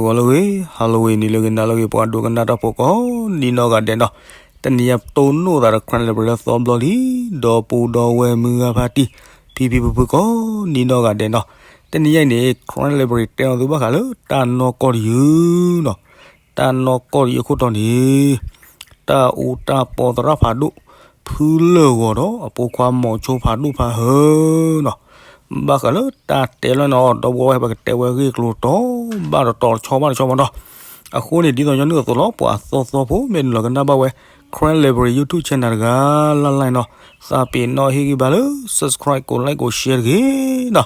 ဂီၤလၢအဂ့ၤ, Halloween နံၤလၢအဂ့ၤ, နၤလၢအဂ့ၤ, ပှၤဒိကနၣ်တၢ်ဖိကိးဒ်နီၢ်ဂၤဒဲးနီၤ, တနံၤညါပတိၢ်နီၣ်သးဒီး Karen Library လၢသီဘျီလံ, ဒီပုၢ်ဒီဝဲၢ်မုၢ်ဂၤဖါတံၢ်, ဖံဖံဖုဖုကိးဒ်နီၢ်ဂၤဒဲးနီၤ, တနံၤညါအံၤန့ၣ် Karen Library တဲလီၤသုဘၣ်ဃးလၢတၢ်နီၢ်ကီၢ်တယုၢ်နီၤ, တၢ်နီၢ်ကီၢ်တယုၢ်အခိၣ်တီန့ၣ် တၢ်အူတၢ်ပီသရၣ်ဖးဒိၣ် ဖုလၢၢ်ဂီၤဒီးအဖိခွါမိၤဆိဖးဒိၣ်ဖးဟၢနီၤ, ဘၣ်ဃးလၢတၢ်တဲလီၤနီၤ, ဒီပုၢ်ဝဲၢ် ပကတဲဝဲဂ့ၢ်ကျိၤတီဘၣ်တတီၤတဆီဘၣ်တဆီမးနီၤ, အဃိန့ၣ် ဒ်သိးညီနုၢ်အသိးလီၤ, ပှၤအသီသီဖိ မ့ၢ်နုာ်လီၤကနၣ်ဘၣ်ဝဲ Karen Library YouTube channel တဂၤလၢ်လၢ်နီၤ, သးပ့ၤနီၣ်ဟ့ၣ်ဂံၢ်ဘါလၢ subscribe ကိး like ကိး share တဂ့ၤနီၤ,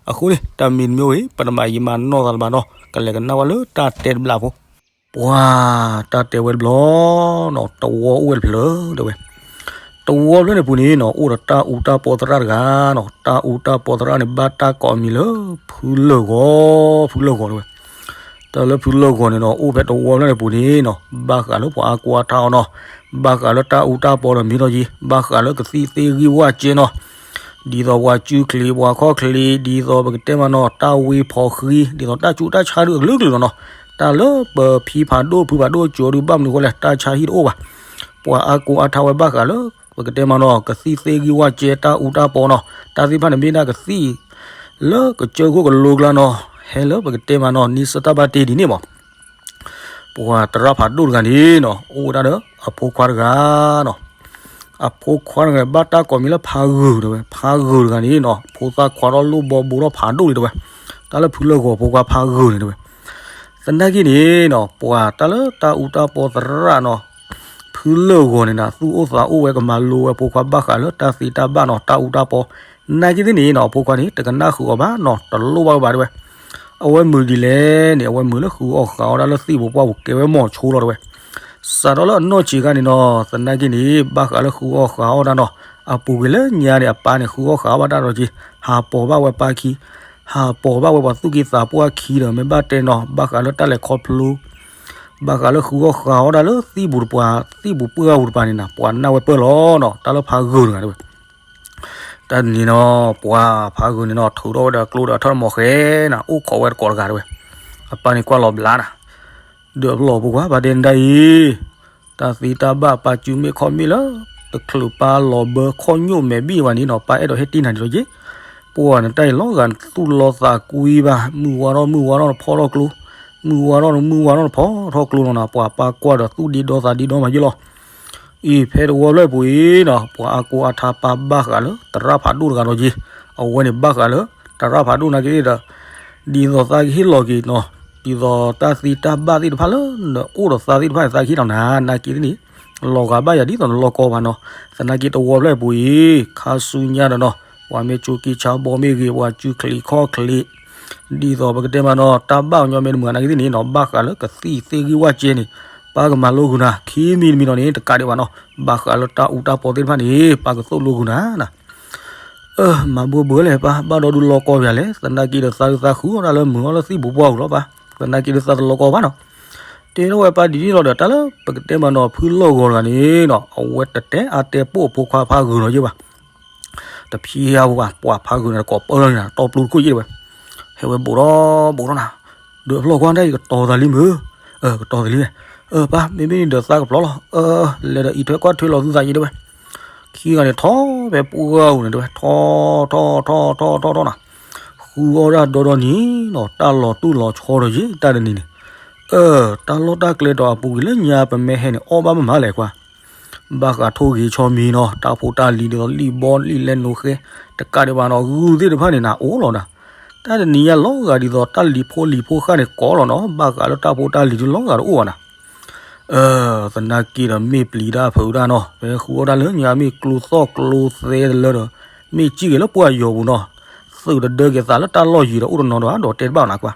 အဃိန့ၣ် တၢ်မံၤတမံၤဝဲ ပတမၤယံာ်မၤနီၢ်သးလၢၤဘၣ်နီၤ, ကလဲၤကနၣ်ဝဲလၢတၢ်တဲတဘျီဖိ ပှၤတၢ်တဲဝဲတဘျီနီၤ, တဝီအိၣ်ဝဲတဖျၢၣ်တဲဝဲ, တဝီဖျၢၣ်န့ၣ်ပူၤန့ၣ်နီၤ, အိၣ်ဒီးတၢ်အူတၢ်ပီသရၣ်တဂၤနီၤ, တၢ်အူတၢ်ပီသရၣ်န့ၣ် ဘၣ်တၢ်ကိးမံၤလၢ ဖုလၢၢ်ဂီၤ, ဖုလၢၢ်ဂီၤတဲဝဲ, တၢ်လၢဖုလၢၢ်ဂီၤန့ၣ်နီၤ, အိၣ်ဖဲတဝီဖျၢၣ်န့ၣ်ပူၤန့ၣ်နီၤ, ဘၣ်ဃးလၢပှၤအါကိးအါထါအီၤနီၤ, ဘၣ်ဃးလၢတၢ်အူတၢ်ပီဒီးမံၤဒီးယံၤ, ဘၣ်ဃးလၢကသံၣ်သ့ၣ်ဂံၢ်ဝၣ်ကဲနီၤ ဒ်သိးပှၤစုချံးပှၤခီၣ်ချံး, ဒ်သိးပကတဲမးနီၤ, တၢ်ဝံဖီဃံ, ဒ်သိးတၢ်ကူတၢ်ဆါဒုးအကလုာ်ကလုာ်လီၤနီၤ, တၢ်လၢပဖံဖးဒိၣ်ဖုဖးဒိၣ်ကၠီဒုးဘၣ်မနုၤဃိလဲၣ်, တၢ်ဆါဟံၣ်တအိၣ်ဘၣ်, ပှၤအါကိးအါထါဝဲဘၣ်ဃးလၢ ပကတဲမးနီၤ, ကသံၣ်သ့ၣ်ဂံၢ်ဝၣ်ကဲတၢ်အူတၢ်ပီနီၤ, တၢ်သ့ၣ်တဖၣ်န့ၣ်မ့ၢ်ဒၣ်ကသံၣ် လၢကစၢၢ်ခိၣ်ကလိကျါနီၤ, ဟဲလၢပကတဲမးနီၤ, နံၣ်စတၢ်ဘၣ်တ့ဒ်န့ၣ်မး ပှၤသရၣ်ဖးဒိၣ်တဂၤန့ၣ်နီၤ, အိၣ်ဝဲဒၣ်ဒီးအဖိခွါတဂၤနီၤ, အဖိခွါတဂၤန့ၣ် ဘၣ်တၢ်ကိးမံၤလၢဖးဂုၤတဲဝဲ, ဖးဂုၤတဂၤန့ၣ်နီၤ, ဖိသၣ်ခွါထီၣ်လိၣ်ဘီဘူးထီၣ်ဖးဒိၣ်လံတဲဝဲ, တၢ်လၢဖုလၢၢ်ဂီၤဖိခွါဖးဂုၤန့ၣ်တဲဝဲ, သနာ်က့န့ၣ်နီၤ, ပှၤတၢ်လၢတၢ်အူတၢ်ပီသရၣ်နီၤ, ဖုလၢၢ်ဂီၤန့ၣ်နီၤ, သူၣ်အိၣ်သးအိၣ်ဝဲ ကမၤလိဝဲအဖိခွါဘၣ်ဃးလၢတၢ်သ့တၢ်ဘၣ်နီၤ, တၢ်အူတၢ်ပီ, နာ်က့သ့ၣ်န့ၣ်နီၤ, အဖိခွါန့ၣ် တကနၣ်ဃုာ်အီၤဘၣ်နီၤ, တလိၣ်ဘၣ်ဝဲဘၣ်တဲဝဲ, အဝဲမုာ်ဒ်လဲၣ်န့ၣ်, အဝဲမုာ်လၢဃုအီၣ်ဃုအီတၢ်လၢသံၣ်ပူၤပှၢ်ပူၤ ကဲဝဲမိၤဆိလီၤတဲဝဲ, စးထီၣ်လၢအနီၢ်ဆံးခါန့ၣ်နီၤ, သနာ်က့န့ၣ် ဘၣ်ဃးလၢဃုအီၣ်ဃုအီတၢ်နီၤ, အပူၤကွံာ်လၢညါန့ၣ် အပၢ်န့ၣ် ဃုအီၣ်ဃုအီဘၣ်တၢ်ဒီးက့ၤ, ဟးပိာ်ဘၣ်ဝဲပၢ်ခံ, ဟးပိာ်ဘၣ်ဝဲပှၤသူၣ်က့သးပှၢ်ခံဒီး မ့ၢ်ဘၣ်တဲနီၤ, ဘၣ်ဃးလၢတၢ်လဲၤခီဖျိ ဘၣ်ဃးလၢဃုအီၣ်ဃုအီတၢ်လၢသံၣ်ပူၤတပှၤ, သံၣ်ပူၤပှၢ်ပူၤတပၤန့ၣ်နီၤ, ပှၤနာ်ဝဲပၢၢ်လီၤနီၤ, တၢ်လၢဖးဂုၤတဂၤတဲဝဲ, တၢ်တနံၤနီၤ, ပှၤဖးဂုၤန့ၣ်နီၤ, ထုးထီၣ်ဝဲဒီးကျိဒီးထၢၣ်မီၤဃဲနီၤ, အိၣ်ခိးဝဲတကိးတဂၤတဲဝဲ, အပၢ်န့ၣ်ကွၢ်လီၤဘျါနၤ ဒုးအဖျီၣ်ဖိခွါ ပၢ်တဲနဒၣ်အံၤ, တၢ်သ့တၢ်ဘၣ်ပၢ်စုမ့ၢ်ခီၣ်မ့ၢ်လၢ တချုးပၢ်လီၤဘၢခီၣ်ညိၣ်မဲာ်ဘံၣ်ဝဲန့ၣ်နီၤ, ပၢ်အဲၣ်ဒိးဟ့ၣ်တ့ၢ်နၤဒ်သိးယ့ၢ်, ပှၤနတၢ်အံၤလီၤဂာ်နသူၣ်လီၤသးကွံဘၣ်, မုၢ်ဝါထီၣ်မုၢ်ဝါထီၣ်နဖီထီၣ်ကျိ, မုၢ်ဝါထီၣ်မုၢ်ဝါထီၣ်နဖီထီၣ်ကျိနီၤနီၤ, ပှၤပၢ်ကွၢ်ဒီးသူၣ်ဒ့ဒီသးဒ့ဒီမးယ့ၢ်လီၤ. အံၤဖဲတဝီဖျၢၣ်ပူၤအံၤနီၤ, ပှၤအါကိးအါထါပၢ်ဘၣ်ဃးလၢ သရၣ်ဖးဒိၣ်တဂၤဒီးယ့ၢ်, အဝဲန့ၣ်ဘၣ်ဃးလၢ သရၣ်ဖးဒိၣ်နာ်က့ဒီး ဒ်သိးသးကဟ့ၣ်လီၤက့ၤနီၤ, ဒ်သိးတၢ်သ့တၢ်ဘၣ်သ့ၣ်တဖၣ်လၢ နအိၣ်ဒီးသးသ့ၣ်တဖၣ်န့ၣ် သးကဟ့ၣ်လီၤနၤ, နာ်က့န့ၣ် လီၤဂာ်ဘၣ်ယၤဒ်သိးနလီၢ်ကီဘၣ်နီၤ, သနာ်က့တဝီဖျၢၣ်ပူၤအံၤ ခါဆူညါဒီးနီၤ, ပှၤမ့ၢ်ကၠိက့ဆါဘီမ့ၢ်ဂ့ၤ, ပှၤစုချံးခီၣ်ချံး, ဒ်သိးပကတဲမးနီၤ, တၢ်ဘၣ်အညီမ့ၢ်တမုာ်နာ်က့သ့ၣ်န့ၣ်နီၤ, ဘၣ်ဃးလၢကသံၣ်သ့ၣ်ဂံၢ်ဝၣ်ကဲန့ၣ်, ပၢ်ကမၤလိဃုာ်နၤ, ခံမံၤတမံၤနီၤန့ၣ် တကးဒံးဘၣ်နီၤ, ဘၣ်ဃးလၢတၢ်အူတၢ်ပီသ့ၣ်တဖၣ်န့ၣ် ပၢ်ကသိၣ်လိဃုာ်နၤနီၤ. အၢ မၤဘှၢဘှၢလဲၣ်ပၢ်, ဘၣ်ဒီးဒုးလီၢ်ကီယၤလဲၣ်, သနာ်က့ဒီးသးဒုးသးဃုအီၣ်တၢ်လၢမုာ်အီၤလၢသံၣ်ပူၤပှၢ်ပူၤလီၤပၢ်, သနာ်က့ဒီးသးတလီၢ်ကီဘၣ်နီၤ. တဲထီၣ်ဝဲပၢ်ဒ်န့ၣ်လီၤဒီး တၢ်လၢပကတဲမးနီၤ, ဖုလၢၢ်ဂီၤတဂၤန့ၣ်နီၤ, အဝဲတတဲအါတဲပိာ်အဖိခွါဖးဂုၤလီၤယ့ၢ်ဘၣ်. တဖံးအါဘၣ်, ပှၤဖးဂုၤန့ၣ် တကိးပၢလီၤန့ၣ် တီပျိတခိၣ်ယ့ၢ်တဲဝဲ, ဟဲဝဲဘူးထီၣ်ဘူးထီၣ်နၤ, ဒုးအဖျီၣ်ကွၢ်တၢ်အံၤ ကတီၤသးလံမုၢ်, အၢ ကတီၤသးလံ, အၢ ပၢ် မ့မ့ၢ်န့ၣ်ဒီးသးကဖျီလီၤ, အၢ လဲၤဒီးအံးထွဲကွၢ်ထွဲလီၤသုသးယ့ၢ်တဲဝဲ. ခံဂၤန့ၣ်ထီၣ်ဖဲပှၢ်ပူၤန့ၣ်တဲဝဲ, ထီၣ်ထီၣ်ထီၣ်ထီၣ်ထီၣ်ထီၣ်နၤ, ဃုအီၣ်ဒၣ်ဒီဒီနံၤနီၤ, တၢ်လီၤတူၢ်လီၤဆီဒီးယ့ၢ်တၢ်တနံၤန့ၣ်, အၢ တၢ်လီၢ်တၢ်ကျဲဒီးအပူၤကွံာ်လၢညါပမ့ၢ်ဟဲန့ၣ် အီၣ်ဘၣ်မးမးလဲၣ်ကွၢ် ဘၣ်ဃးထိၣ်ဂ့ၤဆီမံၤနီၤ, တၢ်ဖိတၢ်လံၤဒ်သိးလံာ်ဘီလံာ်လဲၤနိဃဲ, တကးဒံးဘၣ်နီၤ, ဂုၢ်သ့ၣ်တဖၣ်န့ၣ်နၤအိၣ်လီၤနၤ, တၢ်တနံၤညါလီၤဂာ်ဒ်သိးတၢ်လံၤဖိလံၤဖိဃၣ်န့ၣ်ကိးလီၤနီၤ, ဘၣ်ဃးလၢတၢ်ဖိတၢ်လံၤဒုးလီၤဂာ်တအိၣ်ဘၣ်နၤ. အၢ သနာ်က့ဒီးမ့ၢ်ပျံၤတၢ်ဖုးတၢ်နီၤ, ဖဲဃုအီၣ်တၢ်လၢညါမ့ၢ်ကျိသီၣ်ကျိသဲတလၢဒီး, မ့ၢ်စံၣ်ဂ့ၤလၢပှၢ်ယီၤပူၤနီၤ, သုးတဒၢက့ၤသးလၢတၢ်လီၢ်ယံၤဒီးအိၣ်တနီၤဒီး အါဒီးတဲတဘၣ်နၤကွၢ်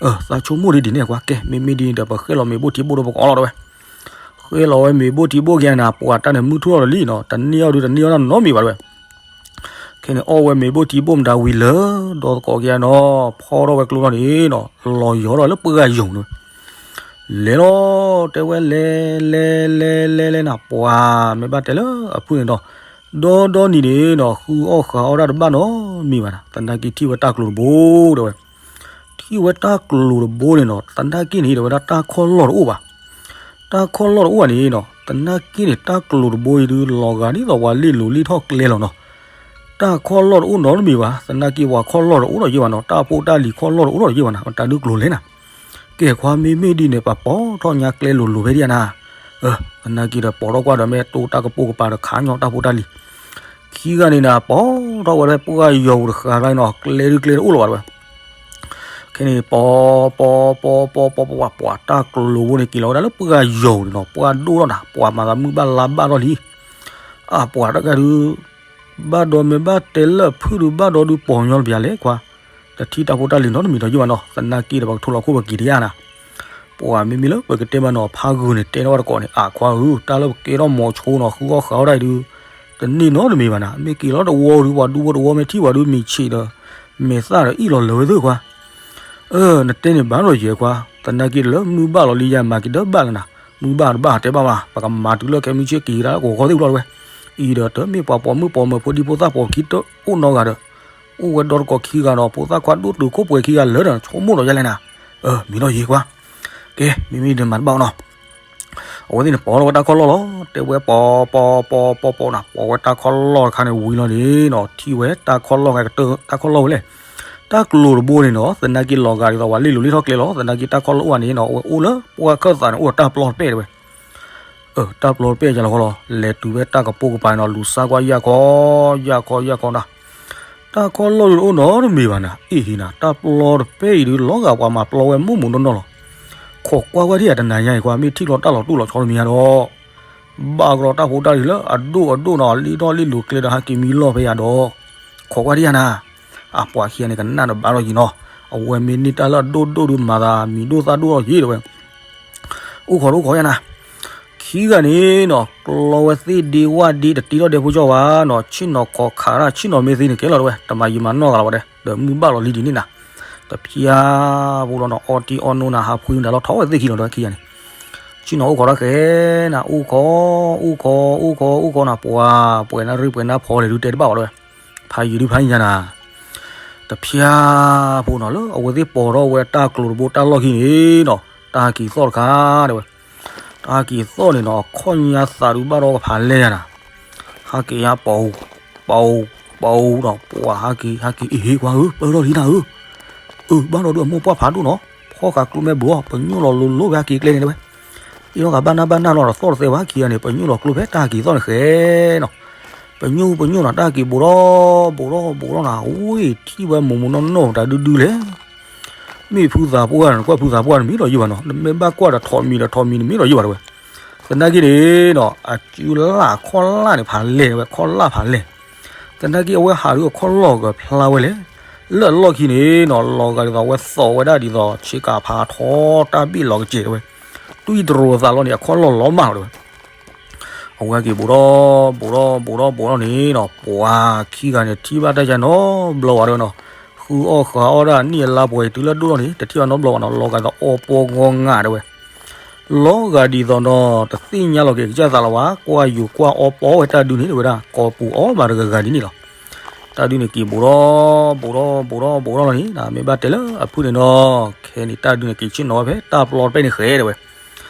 အၢ သးဆိကမိၣ်ဒ်ဒ်န့ၣ်ကွၢ်, ကဲ မ့မ့ၢ်ဒ်န့ၣ်ဒီး ပဃ့ၢ်လီၤမ့ၤဘိၣ်ထံဘိၣ်ဒီးပကအီၣ်လီၤတဲဝဲ. ဃ့ၢ်လီၤဝဲမ့ၤဘိၣ်ထံဘိၣ်က့ၤနၤ, ပှၤတၢ်န့ၣ်မုၢ်ထူၣ်လီၤဒီးလံနီၤ, တန့ၢ်အီၣ်ဒုးတန့ၢ်အီၣ်တၢ်နီတမံၤဘၣ်တဲဝဲ. ခဲန့ၣ်အီၣ်ဝဲမ့ၤဘိၣ်ထံဘိၣ်မတၤဝံၤလၢ ဒီသကိးက့ၤနီၤ, ဖီထီၣ်ဝဲကျိထီၣ်န့ၣ်နီၤ, လီၤယီၤထီၣ်လၢပှၢ်ယီၤန့ၣ်ဝဲ. လဲၤလီၤတဲဝဲ လဲၤလဲၤလဲၤလဲၤလဲၤနၤ, ပှၤမ့ၢ်ဘၣ်တဲလၢအဖုၣ်န့ၣ်ဒီး, ဒီဒီနံၤန့ၣ်နီၤ, ဃုအီၣ်ဃုအီၣ်တၢ်တဘၣ်နီတမံၤဘၣ်နၤ, သနာ်က့ထံၣ်ဝဲတၢ်ကျိၤတဘိတဲဝဲ. ထံၣ်ဝဲတၢ်ကျိၤတဘိန့ၣ်နီၤ, သနာ်က့န့ၣ် တဲဝဲဒၣ်တၢ်ခီၣ်လီၢ်တအိၣ်ဘၣ်. တၢ်ခီၣ်လီၢ်တအိၣ်ဘၣ်န့ၣ်နီၤ, သနာ်က့န့ၣ် တၢ်ကျိၤတဘိအံၤဒုး လီၤဂာ်ဒ်သိးပှၤလ့ၣ်လိၤလ့ၣ်ထီၣ်ကျဲလီၤနီၤ. တၢ်ခီၣ်လီၢ်တအိၣ်နီတမံၤဘၣ်, သနာ်က့ပှၤခီၣ်လီၢ်တအိၣ်ဒီးယ့ၢ်ဘၣ်နီၤ, တၢ်ဖိတၢ်လံၤခီၣ်လီၢ်တအိၣ်ဒီးယ့ၢ်ဘၣ်နီၤ, မတၤဒုးကျိၤလဲၣ်နၤ. ကဲခွါ မ့မ့ၢ်ဒ်န့ၣ် ပပိာ်ထီၣ်ညါကျဲလိၤလိၤဖဲဒံးဧါနၤ. သနာ်က့ဒီးပိာ်ထီၣ်ကွၢ်ဒီးမ့ၢ်တိတၢ်ကပိာ်ကပၤဒီးခးညီတၢ်ဖိတၢ်လံၤ ခံဂၤန့ၣ်နၤ ပိာ်ထီၣ်ဝဲဖဲပှၢ်ယီၤပူၤတဃာ်တၢ်နီၤ, ကျဲဒုးကျဲတအိၣ်လၢၤဘၣ်တဲဝဲ. ခဲန့ၣ် ပိာ်ပိာ်ပိာ်ပိာ်ပိာ်ပိာ် ပှၤတၢ်ကျိၤဖိန့ၣ် က့ၤလီၤဝဲဒၣ်လၢပှၢ်ယီၤပူၤန့ၣ်နီၤ, ပှၢ်ဒိၣ်ထီၣ်နၤ, ပှၤမၤသးမုၢ်ဘၣ်လါဘၣ်ထီၣ်လံ. အပှၤတဂၤဒုး ဘၣ်ဒီးမ့ၢ်ဘၣ်တဲလၢအဖုၣ်ဒုး ဘၣ်ဒီးဒုးပိာ်ညီတပျးလဲၣ်ခွါ, တထံၣ်တၢ်ဖိတၢ်လံၤနီတမံၤဒီးယ့ၢ်ဘၣ်နီၤ, သနာ်က့ဒီးပှၤကထိလီၤခိၣ်ပက့ၤတယၢ်နၤ. ပှၤမ့မ့ၢ်လၢပကတဲမးနီၤ ဖးဂုာ်န့ၣ် တဲထီၣ်ဝဲတကိးန့ၣ် အခွါဧၢ, တၢ်လၢပကဲထီၣ်မိၤဆိနီၤ ဃုအီၣ်ဃးအီၣ်ဒၣ်အံၤဒုး တန့ၢ်နီတမံၤဘၣ်နၤ, မ့ၢ်က့ၤလီၤတဝီဒုး ပှၤဒူဖိတဝီမ့ၢ်ထံၣ်ပှၤဒုး မံၤဆံးဒီး မဲာ်သၣ်ဒီးအ့ၣ်လီၤလၢာ်ဝဲသ့ၣ်ခွါ. အၢ နတဲန့ၣ်ဘၣ်ဒီးယဲၢ်ခွါ, သနာ်က့လၢမုၢ်ဘၣ်လီၤလံယၤ မၤက့ၤဒၢဘၣ်လၢနၤ, မုၢ်ဘၣ်တဘၣ်တဲဘၣ်မး ပကမၤတုၤလၢခဲမုၢ်ဆ့ၣ်က့ၤတၢ်လၢကဝီၤဃီသ့ၣ်ဘျီတဝဲ. အံၤဒီးတမ့ၢ်ပှၤပိာ်မုၣ်ပိာ်မၢၤဖိဒံဖိသၣ်ပိာ်ခံတအိၣ်နီတဂၤဒီး အိၣ်ဝဲဒီတကိးခံဂၤဒီး ဖိသၣ်ခွါဒိၣ်တုာ်ခိၣ်ပှဲၤခံဂၤလၢာ်ဒီး ဆိကမိၣ်ဒီးယဲၢ်လဲၣ်နၤ. အၢ မ့ၢ်ဒီးယဲၢ်ခွါ, ကဲ မ့မ့ၢ်ဒ်န့ၣ်မၤတဘၣ်အီၤနီၤ. အဝဲသ့ၣ်န့ၣ်ပိာ်ထီၣ်ဝဲတၢ်ခီၣ်လီၢ်လီၤ, တဲဝဲပိာ်ပိာ်ပိာ်ပိာ်ပိာ်နီၤ, ပိာ်ဝဲတၢ်ခီၣ်လီၢ်တခါန့ၣ်ဝံၤလီၤန့ၣ်နီၤ, ထံၣ်ဝဲတၢ်ခီၣ်လီၢ်ကတၢၢ် တၢ်ခီၣ်လီၢ်ဝဲလဲၣ်. တၢ်ကျိၤတဘိန့ၣ်နီၤ သနာ်က့လီၤဂာ်ဒ်သိးပှၤလ့ၣ်လိၤလ့ၣ်ထီၣ်ကျဲလီၤ, သနာ်က့တၢ်ခီၣ်လီၢ်အိၣ်ဘၣ်န့ၣ်နီၤ အဝဲအိၣ်လၢပှၢ်ခၢၣ်သးန့ၣ် အိၣ်ဒီးတၢ်ပျီတပဲၣ်တဲဝဲ. အၢ တၢ်ပျီတပဲၣ်ယါလီၤဃီလီၤ, လဲၤတုၤဖဲတၢ်ကပိာ်ကပၤန့ၣ်နီၤ လူၤစၢ်ကွၢ်ယၢ်ခီ ယၢ်ခီ ယၢ်ခီနီၤ. တၢ်ခီၣ်လီၢ်ဒုးတအိၣ်နီတမံၤဘၣ်နၤ, အ့ၣ်ဟ့နၤ, တၢ်ပျီတပဲၣ်အံၤဒုး လီၤဂာ်ပှၤမၤပျီဝဲမိၢ်မိၢ်နီၢ်နီၢ်လီၤ. ခိးကွၢ်ဝဲဒၣ်ယၤတနၤညါအံၤ ကွၢ်မ့ၢ်ထံၣ်လီၤတၢ်လီၤတူၢ်လီၤဆီတမံၤညါဒီး ဘၣ်ကဒီးတၢ်ဖိတၢ်လံၤလၢအဒိၣ်အဒိၣ်နီၤ လ့ၣ်ထီၣ်လ့ၣ်လိၤကျဲဒီးဟဲက့ၤမံလီၢ်ဖဲယၤဒီး ခိးကွၢ်ဒံးယၤနၤ. အပှၤခံဂၤန့ၣ် ကနၣ်တဘၣ်လီၤယံၤနီၤ, အဝဲမ့ၢ်န့ၢ်တၢ်လၢအဒိၣ်ဒိၣ်ဒုးမၤသးမံၤဒိၣ်သၣ်ဒိၣ်လီၤယံၤတဲဝဲ. အိၣ်ခိးတအိၣ်ခိးယၤနၤ. ခံဂၤန့ၣ်နီၤ ကျီဝဲသ့ၣ်ဒ့ဝၣ်ဒ့ တတ့ထီၣ်ဒဲဖိကၠီဘၣ်နီၤ, ဆ့ၣ်နီၤခိးခးတၢ် ဆ့ၣ်နီၤမ့ၢ်သ့န့ၣ် ကဲလီၤတဲဝဲ, တမၤယံာ်မၤနီၢ်သးလီၤဝဲဒၣ်, ဒီးမုၢ်ဘၣ်လီၤလံဒ်န့ၣ်နၤ. တဖျါဖိလီၤနီၤ အီထံအီနိနၤ ဟးဖှံနၤလီၤထီၣ်ဝဲသ့ၣ်ခံလီၤတဲဝဲခံဂၤန့ၣ်. ဆ့ၣ်နီၤအိၣ်ခိးတၢ်ဃဲနၤ အိၣ်ခိး အိၣ်ခိး အိၣ်ခိး အိၣ်ခိးနၤ ပှၤ ပှဲၤနၢ်ရံၣ်ပှဲၤနၢ်ဖီလဲၣ်ဒုးတဲတဘၣ်ဝဲတဲဝဲ, ဖးယံၤဒုးဖးယံၤညါနၤ. တဖျါဖိနီၤ လၢအဝဲသ့ၣ်ပိာ်ထီၣ်ဝဲတၢ်ကျိၤတဘိတၢ်လီၢ်ခံန့ၣ်နီၤ တၢ်ဟးက့ၤသီၣ်တခါတဲဝဲ. တၢ်ဟးက့ၤသီၣ်န့ၣ်နီၤ အခီၣ်ညါသးဒုးဘၣ်ဒီးကဖးလဲၢ်ယၤနၤ. ဟးက့ၤညါပိာ် ပိာ် ပိာ်နီၤ ပှၤဟးက့ၤ ဟးက့ၤ အ့ၣ်ဟ့ခွါဧၢ ပၢၢ်ထီၣ်လံနၤဧၢ. အၢ ဘၣ်ဒီးဒုးအမိၢ်ပှၢ်ဖးဒိၣ်နီၤ ဖီၣ်ဃာ်ကျိမဲာ်ဘိအီၤ ပညိၣ်လီၤလိၤလိၤဝဲဟဲက့ၤကျဲန့ၣ်တဲဝဲ. အ့ၣ်နီၣ်ဃာ်ဘၣ်နၢ်ဘၣ်နၢ်နီၤဒီးသီၣ်တသဲဘၣ်ခံဂၤန့ၣ် ပညိၣ်လီၤကျိဖဲတၢ်ဟးက့ၤသီၣ်န့ၣ်ဃဲနီၤ. ပညိၣ်ပညိၣ်နီၤ တၢ်ဟးက့ၤဘိးထီၣ် ဘိးထီၣ် ဘိးထီၣ်နၤ ဝံၤထံၣ်ဝဲမိၢ်မိၢ်နီၢ်နီၢ်တၢ်ဒုဒုလဲၣ်. မ့ၢ်ဖုသးပှၢ်န့ၣ် ကွၢ်ဖုသးပှၢ်န့ၣ်မ့ၢ်ဒီးယုၢ်ဘၣ်နီၤ နမ့ၢ်ဘၣ်ကွၢ်ဒီးထိးမံၤဒီးထိးမံၤန့ၣ်မ့ၢ်ဒီးယုၢ်ဘၣ်တဲဝဲ. သနာ်က့န့ၣ်နီၤ အစုလၢ်အခီၣ်လၢ်န့ၣ် ဖးလဲၢ်ဝဲ ခီၣ်လၢ်ဖးလဲၢ်. သနာ်က့အဝဲဟးဒုးအခီၣ်လီၢ်ကဖျါဝဲလဲၣ်. လၢအလီၢ်ခံန့ၣ်နီၤ လီၤဂာ်ဒ်သိးအဝဲသိးဝဲဒၣ်ဒ်သိး ဆ့ကၤဖးထီတၢ်ဘ့ၣ်လီၤကစဲးတဲဝဲ. တွံၢ်တရိၤသးလီၤန့ၣ် အခီၣ်လီၢ်လီၤမၢ်လီၤတဲဝဲ. အဝဲဟဲက့ၤဘိးထီၣ် ဘိးထီၣ် ဘိးထီၣ် ဘိးထီၣ်န့ၣ်နီၤ ပှၤခံဂၤန့ၣ် ထံၣ်ဘၣ်တၢ်ယါနီတဘျီဝဲတဲဝဲနီၤ. ဃုအီၣ်ဃးအီၣ်ဒၣ်နံၣ်အလါပှဲၤတုၤလၢဒိၣ်ထီၣ်န့ၣ် တထံၣ်ဘၣ်နီတဘျီဘၣ်နီၤ လီၤဂာ်ဒ်သိးအီပီဂီၤငၢ်တဲဝဲ. လီၤဂာ်ဒ်သိးနီၤ တသ့ၣ်ညါလီၤက့ၤကစၢ်သးလီၤဘၣ် ကွၢ်ယိၤကွၢ်အီပီဝဲတၢ်ဒုန့ၣ်တဲဝဲဒၣ် ကိာ်ပူၤအီၣ်မးတဂၤဂၤဒ်န့ၣ်လီၤ. တၢ်ဒုန့ၣ်က့ၤဘိးထီၣ် ဘိးထီၣ် ဘိးထီၣ် ဘိးထီၣ်လီၤန့ၣ် မ့ၢ်ဘၣ်တဲလၢအဖုၣ်န့ၣ်နီၤ ခဲန့ၣ် တၢ်ဒုန့ၣ်က့ၤဆ့ၣ်နီၤဝဲဖဲတၢ်ပျီတပဲၣ်န့ၣ်ဃဲတဲဝဲ.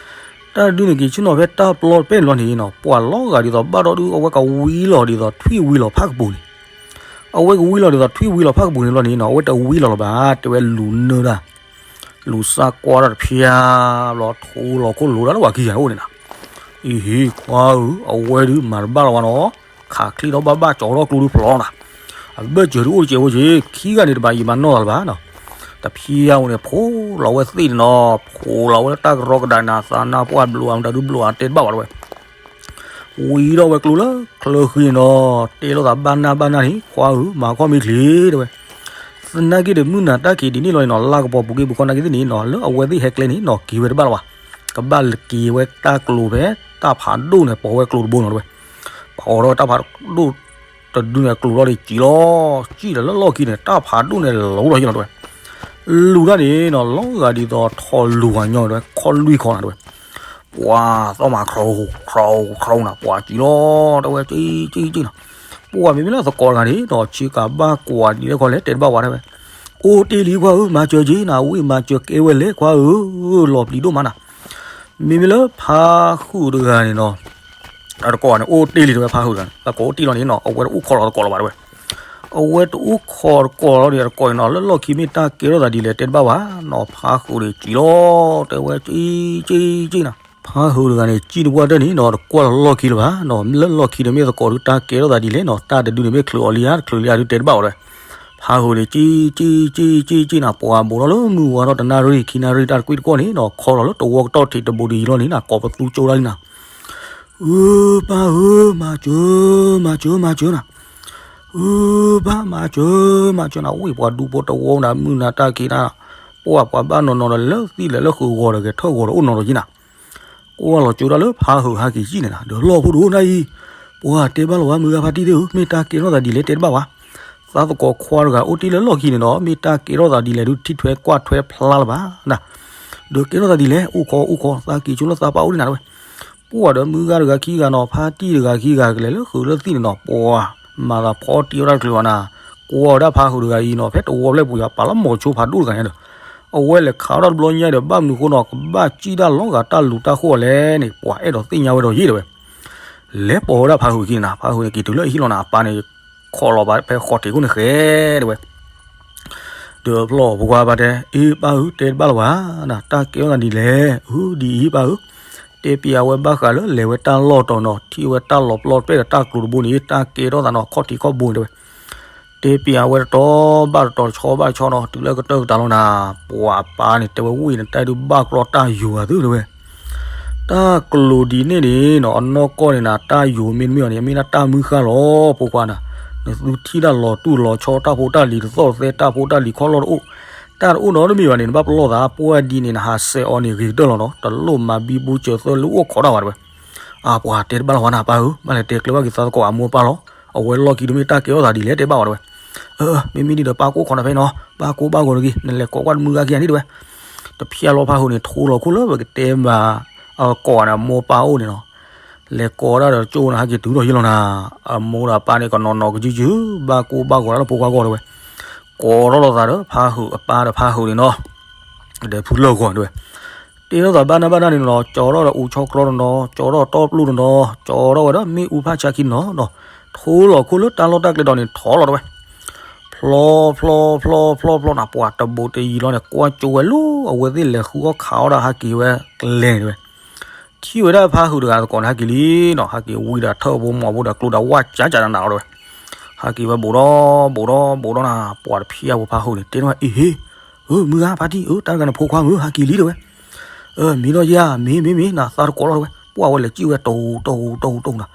တၢ်ဒုန့ၣ်က့ၤဆ့ၣ်နီၤဖဲတၢ်ပျီတပဲၣ်န့ၣ်လီၤန့ၣ်နီၤ ပှၤလီၤဂာ်ဒ်သိးဘၣ်ဒီးဒုး အဝဲကဝံလီၤဒ်သိးထွံၣ်ဝံလီၤဖးကပူၤန့ၣ် အဝဲကဝံလီၤဒ်သိးထွံၣ်ဝံလီၤဖးကပူၤန့ၣ်လီၤန့ၣ်နီၤ အဝဲတဝံလီၤလၢၤဘၣ် တဲဝဲလူၤနၢၤတၢ် လူၤစၢ်ကွၢ်တၢ်တဖျါဘျီ ထိလီၤခိၣ်လိၤတၢ်လၢပှၤခံဂၤအိၣ်န့ၣ်နီၤ အံၤဟ့ၣ်ခွါဧၢ အဝဲဒုးမၤတဘၣ်လီၤဝဲနီၤ ခးချံထီၣ်ဘၣ်ဘၣ်ကၠီထီၣ်ကျိဒုးဖျီနၤ အဘၢၣ်စၢၤဒုးအိၣ်တစဲးဖိက့ၤ ခံဂၤန့ၣ်တဘၣ်ယံာ်မၤနီၢ်သးလၢၤဘၣ်နီၤ တဖျါဝဲန့ၣ် ဖိးလီၤဝဲသ့ၣ်န့ၣ်နီၤ ဖိးလီၤဝဲလၢတၢ်ကရီကဒးနၤ သးနၢ်ပှၢ်ဘျုးအမတၤဒုးဘျုးအတဲတဘၣ်ဝဲတဲဝဲ ဝံၤဒီးဝဲကျိလၢချၢဃံန့ၣ်နီၤ တဲလိာ်သးဘၣ်နၢ်ဘၣ်နၢ်န့ၣ် ခွါဧၢ မၤခီၣ်မ့ၢ်ချ့တဲဝဲ သနာ်က့ဒီးမုၢ်နၤတၢ်က့ၤဒ်န့ၣ်လီၤန့ၣ်နီၤ လါကပီၤပူၤက့ၤပူၤခီနာ်က့သ့ၣ်န့ၣ်နီၤ လၢအဝဲသ့ၣ်ဟဲကျဲန့ၣ်နီၤ က့ၤဝဲတဘၣ်လၢၤဘၣ် ကဘၣ်က့ၤဝဲတၢ်ကျိၤဖဲတၢ်ဖးဒိၣ်န့ၣ် ပိာ်ဝဲကျိတဘိန့ၣ်တဲဝဲ ပိာ်ဒီးတၢ်ဖးဒိၣ်တဒုန့ၣ် ကျိၤထီၣ်န့ၣ်စံၣ်လီၤ စံၣ်ဒီးလၢလီၢ်ခံန့ၣ် တၢ်ဖးဒိၣ်န့ၣ်လူၤဒီးယ့ၢ်လီၤတဲဝဲ လူၤတၢ်န့ၣ်နီၤ လီၤဂာ်ဒ်သိးထီၣ်လူၤဝဲညီတဲဝဲ ခီၣ်လွံၢ်ခီနၤတဲဝဲ ပှၤသီၣ်မၤ ခရီ ခရီ ခရီနၤ ပှၤစံၣ်လီၤတဲဝဲ စံၣ်စံၣ်စံၣ်နီၤ ပှၤမ့မ့ၢ်လၢသကိးတဂၤန့ၣ်နီၤ ဆ့ကၤဘၣ်ကွၢ်ဒ်လဲၣ်ခီလဲၣ် တဲတဘၣ်ဝဲတဲဝဲ အိၣ်တ့ၢ်လံခွါဧၢ, မၤစၢၤက့ၤနၤ, ဝံၣ်မၤစၢၤကဲဝဲလဲၣ်ခွါဧၢ, လီၤပျံၤဒိၣ်မးနၤ. မ့မ့ၢ်လၢဖါဃုာ်တဂၤန့ၣ်နီၤ, အတကိးန့ၣ် အိၣ်တ့ၢ်လံတဲဝဲ ဖါဃုာ်တဂၤန့ၣ် အကိးအိၣ်တ့ၢ်လီၤန့ၣ်နီၤ, အဝဲတအိၣ်ခိးလီၤတကိးလၢၤဘၣ်တဲဝဲ. အဝဲတအိၣ်ခိးတကိးလီၤန့ၣ် အတကိးန့ၣ်နီၤ, လၢလီၢ်ခံမ့ၢ်တၢ်ကဲထီၣ်သးဒ်လဲၣ်တဲတဘၣ်ဘၣ်နီၤ, ဖါဃုာ်န့ၣ်စံးလီၤ, တဲဝဲ ကံကံကံနၤ. ဖါဃုာ်တဂၤန့ၣ် ကံတပှၢ်တၢၢ်န့ၣ်နီၤ, တကွၢ်လီၤလီၢ်ခံလၢၤဘၣ်နီၤ, လၢလီၢ်ခံဒီးမ့ၢ်သကိးဒုးတၢ်ကဲထီၣ်သးဒ်လဲၣ်နီၤ, တၢ်တဒုန့ၣ်မ့ၢ်ချုးအီၤလံဧါ တချုးလံဧါဒုးတဲတဘၣ်အီၤတဲဝဲ. ဖါဃုာ်န့ၣ် ကံကံကံကံနၤ, ပှၤဘူးထီၣ်လၢမုၢ်ဝါထီၣ်တနၣ်ရံၣ်ခံနၣ်ရံၣ်တၢ်တကွံၢ်တကီၢ်န့ၣ်နီၤ, ခိးလီၤလၢတဝီကတီၢ်ထံးတဘူးဒ်အံၤလီၤန့ၣ်နၤ, ကိးပသူကၠိဒၣ်လံနၤ. အၢ ပၢ်ဧၢ, မၤစၢၤ, မၤစၢၤ, မၤစၢၤနၤ. အၢ ပၢ်မၤစၢၤ, မၤစၢၤနၤ, ဝံၣ်ပှၤဒူဖိတဝီနၤ, မုၢ်နၤတၢ်ခံနၤ, ပှၤပှၤဘၣ်နီၤနီၤဒီး လၢသံလဲၤလၢဃုာ်ဂီၤဒီး ဂဲၤထၢၣ်ဂီၤဒီးအိၣ်နီၤဒီးယံနၤ. ကွၢ်လီၤကၠိဒၣ်လၢဖါဃုာ်ဟဲက့ၤယံၣ်န့ၣ်နၤ, ဒီးလီၢ်ဖိဒိၣ်နၢ်အံၤ, ပှၤတဲဘၣ်လီၤဝဲ မုၢ်ဂၤဖါတံၢ်သ့ၣ်ဧၢ, မ့ၢ်တၢ်ကဲထီၣ်သးဒ်လဲၣ်တဲတဘၣ်ဝဲ. သးသကိးခွါတဂၤအိၣ်တ့ၢ်လၢလီၢ်ခံန့ၣ်ဒီး မ့ၢ်တၢ်ကဲထီၣ်သးဒ်လဲၣ်ဒုး ထံၣ်ထွဲကွၢ်ထွဲဖျါလၢၤဘၣ်နၤ. ဒီးကဲထီၣ်သးဒ်လဲၣ်, အိၣ်ခိးအိၣ်ခိး, သးက့ၤကၠိလၢသးပၢ်အိၣ်ဒံးနၤတဲဝဲ. ပှၤဒီးမုၢ်ဂၤတဂၤခံဂၤနီၤ, ဖါတံၢ်တဂၤခံဂၤ ကလဲၤလၢဃုာ်လၢသံၣ်န့ၣ်နီၤ, ပှၤမၤသးဖီတံၢ်ဝဲဒၣ်တချုးဘၣ်နၤ. ကွၢ်ဝဲဒၣ်ဖါဃုာ်တဂၤအံၤနီၤ, ဖဲတဝီဖျၢၣ်ပူၤယၤ ပာ်လီၤမိၤဆိဖးဒိၣ်တဂၤညါဒီး အဝဲလဲၤခးထီၣ်တဘျီညါဒီး ဘၣ်မနုၤဃိနီၤ, ကဘၣ်စံၣ်တၢ်လီၤဂာ်တၢ်လူၤတၢ်ဃိၣ်အီၤလဲၣ်န့ၣ် ပှၤအဲၣ်ဒိးသ့ၣ်ညါဝဲဒီးယံတဲဝဲ. လဲၤပိာ်ဝဲဒၣ်ဖါဃုာ်ခံန့ၣ်နၤ, ဖါဃုာ်န့ၣ်က့ၤတုၤလၢအဟံၣ်လီၤနၤ, အပၢ်န့ၣ်ခိးလီၤဘၣ်ဖဲဃီထံးခိၣ်န့ၣ်ဃဲတဲဝဲ. ဒီးဖျီၣ်ဖိခွါဘၣ်တဲ, အ့ ပၢ်ဧၢ, တဲတဘၣ်လၢၤဘၣ်နၤ, တၢ်ကဲထီၣ်သးဒ်လဲၣ်, အၢ ဒ်အံၤပၢ်ဧၢ, တဲပျးဝဲဘၣ်ဃးလၢလဲၤဝဲတၢ်လီၢ်တီၤနီၤ, ထံၣ်ဝဲတၢ်လီၤပျီတပဲၣ်ဒီးတၢ်ကျိၤတဘိန့ၣ် တၢ်ကဲထီၣ်သးနီၤ, ခီၣ်ထံးခီၣ်ဘိန့ၣ်တဲဝဲ. တဲပျးဝဲတတီၤဘၣ်တတီၤ တဆီဘၣ်တဆီနီၤ, တုၤလၢကတၢၢ်ကတၢၢ်လီၤနၤ, ပှၤအပၢ်န့ၣ်တဲဝဲ ဝံၣ်နတဲဒုးဘၣ်ကြီတၢ်ယိၤဂၤသု တဲဝဲ. တၢ်ကျိၤဒ်န့ၣ်န့ၣ်နီၤ, အနီၢ်ကီၢ်န့ၣ်နၤ, တၢ်ယိၤမ့တမ့ၢ်အီၤန့ၣ် အမ့ၢ်ဒၣ်တၢ်မုၢ်ဃၢ်လီၤ ဖိခွါနၤ. နသုထံၣ်ဒၣ်လီၤတူၢ်လီၤဆီ တၢ်ဖိတၢ်လံၤတသီၣ်သဲ တၢ်ဖိတၢ်လံၤခီၣ်လီၢ်တအိၣ်, တၢ်တအိၣ်နီတမံၤဘၣ်န့ၣ် နဘၣ်ပလီၢ်သး, ပှၢ်ဒ်န့ၣ် နဟးစဲးအီၤန့ၣ် ဂ့ၤကတၢၢ်လီၤနီၤ, တလိၣ်မၤဘံဘူစၢၤသၢလၢအိၣ်ခိးတၢ်ဘၣ်တဲဝဲ. အပှၤတဲတဘၣ်လၢၤဝဲနၤ ပၢ်ဧၢ, ဘၣ်လဲၤတဲကျၢၤဘၣ်က့ၤသးသကိးအမိၢ်ပၢ်လီၤ, အဝဲလီၢ်ခံတမ့ၢ်တၢ်ကဲထီၣ်သးဒ်လဲၣ်တဲဘၣ်ဝဲတဲဝဲ. အၢ မ့မ့ၢ်ဒ်ဒီး ပၢ်ကိၣ်ခိးနၤဖဲနီၤ, ပၢ်ကိၣ်ဘၣ်ဂီၤတဂ့ၤ, နလဲၤကိးကွၢ်တမုၢ်ဂၤခံဂၤန့ၣ်တဲဝဲ. တဖျါလီၤဖါဃုာ်န့ၣ် ထိလီၤခိၣ်လၢပကတဲဘၣ် အကိးန့ၣ် အမိၢ်ပၢ်အိၣ်န့ၣ်နီၤ. လဲၤကိးဒၣ်ဒီးကၠိန့ၣ် ဟဲက့ၤတုၤထီၣ်ယံလီၤနၤ, အမိၢ်ဒီးအပၢ်န့ၣ် ကနီၤနီၤကစုကစု ဘၣ်ကိၣ်ဘၣ်ဂီၤဒၣ်လၢဖိခွါဂီၢ်တဲဝဲ. ကိးထီၣ်လိာ်သးဒီးဖါဃုာ်အပၢ်ဒီးဖါဃုာ်န့ၣ်နီၤ, ဒီးဖုလၢၢ်ဂီၤတဲဝဲ. တဲထီၣ်သးဘၣ်နၢ်ဘၣ်နၢ်န့ၣ်နီၤ, ကၠီထီၣ်ဒီးအူဆီကျီတနီၤ, ကၠီထီၣ်တီပျိၢ်တနီၤ, ကၠီထီၣ်ဝဲဒီးမ့ၣ်အူဖးဆါခံနီၤနီၤ, ထိလီၤခိၣ်လၢတၢ်လီၢ်တၢ်ကျဲဒီးန့ၣ် ထီၣ်လီၤတဲဝဲ. ဖျီဖျီဖျီဖျီဖျီနၤ, ပှၤတဘူးတယံၤလီၤန့ၣ် ကွၢ်ကၠိဝဲလၢ အဝဲသ့ၣ်လဲၤဃုအီၣ်ခးအီၣ်ဒၣ် ဟဲက့ၤဝဲကျဲန့ၣ်တဲဝဲ. ထံၣ်ဝဲဒၣ်ဖါဃုာ်တဂၤသကိးန့ၣ် ဟဲက့ၤလံနီၤ, ဟဲက့ၤဝံဒီးထၢၣ်ဖိမီၤဖိဒီးကျိဒီးဝၣ်ကၠးကၠးနးနးလီၤတဲဝဲ. ဟဲက့ၤဝဲဘူးဒီးဘူးဒီးဘူးဒီးနၤ, ပှၤတဖျါဖိဖါဃုာ်န့ၣ် တဲထီၣ်ဝဲ အ့ဟ့, အၢ မုၢ်ဂၤဖါတံၢ်ဧၢ, တၢ်တဂၤန့ၣ်ဖိခွါဧၢ, ဟဲက့ၤလံတဲဝဲ. အၢ မ့ၢ်ဒီးယၤ, မ့ၢ်မ့ၢ်မ့ၢ်နၤ, သးတကိးလီၤတဲဝဲ. ပှၢ်ဝဲလဲၤစံၣ်ဝဲ တဟူးတဟူးတဟူးတဟူးနၤ,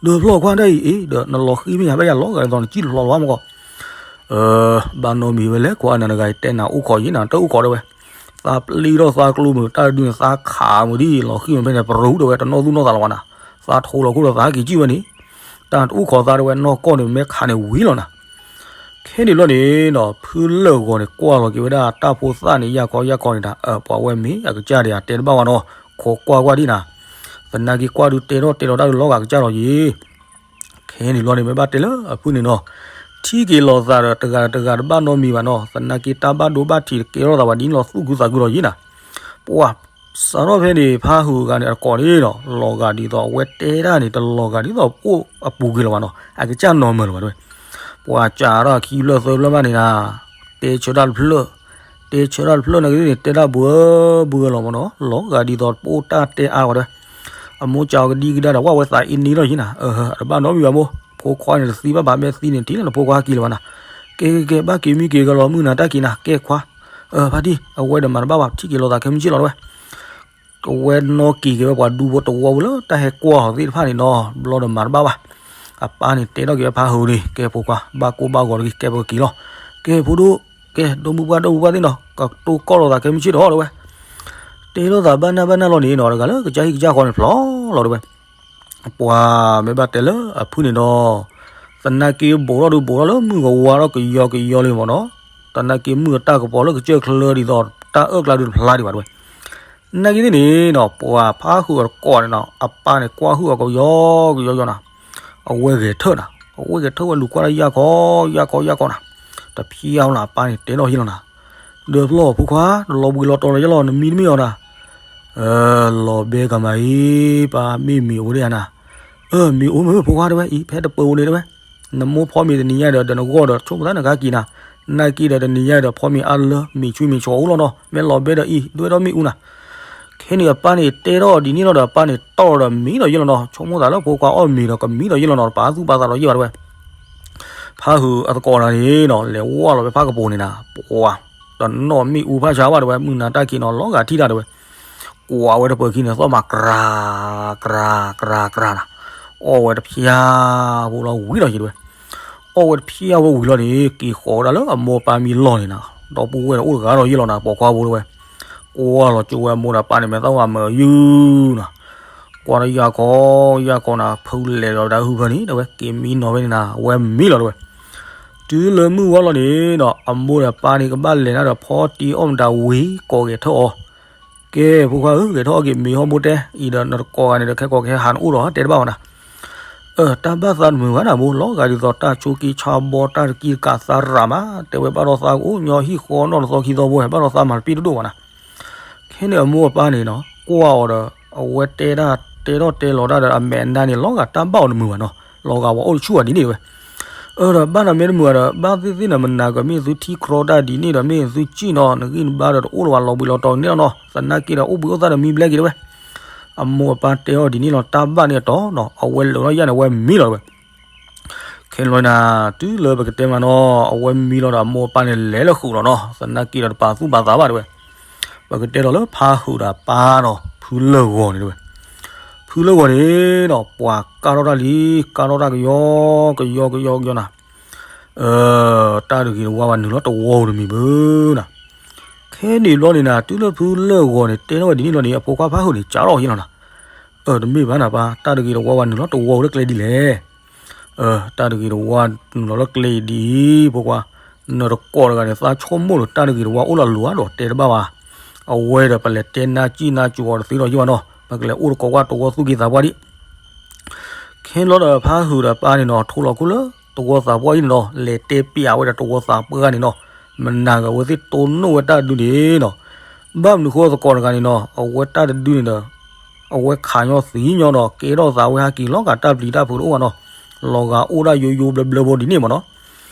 ဒီးဖျီၣ်ခွါဒၣ်အံၤအ့, ဒီးနလီၤဃံမ့ၢ်ယၤဘၣ်ယၤလီၤဂာ်ဒ်သိးနစံၣ်တဖျီလီၤဘၣ်မ့ၢ်ကီး. အၢ ဘၣ်နီတမံၤဝဲလဲၣ်, ကွၢ်နၤတဂၤအံၤ တဲနၤအိၣ်ခိးယံၤနၤ တအိၣ်ခိးတဲဝဲ. သးပျံၤထီၣ်သးကျိမုၢ် တၢ်တဒုန့ၣ် သးခးမုၢ်ဒ်လီၤဃံမ့ၢ်ဖဲန့ၣ် ပရူးတဲဝဲ, တနီၣ်သူၣ်နီၣ်သးလီၤဝဲနၤ, သးထိလီၤခိၣ်ဒီးသးက့ၤစံၣ်ဝဲန့ၣ်, တၢ်တအိၣ်ခိးသးတဲဝဲ, နီၢ်ကီၢ်န့ၣ် မ့ၢ်ခးန့ၣ်ဝံၤလီၤနၤ. ခဲန့ၣ်ဘျီန့ၣ်နီၤ, ဖုလၢၢ်ဂီၤန့ၣ် ကွၢ်လီၤက့ၤဝဲဒၣ်တၢ်ဖိသၣ်န့ၣ် ယၢ်ခီယၢ်ခီန့ၣ်ဒီး, ပှၤဝဲမ့ၢ်အကစၢ်ဒံးဧါ တဲတဘၣ်ဝဲနီၤ, ခိးကွၢ်ကွၢ်ဒံးနၤ. သနာ်က့ကွၢ်ဒုးတဲထီၣ်တဲလီၤတၢ်ဒုးလီၤဂာ်ကစၢ်လီၤယံၤ. ခဲန့ၣ်ဘျီန့ၣ် မ့ၢ်ဘၣ်တဲလၢအဖုန့ၣ်နီၤ, ထံၣ်က့ၤလိာ်သးဒီးတဂၤတဂၤတဘၣ်နီတမံၤဘၣ်နီၤ, သနာ်က့တၢ်ဘၣ်ဒိဘၣ်ထံးတကဲထီၣ်သးဘၣ်ဒ်န့ၣ်လီၤ သူၣ်ခုသးခုလီၤယံၤနၤ. ပှၤ စးထီၣ်ဖဲန့ၣ် ဖါဟုၣ်ဂၤန့ၣ် အတကိးန့ၣ်နီၤ, လီၤဂာ်ဒ်သိးအဝဲတဲတၢ်န့ၣ် တလီၤဂာ်ဒ်သိးပအိၣ်အပူၤကွံာ်လၢၤဘၣ်နီၤ, အကစၢ်နီၤမၢလၢၤဘၣ်တဲဝဲ. ပှၤစးထီၣ်ခံဖျၢၣ်သၢဖျၢၣ်ဘၣ်န့ၣ်နၤ, တဲဆၢတၢ်တဖျၢၣ်, တဲဆၢတၢ်တဖျၢၣ်နာ်က့န့ၣ် တဲတၢ်ဘှီဘှီလီၤမ့ၢ်နီၤ, လီၤဂာ်ဒ်သိးပအိၣ်တၢ်တဲအါဝဲတဲဝဲ. အမိၢ်စးအီၤကဒံကဒါဒီး ဝဲသးအ့န့ၢ်လီၤယံၤနၤ, အတဘၣ်နီတမံၤဘၣ်မိၢ်, ဖိခွါန့ၣ်တသံဘၣ်ဘၣ်, မ့ၢ်သံန့ၣ် ထံၣ်လၢနဖိခွါဟဲက့ၤလၢၤဘၣ်နၤ. ကဲကဲကဲ, ဘၣ်က့ၤမံက့ၤကလီၤမုၢ်နၤတၢ်က့ၤနၤ, ကဲခွါ, ဖါတံၢ် အဝဲဒီးမၤတဘၣ်ဘၣ်, ထံၣ်က့ၤလိာ်သးခဲမုၢ်ဆ့ၣ်လီၤတဲဝဲ. အဝဲနီၣ်က့ၤက့ၤဝဲပှၤဒူဖိတဝီဖိလၢတၢ်ဟဲကွၢ်အီၤသ့ၣ်တဖၣ်န့ၣ်နီၤ, ဘျီဒီးမၤတဘၣ်ဘၣ်. အပၢ်န့ၣ်တဲထီၣ်က့ၤဝဲဖါဟုၣ်န့ၣ်, ကဲဖိခွါ, ဘၣ်ကိၢ်ဘၣ်ဂီၤတဂ့ၤ, ကဲပကက့ၤလီၤ. ကဲဒိမုၢ်ပှၢ်ဒိမုၢ်ပှၢ်သ့ၣ်နီၤ, ကတိၤကီၢ်လိာ်သးခဲမုၢ်ဆ့ၣ်ဒီးတဲဝဲ. တဲလိာ်သးဘၣ်နၢ်ဘၣ်နၢ်လီၤန့ၣ်နီၤ, တဂၤလၢကစၢ်ဟံၣ်ကစၢ်ဃီန့ၣ်ဖျီလီၤတဲဝဲ. ပှၤမ့ၢ်ဘၣ်တဲလၢအဖုန့ၣ်ဒီး, သနာ်က့ဘူးထီၣ်ဒုးဘူးထီၣ်လၢမုၢ်ကဝါထီၣ်ကယီကယီလံမ့ၢ်နီၤ, သနာ်က့မုၢ်အတၢ်ကပီၤလၢကစၢၢ်ချၢဒ်သိးတၢ်အၢၣ်ကျါဒုးတဖျါဒံးဘၣ်တဲဝဲ. နာ်က့သ့ၣ်န့ၣ်နီၤ, ပှၤဖါဟုၣ်အတကိးန့ၣ်နီၤ, အပၢ်န့ၣ်ကွၢ်ဟုၣ်အီၤကယီကယီယီနၤ, အဝဲဂဲၤထၢၣ်နၤ, အဝဲဂဲၤထၢၣ်ဝဲလူၤကွၢ်လၢယၢ်ခီယၢ်ခီယၢ်ခီနၤ. တဖျါဝဲလီၤ အပၢ်န့ၣ်တဲထီၣ်ယဲလီၤနၤ, ဒီးဖျီၣ်ဖိခွါ တလီၤဘှံးလီၤတီၤလီၤယဲလီၤ နမံတမ့ၢ်အီၤနၤ, လီၤဘဲကမၤအံၤ ပၢ်မ့ၢ်မံၤအိၣ်ဒၣ်နၤ, အၢ မံၤအိၣ်မ့ၢ်ဖိခွါတဲဝဲအံၤ ဖဲတပၢၤအိၣ်န့ၣ်တဲဝဲ, နမိၢ်ဖီမ့ၤတနံၤညါဒီး ဒီးနဂီၢ်ဒီး ဆိကမိၣ်သးနကဟဲက့ၤနၤ, နာ်က့ဒီးတနံၤညါဒီး ဖီမ့ၤအါလၢ မ့ၤဆူမ့ၤဆီအိၣ်လီၤနီၤ မ့ၢ်လီၤဘဲဒီးအံၤ ဒွဲၣ်ဒီးမ့ၣ်အူနၤ, ခဲန့ၣ်အပၢ်န့ၣ်တဲထီၣ်ဒ်န့ၣ်လီၤဒီး အပၢ်န့ၣ်တီၢ်ဒီးမံလီၤယဲလီၤနီၤ, ဆိကမိၣ်သးလၢဖိခွါအီၣ်မ့ၤဒီးကမံလီၤယဲလီၤနီၤ တပာ်သူၣ်ပာ်သးလီၤယဲဘၣ်တဲဝဲ ဖးဟုးအသကိးတဂၤန့ၣ်နီၤ လဲၤဝဲလီၤဖဲဖးကပူၤန့ၣ်နၤ, ပှၤ တနီၣ်မ့ၣ်အူဖးဆါဘၣ်တဲဝဲ မုၢ်နၤတၢ်ခံးနီၤ လီၤဂာ်ထံၣ်တၢ်တဲဝဲ, ကွၢ်ဝဲတပၢၤခံန့ၣ် သီၣ်မး ကြၤ ကြၤ ကြၤ ကြၤနၤ, အီၣ်ဝဲတဖျါဖိလီၤဝံၤလီၤယဲတဲဝဲ, အီၣ်ဝဲတဖျါဖိဝံၤလီၤန့ၣ် က့ၤဃီၤဝဲဒၣ်လၢအမိၢ်ပၢ်မံလီၢ်န့ၣ်နၤ, ဒီပုၢ်ဝဲၢ်ဒီးအိၣ်တဂၤဒီးယဲလီၤနၤ ပိာ်ခွါဖိတဲဝဲ, ကွၢ်လီၤကၠိဝဲအမိၢ်ဒီးပၢ်န့ၣ် မဲာ်သၣ်ဝါမၢယုၢ်နၤ ကွၢ်ဒီးယၤခီ ယၤခီနၤ ဖုလဲၤဒီးတၢ်ဟုၣ်ဖၢန့ၣ် တဲဝဲ က့ၤမံနီၤဖဲန့ၣ်နၤ အဝဲမံလီၤတဲဝဲ, တုၤလၢမုၢ်ဝါလီၤန့ၣ်ဒီး အမိၢ်ဒီးပၢ်န့ၣ် ကဘၣ်လဲၤနၤဒီး ဖီတံၢ်အီၣ်မတၤဝံၤ ကိးဂဲၤထၢၣ်အီၤ, ကဲ ဖိခွါဧၢ ဂဲၤထီၣ်အီၣ်က့ၤမ့ၤဟီၣ်ဘိတဲ, အံၤဒီးနတကိးဂၤန့ၣ်ဒီး ခဲကိးကဟဲဟးနအိၣ်ဒီးတဲတဘၣ်ဘၣ်နၤ အၢ တၢ်ဘၣ်သးတမုာ်ဘၣ်နၤဘိ လီၤဂာ်ဒ်သိးတၢ်ဆိးက့ဆါဘီ တၢ်တကံတကးသးရးမး တဲဝဲ ဘၣ်ဒီးသးကအိၣ်ညီဟံၣ်ဃီနီၢ်တသီခံသီဘိ ဘၣ်ဒီးသးမၤတပ့ၢ်တဒိၣ်ဘၣ်နၤ, ခဲန့ၣ်အမိၢ်အပၢ်န့ၣ်နီၤ ကွၢ်အီၤဒီး အဝဲတဲတၢ်တဲထီၣ်တဲလီၤတၢ်ဒီး အမဲာ်အနါန့ၣ် လီၤဂာ်တၢ်ဘၣ်အီၤတမုာ်ဘၣ်နီၤ လီၤဂာ်ဝဲအိၣ်တဆူၣ်ဘၣ်ဒ်န့ၣ်တဲဝဲ အၢ ဒီးဘၣ်နၤမ့ၢ်တမုာ်ဘၣ်ဒီး ဘၣ်သ့ၣ်သ့ၣ်နၤ မနၤကမ့ၢ်သုထံချီတၢ်ဒ်န့ၣ်ဒီး မ့ၢ်သုစံၣ်နီၤ နဂံၢ်နဘါဒီးတအိၣ်လၢၤဘၣ် လီၤဘှံးလီၤတီၤန့ၣ်လီၤနီၤ သနာ်က့ဒီးအိၣ်ဘှံးအိၣ်သါဒီးမံဘျဲက့ၤတဲဝဲ အမိၢ်အပၢ်တဲအီၤဒ်န့ၣ်လီၤ တၢ်ဘၣ်န့ၣ်အတီၤနီၤ အဝဲလၢာ်ထီၣ်ယၣ်န့ၣ် အဝဲမံလီၤတဲဝဲ ခဲန့ၣ်လီၤနၤ တုၤလၢပကတဲမးနီၤ အဝဲမံလီၤဒီးအမိၢ်အပၢ်န့ၣ်လဲၤလၢဃုာ်လီၤနီၤ သနာ်က့ဒီးတပာ်သူၣ်ပာ်သးဘၣ်တဲဝဲ ပကတဲဒီးလၢဖးဟုးဒီးအပၢ်နီၤ ဖုလၢၢ်ဂီၤန့ၣ်တဲဝဲ ဖုလၢၢ်ဂီၤန့ၣ်နီၤ ပှၤကၢ်ထီၣ်တၢ်လံ ကၢ်ထီၣ်တၢ်ကယီကယီကယီကယီနၤ တၢ်တဂ့ၤတဝါဘၣ်နုာ်လီၤတဝီဧိၤတမံၤဘၣ်နၤ ခဲန့ၣ်ဘျီန့ၣ်နၤ တုၤလၢဖုလၢၢ်ဂီၤန့ၣ် တဲထီၣ်ဝဲဒ်န့ၣ်လီၤန့ၣ် အဖိခွါဖးဟုးန့ၣ် ကးထီၣ်ယဲလီၤနၤ အၢ တမ့ၢ်ဘၣ်နၤပၢ် တၢ်တဂ့ၤတဝါဘၣ်နုာ်လီၤတဝီဧိၤလၢကျဲဒ်လဲၣ် အၢ တၢ်တဂ့ၤတဝါနုာ်လီၤလၢကျဲအံၤဒ်အံၤ ဖိခွါ နတကိးတဂၤန့ၣ် သးဆိကမိၣ်ဒီးတၢ်တဂ့ၤတဝါအိၣ်လၢအလိၤဧါဒီးတဲတဘၣ်ဘၣ် အဝဲဒီးပလဲၤတဲနါစံၣ်နါစူၤအီၤတသ့ဒီးယဲဘၣ်နီၤ ပကလဲၤအိၣ်တကိးကွၢ်တဝီသူၣ်က့သးပှၢ်ဒံး ခဲန့ၣ်လီၤဒီးဖးဟုးဒီးပၢ်န့ၣ်နီၤ ထိလီၤခိၣ်လၢတဝီသးပှၢ်အံၤန့ၣ်ဒီး လဲၤတဲပျးဝဲဒီးတဝီသးပှၢ်န့ၣ်နီၤ မနၤဂ့ၤအဝဲသ့ၣ်တိၢ်နီၣ်ဝဲတၢ်ဒုန့ၣ်နီၤ ဘၣ်မနုၤဃိသကိးတဂၤန့ၣ်နီၤ အဝဲတၢ်တဒုန့ၣ်ဒီး အဝဲခးညီသံညီဒီး ကဲထီၣ်သးဝဲဟဲက့ၤလီၤဂာ်တၢ်ပျံၤတၢ်ဖုးတအိၣ်ဘၣ်နီၤ လီၤဂာ်အိၣ်ဒၣ်ယိယိဘျၢဘျၢဖိဒ်န့ၣ်မးနီၤ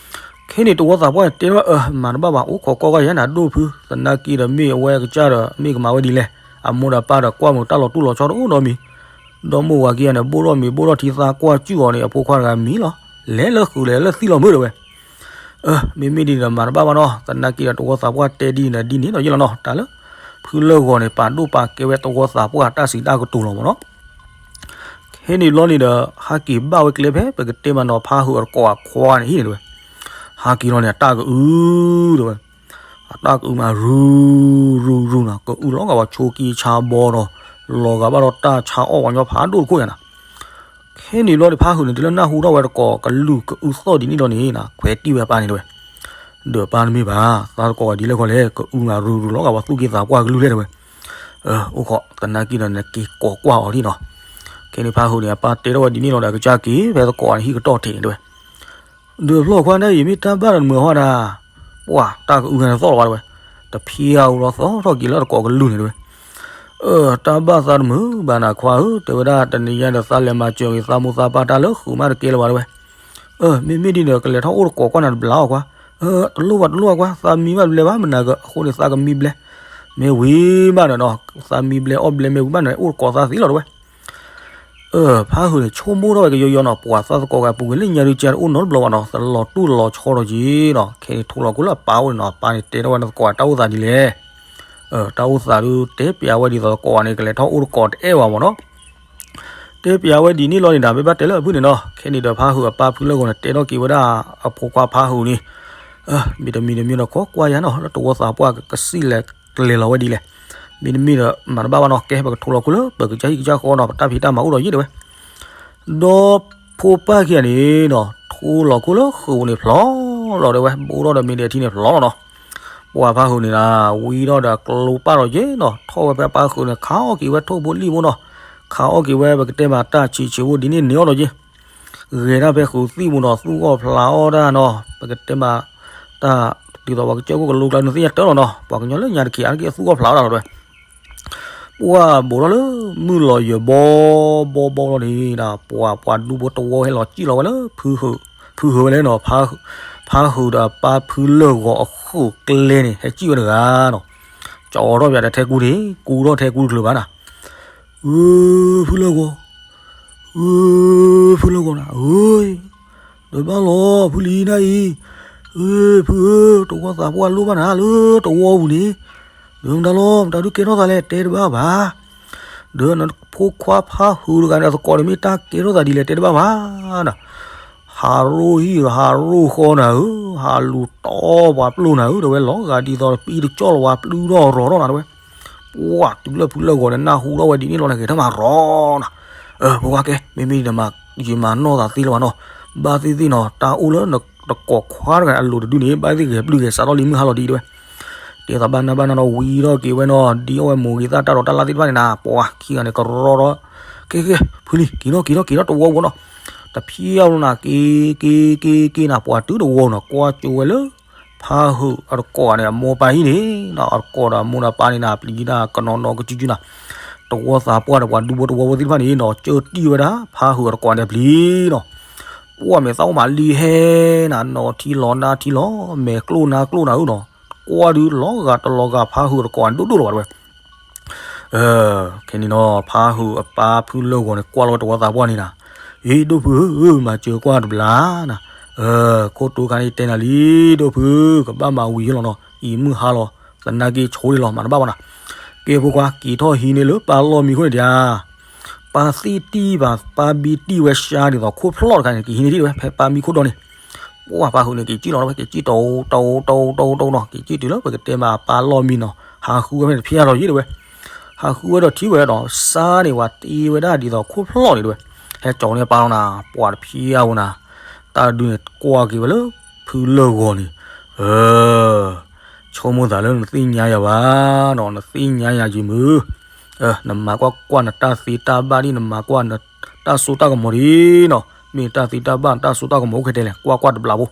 ခဲန့ၣ်တဝီသးပှၢ်န့ၣ်တဲဝဲ အၢ မၤတဘၣ်ဘၣ် အိၣ်ခိးကွၢ်ကွၢ်ယၤနၤဒိၣ်ဖု သနာ်က့ဒီးမ့ၢ်အဝဲကစၢ်ဒီး မ့ၢ်ကမၤဝဲဒ်လဲၣ် အမိၢ်ဒီးပၢ်ဒီးကွၢ်မုာ်တၢ်လီၤတူၢ်လီၤဆီတအိၣ်နီတမံၤ ဒီမိၢ်ဝၤခံဂၤန့ၣ် ဘိၣ်ထီၣ်မ့ၤဘိၣ်ထီၣ်ထံသးကွၢ်စူၣ်အီၤန့ၣ် အဖိခွါတဂၤမံလီၤ လဲၤလၢဃုာ်လဲၤလၢသံလီၤမုၢ်တဲဝဲ အၢ မ့မ့ၢ်ဒ်န့ၣ်ဒီးမၤတဘၣ်ဘၣ်နီၤ သနာ်က့ဒီးတဝီသးပှၢ်တဲဒ်န့ၣ်ဒီးဒ်န့ၣ်ဒီးယဲလီၤနီၤ တၢ်လၢ ဖုလၢၢ်ဂီၤန့ၣ် ပာ်ဒိၣ်ပာ်ကဲဝဲတဝီသးပှၢ်တၢ်စံးတၢ်ကတိၤလီၤမးနီၤ ခဲန့ၣ်ဘျီန့ၣ်ဒီး ဟးက့ၤဘၣ်ဝဲကျဲဖဲ ပကတဲမးနီၤ ဖးဟုးအတကိးအခွါန့ၣ်ဟံၣ်န့ၣ်တဲဝဲ ဟးက့ၤလီၤန့ၣ် အတၢ်ကအုတဲဝဲ အတၢ်ကအုမးရူၤရူၤရူၤနီၤ ကအုလီၤဂာ်ဝဲဆိးက့ဆါဘီဒီး လီၤဂာ်ဘၣ်ဒီးတၢ်ဆါအီၣ်ပှၤညီဖးဒိၣ်တခိၣ်ညါနီၤ ခဲန့ၣ်ဘျီန့ၣ် ဖးဟုးန့ၣ် တုၤလၢနၢ်ဟူထီၣ်ဝဲတကိးကလုၢ်ကအုသီၣ်ဒ်န့ၣ်လီၤန့ၣ် ခွဲးတံၢ်ဝဲအပၢ်န့ၣ်တဲဝဲ ဒီးပၢ်တမ့ၢ်ဘၣ် သးတကိးဂၤဒ်လဲၣ်ခီလဲၣ် ကအုမးရူၤရူၤလီၤဂာ်ပှၤသူၣ်က့သးပှၢ်ကလုၢ်လဲၣ်တဲဝဲ အိၣ်ခိး သနာ်က့ဒီးနက့ၤကိးကွၢ်အီၤလံနီၤ ခဲန့ၣ်ဖးဟုးန့ၣ် အပၢ်တဲထီၣ်ဝဲဒ်န့ၣ်လီၤဒီး ကစၢ်က့ၤဖဲသကိးန့ၣ်ဟံၣ်ကတီၢ်ထံးန့ၣ်တဲဝဲ ဒီးဖျီၣ်ခွါန့ၣ် ယမ့ၢ်တၢ်ဘၣ်ဒီးနမုာ်ဟီဒၣ် ပှၤတၢ်ကအုဂၤန့ၣ်သီၣ်လီၤဘၣ်တဲဝဲ တဖျါအူလီၤသီၣ်ထီၣ်က့ၤလၢတကိးကလုၢ်န့ၣ်တဲဝဲ အၢ တၢ်ဘၣ်သးတမုာ်ဘၣ်နၤခွါဧၢ တဲဝဲဒၣ် တနံၤညါဒီးသးလဲၤမၤစၢၤက့ၤသးမိၢ်သးပၢ်တၢ်လၢဃုာ်မးတကဲလၢၤဘၣ်တဲဝဲ အၢ မ့မ့ၢ်ဒ်န့ၣ်ဒီး ကလဲၤထီၣ်အိၣ်တကိးကွၢ်နၤတဘျီအီၤခွါ အၢ တလိၣ်ဘၣ်တလိၣ်ဘၣ်ခွါ သးမံဘၣ်တဘျဲဘၣ် မနၤက အဃိန့ၣ် သးကမံဘျဲ မ့ၢ်ဝံၤဘၣ်န့ၣ်နီၤ သးမံဘျဲအီၣ်ဘျဲမ့ၢ်ဝံၤဘၣ်န့ၣ် အိၣ်တကိးသးသ့လီၤတဲဝဲ အၢ ဖးဟုးန့ၣ် ဆိကမိၣ်ထီၣ်ဝဲကယီယီနီၤ ပှၤသးသကိးဂၤပူၤကွံာ်လၢညါဒုးကဲတအိၣ်နီတဘျီဘၣ်နီၤ တလီၤတူၢ်လီၤဆီဒီးက့ၤနီၤ ခဲန့ၣ်ထိလီၤခိၣ်လၢအပၢ်အိၣ်န့ၣ်နီၤ အပၢ်န့ၣ်တဲထီၣ်ဝဲနသကိးတၢ်အိၣ်သးဒ်လဲၣ် တၢ်အိၣ်သးဒုး တဲပျးဝဲဒ်သိးသကိးန့ၣ် ကလဲၤထီၣ်အိၣ်တကိးတအဲၣ်ဘၣ်မးနီၤ တဲပျးဝဲဒ်န့ၣ်လီၤန့ၣ်ဒီး မ့ၢ်ဘၣ်တဲလၢအဖုၣ်န့ၣ်နီၤ ခဲန့ၣ်ဒီးဖးဟုးအပၢ်ဖုလၢၢ်ဂီၤန့ၣ် တဲထီၣ်က့ၤဝဲဒၣ်အဖိခွါဖးဟုးန့ၣ် မ့တမ့ၢ်တမ့ၢ်ဒီး ခိးကွၢ်ယၤနီၤ လၢတဝီသးပှၢ်ကစံၣ်လဲၤကျဲၤလီၤဝဲဒ်လဲၣ် မ့တမ့ၢ်ဒီး မၤတဘၣ်ဘၣ်နီၤ ကဲ ပကထိလီၤခိၣ်လၢ ပကစၢ်ဟံၣ်ကစၢ်ဃီနီၤ ပတၢ်ဖံးတၢ်မၤအိၣ်ဒီးယ့ၢ်တဲဝဲ ဒီးဖိပၢ်ခံဂၤန့ၣ်နီၤ ထိလီၤခိၣ်လၢဃုာ်ပူၤန့ၣ်ဖျီလီၤတဲဝဲ ဘိၣ်ထီၣ်ဒီးမ့ၢ်ဒဲးထံန့ၣ်ဖျီလီၤနီၤ ပှၤဖးဟုးန့ၣ်နၤ ဝံထီၣ်ဒီးကျိပၢ်ဒီးက့ၤနီၤ ထီၣ်ဝဲဖဲပၢ်ဃုာ်န့ၣ် ခးအီၣ်က့ၤဝဲထိၣ်ဖိလံၣ်ဖိနီၤ ခးအီၣ်က့ၤဝဲ ပကတဲမးတၢ်ဆံးဆံးဖိဒ်န့ၣ်န့ၢ်အီၣ်ဒီးက့ၤ ဂဲၤဒၣ်ဖဲဃုာ်သံၣ်ပူၤနီၤ သူၣ်အီၣ်ဖျးအီၣ်တၢ်နီၤ ပကတဲမး တၢ်ဒ်သိးပှၤကစၢၢ်ခိၣ်ကလိကျါ နသ့ၣ်ညါတၢ်လီၤနီၤ, ပှၤကညီလၢညါတက့ၢ် အါတက့ၢ်အသူၣ်အီၣ်ဖျါဝဲဒၣ်လီၤတဲဝဲ. ပှၢ်ဘိးထီၣ်လၢမုၢ်လီၤယၢၤဘီဘီဘီလီၤန့ၣ်ဒီး ပှၤပှၤဒူဖိတဝီဟဲလီၤစံၣ်လီၤဝဲလၢ ဖုဟုးဝဲလဲၣ်နီၤ, ဖုဟုးဒီးအပၢ်ဖုလၢၢ်ဂီၤအဃိးကျဲန့ၣ် ဟဲစံၣ်ဝဲတဂၤနီၤ. ကၠီထီၣ်ပၠးဒီးထဲကူဒံး ကူထီၣ်ထဲကူတချုးဘၣ်နီၤ. အၢ ဖုလၢၢ်ဂီၤ အၢ ဖုလၢၢ်ဂီၤနၤ အၢ ဒီးဘၣ်လီၤ ဖုလံနၢ်အံၤ, အၢ ဖုဧၢ တဝီသးပှၢ်လိၣ်ဘၣ်နၤလၢတဝီပူၤန့ၣ်, ဒီးမတၤလီၤ မတၤဒုးကဲထီၣ်သးလဲၣ် တဲတဘၣ်ဘၣ်. ဒီးနဖိခွါဖါဟုးတဂၤန့ၣ် အသကိးန့ၣ် မ့ၢ်တၢ်ကဲထီၣ်သးဒ်လဲၣ် တဲတဘၣ်ဘၣ်နီၤ. ဟးရိၣ်ဟံၣ်ဒီးဟးရိၣ်ဃီနၤဧၢ, ဟးလူၤတီပှၤပျိၢ်နၤဧၢ, တဲဝဲလီၤဂာ်ဒ်သိးပံတကၠီၣ်လီၤ ပှၤပျုၢ်ထီၣ်ရီၤထီၣ်နၤ တဲဝဲ. ပှၢ်တုၤလၢဖုလၢၢ်ဂီၤန့ၣ် နၢ်ဟူထီၣ်ဝဲဒ်န့ၣ်လီၤန့ၣ် ဂဲၤထၢၣ်မၤရီၤနၤ. အၢ ဖိခွါကဲ မ့မ့ၢ်နမၤ ယမၤနီၢ်သးသ့လၢၤဘၣ်နီၤ, ဘၣ်သ့ၣ်သ့ၣ်နီၤ တၢ်အိၣ်လၢနတကိးခွါတဂၤန့ၣ် အလိၤတဒုန့ၣ် ဘၣ်သ့ၣ်ဂဲၤပျုၢ်ဂဲၤစးထီၣ်လံ မုၢ်ဟါလီၤဒ်တဲဝဲ. တဲသးဘၣ်နၢ်ဘၣ်နၢ်ဒီး ဝံထီၣ်က့ၤဝဲနီၤ, ဒ်အီၣ်ဝဲမိၢ်ဂ့ၤသၣ်တၢ်ဒီးတၢ်လၣ်သ့ၣ်တဖၣ်န့ၣ်နၤ, ပှၤခံဂၤန့ၣ် ကရီဒီး ကဲကဲ ဖုလံ က့ၤထီၣ်က့ၤထီၣ်တဝီပူၤနီၤ. တဖျၢၣ်ဝဲနီၤ က့ၤက့ၤက့ၤက့ၤနၤ ပှၤတုၤတဝီနီၤ ကွၢ်ကၠိဝဲလၢ ဖါဟုးအတကိးန့ၣ် အမိၢ်ပၢ်ဟံၣ်န့ၣ်နီၤ, အတကိးဒီးအမိၢ်ဒီးပၢ်န့ၣ်နၤ ပျံၤတၢ်ကနီၤနီၤကစုကစုနၤ. တဝီသးပှၢ်ဒီးပှၤဒူဖိတဝီဖိသ့ၣ်တဖၣ်န့ၣ်နီၤ ကၢၢ်တံၢ်ဝဲဒၣ် ဖါဟုးအတကိးန့ၣ်ပျံၤနီၤ. ပှၢ်မဲာ်သၣ်အိၣ်မးလံဟဲနၤ နီၤထံလီၤနါထံလီၤ မဲာ်ကျိၣ်နါကျိၣ်နၤဧၢနီၤ. ကွၢ်ဒုးလီၤဂာ်တလီၤဂာ် ဖါဟုးအတကိးန့ၣ် ဒိၣ်ဒိၣ်လီၤဘၣ်တဲဝဲ. ခဲန့ၣ်နီၤ ဖါဟုးအပၢ်ဖုလၢၢ်ဂီၤန့ၣ် ကွၢ်လီၤဝဲတဝီသးပှၢ်န့ၣ်နၤ, အ့ ဒိၣ်ဖုဧၢ မၤစၢၤကွၢ်တဘျီနၤ, ခိၣ်တိခါန့ၣ်တဲနၤလံ ဒိၣ်ဖု ကဘၣ်မၤဝံၤယိလီၤနီၤ, အံၤမုၢ်ဟါလီၤ သနာ်က့ဆိဒံးလီၤ မၤတဘၣ်ဘၣ်နၤ. ကဲဖိခွါ က့ၤထီၣ်ဟံးန့ၢ်လၢပၢ်လီၢ်မံခိၣ်န့ၣ်ဒံးဧါ. ပၢ်သ့ၣ်တံၢ်ဘၣ် ပၢ်ဘံတံၢ်ဝဲရှါဒ်သိးခိၣ်ဖျီၣ်တခါန့ၣ် က့ၤဟံးန့ၢ်ဒံးဝဲ ဖဲပၢ်မံခိၣ်ဒီန့ၣ်. ပှၢ်ဖါဟုးန့ၣ် က့ၤစံၣ်လီၤဝဲ က့ၤစံၣ်တအိၣ်တအိၣ်တအိၣ်တအိၣ်တအိၣ်နီၤ, က့ၤစံၣ်တုၤလၢပကတဲမးပၢ်လီၢ်မံနီၤ, ဟးဃုဝဲဖဲန့ၣ်တဖျၢၣ်လီၤယံၤတဲဝဲ. ဟးဃုဝဲဒီးထံၣ်ဝဲဒီး စါန့ၣ် ပှၤတ့ဝဲဒၣ်ဒ်သိးခိၣ်ဖျီၣ်န့ၣ်တဲဝဲ. ဟဲကၠီၤန့ၢ်ပၢ်လီၤနၤ ပှၢ်တဖျၢၣ်ဧိၤနၤ, တၢ်ဒုးန့ၣ်ကွၢ်က့ၤဝဲလၢ ဖုလၢၢ်ဂီၤန့ၣ်, အၢ ဆိကမိၣ်သးလၢနသ့ၣ်ညါယၤဘၣ်နီၤ, နသ့ၣ်ညါယၤယံၤမုၢ်, နမၤကွၢ်ကွၢ်နတၢ်သ့တၢ်ဘၣ်ဒ် နမၤကွၢ်နတၢ်စိတၢ်ကမီၤဒ်နီၤ, မ့ၢ်နတၢ်သ့တၢ်ဘၣ် နတၢ်စိတၢ်ကမီၤအိၣ်ခဲတဲလဲၣ် ကွၢ်ကွၢ်တဘျီဖိ.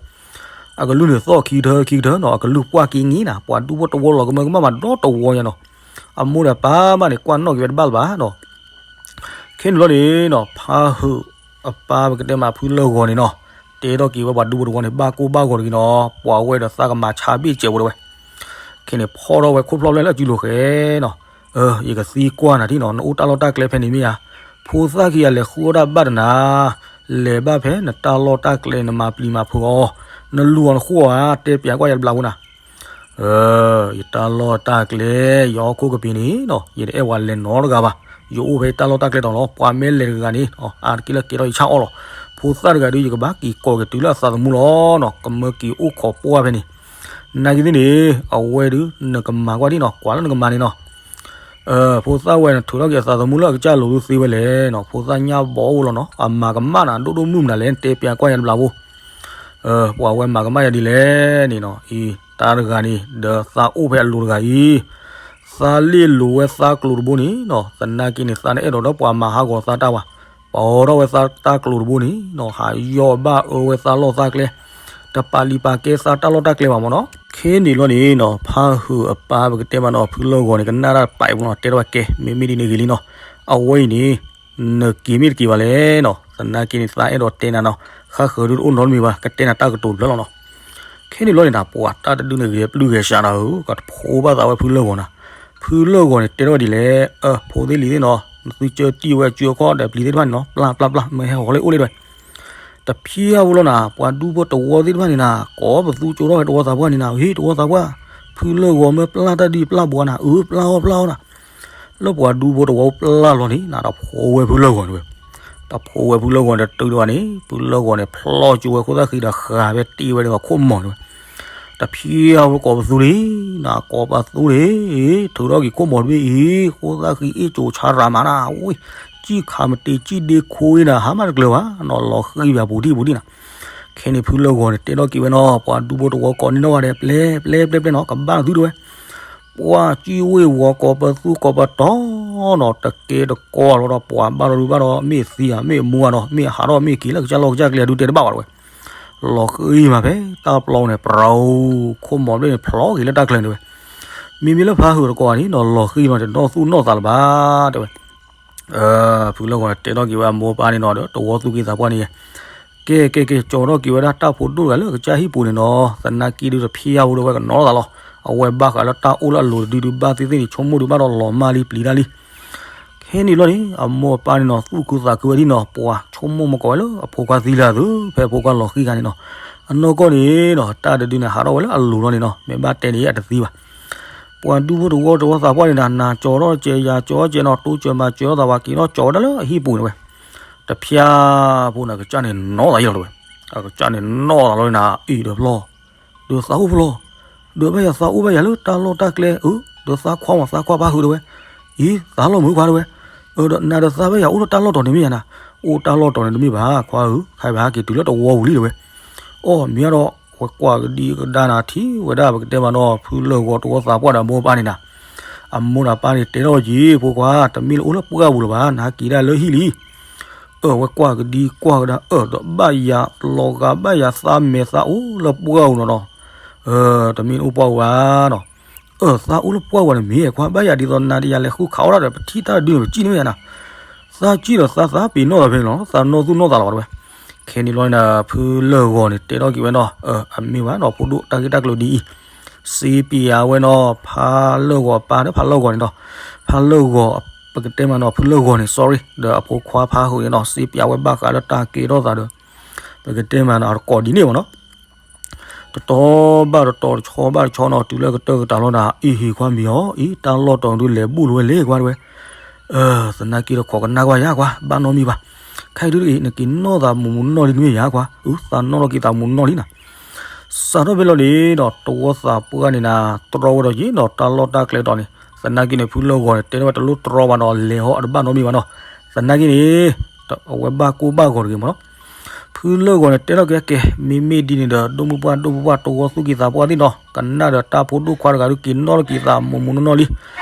အကလုၢ်န့ၣ်သီၣ်ခံကထၢခံကထၢနီၤ, အကလုၢ်ပှၢ်က့ၤငံၤနၤ, ပှၤဒူဖိတဝီလီၤကမၢကမၣ်မးဒီတဝီညါနီၤ, အမိၢ်ဒီးပၢ်မးန့ၣ် ကွၢ်နီၣ်က့ၤဝဲတဘၣ်လၢၤဘၣ်နီၤ. ခဲန့ၣ်လီၤန့ၣ်နီၤ ဖါဟုးအပၢ်ပကတဲမးဖုလၢၢ်ဂီၤန့ၣ်နီၤ, တဲထီၣ်က့ၤဝဲပှၤဒူဖိတဝီန့ၣ် ဘၣ်ကိၢ်ဘၣ်ဂီၤတဂ့ၤနီၤ, ပှၤဝဲဒီးသးကမၤဆါဘ့ၣ်စဲးဖိတဲဝဲ. ခဲန့ၣ်ဖီၣ်ထီၣ်ဝဲခိၣ်ဖျီၣ်ဖျဲၣ်လၢအစုလိာ်ဃဲနီၤ, အၢ ယကသံကွၢ်နၤထံၣ်နီၤ, နအိၣ်တၢ်လီၢ်တၢ်ကျဲဖဲန့ၣ်မ့ၢ်ဧါ, ဖိသၣ်ခံဂၤလဲၤဃုအီၣ်တၢ်ဘၣ်တနၤ, လဲၤဘၣ်ဖဲနတၢ်လီၢ်တၢ်ကျဲနမၤပျံၤမၤဖုးအီၤ, နလူၤအီၤနဃိအီၤဧါ, တဲပၠးကွၢ်ယၤတဘျီဖိနၤ. ယတၢ်လီၢ်တၢ်ကျဲ ယဟီၣ်ခိၣ်ကပ့ၤန့ၣ်နီၤ ယတအဲၣ်ဝဲလဲၤနီတဂၤဘၣ်, ယအိၣ်ဖဲယတၢ်လီၢ်တၢ်ကျဲတီၤလီၤ, ပှၤမ့ၢ်လဲၤတဂၤဂၤန့ၣ် အါတက့ၢ်လၢကဲထီၣ်ယဆၣ်အီၣ်လီၤ, ဖိသၣ်တဂၤဒုး ယကဘၣ်က့ၤကိးက့ၤတုၤလၢအသးသမူလီၤနီၤ, ကမၢက့ၤအိၣ်ခိးပှၢ်ဖဲန့ၣ်, နာ်က့သ့ၣ်န့ၣ် အဝဲဒုး နကမၤကွၢ်ဒ်နီၤ ကွၢ်လၢနကမၤန့ၣ်နီၤ. ဖိသၣ်ဝဲန့ၣ် ထုးထီၣ်က့ၤအသးသမူလၢအကစၢ်လိၤဒုးသ့ဝဲလဲၣ်နီၤ, ဖိသၣ်ညၣ်ဘီအိၣ်လီၤနီၤ, အမၤကမၣ်နၤ ဒိၣ်ဒိၣ်မုၢ်မနုၤလဲၣ် တဲပၠးကွၢ်ယၤတဘျီဖိ ပှၤဝဲမၤကမၣ်ယၤဒ်လဲၣ်န့ၣ်နီၤ, အံၤ တၢ်တဂၤန့ၣ် ဒီးသးအိၣ်ဖဲအလိၤတဂၤအံၤ, သးလ့ၣ်လိၤဝဲသးကျိၤတဘိန့ၣ်နီၤ, သနာ်က့န့ၣ် သးနအဲၣ်ဒိးဒီးပှၤမၤဟးဂီၤသးတၢ်ဝဲ, ပှၤအိးထီၣ်ဝဲသးတၢ်ကျိၤတဘိန့ၣ်နီၤ, ဟးယီၢ်ဘၣ်အၢဝဲသးလီၢ်သးကျဲ, တပာ်လံၤပာ်ကဲသးတၢ်လီၢ်တၢ်ကျဲဘၣ်မ့ၢ်နီၤ. ခဲန့ၣ်လီၤန့ၣ်နီၤ ဖါဟုးအပၢ်ပကတဲမးနီၤ ဖုလၢၢ်ဂီၤန့ၣ် ကနၣ်တၢ်တပာ်အံၤမ့ၢ်နီၤ, တဲထီၣ်ဝဲကဲ မ့မ့ၢ်ဒ်န့ၣ်ဂ့ၤလံနီၤ, အဝဲအံၤန့ၣ် နက့ၤမ့ၢ်တက့ၤဘၣ်လဲၣ်နီၤ, သနာ်က့န့ၣ် သးအဲၣ်ဒိးတဲနၤနီၤ, ဃၣ်ဃၢၤဒုးတအိၣ်နီတမံၤဘၣ်, ကတဲနၤတၢ်ကတိၤတဖျၢၣ်လီၤနီၤ. ခဲန့ၣ်လီၤန့ၣ်နၤ ပှၤတၢ်တဒုန့ၣ် ဂဲၤပျုၢ်ဂဲၤစးနၤဧၢ, ကတဖိဘၣ်သးဝဲဖုလၢၢ်ဂီၤနၤ, ဖုလၢၢ်ဂီၤန့ၣ် တဲထီၣ်ဝဲဒ်လဲၣ်, အၢ ဖိသ့ၣ်လံၤသ့ၣ်နီၤ, နသုကၢတံၢ်ဝဲအစုအခီၣ်ဒီးပျံၤသ့ၣ်တဖၣ်န့ၣ်နီၤ, ပျၢ်ပျၢ်ပျၢ် မ့ၢ်ဟဲဟီၤလၢအိၣ်လၢတဲဝဲ တဖျၢၣ်ဖိလီၤနၤ, ပှၤဒူဖိတဝီသ့ၣ်တဖၣ်န့ၣ်နၤ ကိးပသူကၠိထီၣ်ဝဲတဝီသးပှၢ်န့ၣ်နၤ, ဟ့ၣ် တဝီသးပှၢ်, ဖုလၢၢ်ဂီၤမ့ၢ်ပျၢ်တၢ်ဒုးပျၢ်ဘှီနၤ, အၢ ပျၢ်အီၣ်ပျၢ်အီၣ်နၤ. လၢပှၤဒူဖိတဝီပျၢ်လီၤန့ၣ်နၤ တဖိဝဲဖုလၢၢ်ဂီၤန့ၣ်ဝဲ, တဖိဝဲဖုလၢၢ်ဂီၤန့ၣ်တတုၤဒံးဘၣ်န့ၣ် ဖုလၢၢ်ဂီၤန့ၣ် ဖျီၣ်ကၠိဝဲခိၣ်သၣ်ဃံဒီးဃာ်ဝဲတ့ၢ်ဝဲဒၣ်ခိၣ်မီၤန့ၣ်ဝဲ တဖျၢၣ်ဖိကိးပသူန့ၣ်နၤ ကိးပသူန့ၣ်, ထုးထီၣ်က့ၤခိၣ်မီၤတဘ့ၣ်အံၤ ခိၣ်သၣ်ဃံအ့ၣ်ကၠိဆါရၤမးနၤ, ဝံၤ စံၣ်ခးမတ့ၤစံၣ်ဒ့ခိၣ်အံၤနၤ ဟါမးတကျၢၤဘၣ်နီၤ လီၤဃံၤဘၣ်ပူၤဒံၣ်ပူၤဒံၣ်နၤ. ခဲန့ၣ်ဖုလၢၢ်ဂီၤန့ၣ် တဲထီၣ်က့ၤဝဲနီၤ ပှၤဒူဖိတဝီကိးန့ၢ်နီၣ်ဂၤဒဲး ပျဲပျဲပျဲပျဲနီၤ ကဘၣ်နသုတဝဲ ပှၤစံၣ်ဝ့ၢ်ဝီကိးပသူကိးပတီၤနီၤ တကဲတကီလီၤဒီး ပှၤဘၣ်ဒီးဒုးဘၣ်ဒီး မ့ၢ်သံဧါ မ့ၢ်မူဧါနီၤ မ့ၢ်ဟးထီၣ်မ့ၢ်က့ၤလၢကစၢ်လီၢ်ကစၢ်ကျဲဒုးတဲတဘၣ်ဘၣ်တဝဲ. လီၤဃံမးဖဲတၢ်ပျီန့ၣ် ပြၤအိၣ် ခိၣ်မီၤဘျ့ၣ်န့ၣ် ဖျိးက့ၤလၢတၢ်ကျၢၤန့ၣ်ဝဲ. မ့မ့ၢ်လၢဖါဟုးတကိးဂၤန့ၣ်နီၤ လီၤဃံမး တနီၣ်သူၣ်နီၣ်သးလၢၤဘၣ် တဲဝဲ. ဖုလၢၢ်ဂီၤန့ၣ် တဲထီၣ်က့ၤဝဲအမိၢ်အပၢ်န့ၣ်နီၤ ဒီးတဝီသူၣ်က့သးပှၢ်န့ၣ် ကဲကဲကဲ ကၠီထီၣ်က့ၤဝဲဒၣ်တၢ်ဖိဒိၣ်တဂၤလၢအကစၢ်ဟံၣ်ပူၤန့ၣ်နီၤ သနာ်က့ဒုးတဖျါဝဲဒီးဝဲကနီၤသးလီၤ. အဝဲဘၣ်ဃးလၢတၢ်အိၣ်လၢအလိၤတဒုဒုးဘၣ်သ့ၣ်သ့ၣ်န့ၣ် ဆိကမိၣ်ဒုးဘၣ်ဒီးလီၤမၢ်လံပျံၤတၢ်လံ. ခဲန့ၣ်ဘျီန့ၣ် အမိၢ်အပၢ်န့ၣ်နီၤ သူၣ်ခုသးခုဝဲဒၣ်နီၤ ပှၤဆိကမိၣ်မ့ၢ်ကိးဝဲလၢအဖိခွါသံလၢအသု ဖဲအဖိခွါလီၤဃံခါန့ၣ်နီၤ အနီၢ်ကီၢ်န့ၣ်နီၤ တၢ်တဒုန့ၣ် ဟးထီၣ်ဝဲလၢအလိၤလီၤန့ၣ်နီၤ မ့ၢ်ဘၣ်တဲန့ၣ်အတသံဘၣ်. ပှၤဒူဖိတဝီတဝီသးပှၢ်န့ၣ်နီၤ နၤကၠီထီၣ်ကဲ ယၤကၠီကဲနီၤ တိစၢၤမၤစၢၤထီၣ်သး ပှၤက့ၤထီၣ်ကၠီဝဲဒၣ်လၢအဟံၣ်ပူၤန့ၣ်ဝဲ. တဖျါဖိန့ၣ် အကစၢ်န့ၣ်နီၣ်သးယဲလီၤတဝဲ. အကစၢ်န့ၣ်နီၣ်သးလီၤန့ၣ် အံၤဒီးဖျီ ဒီးသးအိၣ်ဖျီ ဒီးဘၣ်ယၤသးအိၣ်ဘၣ်ယၤလၢတၢ်လီၢ်တၢ်ကျဲ အၢ ဒီးသးခွါမး သးခွါဖါဟုးတဝဲ. အံၤ သးလီၤမုာ်ခွါတဝဲ. အၢ ဒီးနၤဒီးသးဘၣ်ယၤအိၣ်လၢတၢ်လီၢ်တီၤန့ၣ်မ့ၢ်ယၤနၤ အိၣ်တၢ်လီၢ်တီၤန့ၣ်တမ့ၢ်ဘၣ် ခွါဧၢ ခါအံၤပဟဲက့ၤတုၤလၢတဝီပူၤလံတဝဲ. အီၣ် မ့ၢ်ဒီး ဝဲကွၢ်ကဒံကဒါနၤထံၣ်ဝဲဒၣ် ပကတဲမးနီၤ ဖုလၢၢ်ဂီၤတဝီသးပှၢ်ဒီးအမိၢ်အပၢ်န့ၣ်နၤ အမိၢ်ဒီးအပၢ်န့ၣ်တဲထီၣ်က့ၤ ဖိခွါ တမ့ၢ်လၢအိၣ်လၢပှၢ်ပူၤလၢၤဘၣ် နဟဲက့ၤဒၣ်လၢဟံၣ်လံ. အၢ ဝဲကွၢ်ကဒံကွၢ်ကဒါ အၢ ဒီးဘၣ်ယၤလီၤဂာ်ဘၣ်ယၤသးမဲာ်သးအိၣ်လၢပှၢ်ပူၤနီၤနီၤ. တမ့ၢ်အိၣ်ပှၢ်ပူၤဘၣ်နီၤ. အၢ သးအိၣ်လၢပှၢ်ပူၤန့ၣ်မ့ၢ် ခွါဘၣ်ယၤဒ်သိးနၤဒီးယၤလဲၤဃုခးအီၣ်ဒၣ်ဒီး ပထံၣ်တၢ်တဒုန့ၣ် ပစံၣ်န့ၣ်မ့ၢ်ယၤနၤ. သးစံၣ်ဒီးသးသးပ့ၤနီၣ်သးဖဲန့ၣ်လီၤ သးနီၣ်သူၣ်နီၣ်သးလီၤဘၣ်တဝဲ. ခဲန့ၣ်ဘျီန့ၣ် ဖုလၢၢ်ဂီၤန့ၣ် တဲထီၣ်က့ၤဝဲနီၤ အမ့ၢ်ဘၣ်နီၤ ဖိဒိၣ်တၢ်ဂ့ၢ်တၢ်ကျိၤဒ်အံၤ စ့ပျးဝဲနီၤ ဖါလၢၢ်ဂီၤအပၢ်ဒီးဖါလၢၢ်ဂီၤန့ၣ်ဒီး ဖါလၢၢ်ဂီၤ ပကတဲမးနီၤ ဖုလၢၢ်ဂီၤန့ၣ် sorry ဒီးအဖိခွါဖါဟုးန့ၣ်နီၤ စ့ပျးဝဲဘၣ်ဃးလၢတၢ်ကဲထီၣ်သးဒီး ပကတဲမးနီၤ အတကိးဒ်န့ၣ်မ့ၢ်နီၤ. တတီၤဘၣ်တတီၤ တဆီဘၣ်တဆီနီၤ တုၤလၢကတၢၢ်ကတၢၢ်လီၤဒီး အ့ၣ်ဟ့ၣ်ခွါမံၤအီၤ အံၤ တၢ်လီၢ်တီၤဒုးလဲၤဘူၣ်လီၤဝဲလဲၤကွၢ်တဝဲ. သနာ်က့ဒီးခိးကနၣ်ကွၢ်ယၤကွၢ် ဘၣ်နီတမံၤဘၣ်. ခဲအံၤဒုးအံၤ နက့ၤနီၣ်သးမူးမူးနီၢ်လံတမ့ၢ်ယၤကွၢ် အု သးနီၣ်ထီၣ်က့ၤသးမူးနီၢ်လံနီၤ. စးထီၣ်ဖဲလီၤန့ၣ်ဒီး တဝီသးပှၢ်န့ၣ်နၤ တြီဝဲဒီးက့ၤနီၤ တၢ်လီၢ်တၢ်ကျဲတီၤန့ၣ် သနာ်က့န့ၣ် ဖုလၢၢ်ဂီၤန့ၣ် တဲထီၣ်ဝဲတလိၣ်တြီဘၣ်နီၤ လဲၤဟီၣ်အတဘၣ်နီတမံၤဘၣ်နီၤ. သနာ်က့န့ၣ် အဝဲဘၣ်ကိၢ်ဘၣ်ဂီၤတဂ့ၤမ့ၢ်နီၤ. ဖုလၢၢ်ဂီၤန့ၣ် တဲထီၣ်က့ၤကဲ မ့မ့ၢ်ဒ်န့ၣ်ဒီး ဒိၣ်မုၢ်ပှၢ်ဒိၣ်ပှၢ် တဝီသူၣ်က့သးပှၢ်သ့ၣ်နီၤ ကနၣ်ဒီးတၢ်ဖိဒိၣ်ခွါတဂၤဒုးက့ၤနီၣ်ထီၣ်က့ၤသးမူးမူးနီၢ်နီၢ်လံ.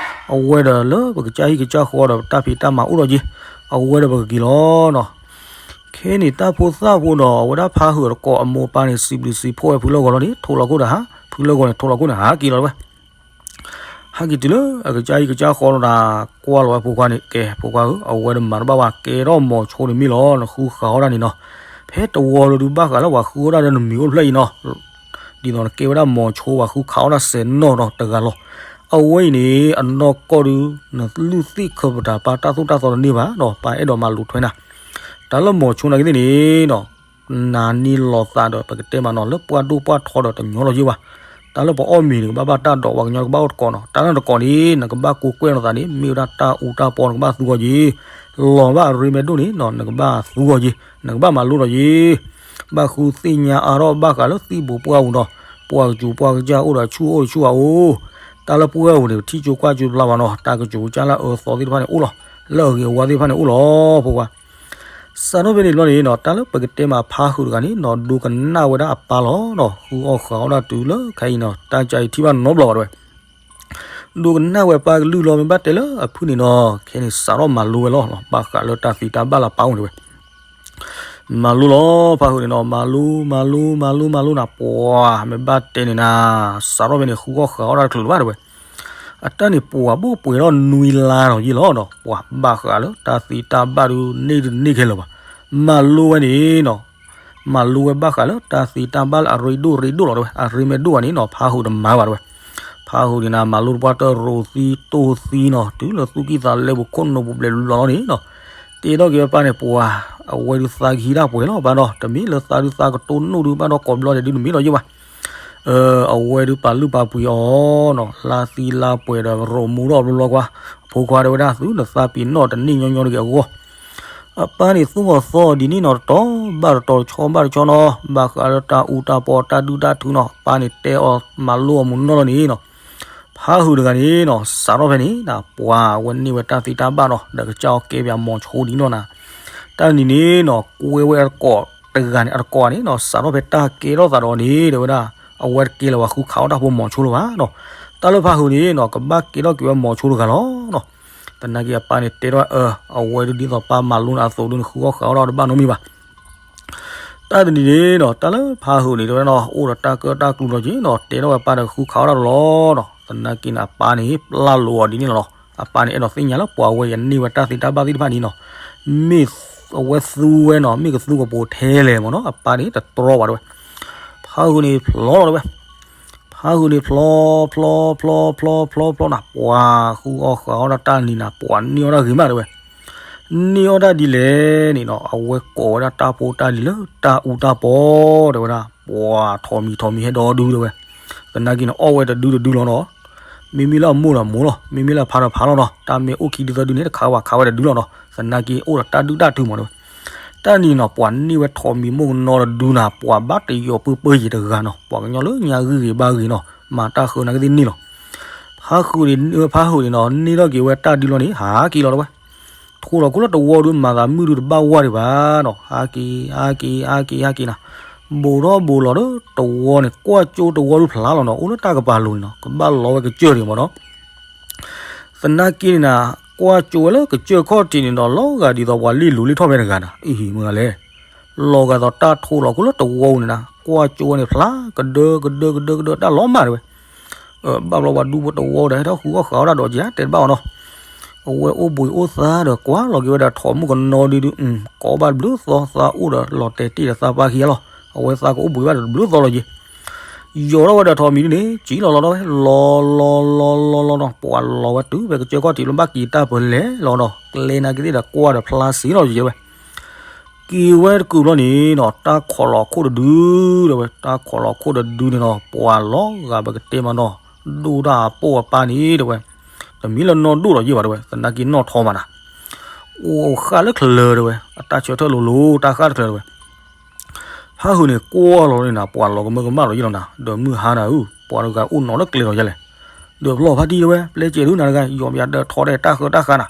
အဝဲဒီးလၢပကစၢ်ဟံၣ်ကစၢ်ဃီဒီးပတၢ်ဖံးတၢ်မၤအိၣ်ဒီးက့ၤ အဝဲဒီးပကက့ၤလီၤနီၤ. ခဲန့ၣ်တၢ်ဖိသၣ်ဖိဒီး အဝဲဒၣ်ဖါဟုးအတကိးအမိၢ်အပၢ်န့ၣ် စံးဘျုးစံးဖှိၣ်ဝဲဖုလၢၢ်ဂီၤလီၤန့ၣ် ထိးလီၤခိၣ်ဒီးဟး ဖုလၢၢ်ဂီၤန့ၣ် ထိးလီၤခိၣ်န့ၣ် ဟးက့ၤလီၤဝဲ ဟဲက့ၤတုၤလၢအကစၢ်ဟံၣ်ကစၢ်ဃီလီၤဒီး ကွၢ်လီၤဝဲဖိခွါန့ၣ် ကဲ ဖိခွါဧၢ အဝဲတမၤတဘၣ်ဘၣ် ကဲထီၣ်မိၤဆိန့ၣ်မ့ၢ်လီၤ နဃုဃးအီၣ်ဒၣ်န့ၣ်နီၤ. ဖဲတဝီလၢဒုးဘၣ်ဃးလၢပှၤဃုအီၣ်ဒၣ်လၢနမံၤအိၣ်တဖျၢၣ်အံၤနီၤ. ဒ်သိးနကဲဝဲဒၣ်မိၤဆိ ပှၤဃုခးအီၣ်ဒၣ်စဲးနီၣ်ဒီးတဂၤလီၤ. အဝဲအံၤန့ၣ် အနီၢ်ကီၢ်ဒုး နလုၢ်သ့ၣ်ခၢပတၢ်ပာ်တၢ်သိၣ်တၢ်သီတန့ၢ်ဘၣ်ဒီး ပၢ်အဲၣ်ဒိးမၤလိထွဲနၤ တၢ်လၢမိၤဆိနာ်က့သ့ၣ်န့ၣ်နီၤ နၤန့ၣ်လီၤသးဒီး ပကတဲမးနီၤ လၢပှၢ်ဒိၣ်ပှၢ်ထီဒီးတညီလီၤယ့ၢ်ဘၣ်. တၢ်လၢပအီၣ်မ့ၤန့ၣ် ကဘၣ်ဘၣ်တၢ်ဒိး ပှၤကညီကဘၣ်အိၣ်တကိးနီၤ. တၢ်လၢတကိးန့ၣ် နကဘၣ်ကိးကွဲၢ်လိာ်သးန့ၣ် မ့ၢ်ဝဲဒၣ်တၢ်အူတၢ်ပီ နကဘၣ်သူအီၤက့ၤ လီၤဘၣ်အရ့မဲာ်ဒိၣ်န့ၣ်နီၤ နကဘၣ်သူအီၤက့ၤ နကဘၣ်မၤလိဒီးက့ၤ ဘၣ်ဃုသ့ၣ်ညါအါထီၣ်ဘၣ်ဃးလၢသံၣ်ပူၤပှၢ်ပူၤဒီး ပှၤကစူၤပှၤကစၢ်အိၣ်ဒီးဆူၣ်အိၣ်ဆူၣ်အအိၣ် တၢ်လၢပှၢ်ပူၤန့ၣ် ပထံၣ်ကၠိကွၢ်ကၠိဖျါဘၣ်နီၤ တၢ်ကစူၤကစၢ်လၢအအၢအသီသ့ၣ်တဖၣ်န့ၣ်အိၣ်လီၤ လၢအဂ့ၤအဝါသ့ၣ်တဖၣ်န့ၣ်အိၣ်လီၤ ဖိခွါ စးထီၣ်ဖဲန့ၣ်ဘျီန့ၣ်နီၤ တၢ်လၢပကတဲမးဖါဟုးတဂၤန့ၣ်နီၤ ဒိကနၣ်ဝဲဒၣ်အပၢ်လီၤနီၤ ဃုအီၣ်ဃးအီၣ်ဒၣ်တုၤလၢခဲအံၤနီၤ တၢ်ကါအံၤထံၣ်ဘၣ်နီတဘျီဘၣ်တဝဲ ဒိကနၣ်ဝဲပၢ်ကလုၢ်လီၤ မ့ၢ်ဘၣ်တဲလၢအဖုၣ်န့ၣ်နီၤ ခဲန့ၣ်စးထီၣ်မၤလိဝဲလီၤ ဘၣ်ဃးလၢတၢ်သံတၢ်ဘၣ်လၢပၢ်အိၣ်န့ၣ်ဝဲ မၤလိလီၤ ဖါဟုးန့ၣ်နီၤ မၤလိ မၤလိ မၤလိ မၤလိနၤ ပှၤ မ့ၢ်ဘၣ်တဲန့ၣ်နၤ စးထီၣ်ဖဲန့ၣ် ဃုအီၣ်ဃးအီၣ်ဒၣ်တချုးလၢၤဘၣ်တဝဲ အတၢ်န့ၣ် ပှၤဘိၣ်ပှဲၤထီၣ်နွံလါနီၤယ့ၢ်လီၤနီၤ ပှၤဘၣ်ဃးလၢတၢ်သံတၢ်ဘၣ်ဒုး န့ၢ်တန့ၢ်ခဲလၢာ်ဘၣ် မၤလိဝဲန့ၣ်နီၤ မၤလိဝဲဘၣ်ဃးလၢတၢ်သံတၢ်ဘၣ်လၢအရ့ဒိၣ်ရ့ဒိၣ်လီၤတဝဲ အရ့မဲာ်ဒိၣ်ဘၣ်န့ၣ်နီၤ ဖါဟုးတမၤဘၣ်တဝဲ ဖါဟုးန့ၣ်နၤ မၤလိတပှၢ်တရိးသံတိၢ်သံနီၤ တုၤလၢသူၣ်ကံၢ်သးလဲပူၤခိၣ်နူာ်ပူၤဘျဲၣ်ဘျီလီၤန့ၣ်နီၤ တဲထီၣ်က့ၤဝဲပၢ်န့ၣ် ပှၤ အဝဲဒုးသးကဟံးတၢ်ပှဲၤလီၤ ဘၣ်ဒီး တမ့ၢ်လၢသးဒုးသးကတိၢ်နီၣ်ဒုး ဘၣ်ဒီးကိးဘျီဒဲးဒုး တမ့ၢ်လီၤယ့ၢ်ဘၣ် အဝဲဒုးပာ်လုၢ်ပာ်ပှ့ၤအီၤနီၤ လါသံလါပှဲၤဒီးရိးမူထီၣ်ဘျီဘျီကွၢ် အဖိခွါတဲဝဲဒၣ် သုနသးပ့ၤနီၣ်တန့ၢ်ညီညီတဂ့ၤအဂီၢ် အပၢ်န့ၣ်သူၣ်အီၤသီအီၤဒ်န့ၣ်နီၤ တတီၤဘၣ်တတီၤ တဆီဘၣ်တဆီနီၤ ဘၣ်ဃးလၢတၢ်အူတၢ်ပီတၢ်ဒုၣ်တၢ်ထုနီၤ ပၢ်န့ၣ်တဲအီၤမၤလိအီၤမူနီၢ်လီၤန့ၣ်နီၤ ဖါဟုးတဂၤန့ၣ်နီၤ စးထီၣ်ဖဲန့ၣ် ပှၤအဝဲန့ၢ်ဝဲတၢ်သံတၢ်ဘၣ်နီၤ ဒီးကစၢ်အီၤကဲပၠးမိၤဆိဒ်နီၢ်နၤ တၢ်တနံၤန့ၣ်နီၤ ကွဲဝဲအတကိးတဂၤန့ၣ် အတကိးန့ၣ်နီၤ စးထီၣ်ဖဲတၢ်ကဲထီၣ်သးဒီးန့ၣ် တဲဝဲဒၣ် အဝဲတကဲလၢၤပှၤဃုခးအီၣ်တၢ်ဖိမိၤဆိလၢၤဘၣ်နီၤ တၢ်လၢဖါဟုးန့ၣ်နီၤ ကဘၣ်ကဲထီၣ်က့ၤဝဲမိၤဆိတဂၤလီၤနီၤ သနာ်က့အပၢ်န့ၣ်တဲထီၣ်အၢ အဝဲဒုးဒ်သိးပၢ်မၤလိနၤအသိးဒုး နဃုအီၣ်ဃးအီၣ်ဒၣ်တဘၣ်နီတမံၤဘၣ် တၢ် တၢ်တနံၤန့ၣ်နီၤ တၢ်လၢဖးဟုးန့ၣ် တဲဝဲဒၣ်နီၤ အိၣ်ဒီးတၢ်ကၢတၢ်ကျူလီၤက့ၤနီၤ တဲထီၣ်ဝဲပၢ်ဒီးဃုခးအီၣ်တၢ်တလီၤနီၤ. သနာ်က့န့ၣ် အပၢ်န့ၣ် ပျၢ်လိာ်အီၤဒ်န့ၣ်လီၤနီၤ. အပၢ်န့ၣ် အဲၣ်ဒိးသ့ၣ်ညါလၢပှၤဝဲအန့ၢ်ဝဲတၢ်သ့တၢ်ဘၣ်သ့ၣ်တဖၣ်န့ၣ်နီၤ မ့ၢ်အဝဲသူဝဲနီၤ မ့ၢ်ကသူကပိာ်ထဲလဲၣ်မ့ၢ်နီၤ အပၢ်န့ၣ် တတြီဘၣ်တဲဝဲ. ဖးဟုးန့ၣ်ဖျီလီၤတဲဝဲ. ဖးဟုးန့ၣ်ဖျီ ဖျီ ဖျီ ဖျီ ဖျီ ဖျီနၤ ပှၤဃုအီၣ်ဃးအီၣ်ဒၣ်တၢ်နံၤနၤ ပှၤန့ၢ်အီၣ်တၢ်ဂ့ၤမးတဲဝဲ. န့ၢ်အီၣ်တၢ်ဒ်လဲၣ်န့ၣ်နီၤ အဝဲကိးဝဲဒၣ်တၢ်ဖိတၢ်လံၤလၢတၢ်အူတၢ်ပီတဲဝဲဒၣ် ပှၤထိးမံၤထိးမံၤဟဲဒီဒူတဲဝဲ. သနာ်က့န့ၣ် အီၣ်ဝဲတဒုတဒုလီၤနီၤ. မ့မ့ၢ်လၢအမိၢ်ဒီးမိၢ်လီၤ မ့မ့ၢ်လၢအဖါဒီးဖါလီၤနီၤ တၢ်မ့ၢ်အိၣ်ခံဒုသၢဒုန့ၣ် တခးဝဲခးဝဲတဒုလီၤနီၤ. သနာ်က့အိၣ်ဒီးတၢ်ဒုၣ်တၢ်ထုးမးတဲဝဲ. တၢ်နံၤနီၤ ပှၤန့ၢ်ဝဲထိးမံၤမိၢ်ကနီၤတဒုနၤ ပှၤဘၣ်တယီၤပၢပၢယံၤတဂၤနီၤ ပှၤကညီလၢညါဂ့ၢ်ဂ့ၤဘါဂ့ၤနီၤ မၤတၢ်ဃၢနၤကသ့ၣ်န့ၣ်လီၤ. ဖးဟုးန့ၣ် ဖးဟုးန့ၣ်နီၤ န့ၢ်ထီၣ်က့ၤဝဲတၢ်ဒုလီၤန့ၣ် ဟးက့ၤလီၤတဲဝဲ. ထိးလီၤခိၣ်လၢတဝီဒု မၤသးမုၢ်ဒုတဘၣ်ဝဲဒံးဘၣ်နီၤ ဟးက့ၤ ဟးက့ၤ ဟးက့ၤ ဟးက့ၤ ဟးက့ၤနၤ. ဘူးထီၣ်ဘူးလီၤဒီးတဝီန့ၣ် ကွၢ်ကၠိတဝီဒုဖျါလီၤနီၤ အိၣ်လၢတၢ်ကပၤလိၤန့ၣ်နီၤ ကဘၣ်လီၤဝဲကစၢၢ်ဒံးမးနီၤ. သနာ်က့န့ၣ်နၤ ကွၢ်ကၠိဝဲလၢကစၢၢ်ခီၣ်ထံးန့ၣ်ဒီး လီၤဂာ်ဒ်သိးပှၤလ့ၣ်လူၤလ့ၣ်ထီၣ်ဖဲတဂၤနၤ အံၤမ့ၢ်ဂၤလဲၣ်. လီၤဂာ်သိးတၢ်ထိးလီၤခိၣ်လၢတဝီန့ၣ်နၤ ကွၢ်ကၠိဝဲန့ၣ်ဖျါ ကဒၢကဒၢကဒၢကဒၢတၢ်လီၤမၢ်တဲဝဲ. ဘၣ်ဘျီပှၤဒူဖိတဝီဒီး ဟဲထီၣ်ဃုအီၣ်ဃးအီၣ်တၢ်ဒီးက့ၤ တဲတဘၣ်အီၤနီၤ. အဝဲအိၣ်ဘှံးအိၣ်သါဒီးကွၢ်လီၤက့ၤဝဲဒီးထိးမိၢ်ကနီၤဒုဒု ကိးဘၣ်တဘျုးသီ သးအိၣ်ဒီးလီၤတဲာ်တ့ၢ်ဒီးသးပၢ်ခံဂၤလီၤ. အဝဲသးကအိၣ်ဘှံးဘၣ်ဒီးတဘျုးသီလီၤက့ၤ ယီၤထီၣ်ဝဲဒီးထိးမံၤဒုန့ၣ် စံၣ်လီၤလီၤဒီးဝဲ လီၤလီၤလီၤလီၤလီၤလီၤနီၤ ပှၤလီၤဝဲတုၤဖဲကစၢၢ်ခီၣ်ထံးလၢဘၣ်က့ၤတၢ်ပၢၤလဲၤလီၤဒီး ကျဲနာ်က့ၤသ့ၣ်ဒီးကွၢ်ဒီးဖျါစ့ၢ်လီၤက့ၤဝဲ. က့ၤဝဲတကုာ်ဘျီန့ၣ်နီၤ တၢ်ခိးလီၤခိၣ်တဒုတဲဝဲ တၢ်ခိးလီၤခိၣ်တဒုန့ၣ်နီၤ ပှၤလီၤဂာ်ပကတဲမးနီၤ ဒိၣ်တၢ်အပိၢ်အပၢ်န့ၣ်တဲဝဲ တမ့ၢ်လၢနီၢ်ဒိၣ်လီၤယ့ၢ်ဘၣ်တဲဝဲ သနာ်က့နီၢ်ထီမးနၤ အိၣ်ဃၣ်လၢချၢတဲဝဲ အတၢ်ဆၢထၢၣ်လိၤလိၤ တၢ်ဃၣ်တချၢတဲဝဲ. ဖးဟုးန့ၣ်ကွၢ်လီၤန့ၣ်နၤ ပှၤလီၤကမၢကမၣ်လီၤယ့ၢ်လီၤနၤ ဒီးမုၢ်ဟါနၤဧၢ ပှၤတဂၤအိၣ်နီၤလၢကျဲလီၤယဲလဲၣ်. ဒီးဖျီဖါတံၢ်တဲဝဲ ပျဲစဲးဒုနၤတဂၤ ယီၤပယၤဒီးထိးဒီးတၢ်ဃၢတၢ်ဃါနၤ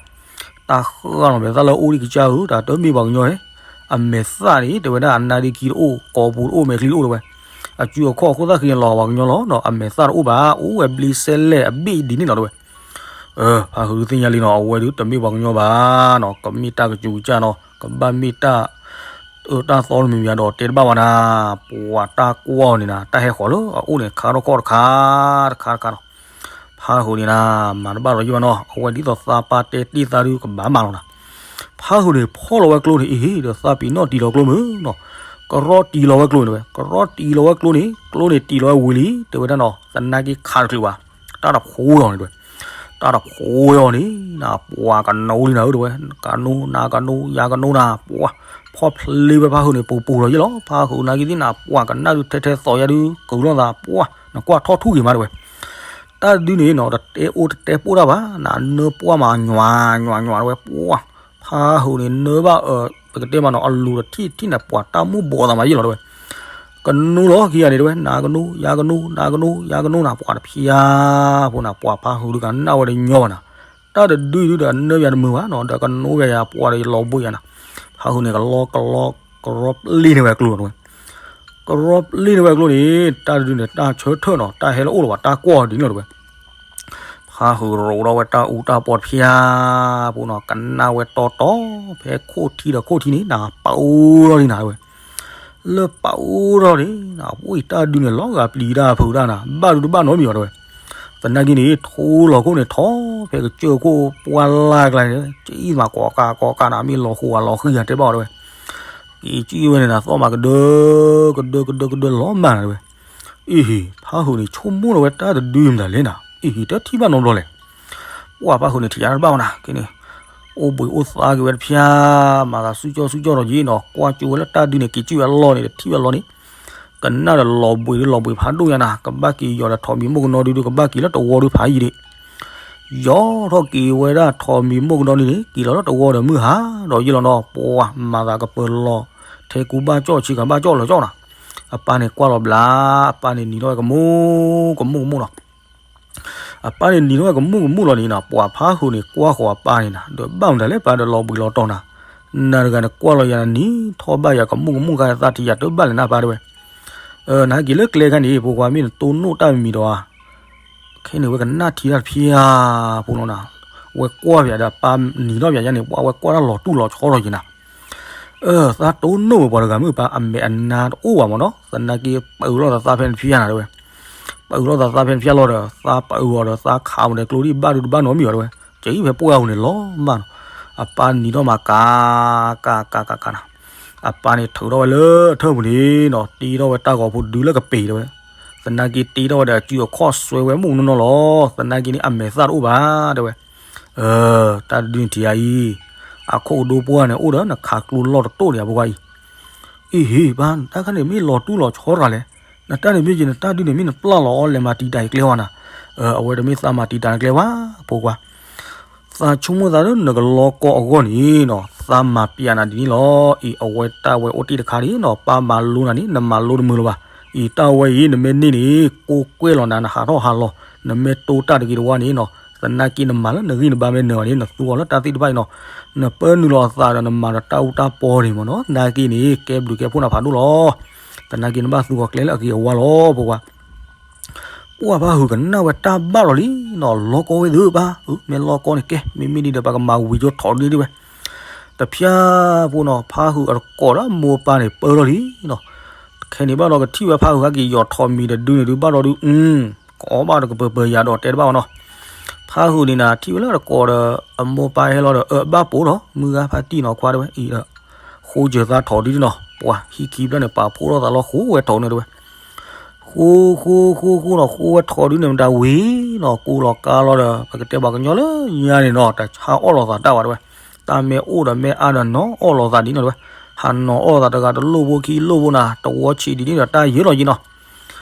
တၢ်ဃၢလီၤမဲာ်သၣ်လၢအိၣ်ဒံးကစၢ်ဧၢ တၢ်တမ့ၢ်ပှၤကညီဧၢ အမဲာ်သၣ်န့ၣ် တဲဝဲဒၣ်အနါဒ့ခံတအိၣ် ကိာ်ပူၤတအိၣ် မဲာ်ချံတအိၣ်တဲဝဲ. အစုအခီၣ်အခိၣ်သၣ်ဃံန့ၣ်လီၤပှၤကညီလီၤနီၤ အမဲာ်သၣ်တအိၣ်ဘၣ် အိၣ်ဝဲဘျ့စဲလဲၣ်အဘ့ၣ်ဒ်န့ၣ်လီၤတဲဝဲ. ဖးဟုးဒုသ့ၣ်ညါလံနီၤ အဝဲဒုတမ့ၢ်ပှၤကညီဘၣ်နီၤ ကမ့ၢ်တၢ်ကစူၤကစၢ်နီၤ ကဘၣ်မ့ၢ်တၢ် အၢတၢ်သီတမံၤမံၤဒီးတဲတဘၣ်ဝဲနၤ ပှၤတၢ်ကွၢ်အီၤန့ၣ်နၤ တၢ်ဟဲဃီၤလၢအအိၣ်န့ၣ် ခါထီၣ်ခီၣ်တခါ တခါတခါနီၤ ဖးဟုးန့ၣ်နၤ မၤတဘၣ်လီၤယ့ၢ်ဘၣ်နီၤ အဝဲဒ်သိးသးပၢ်တဲတ့ၢ်သးဒုကဘၣ်မၤလီၤနၤ. ဖးဟုးန့ၣ်ဖီၣ်လီၤဝဲကျိန့ၣ် အ့ဟ့ၣ် ဒီးသးပ့ၤနီၣ်တံၢ်လီၤကျိမုၢ်နီၤ ကရီတံၢ်လီၤဝဲကျိန့ၣ်တဲဝဲ ကရီတံၢ်လီၤဝဲကျိန့ၣ် ကျိန့ၣ်တံၢ်လီၤဝဲဝံၤလံ တဲဝဲဒၣ်နီၤ သနာ်က့ခးတချုးဘၣ် တၢ်တဖိအီၤန့ၣ်တဲဝဲ တၢ်တဖိအီၤန့ၣ် နပှၤကနိလံနၤဧၢတဲဝဲ ကနိ နကနိ ယၤကနိနၤ ပှၤ ဖီၣ်ဖျ့ဝဲဖးဟုးန့ၣ် ပူၤပူၤလီၤယ့ၢ်လီၤ ဖးဟုးနာ်က့သ့ၣ်နပှၤကနၣ်ဒုထဲထဲသီယါဒု ကုာ်လိာ်သး ပှၤ နကွၢ်ထီၣ်ထူၣ်ဂ့ၤမးတဲဝဲ တၢ်ဒုန့ၣ်နီၤ တတဲအိၣ်တတဲပိၢ်တၢ်ဘၣ် နနၢပှၢ်မးညွၤညွၤညွၤတဲဝဲ ပှၤ ဖးဟုးန့ၣ်နၢဘၣ်အၢ ပကတဲမးနီၤ အလူၤတထံၣ်ထံၣ်န့ၣ် ပှၤတၢ်မိၣ်ဘီးသးမးယ့ၢ်လီၤတဲဝဲ ကနိလီၤခံဂၤန့ၣ်တဲဝဲ နကနိ ယၤကနိ နကနိ ယၤကနိနၤ ပှၤတဖျါ ဖိနၤ ပှၤဖးဟုးဒုကနၣ်ဝဲတညီဘၣ်နၤ တၢ်တဒုအံၤဒုဒီးအနၢပယၤတမုာ်ဘၣ်နီၤ ဒီးကနိပယၤ ပှၤဒီးယလီၤဘှံးယၤနၤ ဖးဟုးန့ၣ် ကလီကလီ ကရီပျ့န့ၢ်ဝဲအကျိလီၤတဲဝဲ ကရီပျ့န့ၢ်ဝဲအကျိန့ၣ် တၢ်တဒုန့ၣ် တၢ်ဆၢထၢၣ်နီၤ တၢ်ဟဲလၢအအိၣ်လီၤဘၣ် တၢ်ကွၢ်အီၤဒ်န့ၣ်လီၤတဲဝဲ ဖးဟုးရိးထီၣ်ဝဲတၢ်အူတၢ်ပီတဖျါ ဖိနီၤ ကနၣ်ဝဲတီတီ ဖဲခိၣ်ထံဒီးခိၣ်ထံန့ၣ် နပာ်အိၣ်ထီၣ်လံနၤတဲဝဲ လၢပာ်အိၣ်ထီၣ်န့ၣ် နပှၤတၢ်ဒုန့ၣ် လီၤဂာ်ပျံၤတၢ်ဖုးတၢ်နၤ ဘၣ်ဒုတဘၣ်နီတမံၤဘၣ်တဲဝဲ သနာ်က့န့ၣ် ထိလီၤခိၣ်န့ၣ်ထီၣ် ဖဲကစၢၢ်ခိၣ်ပှၢ်လၢ်ကျါန့ၣ် ကံမးကိးကးကိးကးနၤ မ့ၢ်လီၤဃိးဂၤလီၤဃံဂၤတဲဘၣ်အီၤတဲဝဲ က့ၤကံဝဲန့ၣ်နၤ သီၣ်မးကဒၢ ကဒၢကဒၢကဒၢလီၤမၢ်နၤတဲဝဲ အ့ဟ့ၣ် ဖးဟုးန့ၣ် ဆိကမိၣ်လီၤဝဲတၢ်တဒုမတၤလဲၣ်နၤ အ့ဟ့ၣ် တထံၣ်ဘၣ်နီတဘျီလဲၣ် ပှၤဖးဟုးန့ၣ် ထံၣ်ယါတဘၣ်ဝဲနၤ က့န့ၣ် အိၣ်ဘှံးအိၣ်သါက့ၤဝဲတဖျါ မၤသးဆူၣ်ကၠီဆူၣ်ကၠီဒီးယ့ၣ်နီၤ ကွၢ်ကၠိဝဲလၢတၢ်ဒုန့ၣ် က့ၤကံဝဲအလီၢ်န့ၣ် တထံၣ်ဝဲအလီၢ်န့ၣ် ကနၣ်ဒီးလီၤဘှံးဒုလီၤဘှံးဖးဒိၣ်ညါနၤ ကဘၣ်က့ၤယီၤဒီးထိးမံၤမိၢ်ကနီၤဒုဒု ကဘၣ်က့ၤလၢတဝီဒုဖးယံၤဒံး ယီၤထီၣ်က့ၤဝဲဒၣ်ထိးမံၤမိၢ်ကနီၤဒုန့ၣ် က့ၤလီၤလၢတဝီဒီးမုၢ်ဟါဒီးယ့ၣ်လီၤနီၤ ပှၤမၤသးကပၢၤလီၤ ထဲကူဘၣ်ကၠီၣ် ဆ့ကၤဘၣ်ကၠီၣ်လီၤကၠီၣ်နၤ အပၢ်န့ၣ်ကွၢ်လီၤဘျါ အပၢ်န့ၣ်နံၤထီၣ်ဝဲကမူၣ်ကမူၣ်ကမူၣ်နီၤ အပၢ်န့ၣ်နံၤထီၣ်ဝဲကမူၣ်ကမူၣ်လီၤန့ၣ်နီၤ ပှၤဖးဟုးန့ၣ်ကွၢ်ဃီၤအပၢ်န့ၣ်နၤ ဒီးဘၣ်မတၤလဲၣ်ပၢ်ဒီးလီၤဘှံးလီၤတီၤနၤ နၤတဂၤန့ၣ်ကွၢ်လီၤယၤနနံၤထီၣ်ဘၣ်ယၤကမူၣ်ကမူၣ်ခါသးထံၣ်ယၤတဘၣ်လဲၣ်နၤပၢ်တဲဝဲ နဟဲက့ၤလၢကျဲခါန့ၣ် ဖိခွါမ့ၢ်နတိၢ်နီၣ်တၢ်မံၤဒီး ခဲန့ၣ်ဝဲကနၣ်ထံတၢ်တဖျါဖိလီၤနၤ ဝဲကွၢ်ပယၤဒီးပၢ်နံၤထီၣ်ပယၤယါန့ၣ် ပှၤဝဲကွၢ်တၢ်လီၤတူၢ်လီၤဆီလီၤက့ၤနၤ သးတိၢ်နီၣ်ဝဲပှၤတဂၤမုၣ်ပၢ် အမဲာ်အနါတအိၣ်ဘၣ်မၢ်နီၤ. သနာ်က့ ပာ်အုးလိာ်သးသးဖဲနဖျါနၤတဲဝဲ, ပာ်အုးလိာ်သးသးဖဲနဖျါလီၤဒီး သးပာ်အုးအီၤဒီး သးခးအီၤဒီးကျိဒံၣ်ဘၣ်ဒုးတဘၣ်နီတမံၤဘၣ်တဲဝဲ. ကဟံၣ်ဖဲပှၢ်ပူၤန့ၣ်လီၤမၢ်နီၤ. အပၢ်နံၤထီၣ်မၤကး ကး ကး ကး ကးနၤ, အပၢ်န့ၣ်ထုးထီၣ်ဝဲလၢအထၢၣ်ပူၤန့ၣ်နီၤ တ့ထီၣ်ဝဲတၢ်ဂီၤဖိတဒုလၢကပ့ၤတဲဝဲ. သနာ်က့တ့ထီၣ်ဝဲဒီးအစုအခီၣ်စွဲဝဲမုၢ်နီၢ်နီၢ်လီၤ. သနာ်က့န့ၣ် အမဲာ်သၣ်တအိၣ်ဘၣ်တဲဝဲ. တၢ်တဒုန့ၣ်ထံၣ်ဧါအံၤ, အခိၣ်ကဒိပှၢ်န့ၣ် အိၣ်ဒီးနခးကျိလီၢ်တတိၢ်န့ၣ်အဖိခွါအံၤ. အ့ဟ့ၣ်ပၢ် နတၢ်ခါန့ၣ်မ့ၢ်လီၤတူၢ်လီၤဆီတဂၤလဲၣ်. နတၢ်န့ၣ်မ့ၢ်က့ၤ နတၢ်ဒုန့ၣ်မ့ၢ်နပျၢ်လီၤအီၤလဲၤမၤတံာ်တာ်အံၤကျဲဝဲနၤ. အဝဲတမ့ၢ်သးမၤတံာ်တာ်နကျဲဝဲ အဖိခွါ. သးဆိကမိၣ်သးလၢနကလီကီအဂီၢ်န့ၣ်နီၤ သးမၤပျဲနၤဒ်န့ၣ်လီၤ. အံၤအဝဲတၢ်ဝဲအိၣ်တ့ၢ်တခါန့ၣ်နီၤ ပၢ်မၤလိနၤန့ၣ် နမၤလိတမုာ်လၢၤဘၣ်. အံၤတၢ်ဝဲအံၤ နမ့ၢ်န့ၢ်န့ၣ် ကိးကွဲၢ်လီၤနၤ နဟးထီၣ်ဟးလီၤ နမ့ၢ်တိတၢ်တဂ့ၤတဝါန့ၣ်နီၤ သနာ်က့နမၤလၢနဂံၢ်နဘါမ့ၢ်နၢၤဘၣ်န့ၣ် နသူအီၤလၢတၢ်သ့ၣ်တဖၣ်အံၤနီၤ နပၢနုာ်လီၤအသးဒီးနမၤဒီးတၢ်အူတၢ်ပီန့ၣ်မ့ၢ်နီၤ သနာ်က့န့ၣ် ကဲဘျုးကဲဖှိၣ်နၤဖးဒိၣ်လီၤ. သနာ်က့နဘၣ်သူအီၤကျဲလၢအဂ့ၤအဝါလီၤ ဖိခွါ. ပှၢ်ဖးဟုးကနၣ်ဝဲတၢ်ဘၣ်လီၤလံနီၤ လီကီဝဲသ့ၣ်ပၢ် မ့ၢ်လီကီန့ၣ်ကဲ မ့မ့ၢ်ဒ်ဒီးပှၤကမၤဝံၤကၠိထီၣ်ဒ်ဒ်ဝဲ တဖျါဖိနီၤ ဖးဟုးအတကိးဒီးမိၢ်ပၢ်န့ၣ်ပၢလီၤလံနီၤ. ခဲန့ၣ်ဘၣ်ဒီးကထံၣ်ဝဲဖးဟုးဟဲက့ၤယီၤထီၣ်မံၤတဒုန့ၣ်ဒုးဘၣ်ဒီးဒုး ကအီၣ်ဘၣ်တကပၤပၤယၤဒီးတဲတဘၣ်အီၤနီၤ. ဖးဟုးန့ၣ်နၤထံၣ်ဝဲလၢတကိးဒီး အမိၢ်ပၢ်ဟဲလီၤဒီး အၢ ဘၣ်ပိာ်ဒီး မုၢ်ဂၤဖးတံၢ်နီၤခွါတဲဝဲအံၤဒီး ဃိစၢၤသးထီၣ်ဒုးနီၤ ပှၤဟံၣ်ခံဖျၢၣ်န့ၣ် ပာ်ဖှိၣ်ထီၣ်သးလီၤဃိဝဲထီၣ်န့ၣ်တဲဝဲ ဃိ ဃိ ဃိ ဃိနီၤ ဃိဝဲထီၣ်ဒုးန့ၣ်မတၤဝံၤနီၤ ကိးလီၤကါလီၤဒီး ပကတဲပှၤကညီလၢညါန့ၣ်နီၤ တဟးအီၣ်လီၤသးတၢ်ဘၣ်တဲဝဲ တၢ်မ့ၢ်အိၣ်ဒီးမ့ၢ်အါဒီးနီၤအီၣ်လီၤသးဒ်နီၤတဲဝဲ ဟးနီၤအီၣ်သးတဂၤတလိၣ်ဖိခံလိၣ်ဖိနၤ တဝီဆံးဒ်န့ၣ်ဒီးတၢ်ယၢလီၤယံနီၤ.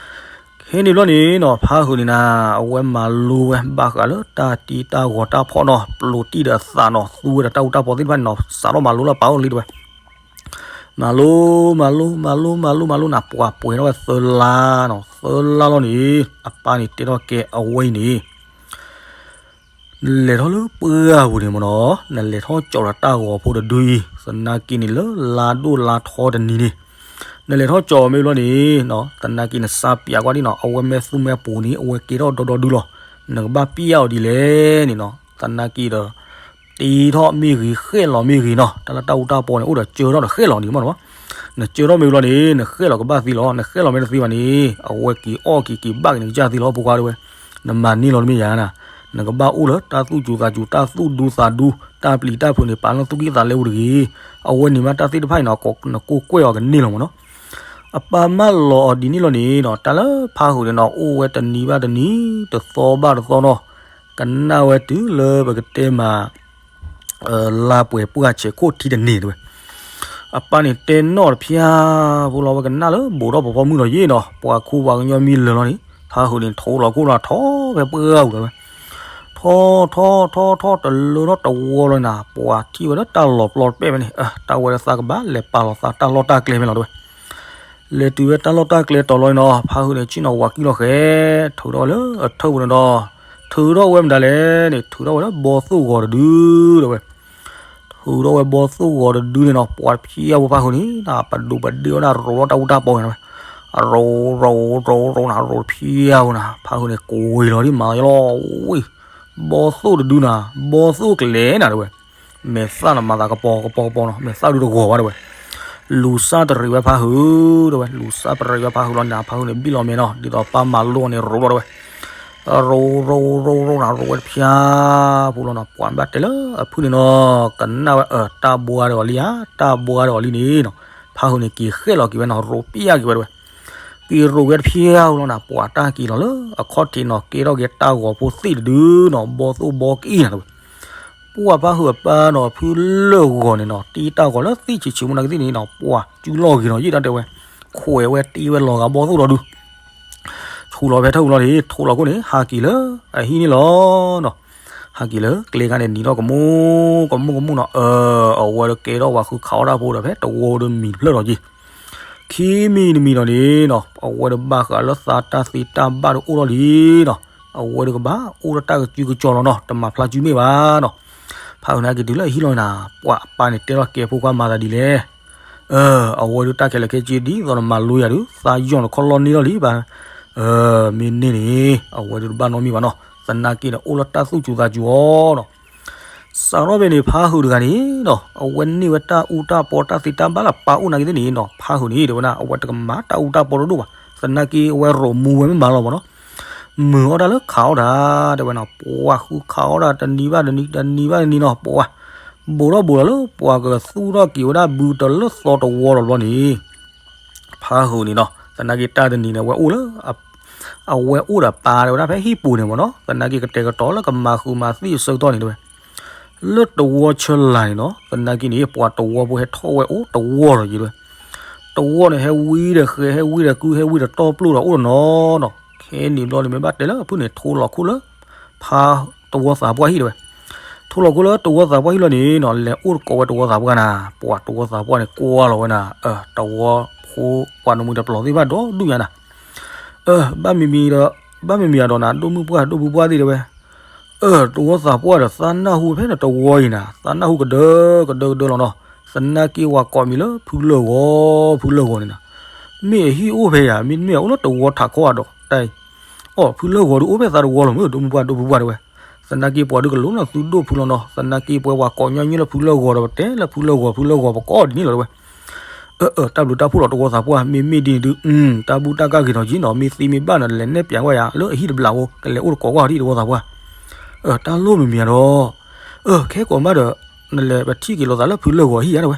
ခဲန့ၣ်ဘျီန့ၣ်နီၤ ဖးဟုးန့ၣ်နၤ အဝဲမၤလိဝဲဘၣ်ဃးလၢတၢ်တံတၢ်ဂီၤတၢ်ဖီၣ်နီၤ ပျိးတံၢ်ဒီးအသးနီၤ သူဝဲဒီးတၢ်အူတၢ်ပီသ့ၣ်တဖၣ်န့ၣ်နီၤ စးထီၣ်မၤလိလၢပာ်အိၣ်လံတဲဝဲ မၤလိ မၤလိ မၤလိ မၤလိ မၤလိနၤ ပှၤပှဲၤထီၣ်ဝဲသၢလါနီၤ သၢလါလီၤန့ၣ် အပၢ်န့ၣ်တဲထီၣ်ကဲအဝဲအံၤန့ၣ် နလဲၤထီၣ်လၢပှၢ်ပူၤန့ၣ်မ့ၢ်နီၤ နလဲၤထီၣ်ကၠီးဒီးတၢ်ဂီၤဖိတဒုအံၤ သနာ်က့န့ၣ်လၢလါဒိၣ်လါထီတနံၤန့ၣ် နလဲၤထီၣ်ကၠီးမ့ၢ်ဘျီန့ၣ် သနာ်က့နစးပျးကွၢ်ဒ်နီၤ အဝဲမ့ၢ်သူမ့ၢ်ပူၤန့ၣ် အဝဲကဲထီၣ်ဒီဒီဒုလီၤ နကဘၣ်ပျးအီၤဒ်လဲၣ်န့ၣ်နီၤ သနာ်က့ဒီး တ့ထီၣ်မ့ၢ်ဂ့ၤ ဃဲၣ်လီၤမ့ၢ်ဂ့ၤနီၤ တၢ်လၢတၢ်အူတၢ်ပီန့ၣ် အိၣ်ဒီးကၢထီၣ်ဒီးဃဲၣ်လီၤန့ၣ်မ့ၢ်နီၤ နကၢထီၣ်မ့ၢ်ဘျီန့ၣ် နဃဲၣ်လီၤကဘၣ်သ့လီၤ နဃဲၣ်လီၤမ့ၢ်တသ့ဘၣ်န့ၣ် အဝဲက့ၤအီၣ်က့ၤက့ၤဘၣ်က့ၤနကစၢ်သ့လီၤ ဖိခွါတဲဝဲ နမၤန့ၢ်လီၤတမ့ၢ်ယၤနၤ နကဘၣ်အိၣ်လၢတၢ်သူၣ်စူၤသးစူၤ တၢ်သူၣ်ဒူသးဒူ တၢ်ပျံၤတၢ်ဖုးန့ၣ် ပာ်လၢသူၣ်ကံၢ်သးလဲပူၤတဂ့ၤ အဝဲန့ၣ်မ့ၢ်တၢ်သ့ၣ်တဖၣ်အံၤနီၤ နကိးကွဲၢ်အီၤကန့ၢ်လီၤမ့ၢ်နီၤ အပၢ်မၢလီၤအီၤဒ်န့ၣ်လီၤန့ၣ်နီၤ တၢ်လၢဖးဟုးန့ၣ်နီၤ အိၣ်ဝဲတနံၤဘၣ်တနံၤ တသီဘၣ်တသီနီၤ ကနၣ်ဝဲတုၤလၢပကတဲမး လါပှဲၤပှၢ်ဆဲးခိၣ်ထံတန့ၢ်တဲဝဲ အပၢ်န့ၣ်တဲနီၣ်တဖျါ ဖိလီၤဝဲကနၣ်လၢဘူးဒီးပှၤဖီမုၢ်လီၤယ့ၣ်နီၤ ပှၤခူပှၤကညီမံလၢာ်လီၤန့ၣ် ဖးဟုးန့ၣ် ထိးလီၤခိၣ်လီၤထီၣ်ဖဲပှၢ်ပူၤတဲဝဲ ထီၣ်ထီၣ်ထီၣ်ထီၣ်တလၢထီၣ်တဝီလီၤနၤ ပှၤထံၣ်ဝဲလၢတၢ်လီၤပျီတပဲၣ်ဖဲန့ၣ် တၢ်ဝဲလၢသးကဘၣ်လဲၤပာ်လီၤသးတၢ်လီၢ်တၢ်ကျဲဖဲလီၤတဲဝဲ လဲၤတုၤဝဲတၢ်လီၢ်တၢ်ကျဲတီၤလီၤနီၤ ဖးဟုးန့ၣ် ဆ့ၣ်နီၤဝၤကံၢ်လီၤဃဲၤ ထုးထီၣ်ဝဲလၢအထၢၣ်ပူၤန့ၣ်ဒီး ထုးထီၣ်ဝဲမတၤလဲၣ်န့ၣ် ထုးထီၣ်ဝဲလၢဘီသိၣ်ဂီၤတဒုတဲဝဲ ထုးထီၣ်ဝဲဘီသိၣ်ဂီၤတဒုန့ၣ်နီၤ ပှၤတဖျါဖိဖးဟုးန့ၣ် ပဒိးပဒ့ဝဲဒၣ်ရိးထီၣ်တၢ်အူတၢ်ပီန့ၣ်တဲဝဲ ရိးရိးရိးရိးနၤ ရိးတဖျါဖိနၤ ဖးဟုးန့ၣ် ကိးဝံၤလီၤဒ်မၤလီၤယလီၤ ဝံၤ ဘီသိၣ်တဒုနၤ ဘီသိၣ်ကျဲနၤတဲဝဲ မဲာ်သၣ်နမၤသးကပီၤကပီၤကပီၤနီၤ မဲာ်သၣ်ဒုတဂီၤဘၣ်တဲဝဲ လူၤစၢ်တရံးဝဲဖးဟုးတဲဝဲ လူၤစၢ်တရံးဝဲဖးဟုးလီၤန့ၣ် ဖးဟုးန့ၣ်ဘံၣ်လီၤမဲာ်နီၤ ဒ်သိးပၢ်မၤလိအီၤန့ၣ် ရိးလီၤတဲဝဲ ရိးရိးရိးရိးနၤ ရိးဝဲတဖျါဖိလီၤနီၤ ပှၤဘၣ်တဲလၢအဖုၣ်န့ၣ်နီၤ ကနၣ်ဝဲအၢ တၢ်ဘှါဒီးအီၤလံဧါ တၢ်ဘှါဒီးအီၤလံန့ၣ်နီၤ ဖးဟုးန့ၣ်က့ၤဃဲၣ်လီၤက့ၤဝဲနီၤ ရိးပျၢ်က့ၤဝဲတဲဝဲ က့ၤရိးဝဲတဖျါဖိလီၤနၤ ပှၤတၢ်က့ၤလီၤလၢအခီၣ်ထံးနီၤ ကဲထီၣ်က့ၤတၢ်ဂီၤဖိသ့ၣ်တဒုနီၤ ဘီသိၣ်ဘီကံၢ်နၤတဲဝဲ ပှၢ်ဖးဟုးအပၢ်နီၤ ဖုလၢၢ်ဂီၤန့ၣ်နီၤ တ့တၢ်ဂီၤလၢသ့ၣ်ဆံးဆံးမူနၤကသ့ၣ်န့ၣ်နီၤ ပှၢ်ကူလီၤဂ့ၤနီၤ ယ့ၣ်တၢ်တဲဝဲ ခွဲးဝဲတ့ဝဲလီၤဂာ်ဘီသိၣ်ဒီဒု ဆူးလီၤဖဲထၢၣ်ပူၤလီၤန့ၣ် ထိးလီၤခိၣ်န့ၣ် ဟးက့ၤလၢအဟံၣ်န့ၣ်လီၤနီၤ ဟးက့ၤလၢကျဲခါန့ၣ် နံၤထီၣ်ကမူကမူကမူနီၤ အၢ အဝဲဒီးကဲထီၣ်ဝဲဃုခးအီၣ်တၢ်ဖိဒီးဖဲတဝီဒီးမံၤတဖျၢၣ်လီၤက့ၤ ခံမံၤတမံၤဒီးန့ၣ်နီၤ အဝဲဒီးဘၣ်ဃးလၢသးတၢ်သ့တၢ်ဘၣ်ဒီးအိၣ်ထီၣ်လံနီၤ အဝဲဒီးကဘၣ်အိၣ်ဒီးတၢ်ကစုကစီၤလီၤနီၤ တမၤဖျါစုမ့ၢ်ဘၣ်နီၤ ဖးဟုးန့ၣ်က့ၤတုၤလၢအဟံၣ်လီၤနၤ ပှၤအပၢ်န့ၣ်တဲထီၣ်ကဲဖိခွါမၤသးဒ်လဲၣ် အဝဲဒုးတၢ်ခဲလၢာ်ခဲဆ့ဒ်သိးနမၤလိယၤဒုး သးယီၢ်နခီၣ်လီၢ်န့ၢ်လီၤလံဘၣ် မ့ၢ်န့ၢ်န့ၣ် အဝဲဒုးတဘၣ်နီတမံၤဘၣ်နီၤ သနာ်က့ဒီးအိၣ်လၢတၢ်သူၣ်စူၤသးစူၤအီၤနီၤ စးထီၣ်ဖဲန့ၣ် ဖါဟုးတဂၤန့ၣ်နီၤ အဝဲန့ၢ်ဝဲတၢ်အူတၢ်ပီ တၢ်သ့တၢ်ဘၣ်လၢပၢ်အိၣ်နာ်က့သ့ၣ်န့ၣ်နီၤ ဖါဟုးန့ၣ် တဲဝဲဒၣ် အဝဲတကမၤတၢ်အူတၢ်ပီတဒိၣ်ဘၣ်. သနာ်က့အဝဲရိးမူဝဲမ့ၢ်မးလီၤမးနီၤ. မုာ်အီၣ်တၢ်လၢခးအီၣ်တၢ် တဲဝဲနီၤ, ပှၤဃုခးအီၣ်တၢ်တနံၤဘၣ်တနံၤ တနံၤဘၣ်တနံၤနီၤ ပှၤ ဘူးထီၣ်ဘူးလီၤလၢပှၤကသူၣ်ထီၣ်က့ၤဝဲဒၣ်ဘုတလၢသီတဝီလီၤဘျီန့ၣ် ဖါဟုးန့ၣ်နီၤ သနာ်က့တၢ်တနံၤန့ၣ် အဝဲအိၣ်လၢ အဝဲအိၣ်ဒီးပၢ်တဲဝဲဒၣ် ဖဲဟံၣ်ပူၤန့ၣ်မးနီၤ. သနာ်က့ကတဲာ်ကတီၤလၢကမၤဃုာ်မၤသံအဆၢကတီၢ်န့ၣ်တဲဝဲ လၢတဝီဆၢလာ်န့ၣ်နီၤ သနာ်က့န့ၣ် ပှၤတဝီဖိဟဲထီၣ်ဝဲအိၣ်တဝီလီၤက့ၤတဲဝဲ. တဝီန့ၣ် ဟဲဝံဒီးဃဲၤ ဟဲဝံဒီးကု ဟဲဝံဒီးတီပျိၢ်ဒီးအိၣ်ဒီးနီၤနီၤ. ခဲန့ၣ်ဘျီန့ၣ် မ့ၢ်ဘၣ်တဲလၢဖုန့ၣ် ထိလီၤခိၣ်လၢ ဖါတဝီသးပှၢ်ဟံၣ်တဲဝဲ. ထိလီၤခိၣ်လၢတဝီသးပှၢ်ဟံၣ်လီၤန့ၣ်နီၤ လဲၤအိၣ်တကိးဝဲတဝီသးပှၢ်နၤ, ပှၤတဝီသးပှၢ်န့ၣ်ကွၢ်လီၤဝဲနၤ, တဝီဖိပှၤတမှံၤတပျီၤသ့ၣ်တဖၣ်ဒီဒူၣ်ညါနၤ. ဘၣ်မံၤမံၤဒီး ဘၣ်မံၤမံၤအဒီးနၤ ဒိၣ်မုၣ်ပှၢ်ဒိၣ်ဖုပှၢ်သ့ၣ်တဲဝဲ တဝီသးပှၢ်ဒီး သးနၢ်ဟူဖဲနတဝီအံၤနၤ, သးနၢ်ဟူကဒၢကဒၢကဒၢလီၤနီၤ. သနာ်က့ဝၤကိးမံၤလၢဖုလၢၢ်ဂီၤ ဖုလၢၢ်ဂီၤန့ၣ်နၤ, မ့ၢ်အဟံၣ်အိၣ်ဖဲယၤ မ့တမ့ၢ်အအိၣ်လၢတဝီထးခီအဒီးတၢ်အံၤ, အိ ဖုလၢၢ်ဂီၤဒုးအိၣ်ဖဲသးတဝီလီၤမ့ၢ် ဒိၣ်မုၣ်ပှၢ်ဒိၣ်ဖုပှၢ်တဲဝဲ. သနာ်က့ပှၤဒုးကလိၤလီၤသုဒိၣ်ဖုလီၤနီၤ. သနာ်က့ပှၤကိးညီနုၢ်လၢဖုလၢၢ်ဂီၤဒီး ပတဲလၢဖုလၢၢ်ဂီၤ ဖုလၢၢ်ဂီၤပကိးဒ်န့ၣ်လီၤတဲဝဲ. အၢ တၢ်ဘျုးတၢ်ဖှိၣ်လီၤတဝီသးပှၢ် မ့မ့ၢ်ဒ်န့ၣ်ဒုး တၢ်ဘူၣ်တၢ်ကၢ်ဂ့ၤထီၣ်က့နီၤ မ့ၢ်သံမ့ၢ်ဘၣ်နၤ လဲၤနဲၣ်ပၠးကွၢ်ယၤ လၢအဟံၣ်တဘျီဖိ ကလဲၤအိၣ်တကိးကွၢ်ထံၣ်တဝီသးပှၢ်. တၢ်လိၣ်မံၤမံၤဒီး အၢ ခဲကိးမးဒီး နလဲၤပထံၣ်က့ၤလိာ်သးလၢဖုလၢၢ်ဂီၤအဟံၣ်ဧါတဲဝဲ.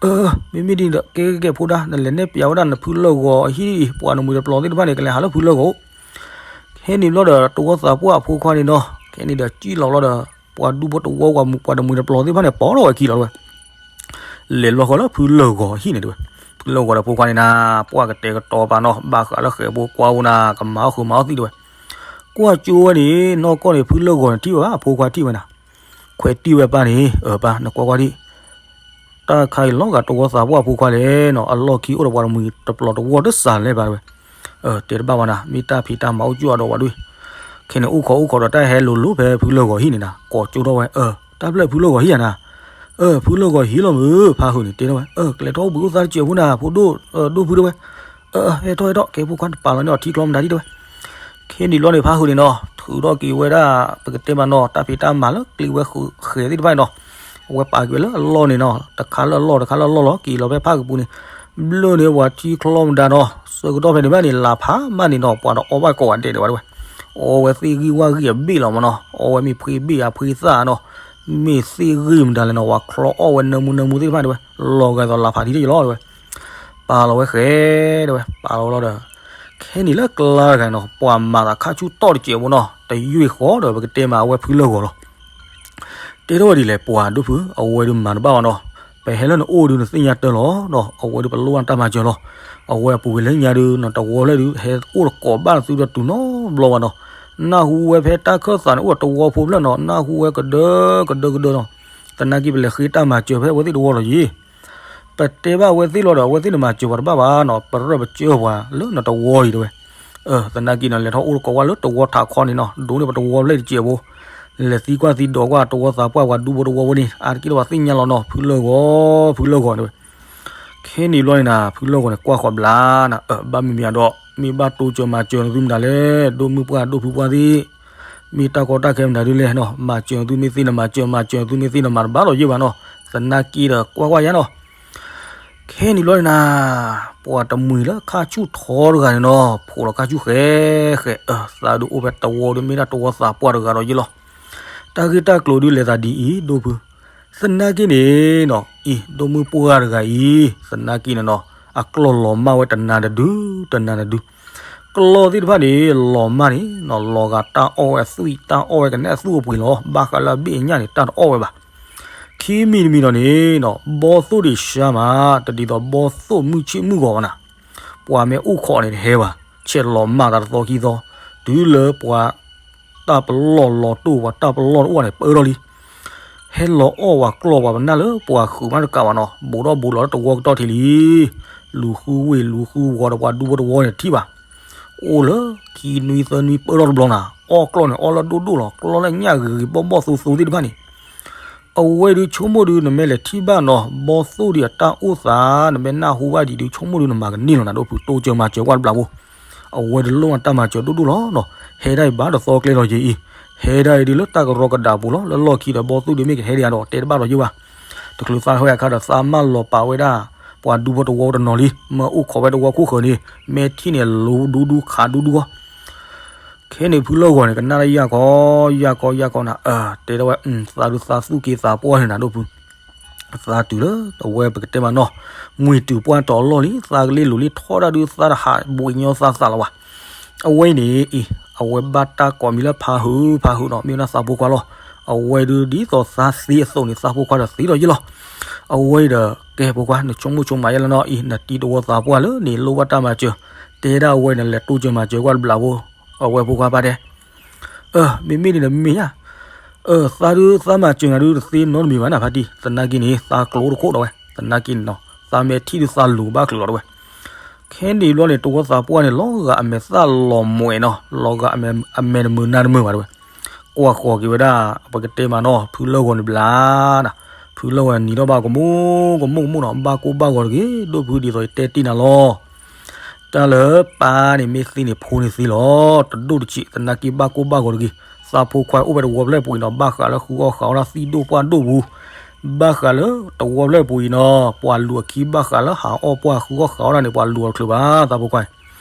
အၢ မ့မ့ၢ်ဒ်န့ၣ်ဒီး ကဲကဲကဲဖိဒါ နလဲၤနဲၣ်ပၠးဝဲဒၣ်နဖုလၢၢ်ဂီၤအဟံၣ် ပှၤတမှံၤတပျီၤသ့ၣ်တဖၣ်န့ၣ် ကလဲၤဟးလၢဖုလၢၢ်ဂီၤအိၣ်. ခဲန့ၣ်ဘျီဒီး တဝီသးပှၢ်အဖိခွါန့ၣ်နီၤ ခဲန့ၣ်ဒီး စံၣ်လီၤဘျီဒီး ပှၤဒူဖိတဝီ ပှၤတမှံၤတပျီၤသ့ၣ်တဖၣ်န့ၣ် ပိာ်ထီၣ်ဝဲခံလီၤတဲဝဲ. လဲၤဘျီဃီလၢဖုလၢၢ်ဂီၤအဟံၣ်န့ၣ်တဲဝဲ. ဖုလၢၢ်ဂီၤဒီးဖိခွါန့ၣ်နၤ ပှၢ်ကတဲာ်ကတီၤပာ်နီၤ ဘၣ်ဃးလၢဃဲၤဖိကွၢ်ဝဲနၤ ကမၤအီၣ်ဃုာ်မၤအီၣ်သံတဲဝဲ. ကွၢ်ကၠိဝဲန့ၣ် နီၢ်ကီၢ်န့ၣ် ဖုလၢၢ်ဂီၤန့ၣ်ထံၣ်ဝဲဘၣ် အဖိခွါထံၣ်ဝဲနၤ ခွဲးတံၢ်ဝဲပၢ်န့ၣ် အၢ ပၢ် နကွၢ်ကွၢ်ဒံး တၢ်ခါအံၤလီၤဂာ်တဝီသးပှၢ်အဖိခွါလဲၣ်နီၤ အလီၢ်ခံအိၣ်ဒီးပှၤတမှံၤတပျီၤတဝီတစးလဲၣ်ပၢ်တဲဝဲ. တဲတဘၣ်ဘၣ်နၤ မ့ၢ်တၢ်ဖံးတၢ်မၤအိၣ်ကၠိအဒီးဝဲဒၣ်. ခဲန့ၣ်အိၣ်ခိးအိၣ်ခိးဒီးတၢ်ဟဲလိၤလိၤဖဲဖုလၢၢ်ဂီၤဟံၣ်န့ၣ်နၤ ကိးကၠိထီၣ်ဝဲ အၢ တၢ်ဖျၢၣ်ဖုလၢၢ်ဂီၤဟံၣ်ဧါနၤ. အၢ ဖုလၢၢ်ဂီၤဟံၣ်လီၤမုၢ် ဖါဟုးန့ၣ်တဲထီၣ်ဝဲ အၢ ကလဲၤထီၣ်အိၣ်ဘှံးအိၣ်သါတစဲးဖိနၤ ဖိဒိၣ်ဒိၣ်ဖုတဲဝဲ. အၢ ဟဲထီၣ်ဟဲထီၣ် ကဲဖိခွါတပာ်လီၤန့ၢ်အီၤထံချီမတၤဒံးတဲဝဲ. ခဲန့ၣ်ဘျီန့ၣ် ဖါဟုးန့ၣ်နီၤ ထုးထီၣ်က့ၤဝဲဒၣ် ပကတဲမးနီၤ တၢ်ဖံးတၢ်မၤလၢကျ့ဝဲဃဲၤသ့ၣ်တဖၣ်န့ၣ်နီၤ အဝဲပာ်က့ၤဝဲလၢအလီၢ်န့ၣ်နီၤ တခါလၢအလီၢ် တခါလၢအလီၢ်လီၤ က့ၤလီၤဖဲဖးကပူၤန့ၣ် ဘျၢၣ်န့ၣ်ပှၤထံချီမတၤနီၤ ဆၢကတီၢ်ဖဲန့ၣ်ဘၣ်န့ၣ် လၢ်ဖးမးန့ၣ်နီၤ ပှၤတအီၣ်ဘၣ်ကိးဂၤဒဲးတဲဝဲတဲဝဲ. အီဝဲသ့ၣ်ဂံၢ်ဝၣ်ဂံၢ်အဘ့ၣ်လီၤမးနီၤ အီဝဲမ့ၢ်ဖှ့ဘ့ၣ်အဖှ့သၣ်နီၤ မ့ၢ်သ့ၣ်ဂံၢ်မတၤလဲၣ်နီၤ ပှၤချီအီၣ်ဝဲနၢမူနၢမူသ့ၣ်တဖၣ်တဲဝဲ လီၤဂာ်သိးလၢ်ဖးထံတယလီၤတဲဝဲ. ပာ်လီၤဝဲဃဲၤတဲဝဲ ပာ်လီၤဝဲလီၤဒီး ခဲန့ၣ်လၢကျါတဂၤနီၤ ပှၤမၤသးခါဆူၣ်တီၢ်တစဲးဖိနီၤ တယုၢ်ဃီဒီး ပကတဲမးအဝဲဖုလၢၢ်ဂီၤလီၤ. တဲထီၣ်ဝဲဒ်လဲၣ် ပှၤဒိၣ်ဖု အဝဲဒုးမၤတဘၣ်ဘၣ်နီၤ ပဟဲလၢနအိၣ်ဒုးနသ့ၣ်ညါတၢ်လီၤနီၤ အဝဲဒုးပလိၣ်ဘၣ်တၢ်မၤစၢၤလီၤ. အဝဲအပူၤကွံာ်လၢညါဒုး နတဝီဖျၢၣ်ဒုး ဟဲအိၣ်တကိးဘၣ်နသုဒီးတုၤနီတဘျီဘၣ်နီၤ. နၢ်ဟူဝဲဖဲတၢ်ခၢၣ်သးန့ၣ် အိၣ်ဒီးတဝီဖိဖျၢၣ်နီၤ နၢ်ဟူဝဲကဒၢကဒၢကဒၢနီၤ. သနာ်က့ပလဲၤဃ့တၢ်မၤစၢၤဖဲအဝဲသ့ၣ်တဝီလီၤယ့ၤ ပတဲဘၣ်အဝဲသ့ၣ်လီၤဒီး အဝဲသ့ၣ်န့ၣ်မၤစၢၤပှၤတဘၣ်ဘၣ်နီၤ ပရၢၢ်ပစၢၢ်ပှၤလၢနတဝီအံၤတဲဝဲ. သနာ်က့နီၤ လဲၤထီၣ်အိၣ်တကိးဝဲလၢတဝီထးခီန့ၣ်နီၤ ဒိးန့ၢ်ပတဝီဖျၢၣ်တစဲးဖိ လဲၤသံကွၢ်သံဒိးကွၢ်တဝီသးပှၢ်ပှၤဒူဖိတဝီဖိန့ၣ် အါတက့ၢ်လၢပှၤသ့ၣ်ညါလီၤနီၤ ဖုလၢၢ်ဂီၤ ဖုလၢၢ်ဂီၤတဲဝဲ. ခဲန့ၣ်ဘျီန့ၣ်နၤ ဖုလၢၢ်ဂီၤန့ၣ် ကွၢ်ဃီၤဘျါနၤ အၢ ဘၣ်မံၤမံၤအဒီး မ့ၢ်ဘၣ်တိစၢၤမၤစၢၤနသုမတၤလဲၣ် ဒိၣ်မုၣ်ပှၢ်ဒိၣ်ဖုပှၢ်သ့ၣ် မ့ၢ်တၢ်ကီတၢ်ခဲမတၤဒုလဲၣ်နီၤ မၤစၢၤနသုမ့ၢ်သ့နမၤစၢၤ မၤစၢၤနသုမ့ၢ်သ့နမၤတဘၣ်လီၤယ့ၢ်ဘၣ်နီၤ သနာ်က့ဒီးကွၢ်ကွၢ်ယါနီၤ ခဲန့ၣ်ဘျီန့ၣ်နၤ ပှၤတမှံၤလၢခါဆူၣ်ထီတဂၤန့ၣ်နီၤ ဖိးလီၤခါဆူၣ်ဃဲဃဲ အၢ သးဒုးအိၣ်ဖဲတဝီဒုးမ့ၢ်ဒၣ်တဝီသးပှၢ်တဂၤဒီးယ့ၢ်လီၤ. တၢ်ဂ့ၢ်တၢ်ကျိၤဒုးလဲၤသးဒ်အံၤ ဒိၣ်ဖု သနာ်က့န့ၣ်နီၤ အံၤ ဒိၣ်မုၣ်ပှၢ်တဂၤအံၤ သနာ်က့န့ၣ်နီၤ အကျီၢ်လီၤမၢ်ဝဲတနၤတဒု တနၤတဒု ကျီၢ်သ့ၣ်တဖၣ်န့ၣ် လီၤမၢ်န့ၣ်နီၤ လီၤဂာ်တၢ်အီၣ်ဝဲအသွံၣ် တၢ်အီၣ်ဝဲကနဲအသွံၣ်အပှ့ၤလီၤ ဘၣ်ဃးလၢအဘ့ၣ်အညၣ်န့ၣ် တၢ်တအီၣ်ဝဲဘၣ်. ခံမံၤတမံၤဒီးန့ၣ်နီၤ ဘီသိၣ်ဒံးစှၤမး တဒ်သိးဘီသိၣ်မုၢ်ဆ့ၣ်မုၢ်ဂီၤဘၣ်နၤ ပှၤမ့ၢ်အိၣ်ခိးန့ၣ်တဟဲဘၣ် ဆဲးလီၤမၢ်သးတသီခံသီ တုၤလၢပှၤ တၢ်ပလီၢ်လီၤတိၢ် ပှၤတၢ်ပလီၢ်တအိၣ်န့ၣ် ပၢထီၣ်လံ ဟဲလီၤအီၣ်ဝဲကျီၢ်ပှၤပနၢ်လၢပှၤဃုာ်မးတကးဘၣ်နီၤ ဘူးထီၣ်ဘူးလီၤလၢတဝီကတီၢ်ထံလံ လူၤဃုဝ့ၢ်လူၤဃုဝီၤဒီးပှၤဒူဖိတဝီန့ၣ်ထံၣ်ဘၣ် အိၣ်လၢခံနွံသၢနွံပၢထီၣ်တဘျီနၤ အီၣ်ကျီၢ်န့ၣ် အီၣ်လၢဒိၣ်ဒိၣ်လီၤ ကျီၢ်လၢညၣ်ဂ့ၤဂ့ၤဘီၣ်ဘီၣ်သိသိသ့ၣ်တဖၣ်န့ၣ် အဝဲဒုးဆိကမိၣ်ဒုး နမ့ၢ်လဲၤထံၣ်ဘၣ်နီၤ ဘီသိၣ်ဒံးအတၢ်အိၣ်သး နမ့ၢ်နၢ်ဟူဘၣ်ဒံးဒုး ဆိကမိၣ်ဒုး နမၤကန့ၢ်လီၤနၤ ဒိၣ်ဖု တိစၢၤမၤစၢၤကွၢ်တဘျီဖိ အဝဲဒုးလိၣ်တၢ်မၤစၢၤဒိၣ်ဒိၣ်လီၤနီၤ ဟဲဒၣ်အံၤဘၣ်တသီကျဲလီၤယံၤအံၤ ဟဲဒၣ်အံၤဒုးလၢတၢ်ကရီကဒးပူၤလီၤ. လၢလီၢ်ခံဒီးဘီၣ်သူၣ်ဒုးမ့ၢ်ကဟဲဒံးဧါဒီး တဲတဘၣ်ဒီးယိၣ်ဘၣ်. တချုးသးဟဲအခါဒီး သးမၢလီၤပာ်ဝဲဒၣ် ပှၤဒူဖိတဝီတနီၤလံ, မၢအိၣ်ခိးဝဲတဝီခိၣ်ဃၢၤန့ၣ် မဲာ်ထံၣ်န့ၣ် လိၤဒူဒူခးဒူဒူဂီၢ် ခဲန့ၣ်ဖုလၢၢ်ဂီၤန့ၣ် ကနၣ်တၢ်ယၢ်ကီယၢ်ကီယၢ်ကီနၤ, တဲဒၣ်ဝဲ သးဒုးသးသူၣ်က့သးပှၢ်န့ၣ်နၤဒိၣ်ဖု, သးတုၤလၢအဝဲပကတဲမးနီၤ, မှံၤတုၤပှၢ်တီၤအလီၢ်လံ, သးကလ့လိၤလံထီၣ်ဒၣ်ဒုး သးတဟးဘှံးညီသးသးလီၤဘၣ်. အဝဲအံၤန့ၣ်အံၤ အဝဲဘၣ်တၢ်ကိးမံၤလၢဖးဟုး ဖးဟုးနီၤ, မ့ၢ်ဝဲဒၣ်သးဖိခွါလီၤ. အဝဲဒုးဒ်သိးသးသ့အသိးန့ၣ် သးဖိခွါဒီးသ့ဒီးယ့ၢ်လီၤ. အဝဲအံၤဒီးကဲဖိခွါ နဆိကမိၣ်ဆိကမးယဲလၢနီၤအံၤ နတံၤတဝီသးပှၢ်လၢန့ၣ်လိၣ်ဘၣ်တၢ်မၤစၢၤ, တဲဒၣ်အဝဲန့ၣ် လဲၤတိစၢၤမၤစၢၤကွၢ်တဘျးဖိ, အဝဲဖိခွါပၢ်တဲ အၢ မ့မ့ၢ်ဒ်န့ၣ်မ့ၢ်ဧါ, အၢ သးဒုးသးမၤစၢၤနၤဒုးတသ့နီတမံၤဘၣ်နၤဖါတံၢ်, သနာ်က့န့ၣ် သးကျိတခိၣ်ဒီးဝဲ, သနာ်က့န့ၣ်နီၤ သးမဲာ်ထံၣ်ဒုးသးလူၤဘၣ်ကျိၤလီၤတဲဝဲ. ခဲန့ၣ်ဘျီန့ၣ် တဝီသးပှၢ်န့ၣ် လီၤဂာ်အမဲာ်သၣ်လီၤမှဲၤနီၤ, လီၤဂာ်အမဲာ်နမုာ်နါတမုာ်ဘၣ်တဲဝဲ. ကွၢ်ဃီၤက့ၤဝဲဒၣ် ပကတဲမးနီၤ ဖုလၢၢ်ဂီၤန့ၣ်ဘျါနၤ, ဖုလၢၢ်ဂီၤန့ၣ်နံၤထီၣ်ဘၣ်ကမူကမူကမူနီၤ, ဘၣ်ကိၢ်ဘၣ်ဂီၤတဂ့ၤ ဒိၣ်ဖုဒ်သိးယတဲတ့ၢ်နၤလီၤ. တၢ်လၢပၢ်န့ၣ်မ့ၢ်သ့န့ၣ် ဖိန့ၣ်သ့လီၤ, တဒိၣ်တဆံး, သနာ်က့ဘၣ်ကိၢ်ဘၣ်ဂီၤတဂ့ၤ. သးဖိခွါအိၣ်ဖဲတဝီဖျၢၣ်ပူၤအံၤနီၤ, ဘၣ်ဃးလၢဃုအီၣ်ဃးအီၣ်ဒၣ်သံၣ်ဒိၣ်ပှၢ်ဒိၣ်ပူၤ, ဘၣ်ဃးလၢတဝီဖျၢၣ်ပူၤအံၤနီၤ, ပှၤလူၤအခံဘၣ်ဃးလၢဟးအီၣ်ပှၢ်ဃုအီၣ်ဃးအီၣ်ဒၣ်န့ၣ် ပှၤလူၤအီၤတချုးဘၣ် သးဖိခွါအံၤ.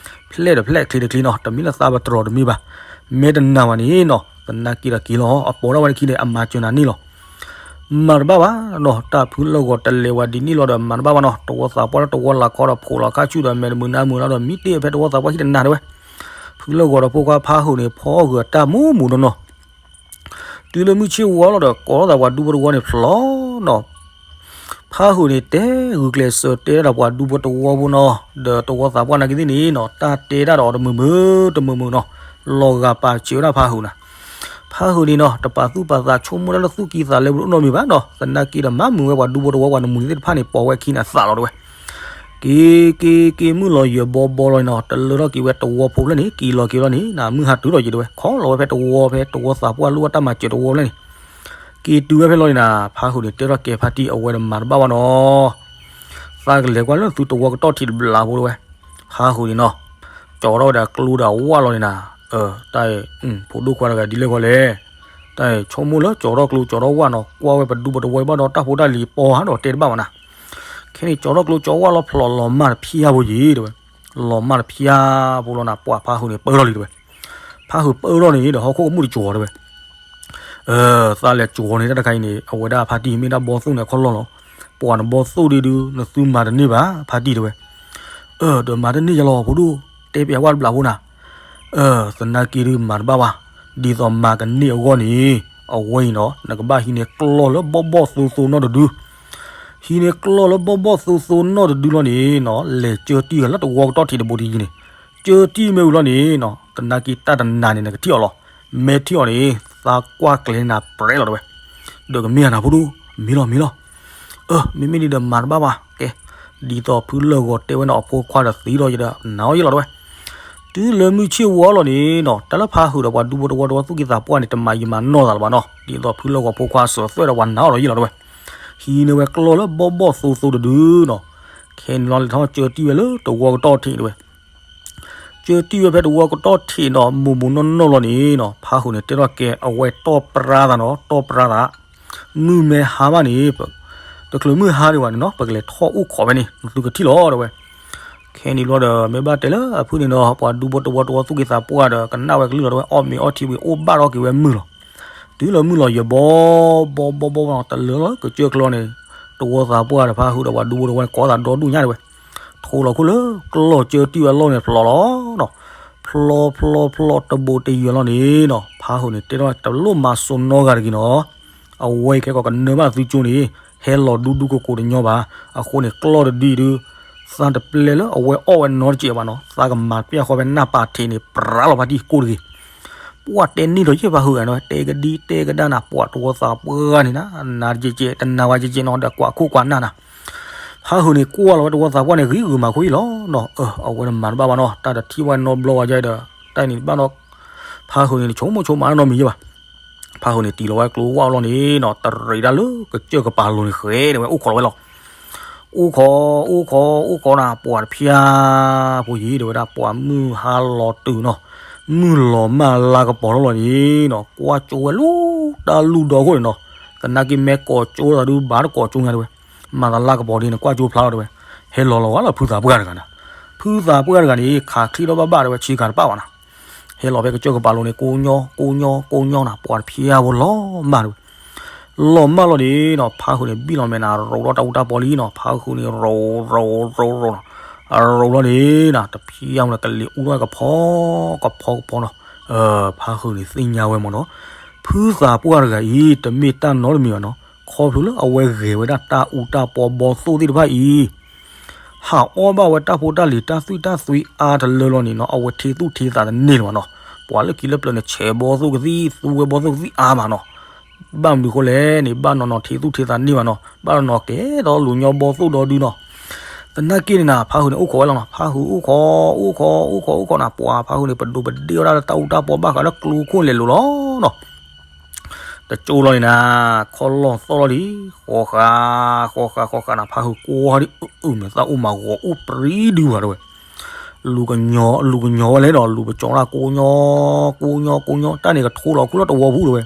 ဖျဲၣ်ဒီးဖျဲၣ်ချ့တချ့နီၤ, တမ့ၢ်လၢသးပတြီၤတမ့ၢ်ဘၣ်, မ့ၢ်တနာ်ဝဲန့ၣ်နီၤ, သနာ်က့ဒီးက့ၤလီၤ, အပိာ်ဒၣ်ဝဲတခံန့ၣ် အမၤစၢၤနၤန့ၣ်လီၤ. မၤတဘၣ်ဘၣ်နီၤ, တၢ်ဖုလၢၢ်ဂီၤတလဲၤဝဲဒ်န့ၣ်လီၤဒီး မၤတဘၣ်ဘၣ်နီၤ, တဝီသးပှၢ်လၢတဝီလၤခီဒီး ဖိးလီၤခါဆူၣ်ဒီးမဲာ်တမုာ်နါမုာ်လီၤဒီး မံတ့ၢ်ဖဲတဝီသးပှၢ်ဟံၣ်တနၤတဲဝဲ. ဖုလၢၢ်ဂီၤဒီးဖိခွါဖးဟုးန့ၣ် ဖီဂၢၤတၢ်မူးမူးနီၢ်နီၢ် တုၤလၢမုၢ်ဆ့ၣ်ဝါလီၤဒီး ကိးထီၣ်သးပှၤဒူဖိတဝီန့ၣ်ဖျိးနီၤ, ဖးဟုးန့ၣ်တဲဂုာ်ကျဲးစၢးတဲဒၣ်ဒီးပှၤဒူဖိတဝီဖိနီၤ, ဒီးတဝီသးပှၢ်နာ်က့သ့ၣ်န့ၣ်နီၤ, တၢ်တဲဒၣ်ဒီးအီၤတမုာ်မုာ်တမုာ်မုာ်နီၤ, လီၤဂာ်ပာ်စၢၤဝဲဒၣ်ဖးဟုးနၤ. ဖးဟုးန့ၣ်နီၤ တပာ်သူၣ်ပာ်သးဆိကမိၣ်တၢ်လၢသူၣ်ကံၢ်သးလဲပူၤနီတမံၤဘၣ်နီၤ, သနာ်က့ဒီးမၤမုာ်ဝဲပှၤဒူဖိတဝီပှၤနမုာ်သ့ၣ်တဖၣ်န့ၣ် ပိာ်ဝဲခံန့ၣ်အသးလီၤတဲဝဲ. က့ၤက့ၤက့ၤမုၢ်လီၤယၢၤဘီဘီလီၤန့ၣ်နီၤ, တလၢထီၣ်က့ၤဝဲတဝီဖိဖျၢၣ်န့ၣ် က့ၤလီၤက့ၤလီၤန့ၣ် နမုၢ်ဟါတုၤထီၣ်က့ၤတဲဝဲ, ခီလီၤဝဲဖဲတဝီဖဲတဝီသးပှၢ်လိၣ်ဘၣ်တၢ်မၤစၢၤတဝီဖျၢၣ်န့ၣ် က့ၤတုၤဝဲဖဲလီၤန့ၣ်နၤ, ဖးဟုးန့ၣ်တဲထီၣ်ကဲဖါတံၢ် အဝဲတမၤတဘၣ်ဘၣ်နီၤ, သးကလဲၤကွၢ်လၢသုတဝီကတီၢ်ထံးတဘျီဖိတဲဝဲ. ဖးဟုးန့ၣ်နီၤ ကၠီထီၣ်ဝဲဒၣ်ကျိဒီးအဝၣ်လီၤန့ၣ်နၤ, တၢ်အံၤ ဖိဒိၣ်ခွါတဂၤဒ်လဲၣ်ဂီၢ်လဲၣ်, တၢ်အံၤ ဆိကမိၣ်လၢကၠီထီၣ်ကျိကၠီထီၣ်ဝၣ်နီၤ, ကွၢ်ဝဲပဒူဖိတဝီဘၣ်ဒီးတၢ်ဖိတၢ်လံၤပီဟးဒီးတဲတဘၣ်ဘၣ်နၤ. ခဲန့ၣ် ကၠီထီၣ်ကျိကၠီဝၣ်လီၤဖျိးလီၤမၢ်တဖျါဖိယံၤတဲဝဲ, လီၤမၢ်တဖျါဖိလီၤနၤ, ပှၤဖးဟုးန့ၣ်ပၢၢ်ထီၣ်လံတဲဝဲ. ဖးဟုးပၢၢ်ထီၣ်န့ၣ်ဒီးဟီၣ်ခိၣ်ကမူၣ်တကၠီတဲဝဲ. သးလဲၤကၠီန့ၣ်တၢ်တခါအံၤန့ၣ် အဝဲဒၣ်ဖါတံၢ်မ့ၢ်ဒၣ်ဘီၣ်သိၣ်န့ၣ်ခီၣ်လီၢ်လီၤ, ပှၤနဘီၣ်သိၣ်ဒုဒု နသုမၤတန့ၢ်ဘၣ် ဖါတံၢ်တဲဝဲ. ဒီးမၤတန့ၢ်ယလီၤဖိဒိၣ်, တဲပျးဝၣ်တဘျီဖိနၤ. သနာ်က့ဒုမၤတဘၣ်ဘၣ်, ဒ်သိးမၤကန့ၢ်အဂီၢ်န့ၣ် အဝဲအံၤနီၤ နကဘၣ်ဟံးန့ၢ်ကျီၢ်လၢဘီၣ်ဘီၣ်သိသိနီၣ်တဒု ဟံးန့ၢ်ကျီၢ်လၢဘီၣ်ဘီၣ်သိသိနီၣ်တဒုလီၤန့ၣ်နီၤ, လဲၤကၢတံၢ်ဝဲလၢတဝီကတီၢ်ထံးတဘိတယံၤန့ၣ်, ကၢတံၢ်မ့ၢ်ဝံၤလီၤန့ၣ်နီၤ, သနာ်က့တၢ်တနၤန့ၣ် နကထံၣ်အီၤလီၤ. မ့ၢ်ထံၣ်အီၤန့ၣ် သးကွၢ်ကျဲၤနၤပြဲလီၤတဲဝဲ. ဒီးကမ့ၢ်ဧါနၤဖိဒိၣ်, မ့ၢ်လီၤမ့ၢ်လီၤ. မ့မ့ၢ်ဒ်ဒီးမၤတဘၣ်ဘၣ်, ကဲ, ဒ်သိးဖုလၢၢ်ဂီၤတဲဝဲန့ၣ် အဖိခွါဒီးသံဒီးယဒီး နာ်အီၤယလီၤတဲဝဲ. တုၤလၢမုၢ်ဆ့ၣ်ဝါလီၤန့ၣ်နီၤ, တၢ်လၢဖးဟုးဒီးပှၤဒူဖိတဝီတဝီသူၣ်က့သးပှၢ်န့ၣ် တမၤယံာ်မၤနီၢ်သးလၢၤဘၣ်နီၤ, ဒ်သိးဖုလၢၢ်ဂီၤဖိခွါစၢၤသွဲၣ်ဒီးပှၤနာ်အီၤဒီးယလီၤတဲဝဲ. ဟံးန့ၢ်ဝဲကျီၢ်လၢဘီၣ်ဘီၣ်သိသိတဒုနီၤ, ခဲန့ၣ်လီၤလဲၤထီၣ်ကၢတံၢ်ဝဲလၢတဝီကတီၢ်ထံးတဲဝဲ. ကၢတံၢ်ဝဲဖဲတဝီကတီၢ်ထံးနီၤ, မိၢ်မိၢ်နီၢ်နီၢ်လီၤန့ၣ်နီၤ, ဖးဟုးန့ၣ်တဲထီၣ်ကဲ အဝဲတီၢ်ပြါသးနီၤ, တီၢ်ပြါသး, မုၢ်မ့ၢ်ဟါဘၣ်န့ၣ်, တချုးမုၢ်ဟါဒံးဘၣ်န့ၣ်နီၤ, ပကလဲၤထီၣ်အိၣ်ခိးဖဲန့ၣ် နသုကထံၣ်လီၤတဲဝဲ. ခဲန့ၣ်ဘျီဒီး မ့ၢ်ဘၣ်တဲလၢအဖုန့ၣ်ဒီး ပှၤဒူဖိတဝီတဝီသူၣ်က့သးပှၢ်ဒီး ကနၣ်ဝဲကလုၢ်လီၤတဲဝဲ, အီၣ်မ့ၤအီထံဝံၤအိၣ်ဘၣ်ထီၣ်က့ၤဝဲမုၢ်လီၤ. တုၤလၢမုၢ်လီၤယၢၤဘီဘီဘီဘီနီၤ, တလၢလီၤကစၢၢ်ကျီန့ၣ်, တဝီသးပှၢ်ဒီးဖးဟုးဒီးပှၤဒူဖိတဝီန့ၣ် ကိးသးဒီဒူၣ်ညါတဲဝဲ. ထိးလီၤခိၣ်လၢကျီၢ်ကၢတံၢ်ဝဲလီၢ်န့ၣ်ဖျိးလီၤနီၤ, ဖျိးဖျိးဖျိးတဘိးတယၢၤလီၤန့ၣ်နီၤ, ဖးဟုးန့ၣ်တဲထီၣ်တလိၣ်မၤစိနီတဂၤတဂ့ၤနီၤ, အဝဲအံၤခဲကီးကနၢဘၣ်သုကၠိန့ၣ်, ဟဲလီၤဒူဒူကိးကိးတညီဘၣ်, အဃိန့ၣ်ကျီၢ်တဒုအံၤဒုး, သးတပျဲလၢအဝဲအီၣ်ဝဲနီတစဲးဘၣ်နီၤ, သးကမၤတပျၢ်ဃီဖဲနၢ်ပာ်ထံးန့ၣ် ပြးလီၤဖါတံၢ်ကိၢ်တဂ့ၤ. ပှၤတဲန့ၢ်ဒီးယဲၢ်ဖးဟုးဂၤနီၤ, တဲကဒံတဲကဒါနၤ, ပှၤတဝီသးပှၢ်န့ၣ်နၤ, နၤတကဲးကဲး တနာ်ဝဲကဲးကဲးနီၤ, ဒီးကွၢ်ခိၣ်ကွၢ်နၢ်နၤ. ဖးဟုးန့ၣ်ကွၢ်လီၤဝဲတဝီသးပှၢ်န့ၣ် ဂံၤဂုာ်မၤခိၣ်အံၤလီၤနီၤ, အဝဲတမၤတဘၣ်ဘၣ်နီၤ, တၢ်တထံၣ်ဝဲနီတဘျီဝဲဒၣ်ဒီး, တၢ်န့ၣ်တဘၣ်နီၤ, ဖးဟုးန့ၣ် နဆိကမိၣ်ဆိကမးနီတမံၤယဲၢ်ဘၣ်. ဖးဟုးန့ၣ်တံၢ်လီၤဝဲကျိဝၣ်လီၤန့ၣ်နီၤ, တရံးဒၣ်လၢကစၢၢ်ကပၤလိၤန့ၣ်ဃဲၤန့ၣ်ဝဲ အိၣ်ခိးဝဲလီၤ. အိၣ်ခိး, အိၣ်ခိး, အိၣ်ခိးနၤ, ပှၤတဖျါ, ဖိယံၤတဲဝဲဒၣ် ပှၤမုၢ်ဟါလီၤတုၤနီၤ, မုၢ်လီၤမၢ်လါကပီၤထီၣ်လီၤန့ၣ်နီၤ ကွၢ်ကၠိဝဲလၢတၢ်လူၢ်ဒီခိၣ်န့ၣ်နီၤ, သနာ်က့မဲကိးကၠိသးဒုးဘၣ်တကိးကၠိညါတဲဝဲ, မၤသးလါကပီၤဒ်န့ၣ် ကွၢ်ကၠိဖျါလီၤတဲဝဲ, ဟဲလီၤလီၤဝဲလီၤဖုသးပှၢ်တဂၤန့ၣ်, ဖုသးပှၢ်တဂၤန့ၣ် ခးချံထီၣ်ဘၣ်ဘၣ်တဲဝဲ ဆ့ကၤတပၣ်ဘၣ်နီၤ, ဟဲလီၤဖဲကစၢၢ်ကပၤလိၤန့ၣ် ကိညီ ကိညီ ကိညီနီၤ ပှၤတဖျါဝဲလီၤမၢ်တဲဝဲ လီၤမၢ်လီၤန့ၣ်နီၤ ဖါဃုာ်န့ၣ် ဘံၣ်လီၤမဲာ်နၤ ရိးထီၣ်တၢ်အူတၢ်ပီလံနီၤ, ဖါဃုာ်န့ၣ် ရိးရိးရိးရိးနီၤ, အရိးလီၤန့ၣ်နီၤ တဖျါမ့ၢ်ကလံၤအူထီၣ်ကဖီ ကဖီကဖီနီၤ, ဖါဃုာ်န့ၣ်သ့ၣ်ညါဝဲမ့ၢ်နီၤ, ဖုသးပှၢ်တဂၤအံၤ တမ့ၢ်တၢ်နီတမံၤဘၣ်နီၤ, ခီဖျိလၢအဝဲဂဲၤဝဲဒၣ်တၢ်အူတၢ်ပီဘီသိၣ်သ့ၣ်တဖၣ်အံၤ ဟးအီၣ်ဘၣ်ဝဲတၢ်ဖိတၢ်လံၤတၢ်သွံၣ်တၢ်သွံအါတလၢလီၤန့ၣ်နီၤ, အဝဲထံသူၣ်ထံသးတန့ၢ်လၢၤဘၣ်နီၤ, ပှၤလၢခံလၢပျၢၤန့ၣ် ဆဲးဘီသိၣ်ကသံၣ် သူဝဲဘီသိၣ်ကသံၣ်အါမးနီၤ, ဘၣ်မနုၤဃိလဲၣ်န့ၣ် ဘၣ်နီၢ်နီၢ်ထံသူၣ်ထံသးန့ၢ်ဘၣ်နီၤ, ဘၣ်နီၢ်နီၢ်ကဲထီၣ်လူၤညီဘီသိၣ်ဒီဒုနီၤ, သနာ်က့န့ၣ်နၤ ဖါဃုာ်န့ၣ်အိၣ်ခိးဝဲလီၤနီၤ, ဖါဃုာ်အိၣ်ခိး အိၣ်ခိး အိၣ်ခိး အိၣ်ခိးနၤ ပှၤဖါဃုာ်န့ၣ် ပဒိးပဒ့ၣ်ဝဲဒၣ်လၢတၢ်အူတၢ်ပီဘၣ်ဃးလၢကျိခိၣ်လဲၤလိၤလီၤနီၤ တကၠိလီၤန့ၣ်နၤ, ခီၣ်လီၢ်သီၣ်လီၤလံ, ဃီဃာ် ဃီဃာ် ဃီဃာ်နၤ ဖါဃုာ်ကွၢ်ဒံး အၢၣ် မ့ၢ်သးအိၣ်မးဂီၤအိၣ်ပြံဒုဘၣ်တဲဝဲ, လူၤကညီ လူၤကညီဝဲလဲၣ်နီၤ, လူၤပကၠီၤတၢ်ကိးညီ ကိးညီ ကိးညီ တၢ်န့ၣ်ကထိလီၤခူၣ်လၢတဝီပူၤတဲဝဲ,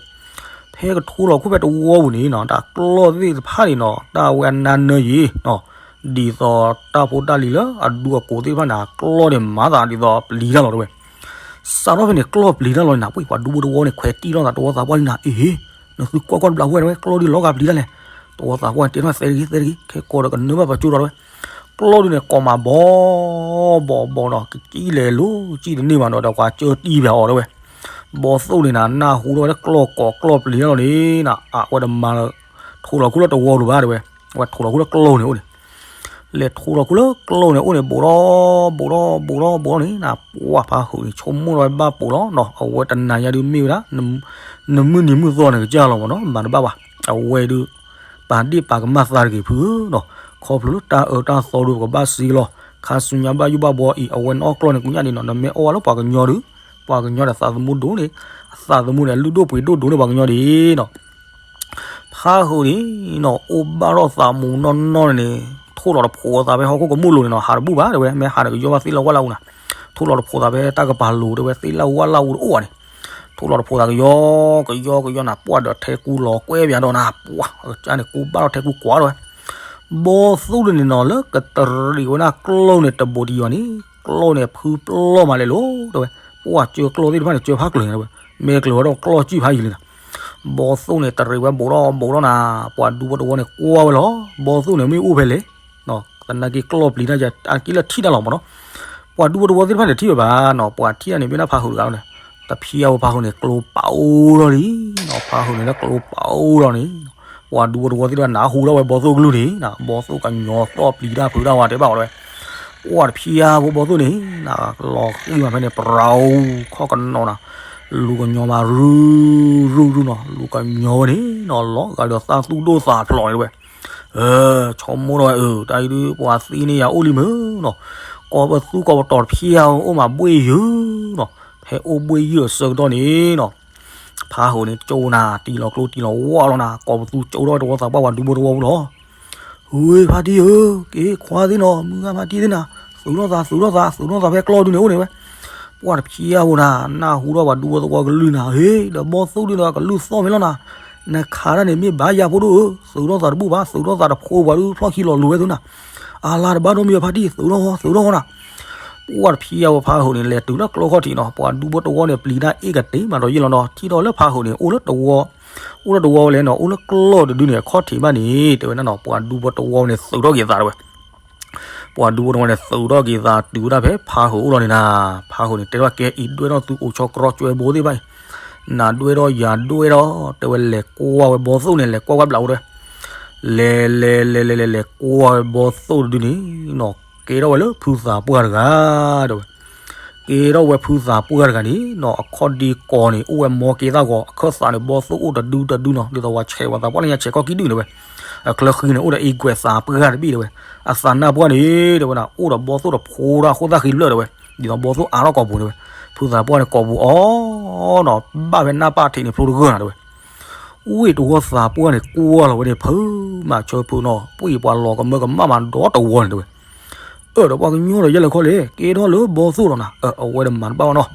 ဖဲကထိလီၤခူၣ်ဖဲတဝီပူၤန့ၣ်နီၤ တၢ်ကျီၢ်သ့ၣ်တဖၣ်န့ၣ်နီၤ တၢ်ဝဲအနါနၢယံၤနီၤ, ဒ်သိးတၢ်ဖိတၢ်လံၤလၢအဒူအကိးသ့ၣ်တဖၣ်န့ၣ် အကျီၢ်န့ၣ်မၤသးဒ်သိးပျံၤတၢ်လီၤတဲဝဲ စးထီၣ်ဖဲန့ၣ် ကျီၢ်ပျံၤတၢ်လီၤန့ၣ်နၤ, ပှၤဒူဖိတဝီန့ၣ် ခွဲးတံၢ်ထီၣ်သး တဝီသးပှၢ်လံနၤ, အ့ နသုကွၢ်ကွၢ်တဘျီဝဲတဲဝဲ ကျီၢ်ဒုးလီၤဂာ်ပျံၤတၢ်လဲၣ်, တဝီသးပှၢ်န့ၣ်တဲထီၣ်သဲတဂ့ၤ သဲတဂ့ၤ ခဲကိးဒီးကနၢဘၣ်ပကၠိဒီးတဲဝဲ, ကျီၢ်ဒုးန့ၣ်ကိးမးဘီ ဘီဘီနီၤ ကကံၣ်လဲၤလိၤကံၣ်တန့ၢ်ဘၣ်နီၤ ဒီးပှၤကၢတံၢ်ဘၣ်အီၤတဲဝဲ, ဘီသိၣ်န့ၣ်နၤ နၢ်ဟူထီၣ်ဝဲလၢကျီၢ်ကိးကျီၢ်ပျံၤတၢ်လီၤန့ၣ်နၤ အဝဲတမၤလၢ ထိလီၤခူၣ်လၢတဝီလိၤဘၣ်တဲဝဲ, အဝဲထိလီၤခူၣ်လၢကျီၢ်န့ၣ်အိၣ်န့ၣ် လဲၤထိလီၤခူၣ်လၢကျီၢ်န့ၣ်အိၣ်န့ၣ် ဘူးဒီး ဘူးဒီး ဘူးဒီး ဘူးဒီးန့ၣ်နၤ ပှၢ်ဖါဃုာ်န့ၣ် ဆိကမိၣ်ထီၣ်ဝဲဘၣ်ဘူးလီၤနီၤ အဝဲတနၤညါဒုးမ့ၢ်ဝဲဒၣ် နမုၢ်နံၤမုၢ်သီန့ၣ်ကစၢ်လီၤမးနီၤ မၤတဘၣ်ဘၣ်, အဝဲဒုး ပာ်ဒ့ၣ်ပာ်ကမၣ်သးတဂ့ၤဖုနီၤ, ခီဖျိလၢတၢ်အၢတၢ်သီဒုးပကဘၣ်စံးလီၤ, ခါဆူညါဘၣ်ယိၣ်ဘၣ်ဘှီအံၤ အဝဲနအီၣ်ကျီၢ်န့ၣ် ကူညၣ်ဒံးနီၤ နမ့ၢ်အီၣ်ဝဲလၢပှၤကညီဒုး, ပှၤကညီဒီးသးသမူဒိၣ်န့ၣ်, အသးသမူန့ၣ် အလုၢ်ဒိၣ်ပှ့ၤဒိၣ်ဒိၣ်န့ၢ်ပှၤကညီဒံးနီၤ ဖါဃုာ်န့ၣ်နီၤ အိၣ်ဘၣ်ထီၣ်သးမူနီၢ်နီၢ်န့ၣ် ထိၣ်လီၤတဖိးသးဖဲဟီၣ်ခိၣ်ကမူၣ်လိၤန့ၣ်နီၤ ဟးတဘူၣ်ဘၣ်တဲဝဲ မ့ၢ်ဟးန့ၣ်ကယီဘၣ်သ့ၣ်လၢဝၣ်လၢအူနီၤ, ထိၣ်လီၤတဖိးသးဖဲတၢ်ကပၤလိၤတဲဝဲ သ့ၣ်လၢဝၣ်လၢအူတအိၣ်ဘၣ်န့ၣ်, ထိၣ်လီၤတဖိးသးကယီ ကယီကယီနၤ ပှၢ်ဒီးထဲကူလီၤကွဲပၠးဒီးနၤ ပှၢ် ကန့ၣ်ကူဘၣ်ထီၣ်ထဲကူကွၢ်ဒီးဝဲ ဘီသိၣ်ဒုးန့ၣ်နီၤ လၢကတရံးဝဲဒၣ်ကျီၢ်န့ၣ်တဘိးတယီၤန့ၣ်, ကျီၢ်န့ၣ်ဖုပျီၢ်မးလဲၣ်လိၤတဲဝဲ, ပှၢ်ကၢကျီၢ်သ့ၣ်တဖၣ်န့ၣ် ကၢဖးကျၢၤန့ၣ်တဲဝဲ, မ့ၢ်ကျၢၤဝဲဒီးကျီၢ်စံၣ်ဖးယံၤလံနီၤ, ဘီသိၣ်န့ၣ်တရံးဝဲဘူးဒီးဘူးဒီးနၤ, ပှၤဒူဖိတဝီန့ၣ်ကွၢ်ဝဲလီၤ, ဘီသိၣ်န့ၣ်မ့ၢ်အိၣ်ဖဲလဲၣ်, သနာ်က့ကျီၢ်ပျံၤတၢ်ယၤ အက့လၢထံၣ်တၢ်လီၤမးနီၤ, ပှၤဒူဖိတဝီသ့ၣ်တဖၣ်န့ၣ်ထံၣ်ဝဲဘၣ်နီၤ, ပှၤထံၣ်တၢ်န့ၣ်မ့ၢ်ဒၣ်ဖါဃုာ်တဂၤလီၤန့ၣ်, တဖျါဝဲဖါဃုာ်န့ၣ် ကျိပာ်အိၣ်ထီၣ်လံနီၤ, ဖါဃုာ်န့ၣ်လၢကျိပာ်အိၣ်ထီၣ်န့ၣ်, ပှၤဒူဖိတဝီသ့ၣ်တဖၣ်နၢ်ဟူထီၣ်ဝဲဘီသိၣ်ကလုၢ်န့ၣ်, ဘီသိၣ်ကညီသီၣ်ပျံၤတၢ်ဖုးတၢ်ဝါတဲဘၣ်အီၤတဲဝဲ, ပှၢ်တဖျါဖိဘီသိၣ်န့ၣ် နၤလီၤဃံမးဖဲန့ၣ် ပရၤအူခီၣ်ကနီၤနၤ, လူၤကညီမးရုၢ်ရုၢ်ရုၢ်နီၤ, လူၤကညီဝဲန့ၣ်နီၤ လီၤဂာ်ဒီးသးသူၣ်ဒိၣ်သးဖျိးန့ၣ်တဲဝဲ ဆိကမိၣ်ထီၣ်ဝဲ အၢ တၢ်အံၤဒုး ပှၤသံန့ၢ်ယၤအိၣ်လံမုၢ်နီၤ, ကိးပသူကိးပတီၤတဖျါအိၣ်မးဘှ့ၣ်ယုာ်နီၤ, ဖဲအိၣ်ဘှ့ၣ်ယုာ်အဆၢကတီၢ်န့ၣ်နီၤ, ဖါဃုာ်န့ၣ်ကၠိနၤ တံၢ်လီၤကျိတံၢ်လီၤဝါလီၤနၤ, ကိးပသူကၠိထီၣ်ဝဲတဝီသးပှၢ်ပှၤဒူဖိတဝီပူၤလီၤ. ဝ့ၢ်ဖါတံၢ်ဧၢ, က့ၤခွါသ့ၣ်နီၤ, မုၢ်ဂၤဖါတံၢ်သ့ၣ်နၤ, သုးထီၣ်သး သုးထီၣ်သး သုးထီၣ်သးဖဲကျီၢ်ဒုန့ၣ်အိၣ်န့ၣ်ဝဲ, ပှၢ်တဖျါဖိနၤ, နၢ်ဟူထီၣ်ပှၤဒူဖိတဝီကလုၢ်နၤ, ဟ့ၣ် ဒီးဘီသိၣ်ဒုဒီးကလုၢ်သီၣ်မ့ၢ်လီၤနၤ, နခးတၢ်န့ၣ်မ့ၢ်ဘၣ်ယၤဖိဒိၣ်ဧၢ, သုးထီၣ်သးတဘူၣ်ဘၣ်, သုးထီၣ်သးတဖိပှၤဒုဖျီၣ်ခံလီၤလိၤဝဲသုနၤ, အလၤတဘၣ်ဒိမ့ၢ်ဖါတံၢ် သုးထီၣ်ဃီ သုးထီၣ်ဃီနၤ, ပှၢ်တဖျါဖိဖါဃုာ်န့ၣ် လဲၤတုၤလၢကျိခီၣ်ထံးနီၤ, ပှၤဒူဖိတဝီန့ၣ် ပျံၤတၢ်အ့ၣ်ကတ့ၤမးဒီးယ့ၢ်လီၤနီၤ, ထံၣ်ဒီးလၢဖါဃုာ်န့ၣ် အိၣ်လၢတဝီ အိၣ်လၢတဝီဝဲလဲၣ်နီၤ, အိၣ်လၢကျီၢ်တဒုန့ၣ် အခီၣ်ထံးဘၣ်န့ၣ် တဲဝဲဒၣ်နီၤ, ပှၤဒူဖိတဝီန့ၣ်သုးထီၣ်က့ၤသးတဲဝဲ, ပှၤဒူဖိတဝီန့ၣ်သုးထီၣ်က့ၤသးတုၤဝဲဒၣ်ဖဲဖါဃုာ်အိၣ်လီၤန့ၣ်နၤ, ဖါဃုာ်န့ၣ်တဲထီၣ်ကဲအံၤ ဒွဲၣ်ထီၣ်သုအိၣ်ဆီကြီကၠွဲဘိသ့ၣ်တဖၣ်အံၤ, နၤဒွဲၣ်ထီၣ်ယၤဒွဲၣ်ထီၣ် တဲဝဲလဲၤကွၢ်ဝဲဘီသိၣ်န့ၣ် လဲၤကွၢ်ဝဲဘျးအိၣ်တဲဝဲ, လဲၤလဲၤလဲၤလဲၤလဲၤကွၢ်ဝဲဘီသိၣ်တဒုန့ၣ်နီၤ, ကဲထီၣ်ဝဲလၢဖုသးပှၢ်တဂၤ တဲဝဲ ကဲထီၣ်ဝဲဖုသးပှၢ်တဂၤန့ၣ်နီၤ, အခီၣ်ဒ့ကီးန့ၣ် အိၣ်ဝဲမီက့သၣ်ဂီၤ, အခၢၣ်သးန့ၣ် ဘီသိၣ်အိၣ်တဒုတဒုနီၤ, ဒ်သိးပှၤဆဲးပှၤသးပှၢ်လၢညါဆဲးခီၣ်ကံၣ်ဒုၣ်န့ၣ်ဝဲ, အချၢဃံန့ၣ် အိၣ်ဒီးအ့ကွဲးသးပှၢ်တဘ့ၣ်တဲဝဲ, အသးနၢ်ပှၢ်န့ၣ် တဲဝဲဒၣ် အိၣ်ဒီးဘီသိၣ်တဖိဒီးအဃိသၣ်ဃံဘျၢၣ်တဲဝဲ, ဒ်သိးဘီသိၣ်အါထီၣ်ကိာ်ပူၤတဲဝဲ, ဖုသးပှၢ်န့ၣ်ကိာ်ပူၤအီၤနီၤ, ဘၣ်ဖဲနၢ်ပၢ်ထံးန့ၣ်ဖျိတဂၢၢ်နၤတဲဝဲ ဝ့ၢ်တဝီသးပှၢ်န့ၣ် ကွၢ်လီၤဝဲန့ၣ် ဖုမၤဆၢဖုနီၤ, ပှ့ၤပှၤလီၤကမၢကမၣ်မးဒီတဝီန့ၣ်တဲဝဲ, အၢ ဒီးပှၤကညီဒီးယဲၢ်လဲၤခီလဲၣ် ကဲထီၣ်လၢဘီသိၣ်လီၤနၤ, အဝဲတမၤတဘၣ်ဘၣ်နီၤ,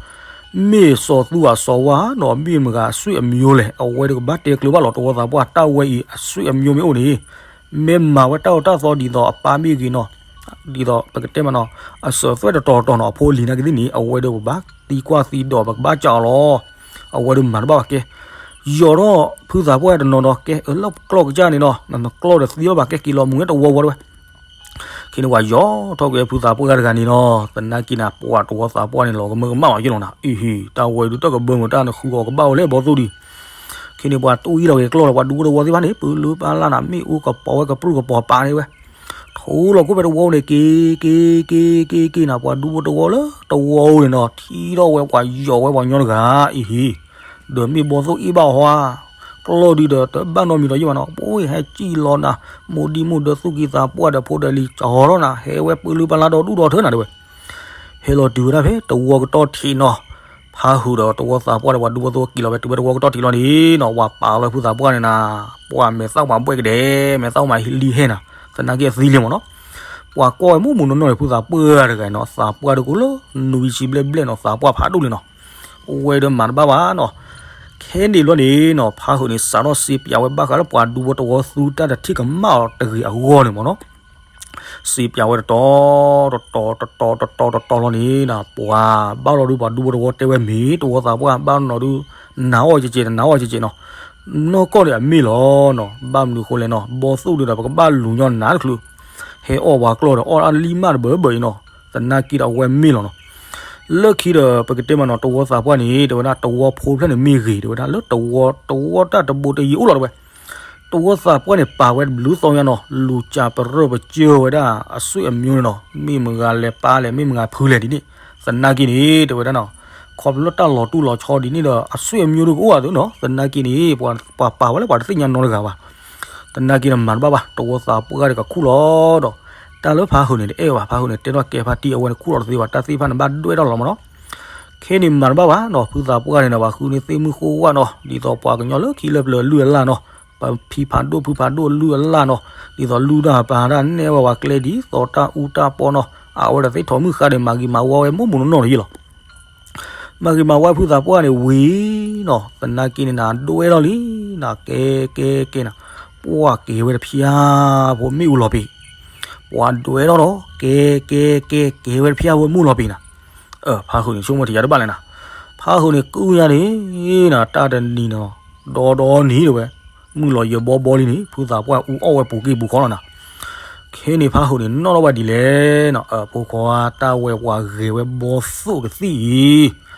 မ့ၢ်စီၤသူအစီၤဝါနီၤ မ့ၢ်မတၤအဆွေမျိုးလဲၣ်, အဝဲဒၣ်ကဘၣ်တဲကျၢၤဘၣ်လီၤ တဝီသးပှၢ် တၢ်ဝဲအံၤအဆွေမျိုးမ့ၢ်အိၣ်န့ၣ်, မ့ၢ်မၤဝဲတၢ်အီၣ်တၢ်သီဒ်သိးအပၢ်မ့ၢ်ဂ့ၤနီၤ, ဒ်သိးပကတဲမးနီၤ, အစၢၤသွဲၣ်တတီၤတီၤနီၤ အဖိအလံၤနာ်က့သ့ၣ်န့ၣ် အဝဲဒၣ်ပဘၣ်သံကွၢ်သံဒိး ပကဘၣ်စးအီၤလီၤ. အဝဲဒၣ်မၤတဘၣ်ဘၣ်ကဲ, ယီၤထီၣ်ဖုသးပှၢ်တနီၤနီၤ ကဲအလၢကျီၢ်ကစၢ်န့ၣ်နီၤ နကျီၢ်ဒီးသံအီၣ်ဘၣ်ကဲ က့ၤလီၤမုၢ်ဝဲတဝီဝီတဝဲ ခဲန့ၣ်ပှၤယီၤထီၣ်က့ၤဖုသးပှၢ်တဂၤန့ၣ်နီၤ, သနာ်က့န့ၣ် ပှၤတဝီသးပှၢ်န့ၣ် လီၤကမၢကမၣ်လီၤယလီၤနၤ, အံၤဟ့ၣ် တၢ်ဝဲဒုးတၢ်ကဘၢမုာ်တၢ်နဃုအီၤကဘၣ်အိၣ်လဲၣ်ဘီသိၣ်ဒံး, ခဲန့ၣ်ပှၤတအံၤလီၤက့ၤကျီၢ်လီၤ ပှၤဒူဖိတဝီသ့ၣ်တဖၣ်န့ၣ် ပၢလၢပၢ်လၢ်နၤ မ့ၣ်အူကပီၤဝဲကပြုၢ်ကပီၤပာ်န့ၣ်ဝဲ, ထူလီၤခိၣ်ဖဲတဝီန့ၣ် က့ၤ က့ၤ က့ၤ က့ၤ က့ၤနၤ ပှၤဒူဖိတဝီလၢတဝီန့ၣ်နီၤ ထံထီၣ်ဝဲပှၤယီၤဝဲပှၤညီတဂၤ, အံၤဟ့ၣ် ဒီးမ့ၢ်ဘီသိၣ်အ့ၣ်ဘၣ်ဟီဧါ ကျီၢ်ဒုဒီးတဘၣ်နီတမံၤဒီးယံာ်ဘၣ်နီၤ, ပှၤဟဲစံၣ်လီၤနၤ မိၢ်ဒံမိၢ်ဒၢသူၣ်ကံၢ်သးပှၢ်ဒီးဖိဒီးလံၤ ကၠီၤထီၣ်နၤ ဟဲဝဲပၢလၢပၢ်လၢ်ဒီဒူၣ်ဒီထၢနၤတဲဝဲ, ဟဲလီၤတုၤဝဲဒၣ်ဖဲတဝီကတီၢ်ထံးနီၤ, ဖးဟုာ်ဒီးတဝီသးပှၢ်ဒီးပှၤဒူဖိသဝီက့ၤလီၤဝဲတုၤဝဲတဝီကတီၢ်ထံးလီၤန့ၣ်နီၤ ပှၤပာ်လီၤဖုသးပှၢ်န့ၣ်နၤ, ပှၤမဲာ်သၣ်မၤဘှဲၣ်ကဒဲး မဲာ်သၣ်မၤလံဟဲနၤ, သနာ်က့အသံလံမ့ၢ်နီၤ, ပှၤကွၢ်ဝဲမူးမူးနီၢ်နီၢ်န့ၣ် ဖုသးပှၢ်တဂၤနီၤ သးပှၢ်တကိးလၢ နွံဆံဘျဲၣ်ဘျဲၣ်နီၤ သးပှၢ်ဖးဒိၣ်လံနီၤ အဝဲဒီးမၤတဘၣ်ဘၣ်နီၤ, ခဲန့ၣ်ဘျီန့ၣ်နီၤ ဖးဟုာ်န့ၣ် စးထီၣ်စ့ပၠးဝဲဘၣ်ဃးလၢပှၤဒူဖိတဝီသူတၢ်တထံၣ်ကမၣ်အီၤတဂ့ၤအဂီၢ်န့ၣ်မ့ၢ်နီၤ, စ့ပၠးဝဲတတီၤ တတီၤ တတီၤ တတီၤ တတီၤလီၤန့ၣ်နီၤ ပှၤဘၣ်လီၤဒုးပှၤဒူဖိတဝီတဲဝဲမ့ၢ် တဝီသးပှၢ်ဘၣ်နီၤဒုး နၤအီၣ်ကကဲး နၤအီၣ်ကကဲးနီၤ, နီၢ်ကီၢ်န့ၣ်အမ့ၢ်လီၤနီၤ ဘၣ်မနုၤဃိလဲၣ်နီၤ ဘီသိၣ်ဒုးဒီး ပကဘၣ်လူၤညီနၤတချုး ဟဲအီၣ်ပှၤကျီၢ်ဒီး အီၣ်အလံၢ်မးတဘၢဘၢအံၤနီၤ, သနာ်က့ဒီးအဝဲမ့ၢ်လီၤနီၤ, လၢခံဒီး ပကတဲမးနီၤ တဝီသးပှၢ်န့ၣ် တဲဝဲဒၣ် တဝီဖိဖျၢၣ်န့ၣ်မ့ၢ်ဂ့ၤ တဲဝဲဒၣ် လၢတဝီ တဝီတၢ်တဘိတယံၤအိၣ်လီၤတဲဝဲ, တဝီသးပှၢ်န့ၣ် ပာ်ဝဲတဘျုးသီညါနီၤ လူၤစၢ်ပရၢၢ်ပစၢၢ်ဝဲဒၣ် အဆွေမျိုးန့ၣ်နီၤ မ့ၢ်မတၤလဲၣ်ပၢ်လဲၣ် မ့ၢ်မတၤဖုလဲၣ်ဒ်န့ၣ်, သနာ်က့န့ၣ် တဲဝဲဒၣ်နီၤ ခီဖျိလၢတၢ်လီၤတူၢ်လီၤဆီဒ်န့ၣ်ဒီး အဆွေမျိုးဒုးကအိၣ်အသိးနီၤ သနာ်က့န့ၣ် ပှၤပာ်ဝဲလၢပှၤတသ့ၣ်ညါနီတဂၤဘၣ် သနာ်က့ဒီးမၤတဘၣ်ဘၣ် တဝီသးပှၢ်ဒီးကခူၣ်လီၤဒီး တၢ်လၢဖးဟုာ်န့ၣ်တအဲၣ်ဘၣ် ဖးဟုာ်န့ၣ် တဲထီၣ်ကဲဖါတံၢ် အဝဲန့ၣ်ခူၣ်လီၤတသ့ဘၣ် တၢ်သ့ၣ်တဖၣ်န့ၣ်ဘၣ်ဒွဲၣ်ထီၣ်လီၤမ့ၢ်နီၤ, ခဲန့ၣ်မၤတဘၣ်ဘၣ်နီၤ ဖုသးပှၢ်န့ၣ်ဒီး ပှၤဃုန့ၢ်သ့ၣ်မုၢ်ဃိဝဲနီၤ ဒ်သိးပှၤကညီလၢခံလၢပျၢၤအလုၢ်အလၢ်နီၤ ပဖံဖးဒိၣ်ဖုဖးဒိၣ်အလုၢ်အလၢ်နီၤ ဒ်သိးလုၢ်တၢ်ပာ်တၢ်နဲၣ်ဝဲပှၤကျဲဒ်သိးတၢ်အူတၢ်ပီနီၤ အဝဲဒီးသ့ၣ်ထီၣ်မုၢ်ဃါဒီး မၤဂ့ၤမၤဝါဝဲမိၢ်မိၢ်နီၢ်နီၢ်တယံာ်လီၤ မၤဂ့ၤမၤဝါဖုသးပှၢ်န့ၣ်ဝံၤနီၤ သနာ်က့န့ၣ်နၤဒွဲၣ်ထီၣ်လံ နၤကဲကဲကဲနၤ ပှၢ်က့ၤဝဲတဖျါဖိမ့ၣ်အူလီၤပံာ် ပှၢ်ဒွဲၣ်ထီၣ်ဒီး ကဲကဲကဲကဲဝဲတဖျါဖိမ့ၣ်အူလီၤပံာ်နၤ ဖးဟုာ်န့ၣ်ဆိကမိၣ်ထံးယၤတဘၣ်လဲၣ်နၤ ဖးဟုာ်န့ၣ်ကုၢ်ညါန့ၣ်နၤ တၢ်တနံၤနီၤ ဒီဒီနံၤတဲဝဲ မုၢ်လီၤယၢၤဘီဘီလံန့ၣ် ဖုသးပှၢ်အူအီၣ်ဝဲပူၤက့ၢ်ပူၤခီလီၤနၤ ခဲန့ၣ်ဖးဟုာ်န့ၣ် နီၣ်ထီၣ်ဝဲဒ်လဲၣ်နီၤ အဖိခွါတၢ်ဝဲပှၤဂဲၤဝဲဘီသိၣ်ကသံၣ်အံၤ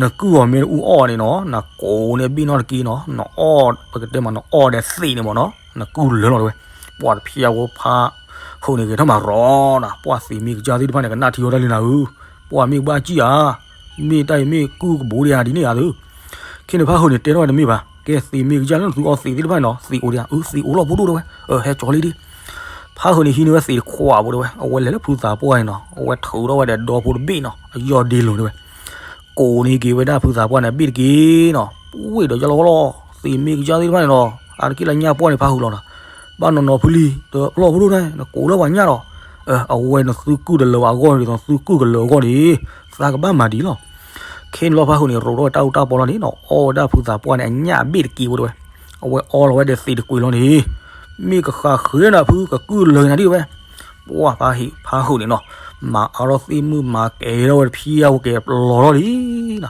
နကုၢ်အီၤမ့ၢ်နအူအီၣ်န့ၣ်နီၤ နကိးန့ၢ်ဘ့ၣ်နီၣ်တက့ၢ်နီၤ နအီၣ် ပကတဲမး နအီၣ်ဒီးသံးန့ၣ်မ့ၢ်နီၤ နကုၢ်လၢာ်လီၤတဲဝဲ ပှၢ်တဖျါဖိဖးဟုာ်န့ၣ် ဂဲၤထီၣ်မးရီနၤ ပှၢ်သံးမ့ၢ်ကစၢ်သ့ၣ်တဖၣ်န့ၣ် ကနၣ်ထံဝဲဒၣ်လံနၤဧၢ ပှၢ်မ့ၢ်ဘၣ်စံၣ်ဧါ မ့ၢ်တၢ်အံၤမ့ၢ်ကုၢ်ကဘိဒံးဧါဒ်န့ၣ်ဧါသု ခဲန့ၣ်ဖးဟုာ်န့ၣ် တဲထီၣ်ဝဲတမ့ၢ်ဘၣ် ကဲသံးမ့ၢ်ကစၢ်လၢ နသုအီသံးသ့ၣ်တဖၣ်န့ၣ်နီၤ သံးအိၣ်ဒံးဧါ အၢ သံးအိၣ်လီၤဖိဒိၣ်တဲဝဲ ဟဲကၠီလံဒံး ဖးဟုာ်န့ၣ်ဟံးန့ၢ်ဝဲသံးတခွးဖိတဲဝဲ အဝဲလဲၤလၢဖုသးပှၢ်န့ၣ်နီၤ အဝဲထုးထီၣ်ဝဲဒီးဒီဖိတဘ့ၣ်နီၤ အယီၢ်ဒ့လိၤတဲဝဲ ကိးန့ၢ်က့ၤဝဲဒၣ်ဖုသးပှၢ်န့ၣ် အဘ့ၣ်တက့ၢ်နီၤ ပှ့ၤဒီးယလီၤလီၤ သံးမ့ၢ်ကစၢ်သ့ၣ်တဖၣ်န့ၣ်နီၤ အါတက့ၢ်လၢညၣ်ပှၢ်န့ၣ် ဖးဟုာ်လီၤနၤ ဘၣ်နီၤနီၤဖုလံ တလီၤဖိဒိၣ်န့ၣ် နကိးလၢပှၤညၣ်ဒီး အဝဲနသုကုၢ်တလၢာ်ဘၣ်အဂီၢ်န့ၣ် ဒ်သိးသုကုၢ်ကလၢာ်အဂီၢ်န့ၣ် သးကဘၣ်မၤဒ်လီၤ ခဲန့ၣ်လီၤဖးဟုာ်န့ၣ် ရိးထီၣ်ဝဲတၢ်အူတၢ်ပီလီၤန့ၣ်နီၤ အီၣ်ဝဲဒၣ်ဖုသးပှၢ်န့ၣ် အညၣ်အဘ့ၣ်တက့ၢ်ဖိတဲဝဲ အဝဲအီလီၤဝဲဒီးသံးတကွံာ်လီၤန့ၣ် မ့ၢ်ကဃးဃ့နၤဖုကကုၢ်လၢာ်နၤဒံးဝဲ ပှၢ်ဖးဟုာ်န့ၣ်နီၤ မၤအါထီၣ်သ့ၣ်မုၣ်မၤကဲထီၣ်ဝဲတဖျါဝဲကဲပလီၤထီၣ်လံ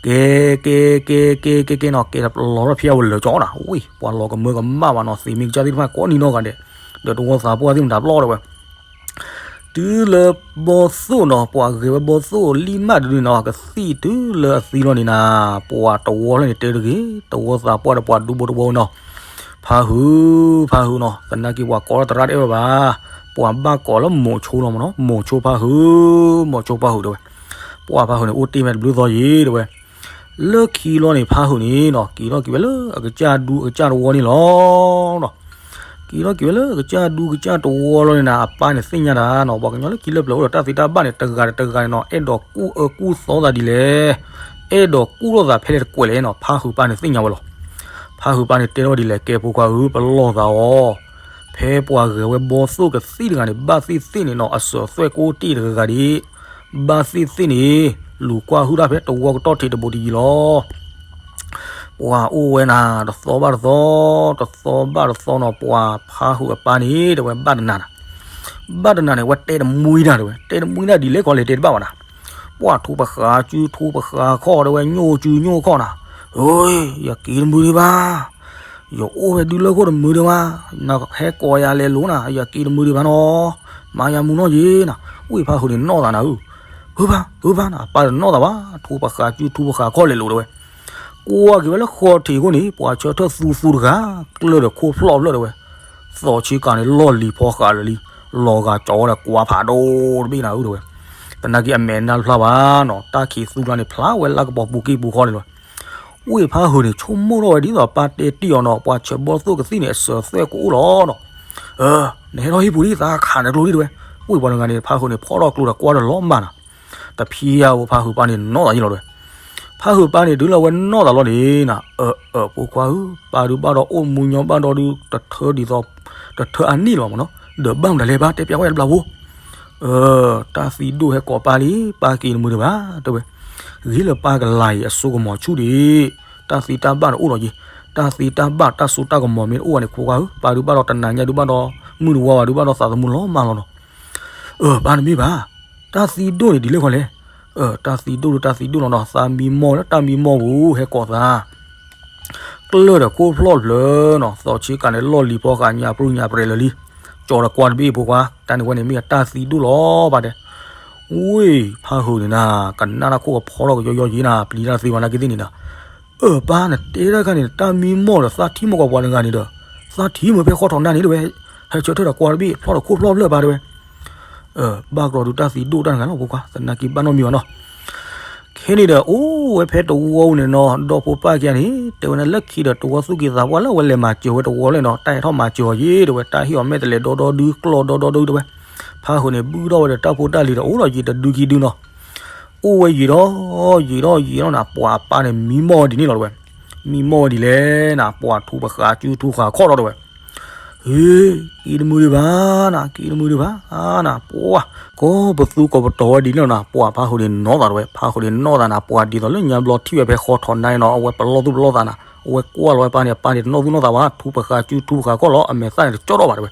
ကဲ ကဲ ကဲ ကဲ ကဲ ကဲနီၤ ကဲတပလီၤထီၣ်ဖျါဝဲလၢာ်ကၠီနီၤ ဝံၤ ပှၤလီၤကမၢကမၣ်ဘၣ်နီၤ သံးမ့ၢ်ကစၢ်သ့ၣ်တဖၣ်ကိးနံၤနီၢ်ဂၤဒဲး ဒီးတဝီသးပှၢ်သ့ၣ်မတၤပလီၢ်တဲဝဲ တုၤလၢဘီသိၣ်နီၤ ပှၤဂဲၤဝဲဘီသိၣ်လံမးဒုးန့ၣ်နီၤ ကသံၣ်တုၤလၢအသံလီၤန့ၣ်နၤ ပှၤတဝီလၢန့ၣ်တဲတဂ့ၤ တဝီသးပှၢ်ဒီးပှၤဒူဖိတဝီနီၤ ဖးဟုာ် ဖးဟုာ်နီၤ သနာ်က့ပှၤကိးထီၣ်သရၣ်တအဲၣ်ဝဲဘၣ် ပှၤဘၣ်ကိးလၢမိၤဆိလီၤမ့ၢ်နီၤ မိၤဆိဖးဟုာ် မိၤဆိဖးဟုာ်တဲဝဲ ပှၢ်ဖးဟုာ်န့ၣ် အိၣ်တ့ၢ်ဝဲတဘျုးသီယံၤတဲဝဲ လၢခံလီၤန့ၣ် ဖးဟုာ်န့ၣ်နီၤ က့ၤထီၣ်က့ၤဝဲလၢအကစၢ်ဒူအကစၢ်တဝီန့ၣ်လီၤနီၤ က့ၤထီၣ်က့ၤဝဲလၢအကစၢ်ဒူကစၢ်တဝီလီၤန့ၣ်နၤ အပၢ်န့ၣ်သ့ၣ်ညါတၢ်နီၤ ပှၤကညီလၢခံလၢပျၢၤအိၣ်ဒီးတၢ်သ့တၢ်ဘၣ်န့ၣ် တဂၤဒီးတဂၤန့ၣ်နီၤ အဲၣ်ဒိးကူၣ်အၢကူၣ်သီသးဒ်လဲၣ် အဲၣ်ဒိးကူၣ်ထီၣ်သးဖဲလဲၣ်တကွဲးလဲၣ်နီၤ ဖးဟုာ်ပၢ်န့ၣ်သ့ၣ်ညါဝဲလီၤ ဖးဟုာ်ပၢ်န့ၣ်တဲထီၣ်ဝဲဒ်လဲၣ် ကဲဖိခွါဧၢ ပလီၢ်သးအီၤ ဖဲပှၤဂဲၤဝဲဘီသိၣ်ကသံၣ်တဂၤန့ၣ် ဘၣ်သ့ၣ်သ့ၣ်န့ၣ်နီၤ အစၢၤသွဲၣ်ကိးတ့ၢ်တဂၤဂၤဒ် ဘၣ်သ့ၣ်သ့ၣ်န့ၣ် လူၤကွၢ်ဟုၣ်တၢ်ဖဲတဝီကတီၢ်ထံးတဘူးတယံၤလီၤ. ပှၤအိၣ်ဝဲနၤ တသီဘၣ်တသီ, တသီဘၣ်တသီနီၤ ပှၤဖးဟုးအပၢ်န့ၣ် တဲဝဲဘၣ်တနၤနၤ, ဘၣ်တနၤန့ၣ် ဝဲတဲတမှံနၤတဲဝဲ, တဲတမှံနၤဒ်လဲၣ်ကီလဲၣ်တဲတဘၣ်ဘၣ်နၤ, ပှၤထူပဃာ်စုထူပဃာ်ခီၣ်တဲဝဲ ညိၣ်စုညိၣ်ခီၣ်နၤ, ယက့ၤတမုာ်ဒံးဘၣ်, ယအိၣ်ဝဲဒုလၢခိၣ်တမုာ်ဒံးဘၣ်, နဟဲကိးယၤလဲၤလိၤနၤ ယက့ၤတမုာ်ဒံးဘၣ်နီၤ, မၤယၤမူနီၢ်ယံၤနၤ, ဝ့ၢ်ဖးဟုးန့ၣ်နီၢ်သးနၤဧၢ, ဟုဘၣ်ဟုဘၣ်နၤ အပၢ်တနီၢ်သးဘၣ်, ထူပဃာ်စုထူပဃာ်ခီၣ်လဲၤလိၤတဲဝဲ ကွၢ်က့ၤဝဲလၢဃီထံးခိၣ်န့ၣ် ပှၤဆၢထၢၣ်သူသူတဂၤ, ကျၢၢ်ဒီးခိၣ်ဖျီၣ်ဖျၢၣ်တဲဝဲ, သီးဆံကၤန့ၣ်လီၢ်လံၤဖီဃာ်လၢာ်လံ, လီၤဂာ်ကၠီဝဲဒီးကွၢ်ဖးဒိၣ်တဘ့ၣ်နၤဧၢတဲဝဲ, သနာ်က့အမဲာ်နါတဖျါဘၣ်နီၤ, တၢ်ခံးသူကျါန့ၣ် ဖျါဝဲလၢကပီၤပူၤက့ၢ်ပူၤဃီန့ၣ်လီၤ. ဝ့ၢ်ဖးဟုးန့ၣ် ဆိကမိၣ်ထီၣ်ဝဲဒ်သိးပၢ်တဲတ့ၢ်အီၤနီၤ, ပှၤဆၢဘီၣ်သိၣ်ကသံၣ်န့ၣ် အစၢၤသွဲၣ်ကအိၣ်လီၤနီၤ, နဟဲထီၣ်ဟံၣ်ပူၤဒ်သးခးနကျိဒ်တဲဝဲ, ဝ့ၢ်ပှၤတဂၤန့ၣ် ဖးဟုးန့ၣ် ဖီၣ်ထီၣ်ကျိဒီးကွၢ်ဒီးလီၤမၢ်နၤ တဖံးယၤဧိၤ ဖးဟုးပၢ်န့ၣ်နီၢ်သးယံၤလီၤတဲဝဲ, ဖးဟုးပၢ်န့ၣ် တုၤလၢအဝဲနီၢ်သးလီၤန့ၣ်နၤ, အၢ အၢ ဖိခွါဧၢ, ပၢ်ဒုးဘၣ်ဒီးအိၣ်မူညီဘၣ်ဒီးဒုး တထၢဒ်သိး တထၢအနံၣ်လၢၤဘၣ်မ့ၢ်နီၤ, ဒီးဘၣ်မတၤလဲၣ်ဘၣ် တဲပျးဝဲတဘျီဖိ တၢ်သံဒိၣ်ဟဲကိးပၢ်လံ, ပၢ်က့ၤတမုာ်ဒံးဘၣ်တဲဝဲ, ဂ့ၤလၢပၢ်ကလၤအံၤအစိကမီၤဆူၣ်ဒံး, တၢ်သံတၢ်ဘၣ်န့ၣ်အိၣ်ဒီးယံၤ, တၢ်သံတၢ်ဘၣ်တၢ်စိတၢ်ကမီၤမ့ၢ်တအိၣ်ဘၣ်န့ၣ် ဖိခွါဧၢ, ပၢ်ဒုးဘၣ်ဒီးတနၤညါဒုးဘၣ်ဒီး မုၢ်တဝါဘၣ်ဒုးဘၣ်ဒီးသးသမူလီၤမၢ်လီၤနီၤ အၢ ပၢ်တမ့ၢ်ဘၣ်, တၢ်သံဒိၣ်န့ၣ်ဒ်လဲၣ်ဃီလဲၣ်, တၢ်သံဒိၣ်ဒုးတၢ်သံဒိၣ်လီၤနီၤ, သးမံမီၢ်လၢတၢ်မံမီၢ်ပူၤဟဲကိးသး ကျၢၢ်ဒီးခိၣ်ဖျီၣ်ဖျၢၣ်နီၤ, သီးဆံကၤန့ၣ်လီၢ်လံၤဖီဃာ်ညါပြူညါပြဲၤလၢာ်လံ, ကၠီၤဒီးကွၢ်တဘ့ၣ်ဖိခွါ, တၢ်န့ၣ်ဝဲန့ၣ်မ့ၢ်အတၢ်သံဒိၣ်လီၤဘၣ်တဲ, ဝ့ၢ်ဖးဟုးန့ၣ်နၤ, ကနၣ်တၢ်ခိၣ်ကဖီထီၣ်ကယီယီယံၤနၤ, ပျံၤတၢ်သ့မၤနၤက့သ့ၣ်န့ၣ်နၤ, အၢ ပၢ်နတဲတၢ်ခါန့ၣ် တၢ်မံမီၢ်ဒီးသးထံၣ်မီၢ်ကွၢ်ပှၤတဂၤန့ၣ်ဒီး, သးထံၣ်မီၢ်ဖဲဃီထီၣ်နါန့ၣ်တဲဝဲ, ဟဲဆၢထၢၣ်ဒီးကွၢ်တဘ့ၣ် ဖျီၣ်ဒီးခိၣ်ဖျီၣ်ဖျၢၣ်ပၢ်တဲဝဲ ဘၣ်ကဒီးဒုးတၢ်သံဒိၣ်တၢ်တဂၤလီၤဖိခွါ, သနာ်က့ဘၣ်နီတမံၤဘၣ်နီၤ, ခဲန့ၣ်ဒီး အိၣ်ဝဲဖဲတဝီန့ၣ်နီၤ, ဒီဖိပၢ်ခံဂၤန့ၣ် တဲဝဲန့ၣ်လၢခံဒီးတဝီသူၣ်က့သးပှၢ်လၢအဝဲလဲၤမၤစၢၤဝဲတဝီလဲၣ်နီၤ, တၢ်ဟဲထီၣ်မၤစၢၤအီၤယ့ၢ်တဲဝဲ, တၢ်ဟ့ၣ်အီၤမဲာ်တလဲၤဒီဒီဒုကျီၢ်ဒီဒီဒုတဲဝဲ, ဖးဟုးန့ၣ် ဘုၣ်ထီၣ်ဝဲဒီးတၢ်ဖိတၢ်လံၤဒီးအိၣ်ဒီးယံၤတဒုခံဒုနီၤ, အိၣ်ဝဲယံၤဒီး ယံၤဒီးယံၤဒီးနၤ, ပှၤအပၢ်န့ၣ်မံမီၢ်ဝဲဒ်န့ၣ်လီၤတဲဝဲ, မံမီၢ်ဝဲဒ်လဲၣ်နၤ, ပှၤထူပဃာ်စုထူဃာ်ခီၣ်ဒီးတဲဝဲ ဟ့ က့ၤတမုာ်ဒံးဘၣ်နၤ, က့ၤတမုာ်ဒံးဘၣ်နၤ, ပှၤ ကိးပသူကိးပတီၤဝဲဒ်န့ၣ်နၤ, ပှၤဖးဟုးန့ၣ်နီၢ်သးတဲဝဲ, ဖးဟုးန့ၣ်နီၢ်သးနၤ, ပှၤဒ်သိးလၢညါဘျီထံၣ်ဝဲဖဲဃီထီၣ်နါန့ၣ်နီၤ, အဝဲပလီၢ်သူၣ်ပလီၢ်သးနၤ, အဝဲကွၢ်လီၤဝဲပၢ်န့ၣ်, အပၢ်န့ၣ်တနီၣ်သူၣ်နီၢ်သးဘၣ်, ထူပဃာ်စုထူပဃာ်ခီၣ်လီၤ, အမဲာ်သၣ်န့ၣ်တကၠီထီၣ်ဘၣ်တဲဝဲ,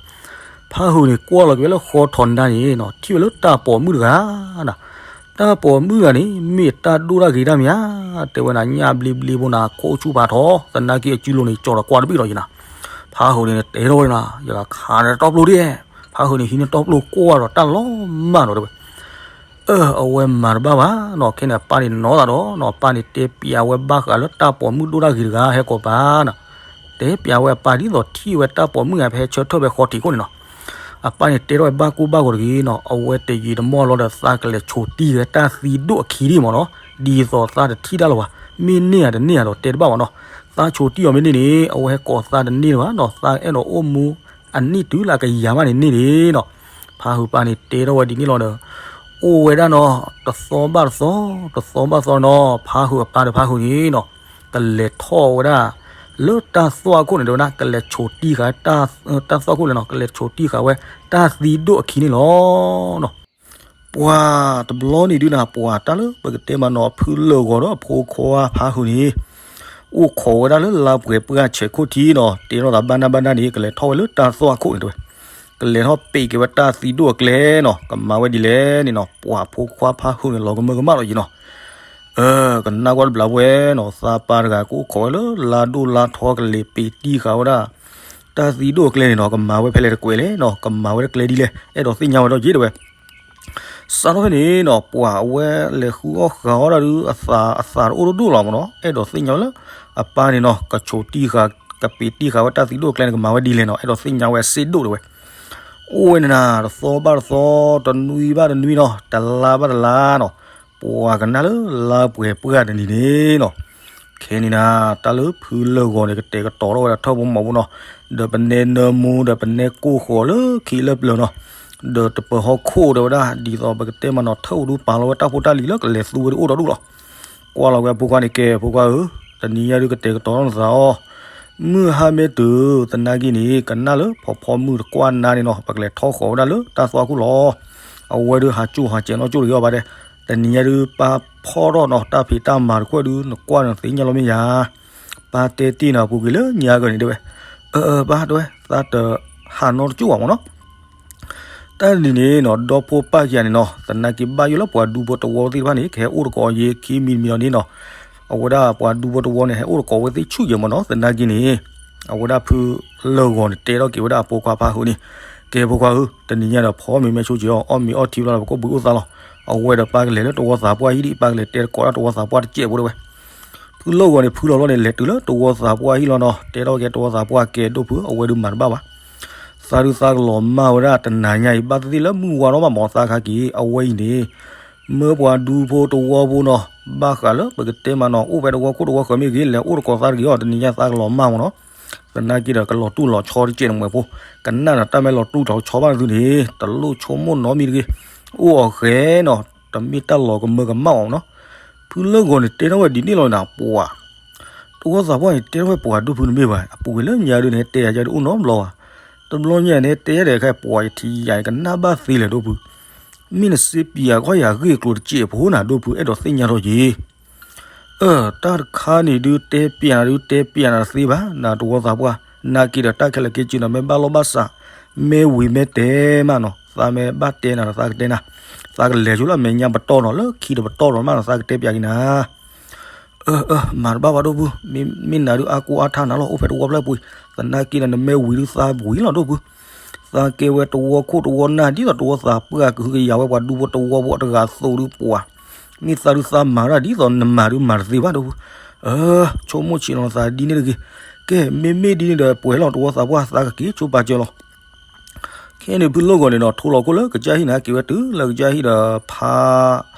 ဖးဟုးန့ၣ်ကွၢ်လီၤက့ၤဝဲလၢဃီထီၣ်နါန့ၣ်နီၤ, ထံၣ်ဝဲလၢတၢ်ပိာ်မုၣ်တဂၤနၤ တၢ်ပိာ်မုၣ်ဂၤန့ၣ် မ့ၢ်တၢ်ဒိၣ်တၢ်ဂ့ၤတၢ်မံၤဧါ, တဲဝဲနၤ ညၣ်ဘျ့ဘျ့ဖိနၤ ခိၣ်ဆူၣ်ဖးထီ, သနာ်က့အစုလိၤန့ၣ် ကၠီၤဒီးကွၢ်တဘ့ၣ်လီၤယံၤနၤ, ဖးဟုးန့ၣ်တဲထီၣ်ဝဲနၤ, ယကခးနတၢ်ပျိၢ်ဒ်, ဖးဟုးန့ၣ်ဟံးန့ၢ်တၢ်ပျိၢ်ကွၢ်ဒီးတၢ်လီၤမၢ်နီၤတဲဝဲ, အၢ အဝဲမၤတဘၣ်ဘၣ်နီၤ, ခဲန့ၣ် အပၢ်န့ၣ်နီၢ်သးဒီးနီၤ, အပၢ်န့ၣ်တဲပျးဝဲဘၣ်ဃးလၢတၢ်ပိာ်မုၣ်ဒိၣ်တၢ်ဂ့ၤတဂၤဟဲကိးပၢ်နၤ တဲပျးဝဲအပၢ်ဒ်သိးထံၣ်ဝဲတၢ်ပိာ်မုၣ်ဂၤဖဲဟဲဆၢထၢၣ်ဖဲဃီထံးခိၣ်န့ၣ်နီၤ, အပၢ်န့ၣ်တဲထီၣ်ဝဲဘၣ်ကိၢ်ဘၣ်ဂီၤတဂ့ၤနီၤ, အဝဲတယံာ်တမီၢ်လီၤဒီးသးကလဲၤဆိးတံၢ်ဝဲတၢ်သံဒိၣ်အခံဒ်မ့ၢ်နီၤ, ဒ်သိးသးတထံၣ်တၢ်လၢၤဘၣ်, မ့ၢ်န့ၢ်ဧါတန့ၢ်ဧါဒီးတဲတဘၣ်ဘၣ်နီၤ, သးဆိးတံၢ်အီၤမ့ၢ်န့ၢ်န့ၣ် အဝဲဟဲကိးသးတန့ၢ်လၢၤဘၣ်နီၤ, သးအဲၣ်ဒိးအိၣ်မူအနံၣ်တုၤလၢအကယၤမးန့ၣ်န့ၢ်န့ၣ်နီၤ, ဖးဟုးပၢ်န့ၣ်တဲထီၣ်ဝဲဒ်န့ၣ်လီၤဒီး အိၣ်ဝဲဒၣ်နီၤ, တသီဘၣ်တသီ, တသီဘၣ်တသီနီၤ, ဖးဟုးအပၢ်ဒီးဖးဟုးန့ၣ်နီၤ, ကလဲၤထီၣ်ဝဲဒၣ် လၢတၢ်သွၣ်ခိၣ်န့ၣ်တဲဝဲဒၣ် ကလဲၤဆိးတံၢ်ဃာ် တၢ်သွၣ်ခိၣ်လဲၣ်နီၤ, ကလဲၤဆိးတံၢ်ဃာ်ဝဲ တၢ်သံဒိၣ်အခံန့ၣ်လီၤနီၤ. ပှၤတဘျီန့ၣ်ဒုးနၤ ပှၤတၢ်လၢပကတဲမးနီၤ ဖုလၢၢ်ဂီၤဒီးအဖိခွါဖးဟုးန့ၣ် အိၣ်ခိးဝဲဒၣ်လၢလါပှဲၤပှၢ်ဆဲးခိၣ်ထံနီၤ, တဲထီၣ်သးဘၣ်နၢ်ဘၣ်နၢ်န့ၣ် ကလဲၤထီၣ်ဝဲလၢတၢ်သွၣ်ခိၣ်န့ၣ်တဲဝဲ, ကလဲၤထီၣ်ပ့းက့ၤဝဲတၢ်သံဒိၣ်အကျဲနီၤ, ကမၤဝဲဒ်လဲၣ်န့ၣ်နီၤ, ပှၤဖိခွါဖးဟုးန့ၣ် လီၤကမၢကမၣ်လီၤယံၤနီၤ. အၢ ကနၣ်ကွၢ်တဘျီဝဲနီၤ, သးပၢ်တဂၤကအိၣ်ခိးဝဲလၢလါဒိၣ်လါထီ ကလဲၤပ့းတံၢ်ဃာ်ဝဲဒၣ် တၢ်သံဒိၣ်အကျဲန့ၣ်နီၤ, ကမၤဝဲဖဲလဲၣ်တကွဲးလဲၣ်နီၤ, ကမၤဝဲတကျဲဒ်လဲၣ် အဲၣ်ဒိးသ့ၣ်ညါဝဲဒီးယံၤတဲဝဲ စးထီၣ်ဖဲန့ၣ်နီၤ ပှၤအဝဲလဲၤဃုအီၣ်ဃုအီဒၣ်ဒုး အသးအသးတအိၣ်တဒိၣ်လီၤမ့ၢ်နီၤ, အဲၣ်ဒိးသ့ၣ်ညါဝဲလၢ အပၢ်န့ၣ်နီၤ ကဆိးတံၢ်ဃာ် ကပ့းတံၢ်ဃာ်ဝဲတၢ်သံဒိၣ်အကျဲန့ၣ် ကမၤဝဲဒ်လဲၣ်နီၤ, အဲၣ်ဒိးသ့ၣ်ညါဝဲစ့ဒိၣ်တဲဝဲ. အိၣ်ဝဲန့ၣ်နၤ တသီဘၣ်တသီ, တနွံဘၣ်တနွံနီၤ, တလါဘၣ်တလါနီၤ, ပှၤကနၣ်လၢလါပှဲၤပှၢ်တနံၤန့ၣ်နီၤ ခဲန့ၣ်နၤ တၢ်လၢဖုလၢၢ်ဂီၤန့ၣ် ကတဲာ်ကတီၤထီၣ်ဝဲဒၣ်ထၢၣ်ဖိမီၤဖိနီၤ, ဒီးပနဲနၢမူ ဒီးပနဲကိၢ်ဃီၤလၢခံလၢပျၢၤနီၤ, ဒီးတပၢၤဟီၣ်ခိၣ်တဲဝဲဒၣ် ဒ်သိးပကတဲမးနီၤ ထၢၣ်အိၣ်ဒူပာ်လီၤဝဲတၢ်ဖိတၢ်လံၤလၢကလဲၤသူဝဲဒၣ်အိၣ်ဒီးဒူၣ်လီၤ. ကွၢ်လီၤဝဲအဖိခွါန့ၣ် ကဲဖိခွါဧၢ, တနံၤညါဒုးကတဲာ်ကတီၤထီၣ်နသးအီၤ, မုၢ်ဟါမ့ၢ်တုၤ သနာ်က့န့ၣ် ကနၣ်လၢဖီဖီမုၢ်တကွၢ်နါန့ၣ်နီၤ ပကလဲၤထီၣ်ဃီၤဝဲဒၣ်လၢတၢ်သွၣ်ခိၣ်လီၤ. အဝဲဒုးဟးကၠိၣ်ဟးကဲးနီၢ်ကၠိၣ်တဂ့ၤအီၤဘၣ်တဲ တနံၤညါဒုးပၢ်ဖီၣ်ထီၣ်နီၤ တၢ်ဖံးတၢ်မၤတကွဲၢ်ဒုး နကွၢ်န့ၣ်သ့ၣ်ညါလီၤမ့ၢ်ယၤ, ပၢ်တဲတ့ၢ်နီၤ ပူၤကွံာ်လၢညါကန့ၣ်တဲဝဲ, အၢ အၢ ပၢ်တဲဝဲ သးတဟးနီတကၠိၣ်ဘၣ်မၢ်နီၤ. တၢ်ဒ်န့ၣ်နီၤ ဒီဖိပၢ်ခံဂၤန့ၣ်နီၤ သနာ်က့ဘၣ်ယိၣ်လၢပှၤဒူဖိတဝီသ့ၣ်တဖၣ်န့ၣ် ကဟဲအိၣ်တကိးယ့ခံမံၤတမံၤလီၤန့ၣ်နီၤ, အဝဲဒၣ်ပှၤဒူဖိတဝီန့ၣ် ဟဲအိၣ်တကိးဝဲသ့ၣ်ဆူၣ်ယဲၢ်မၢ်နီၤ. သနာ်က့န့ၣ် အဝဲဒၣ်ဖုလၢၢ်ဂီၤန့ၣ် တဲထီၣ်က့ၤဝဲဒၣ်အဖိခွါဖါဟုန့ၣ်, ကဲဖိခွါဧၢ, တနံၤညါဒီးဖီမ့ၤမဲဆိက့ၤအီၤ အီၣ်မ့ၤအီထံဘျီဒီး ပကအိၣ်ဘှံးအိၣ်သါလီၤ. အဝဲဒီးပၢ်ကလဲၤလၢတဝီသးပှၢ်ဟံၣ်ဒံး ပၢ်ကလဲၤတဲတကိးဒၣ်တဝီသးပှၢ်တစဲးဖိတဲဝဲ. ဖုလၢၢ်ဂီၤန့ၣ် ဖုလီၤလီၤန့ၣ် လဲၤတုၤလၢတဝီသးပှၢ်ဟံၣ်လီၤနီၤ တဲထီၣ်က့ၤတဝီသးပှၢ် ကဲဒိၣ်ဖု အဝဲဒုးမၤတဘၣ်ဘၣ် သးဒုးသးကလီၤမၢ်ဝဲဒၣ်တနၤညါအံၤ ဘၣ်သ့ၣ်သ့ၣ်လၢမုၢ်ဝါထီၣ်ဘၣ်မၢ်သးခါက့ၤ အဝဲအံၤန့ၣ် မၢပှၤဒူဖိတဝီဖိနီၤ ဘၣ်ဃးလၢပကတဲမးနီၤ အိၣ်ဖဲတဝီခိၣ်တဝီဃၢၤမ့ၢ်ဂ့ၤ လဲၤအိၣ်တကိးသးတဂ့ၤအီၤ တနံၤညါသးကလီၤမၢ်မၢ်နီၤ. သနာ်က့ဒီးကလီၤတူၢ်လီၤဆီတကဲးနမှဲၣ်ဖိ ကနၣ်ဒီးတၢ်မ့ၢ်လီၤတူၢ်လီၤဆီဘၣ်နသုန့ၣ် တလိၣ်ဆိကမိၣ်နီတမံၤတဂ့ၤ. အိၣ်အီၤဃဲနီၤ တမ့ၢ်တၢ်လီၤကမၢကမၣ်အီၤနီၤ. ဖုလၢၢ်ဂီၤန့ၣ် တဲထီၣ်ဝဲဒ်န့ၣ်လီၤနၤ ပှၤ တဝီသးပှၢ်န့ၣ် တဲထီၣ်ဝဲပှၤဒိၣ်ဖုတမ့ၢ်ဘၣ် အပူၤကွံာ်လၢညါဒုးန့ၣ် တဲယၤယၤဒုးအိၣ်နီတဘျီဘၣ်. တဘျီညါန့ၣ် တဲယၤဒီးခဲအံၤ ပှၤယထံယၤန့ၣ် ကနၣ်ဘၣ်သ့လဲၣ်ဒိၣ်ဖု မ့ၢ်နစ့ပၠးခီၣ်ယၤဂ့ၢ်ကျိၤတစဲးဖိနၤ ဒိၣ်ဖုအဲၣ်ဒိးသ့ၣ်ညါထီၣ်က့ၤ. အၢ တၢ်တခါန့ၣ်ဒုး တဲပၠးနၤဒုး တဲပၠးနၤတသ့ဘၣ် နတဝီသးပှၢ် နာ်က့ဒီးတၢ်ခဲလၢာ်က့ၤက့ၤနီၤ မ့ၢ်ဘၣ်လိာ်ဘၣ်စး မ့ၢ်ဝံၤမ့ၢ်တဲမးနီၤ သးမ့ၢ်ဘၣ်တဲနၤဒီးသးကတဲနၤ သးကလဲၤဆိလၢအမဲာ်ညါပတီၢ်နီၤ လၢခံတပတီၢ်ဒီးမးနီၤ သးကတဲပၠးက့ၤနၤ အၢ အၢ မၤတဘၣ်ဘၣ်ဒိၣ်ဖု မ့ၢ်နၤဒုးအါကိၢ်အါထါနၤလီၤ အိၣ်ဖဲတဝီဖျၢၣ်ပူၤ သနာ်က့ဒီးနမ့ၢ်ဝံၤဒုးသးဝံၤလီၤဒိၣ်ဖု သးကဲဝဲတဝီခိၣ်တဝီနၢ် ဒ်သိးတဝီသးပှၢ်ကဟုကယာ်ဝဲပှၤဒူဖိတဝီဖိတဂၤအသိးဒုးပှၤ မ့ၢ်သးဒုးသးမၤတၢ်ဒ်သိးနမၤဒုးမၤတသ့ဘၣ်ဒိၣ်ဖု အၢ ဆိကမိၣ်ဆံးလီၤသးဒ်န့ၣ်တဂ့ၤ ကဲ မ့မ့ၢ်ဒ်န့ၣ်ဒီးပှဲၤလီၤတဝီသးပှၢ် သးကက့ၤဆိပာ်စၢၤလီၤ ခဲန့ၣ်ဖုလၢၢ်ဂီၤန့ၣ်နီၤ ထိလီၤခိၣ်လၢကစၢ်ဟံၣ်န့ၣ် က့ၤဝဲတုၤလၢကစၢ်ဟံၣ်ဒီး ဖါ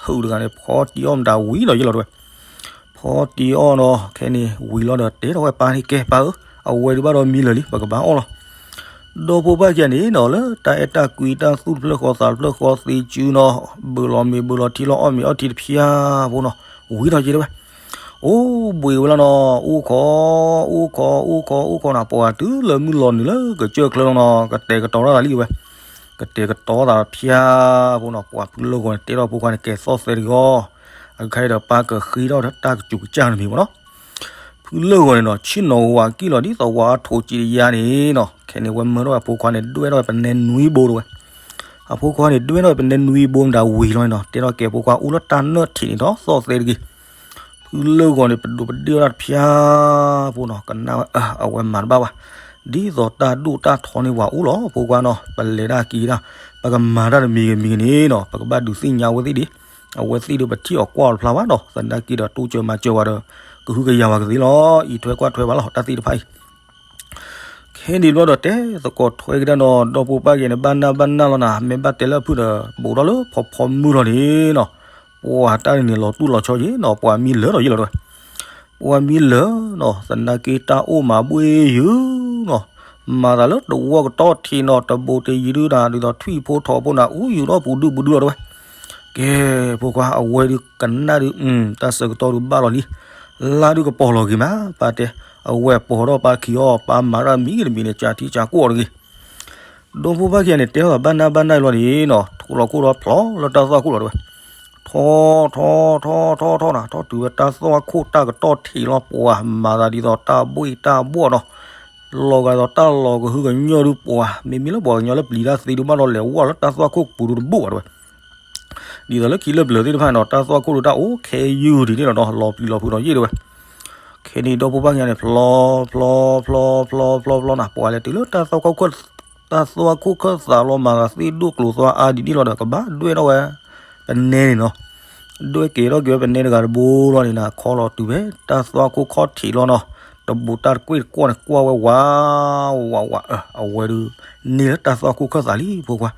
ဟုးတဂၤန့ၣ် ဖီတံၢ်အီၣ်မတၤဝံၤလီၤယဲလီၤတဲဝဲ ဖီတံၢ်အီၣ်နီၤ ခဲန့ၣ်ဝံၤလီၤဒီးတဲထီၣ်ဝဲပၢ်န့ၣ် ကဲပၢ်ဧၢ အဝဲဒုးဘၣ်ဒီးမံလၢာ်လံ ပကဘၣ်အီၣ်လီၤ ဒီဖိပၢ်ခံဂၤန့ၣ်နီၤ လၢတၢ်အဲၣ်တၢ်ကွံတၢ်သူၣ်တဖျၢၣ်ဃီသးတဖျၢၣ်ဃီသ့စုနီၤ ဘုးလီၤမ့ၤဘုးလီၤထံလီၤအီၣ်မ့ၤအီထံတဖျၢၣ်ဖိနီၤ ဝံၤထီၣ်က့ၤတဲဝဲ အိၣ်ဘှံးဝဲလီၤနီၤ အိၣ်ခိး အိၣ်ခိး အိၣ်ခိး အိၣ်ခိးနီၤ ပှၤတုၤလၢမုၢ်လီၤနုာ်လၢကစၢၢ်ချၢလီၤနီၤ ကတဲာ်ကတီၤထီၣ်သးလံဝဲ ကတဲာ်ကတီၤသးတဖျၢၣ်ဖိနီၤ ပှၤဖုလၢၢ်ဂီၤန့ၣ် တဲထီၣ်ဖိခွါန့ၣ် ကဲသီၣ်သဲတဂ့ၤအီၤ အခါအံၤဒီးပၢ်ကဃ့ထီၣ်ဒီးတၢ်ကစူးကစၢ်တမံၤမ့ၢ်နီၤ ဖုလၢၢ်ဂီၤန့ၣ်နီၤ ဆ့ၣ်နီၤဝးကံၣ်လီၤဒ်သိးဝဲအထိးကံးတယါန့ၣ်နီၤ ခဲန့ၣ်ဝဲမၢထီၣ်ဝဲဖိခွါန့ၣ် ဒွဲၣ်ထီၣ်ဝဲပနဲနွံဘိတဝဲ အဖိခွါန့ၣ် ဒွဲၣ်ထီၣ်ဝဲပနဲနွံဘိမတၤဝံၤလီၤန့ၣ်နီၤ တဲထီၣ်ကဲဖိခွါအိၣ်လၢတၢ်နၢၣ်ထံးန့ၣ်ဒီးသီၣ်သဲတဂ့ၤ ဖုလၢၢ်ဂီၤန့ၣ် ပဒိးပဒ့ၣ်အီၣ်တၢ်တဖျၢၣ်ဖိနီၤ ကနၣ်ဝဲ အဝဲမၤတဘၣ်ဘၣ် ဒ်သိးတၢ်ဒိၣ်တၢ်ထီန့ၢ်ပှၤအိၣ်လီၤ ဖိခွါနီၤ ပလဲၤတၢ်က့ၤတၢ် ပကမၤတၢ်တမံၤဂ့ၤမံၤဂ့ၤန့ၣ်နီၤ ပကဘၣ်ဒုးသ့ၣ်ညါအဝဲသ့ၣ်ဒံး အဝဲသ့ၣ်ဒီးပထံၣ်အီၤကွၢ်အီၤတဖျါဘၣ်နီၤ သနာ်က့ဒီးတိစၢၤမၤစၢၤဝဲဒီး ကဟုကယာ်ဝဲကသ့လီၤ အံးထွဲကွၢ်ထွဲဘၣ်လီၤ တၢ်သ့ၣ်တဖၣ်အံၤ ခဲန့ၣ်ဘျီဒီးတဲသကိးထွဲကဒါနီၤ ဒီဖိပၢ်က့ၤန့ၣ် ဘၣ်နၢ်ဘၣ်နၢ်လီၤနၤ မ့ၢ်ဘၣ်တဲလၢအဖုၣ်ဒီး ဘူးထီၣ်လၢဖီဖီမုၢ်လီၤန့ၣ်နီၤ ပှၤတၢ်န့ၣ်န့ၣ် လီၤတူၢ်လီၤဆီက့ၤနီၤ ပှၤမံလၢာ်ဒီးယဲလီၤတဲဝဲ ပှၤမံလၢာ်နီၤ သနာ်က့တၢ်အိၣ်မၤဘှ့ၣ်ယုာ်နီၤ မၤသးလၢတဝီကတီၢ်ထံးနီၤ တဘူးတယံၤဒုဒၣ် ဒ်သိးထွံၣ်ဖိထိးဖိနၤ အူယူၢ်ဒီးပူၤဒုပူၤဒုလီၤတဲဝဲ ကဲ ဖိခွါ အဝဲဒုးကနၣ်ဒုး တၢ်ဆၢကတီၢ်ဒုးဘၣ်လီၤလံ လါဒုးကပီၤလီၤဂ့ၤမး ပၢ်တဲ အဝဲပီၤထီၣ်ပၢ်ခံးအီၤ ပၢ်မၤတၢ်မံၤတမံၤန့ၣ် ကထံကကိးတဂ့ၤ ဒီဖိပၢ်ခံဂၤန့ၣ် တဲထီၣ်ဘၣ်နၢ်ဘၣ်နၢ်လီၤန့ၣ်နီၤ ထိလီၤခိၣ်ဒီးဖျီလၢတၢ်သွၣ်ခိၣ်လီၤတဲဝဲ ထီ ထီ ထီ ထီ ထီနၤ ထီတုၤဝဲတၢ်သွၣ်ခိၣ်တၢ်ကတီၢ်ထံးလီၤ ပှၤမၤသးဒ်သိးတၢ်ဘှ့ၣ်တၢ်ဘှီၣ်နီၤ လီၤဂာ်ဒ်သိးတၢ်လီၤကဟုကညီၢ်ဒုးပှၤ မ့မ့ၢ်လၢပှၤကညီလၢပျံၤတၢ်သ့ဒုးဘၣ်ဒီးလဲၤဝဲလၢတၢ်သွၣ်ခိၣ်ပူၤဒုးတဘိၣ်ဘၣ်တဲဝဲ ဒ်သိးလၢခံလၢပျၢၤသ့ၣ်တဖၣ်န့ၣ်ဒီး တၢ်သွၣ်ခိၣ်ဒုးတၢ်အိၣ်ခဲယုၢ်ဒ်န့ၣ်လီၤနီၤ လီၤပျံၤလီၤဖုးဒီးယ့ၣ်တဲဝဲ ခဲန့ၣ်ဒီဖိပၢ်ခံဂၤန့ၣ် ဖျီ ဖျီ ဖျီ ဖျီ ဖျီ ဖျီနၤ ပှၤလဲၤတုၤလၢတၢ်သွၣ်ခိၣ် တၢ်သွၣ်ခိၣ်ခၢၣ်သးလီၤမၤသးသ့ၣ်ဒိၣ်ကျိၤသွါအါဒ်န့ၣ်လီၤဒီး ကဘၣ်ဒွဲၣ်ထီၣ်ဝဲ ပနဲန့ၣ်နီၤ ဒွဲၣ်ကဲထီၣ်က့ၤဝဲပနဲတဂၤတဘိလီၤန့ၣ်နၤ ခီလီၤတုၤဖဲ တၢ်သွၣ်ခိၣ်ခီၣ်ထံးလီၤနီၤ တဘူးတၢ်တကွ့ၢ်တကွီၢ်န့ၣ် ကွၢ်ဝဲဝး ဝး ဝး အၢ အဝဲဒုး န့ၢ်လၢတၢ်သွၣ်ခိၣ်ခၢၣ်သးလံ ဖိခွါ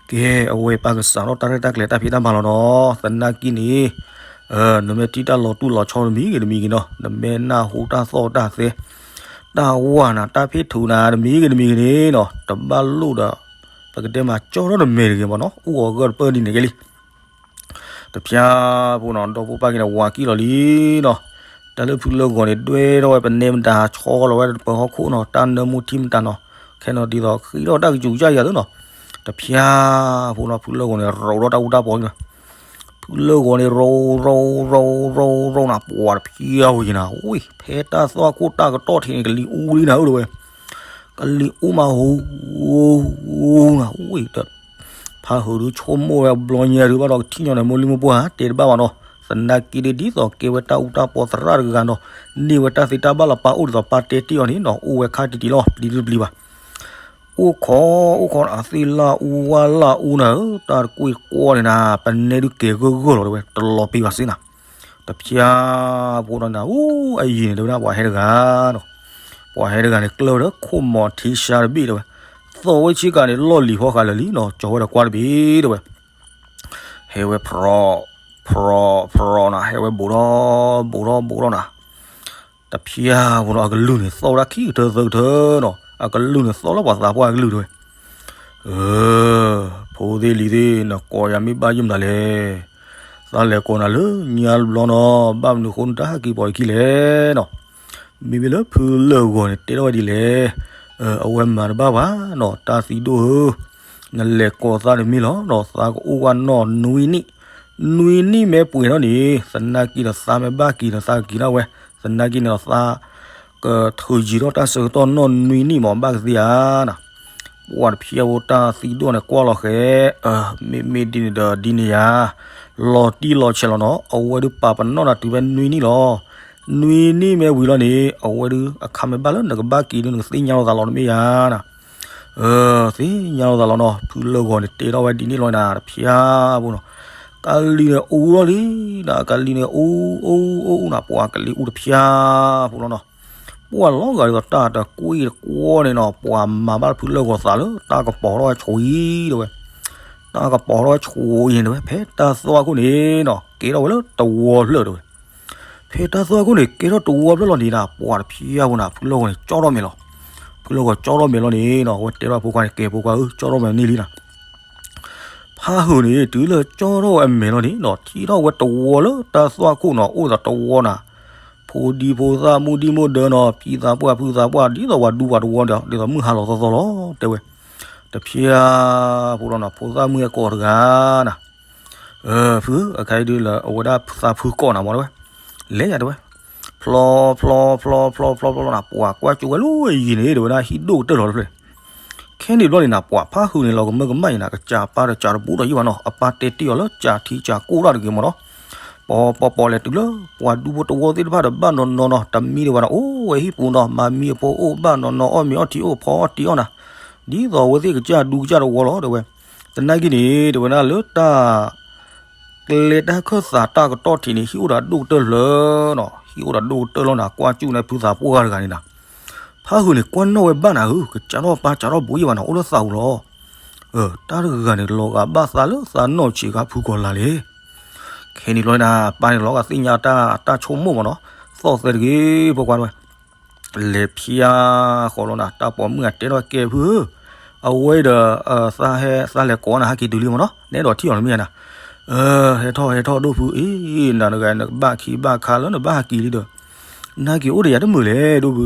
ကဲ အဝဲပၢ်ကစးထီၣ်တၢ်ရဲၣ်တၢ်ကျဲၤတၢ်ဖံးတၢ်မၤလီၤနီၤ သနာ်က့န့ၣ် နမ့ၢ်ထံၣ်တၢ်လီၤတူၢ်လီၤဆီတမံၤဂ့ၤတမံၤဂ့ၤနီၤ နမ့ၢ်နၢ်ဟူတၢ်သီၣ်တၢ်သဲ တၢ်ဝၢ်နၤ တၢ်ဖ့ၣ်ထူးနၤ တမံၤဂ့ၤတမံၤဂ့ၤန့ၣ်နီၤ တဘၣ်လိၣ်ဒီး ပကတဲမၤကၠီထီၣ်တမဲာ်တဂ့ၤမ့ၢ်နီၤ အိၣ်အဂၢၢ်တပၢၢ်ဒ်န့ၣ်ကဲလံ တဖျါဖိနီၤ ဒီဖိပၢ်က့ၤန့ၣ် ဝးကံၣ်လီၤလံနီၤ တၢ်လၢဖုလၢၢ်ဂီၤန့ၣ် ဒွဲၣ်ထီၣ်ဝဲပနဲမတၤ ဆီလီၤဝဲတပၢၤဟီၣ်ခိၣ်နီၤ တၢ်နၢမူထံမတၤနီၤ ခဲနီၤဒ်သိးဃံးထီၣ်တၢ်ကစူၤကစၢ်ယၤသုနီၤ တဖျါဖိနီၤ ဖုလၢၢ်ဂီၤန့ၣ် ရိးထီၣ်တၢ်အူတၢ်ပီၤန့ၣ် ဖု ဖုလၢဂီၤန့ၣ် ရိရိရိရိရိနၤ ပှၤတဖျါဝဲယံၤနၤ, ဝဲ ဖဲတၢ်သွၣ်ခိၣ်တၢ်ကတီၢ်ထံးန့ၣ် ကလံၤအူလံနၤဧၢ တဲဝဲ, ကလံၤအူမး ဟူနၤ ဝဲ ဖါဟုးဒုးဆိကမိၣ်ဝဲဘျီညါဒုးဘၣ်ဒီး ကထံၣ်ညီန့ၣ် မိၢ်လံၢ်မိၢ်ပှၢ် တဲတဘၣ်ဘၣ်နီၤ, သနာ်က့ဒ်သိးကဲဝဲတၢ်အူတၢ်ပီသရၣ်တဂၤနီၤ, န့ၢ်ဝဲတၢ်သ့တၢ်ဘၣ်လီၤ ပၢ်အိၣ်ဒ်သိးပၢ်တဲတ့ၢ်အီၤန့ၣ်နီၤ, အိၣ်ဝဲခါတံၢ်တံၢ်လီၤ ပျံၤတပျံၤဘၣ် အိၣ်ခိး အိၣ်ခိး အသ့ၣ်လၢအူဝါလၢအူနၤဧၢ, တၢ်တကွ့ၢ်တကွီန့ၣ်နၤ, ပနဲဒုးကဲၤဂၢၢ်ဂၢၢ်လီၤတဲဝဲ, တလီၤပံၤဘၣ်စ့နၤ, တဖျါဖိဒီးနၤ, အိၣ်အယံၤန့ၣ် တဲဝဲဒၣ် ပှၤဟဲတဂၤနီၤ, ပှၤဟဲတဂၤန့ၣ် ကျၢၢ်ဝဲဒီးခိၣ်မီၤထံဆါတဘ့ၣ်တဲဝဲ, သီၣ်ဝဲဆ့ကၤန့ၣ် လီၢ်လံၤဖီဃးလၢာ်လံနီၤ, ကၠီၤဝဲဒီးကွၢ်တဘ့ၣ်တဲဝဲ, ဟဲဝဲဖြီ ဖြီ ဖြီနၤ, ဟဲဝဲဘူးထီၣ် ဘူးထီၣ် ဘူးထီၣ်နၤ တဖျါဖိနီၤ, အကလုၢ်န့ၣ်သီၣ်ဝဲဒၣ်ခံကထၢသၢကထၢနီၤ, အကလုၢ်န့ၣ်သီၣ်လၢပှၤသးပှၢ်အကလုၢ်တဲဝဲ, အၢ ဖိသ့ၣ်လံၤသ့ၣ် နကိးယၤမ့ၢ်ဘၣ်ယုၢ်မနုၤလဲၣ်, သးလဲၤကိးနၤလၢညါတဘျီနီၤ, ဘၣ်မနုၤအဃိနတၢ်ဟဲက့ၤပိာ်ယခံလဲၣ်နီၤ, မ့မ့ၢ်လၢဖုလၢၢ်ဂီၤန့ၣ် တဲထီၣ်ဝဲဒ်လဲၣ်, အဝဲမၤတဘၣ်ဘၣ်နီၤ, တၢ်သံဒိၣ်ဧၢ, နလဲၤကိးသးတမ့ၢ်လီၤနီၤ, သးကအိၣ်ဝဲနီၢ်နွံနံၣ် နွံနံၣ်မ့ၢ်ပှဲၤထီၣ်န့ၣ် သနာ်က့ဒီးသးမ့ၢ်ဘၣ်က့ၤဒီးသးကက့ၤထီၣ်ဝဲ, သနာ်က့န့ၣ်ဒီးသး ကထုးယံၤထီၣ်တၢ်ဆၢကတီၢ်နီၢ်နွံနံၣ်မး ဘၣ်ကသ့ဧါနၤ, ပှၤတဖျါဖိတၢ်သံဒိၣ်န့ၣ်ကွၢ်လီၤဃဲ, မ့မ့ၢ်ဒ်န့ၣ်ဒီးဒ်န့ၣ်ယၤ, လီၤတံၢ်လီၤဆဲးလီၤနီၤ, အဝဲဒုးပာ်ပနီၣ်နၤတုၤဖဲနွံနံၣ်လီၤ, နွံနံၣ်မ့ၢ်ဝံၤလီၤန့ၣ် အဝဲဒုးအခါမ့ၢ်ဘၣ်လၢနကဘၣ်က့ၤဒုးနကသ့ၣ်ညါလီၤသးလီၤတမ့ၢ်ယၤနၤ သ့ၣ်ညါလီၤသးလီၤနီၤ, ဖုလၢၢ်ဂီၤန့ၣ် တဲထီၣ်ဝဲဒ်န့ၣ်လီၤနၤ တဖျါဖိနီၤ, ကလံၤန့ၣ်အူလီၤလံနၤ, ကလံၤန့ၣ်အူ အူ အူနၤ, ပှၤကလံၤအူတဖျါဖိလီၤနီၤ, ပှၤလီၤဂာ်ဒ်သိးတၢ်တကွ့ၢ်တကွီန့ၣ်နီၤ, ပှၤမၤဘၣ်ဖုလၢၢ်ဂီၤသးလၢတၢ်ကပီၤထီၣ်ဝဲဆိအံၤတဲဝဲ, တၢ်ကပီၤထီၣ်ဝဲဆိအံၤတဲဝဲ, ဖဲတၢ်သွၣ်ခိၣ်န့ၣ်နီၤ ကဲထီၣ်ဝဲလၢတဝီဖျၢၣ်တဲဝဲ ဖဲတၢ်သွၣ်ခိၣ်န့ၣ် ကဲထီၣ်တဝီဖျၢၣ်လီၤန့ၣ်နၤ, ပှၤတဖျါဖိနၤ ဖုလၢၢ်ဂီၤန့ၣ် ကၠီထီၣ်မဲာ်လီၤ, ဖုလၢၢ်ဂီၤကၠီထီၣ်မဲာ်လီၤန့ၣ်နီၤ, အဝဲတဲထီၣ်ဖိခွါန့ၣ် ကဲဖိခွါဧၢ ကၠီထီၣ်မဲာ်န့ၣ်လံနၤ ဖါဟုးန့ၣ် တုၤလၢကၠီထီၣ်ဝဲအမဲာ်လီၤန့ၣ်နီၤ, ထံၣ်ထီၣ်ဝဲတဝီလၢတၢ်သွၣ်ခိၣ်နီၤ, အိၣ်ဒီးတဝီနၤ, ဖိဒံဖိသၣ်မုၣ်ဒံမုၣ်ဒၢနီၤ, ဖံသးပှၢ်ဖုသးပှၢ် ဒ်သိးပှၤဒူပှၤတဝီဒီး ဒ်သိးမုၢ်ဟါလီၤသီသီလီၤ တဲဝဲ, တဖျါဖိလီၤနီၤ, ဖိသၣ်မုၣ်ဟဲကိးတဂၤနၤ ဖု အခါအံၤဒုးလၢအဝဲဒၣ်သးဖုကိးနၤမးတဲဝဲ, လဲၤယၤတဲဝဲ, ဖျီ ဖျီ ဖျီ ဖျီ ဖျီ ဖျီနၤ, ပှၤကွၢ်ကၠိဝဲလၢယံၤန့ၣ် တဲဝဲဒၣ်ဟံၣ်ဒိၣ်ကတၢၢ်လီၤတဖျၢၣ်, ခဲန့ၣ်ဘျီန့ၣ်နၤ ပှၤဖါဟုးန့ၣ် လီၤကမၢကမၣ်အံၤနၤ ကစၢ်ပၢ်ဒီးစၢ်တဘူးဒီးယံာ်ဘၣ်နီၤ, အပၢ်တဲတ့ၢ်အီၤလၢစၢ်ထံစၢ်ကိၢ်တၢ်တဂ့ၤမးနီၤ, ပီၤပီၤပီၤလဲၤတုၤလၢ ပှၤဒူဖိတဝီသ့ၣ်တဖၣ်ဒီးဘၣ်နီၤနီၤနီၤ, တမံၤဒံးဘၣ်ဒီး အိၣ်ဝဲဟံၣ်ပူၤနီၤ, မၤမံအဖိအိၣ်ဘၣ်နီၤနီၤ, အီၣ်မ့ၤအီထံအိၣ် ဖီအီၣ်တံၢ်အီၣ်နၤ, ဒ်သိးအဝဲသ့ၣ်ကစၢ်ဒူကစၢ်တဝီလီၤ တဲဝဲ, သနာ်က့န့ၣ် တဲဝဲဒၣ်လၢတၢ် ကျဲတၢ်ခၢၣ်သးတၢ်ကတီၢ်ထံးန့ၣ် ဟံၣ်အိၣ်ဒီးဒိၣ်ကတၢၢ်လၢနီၤ, ဟံၣ်အိၣ်ဒီးဒိၣ်ကတၢၢ်လီၤနၤ, ကွၢ်ကၠူၣ်န့ၣ်ဖုသးပှၢ်တဂၤန့ၣ်နၤ, ဖါဟုးန့ၣ် ကွၢ်နီၣ်ဝဲဘၣ်နၤဧၢ, ကစၢ်ထီၣ်ပၢ်စၢ်ထီၣ်ဘူးယံာ်ဘၣ်နီၤ, အိၣ်လၢသးပူၤလီၤ, တၢ်တဂၤန့ၣ် လီၤဂာ်ဘၣ်သးလၢသးနီၢ်ဆံးခါဖုကီၤလၤလံ, ခဲန့ၣ်ဘျီနၤ ပၢ်န့ၣ်လီၤဂာ်သ့ၣ်ညါတၢ်တၢ်ဆိကမိၣ်မးနီၤ, သီၣ်သဲတဂ့ၤ ဖိခွါတဲဝဲ လဲၤဖျါဃီလီၤနၤ, တၢ်ပိာ်မုၣ်အတဲထီၣ်ကဲဖုဧၢ, အဝဲဒီး သးဟဲ သးလဲၤကိးနၤဟဲက့ၤတုၤလံမးနီၤ, နအဲၣ်ဒိးထံၣ်အီၤတမ့ၢ်ဧါနၤ, ဟဲထီၣ်ဟဲထီၣ်ဒိၣ်ဖုအံၤ, နၤတဂၤနကဘၣ်ခံဘၣ်ခါလၢနဘၣ်ဟဲက့ၤလံဒီး, နဟဲက့ၤအိၣ်ဒီးယၤတမုာ်လဲၣ်ဒိၣ်ဖု,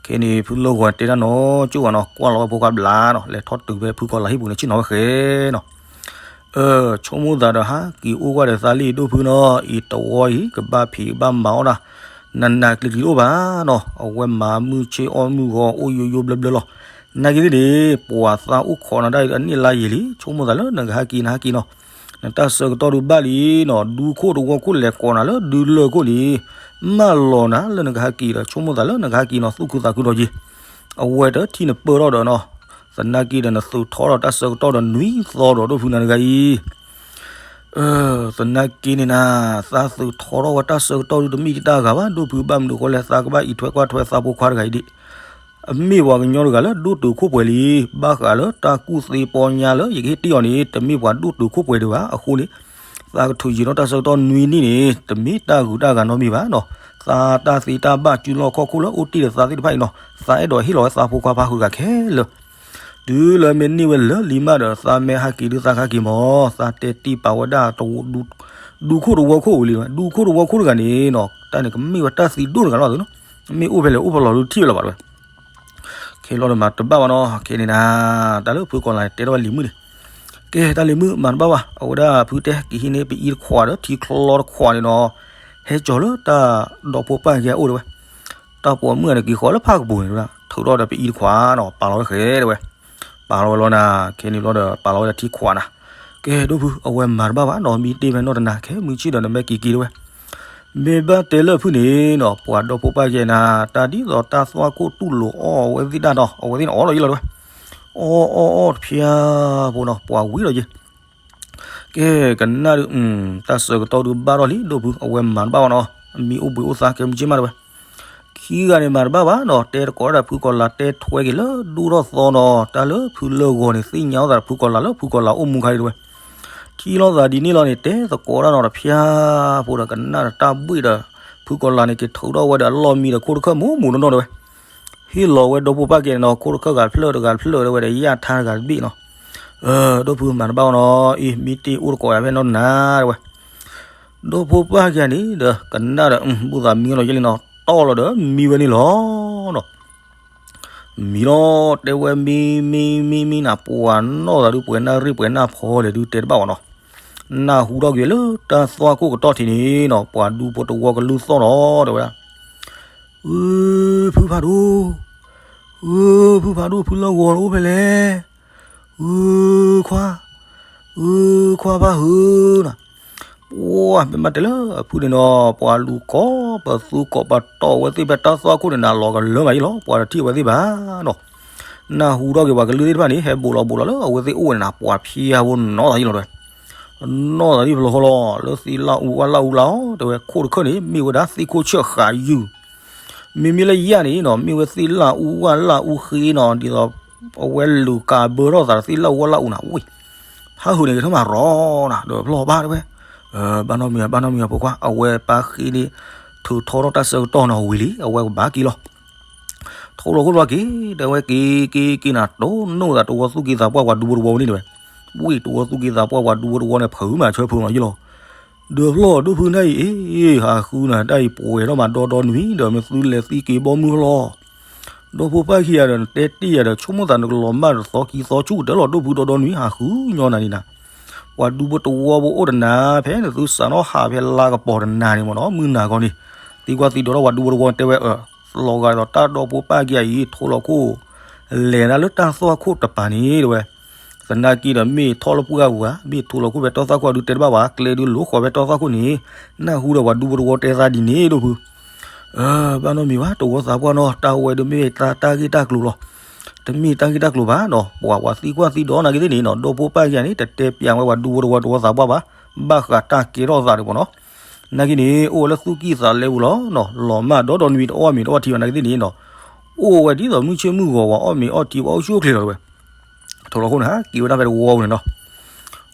ခဲန့ၣ်ဖုလၢဂီၤတဲတၢ်နီၤကၠိၣ်ဘၣ်နီၤ, ကွၢ်လီၤဝဲဖိခွါဘျါနီၤ, လဲၤထီၣ်တုၤဖဲဖုကီၤလၤဟံၣ်ပူၤန့ၣ် ဆ့ၣ်နီၤဝဲဃဲနီၤ ဆိကမိၣ်သးဒီးဟးက့ၤအိၣ်ကွၢ်ဒီးသးလံဒိၣ်ဖုနီၤ, အံၤတဝီအံၤ ကဘၣ်ဖံးကဘၣ်မၤအီၣ်ဒၣ်, နးနးကျံၤကျံၤအိၣ်ဘၣ်နီၤ, အဝဲမၤမုၢ်ဆ့ၣ်အီၣ်မုၢ်ဂီၤအိၣ်ယိယိဘျၢဘျၢလီၤ, နာ်က့ၤသ့ၣ်န့ၣ် ပှၤသးအိၣ်ခိးနၤဒၣ်အံၤအနံၣ်လါယံာ်လံ, ဆိကမိၣ်သးလၢနကဟဲက့ၤနဟဲက့ၤနီၤ, နတၢ်ဆၢကတီၢ်ဒုးဘၣ်လံနီၤ, ဒူခိၣ်တဝီခိၣ်လဲၤကိးနၤလၢဒုလၢၢ်ခိၣ်လံ, မၢလီၤနၤလၢနကဟဲက့ၤဒီး ဆိကမိၣ်သးလၢနကဟဲက့ၤနီၤ, သူၣ်ခုသးခုဒီးယံၤ, အဝဲတထံၣ်နပၢၢ်ထီၣ်ဒီးနီၤ သနာ်က့ဒီးနသုးထီထီၣ်တၢ်ဆၢကတီၢ်ဒီးနွံသီဒီးဒိၣ်ဖုနၤတဂၤအံၤ, သနာ်က့န့ၣ်နၤ, သးသုးထီထီၣ်ဝဲတၢ်ဆၢကတီၢ်ဒုးတမ့ၢ်တၢ်ဂၤဘၣ် ဒိၣ်ဖုဘၣ်မနုၤဃိလဲၣ် သးကဘၣ်အံးထွဲကွၢ်ထွဲသးဖိခွါတဂၤအံၤဒံး, အမ့ၢ်ပှၤကညီတဂၤလၢဒိၣ်တုာ်ခိၣ်ပှဲၤလံ, ဘၣ်ဃးလၢတၢ်ကူၣ်သ့ပီညါလၢယကဟ့ၣ်တ့ၢ်အီၤန့ၣ် တမ့ၢ်ပှၤဒိၣ်တုာ်ခိၣ်ပှဲၤဒံးဘၣ်, အဃိန့ၣ် သးကထုးယံၤထီၣ်တၢ်ဆၢကတီၢ်နွံနံၣ်န့ၣ် တမ့ၢ်တၢ်ဂုၤတၢ်ဂၤနီတမံၤဘၣ်နီၤ, သးတၢ်သ့တၢ်ဘၣ်စုလီၢ်ခီၣ်ခိၣ်လၢအိၣ်တ့ၢ်ဒီးသးသ့ၣ်တဖၣ်အံၤနီၤ, သးအဲၣ်ဒိးဟ့ၣ်လီၤဝဲသးဖိခွါဖးဃုာ်တဂၤခဲလၢာ်, တုၤလၢမ့ၢ်န့ၢ်ဝဲလၢလံမးဒီး သးမ့ၢ်ဟးက့ၤဒုးသးကဟဲက့ၤမး, သးတဲတ့ၢ်ပာ်ဝဲဒၣ် ဒူခိၣ်တဝီခိၣ်ဝံၤလံ, ဒူခိၣ်တဝီခိၣ်တဂၤန့ၣ်နီၤ တၢ်န့ၣ်ကမ့ၢ်ဝဲတၢ်သံဒိၣ်တဂၤလီၤနီၤ, မ့ၢ်အိၣ်ဖဲလဲၣ်အိၣ်ဖဲလီၤဒုးထံၣ်ဝဲလၢၤဘၣ်ဝဲ ခဲလီၤဒီးမၤတဘၣ်ဘၣ်နီၤ, ခဲန့ၣ်နၤ, တၢ်လၢဖုကီၤလၤတဲထီၣ်ဝဲလံၤမုၣ်န့ၣ်, ကဲ တၢ်လံၤမုၣ်မၤတဘၣ်ဘၣ်, အဝဲဒၣ်ဖုတဲက့ၤဟံးန့ၢ်ပအံတခွးဒီးထံချီတခွးန့ၣ်ဒီး ဟဲကၠီၤလၢတၢ်ဒီဖိပၢ်ကဲအိၣ်တဲဝဲ. တၢ်ပိာ်မုၣ်န့ၣ် က့ၤဃီၤလၢဖၣ်ကပူၤန့ၣ် ထုးထီၣ်ဒီးပအံတခွးနီၤ ပာ်လီၤဝဲဃဲတဲဝဲ. ပာ်လီၤဝဲလီၤနၤ ခဲန့ၣ်ဘျီဒီး ပာ်လီၤဝဲဒၣ်ထံခွးနၤ. ကဲ ဒိၣ်ဖု အဝဲမၤတဘၣ်ဘၣ်နီၤ မံတ့ၢ်ဖဲနီၢ်တနၤ ခဲမုၢ်ဆ့ၣ်ဒီးနမ့ၢ်က့ၤက့ၤတဲဝဲ. မ့ၢ်ဘၣ်တဲလၢဖုန့ၣ်နီၤ ပှၤဒီဖိပၢ်ကဲနၤ တၢ်ဒ်သိးတၢ်သွၣ်ခိၣ်တူၢ်လိာ်အီၣ်အဝဲသ့ၣ်တၢ်နီၤ အဝဲသ့ၣ်န့ၣ်အီၣ်လီၤယံလီၤတဲဝဲ. အီၣ်အီၣ်အီၣ်တဖျါဖိနီၤ ပှၤဝံၤလီၤယံ. ကဲ ကနၣ်ဒုး တၢ်ဆၢကတီၢ်ဒုးဘၣ်ထီၣ်လံ ဒိၣ်ဖု အဝဲမၤတဘၣ်ဘၣ်နီၤ အမံအိၣ်ဘှံးအိၣ်သါ ကဲမုၢ်ဆ့ၣ်မးတဲဝဲ. ခံဂၤန့ၣ်မၤတဘၣ်ဘၣ်နီၤ တဲတကိးဒၣ်ဖုကီၤလၤ တဲထွဲက့ၤလၢဒူၣ်ထီၣ်သီနီၤ တၢ်လၢဖုလၢဂီၤန့ၣ် သ့ၣ်ညါအီၣ်သးဖုကီၤလၤလၢဖုကီၤလၤအိၣ်မူခါဒံးတဲဝဲ. ထံၣ်လိာ်သးဒ်န့ၣ်လီၤန့ၣ် တဲသကိးဒၣ်နီၤတဖျါဖိဒီးကနၣ်ဒီးတၢ်ဘှ့ၣ်ဒီး ဖုကီၤလၤန့ၣ် က့ၤထုးထီၣ်ဝဲဒီးအလီၢ်မံဒီးခိၣ်တခၢၣ်မူးမူးနီၢ်နီၢ်တဲဝဲ. ဟ့ၣ်လီၤဝဲဒီဖိပၢ်ကဲနီၤ ခိၣ်တခၢၣ်ဂၤတဖျၢၣ်တဂၤတဖျၢၣ်တဲဝဲဒီး ယၣ်ထါတဂၤတဘ့ၣ်နီၤ. ဒိၣ်ဖုမၤတဘၣ်အီၤနီၤ အံၤ မံတ့ၢ်အိၣ်တကိးယၤဖဲနီၢ်တနၤတဲဝဲ. ဒီဖိပၢ်ကဲန့ၣ်ဒီး ကနၣ်ဒီး ဘူၣ်သးမံလီၤယဲလံနီၤ တီၢ်လီၤဒီးမံဝဲန့ၣ်လီၤနီၤ. မံလီၤ တဲဝဲမံ မံ မံ မံနၤ ပှၤနီၢ်သးဒုး ပှဲၤနၢ်ရ့ၣ်ပှဲၤနၢ်ဖီလဲၣ်ဒုးတဲတဘၣ်ဘၣ်နီၤ. နၢ်ဟူထီၣ်က့ၤလၢတၢ်သွၣ်ခိၣ်ကတီၢ်ထံးန့ၣ်နီၤ ပှၤဒူဖိတဝီကလုၢ်သီၣ်နီၤ တဲဝဲဒၣ်. အၢ ဖုဖးဒိၣ်, အၢ ဖုဖးဒိၣ် ဖုလၢဂီၤအိၣ်ဖဲလဲၣ်, အၢ ခွါ, အၢ ခွါဖးဟုနၤ. ပှၤမ့ၢ်ဘၣ်တဲလၢအဖုန့ၣ်နီၤ ပှၤလူၤကိးပသူကိးပတီၢ်ဝဲသ့ၣ်ဖဲတၢ်သွၣ်ခိၣ်န့ၣ်နၤ လီၤကလၢမးယံလီၤ ပှၤတထံၣ်အဝဲသ့ၣ်ဘၣ်နီၤ. နၢ်ဟူထီၣ်က့ၤပှၤကလုၢ်သ့ၣ်တဖၣ်န့ၣ် ဟဲဘူးလီၤဘူးလီၤလၢအဝဲသ့ၣ်အိၣ်ဝဲန့ၣ်နၤ ပှၤဖျါဖိနီၢ်သးယံလီၤတဲဝဲ. နီၢ်သးဒ်ဖျိဃီလီၤ လၢသ့ၣ်လၣ်အူဝၣ်လၣ်အူလၣ်အီၤ တဲဝဲ ခိၣ်တခၢၣ်န့ၣ် မ့ၢ်ဝဲဒၣ်သ့ၣ်ခိၣ်ဆၢၣ်ဃးယုၢ် မ့မ့ၢ်လၢယၤန့ၣ်နီၤ မ့ၢ်ဝဲသ့ၣ်လၣ်အူဝၣ်လၣ်အူဃ့နီၤ ဒ်သိး အဝဲလူၤကးဘၢထီၣ်သးဒီးသ့ၣ်လၣ်အူဝၣ်လၣ်အူနၤ ဝ့ၢ် ဖးဟုးန့ၣ်ကထၢၣ်မးရီနၤ ဒီးဖျီၣ်ဘၣ်တဲဝဲ. ဘၣ်နီတမံၤ ဘၣ်နီတမံၤ ဖိခွါ အဝဲပၢ်ဃ့န့ၣ် ထုးထီထီၣ်တၢ်ဆၢကတီၢ်နီၤ ဝံၤလံ အဝဲကဘၣ်က့ၤလီၤ. ထိၣ်လီၤခိၣ်လီၤက့ၤ တဲဝဲက့ၤက့ၤက့ၤနၤ တိၢ်နီၣ်သးတဝီသူၣ်က့သးပှၢ်ပှၤဒူဖိတဝီန့ၣ်တဲဝဲ. ဝ့ၢ်တဝီသူၣ်က့သးပှၢ်ပှၤဒူဖိတဝီန့ၣ် ဖုးမးဆၢဖုးမးယံလီၤ. ဒီးဖျီၣ်ဒိၣ်ဖုနၢ်အံၤ အ့ ဟးဃုနၤ တၢ်အံၤပှဲၤထီၣ်မးဒီဒီနွံ ဒီးမ့ၢ်သုလဲၤသံက့ၤဘီမုၢ်ဖျီၣ် ဒီဖိပၢ်ခံဂၤဒီး နတဲတ့ၢ်ယၤဒီး ဆိကမိၣ်သးနကလီၤမၢ်ဒီးသီခံသီဆူၣ်ကတၢၢ်လီၤ ဒိၣ်ဖုဒီဒီနွံ ဟးဃုညီနၤန့ၣ်နၤ. ပှၤဒူဖိတဝီဖိအိၣ်တနၤ ဖဲနသုစးထီၣ်ဟးဖဲလါကပီၤတနၤန့ၣ်မ့ၢ်နီၤ မုၢ်နၤခီန့ၣ် သံကွၢ်သံဒိးထီၣ်ပှၤဒူဖိတဝီတဲဝဲ လီၤဂာ်ဒ်သိးတၢ်ဒီဖိပၢ်က့ၤအံၤ ထိၣ်လီၤခိၣ် လဲၤဒၣ်လၢတၢ်သွၣ်ခိၣ်တပၤန့ၣ်တဲဝဲ. သနာ်က့ဒီးမ့ၢ်ထီၣ်လၢပှၢ်ပူၤဧါ မ့ၢ်ထိၣ်လီၤခိၣ်ဖဲတၢ်သွၣ်ခိၣ်အဒုးတဲတဘၣ်ဘၣ် ကျဲဒုးလိာ်ဃီဖဲတၢ်သွၣ်ခိၣ်န့ၣ် နၢ်ဟူဒီးပှၤဒူဖိတဝီတဲသးဒ်န့ၣ်ဒိၣ်ဖု ဘၣ်နီတမံၤဘၣ် တဝီသးပှၢ်နီၤ တၢ်ဝဲဒုးမ့ၢ်တၢ်ဂ့ၢ်တၢ်ကျိၤလီၤ. တမ့ၢ်တၢ်ဂ့ၢ်တၢ်ကျိၤဘၣ်နီၤ ပှၤပှၤသံကွၢ်သံဒိးနာ်က့သ့ၣ်န့ၣ်နီၤ ဒီဖိပၢ်က့ၤန့ၣ် တတဲပျးဝဲပှၤဒူဖိတဝီတဝီသးပှၢ်ဘၣ် ဘၣ်ဃးတၢ်ကဲထီၣ်သးန့ၣ်မ့ၢ်နီၤ. နာ်က့န့ၣ် အိၣ်ဝဲလၢသူၣ်ကံၢ်သးလဲပူၤလီၤနီၤ လီၤမၢ်ဒီဒီနွံတအီၣ်မ့ၤတအီထံဘၣ်နာ်က့သ့ၣ်န့ၣ်နီၤ အိၣ်ဝဲဒ်သိးမုၢ်ဆ့ၣ်မုၢ်ဂီၤဝဲအီၣ်မ့ၤအီထံဝဲအိၣ်ဆူၣ်အိၣ်ချ့လီၤတဲဝဲ. ထိၣ်လီၤခိၣ်န့ၣ် ဟးက့ၤဝဲဒၣ်ဖဲတဝီပူၤန့ၣ်နီၤ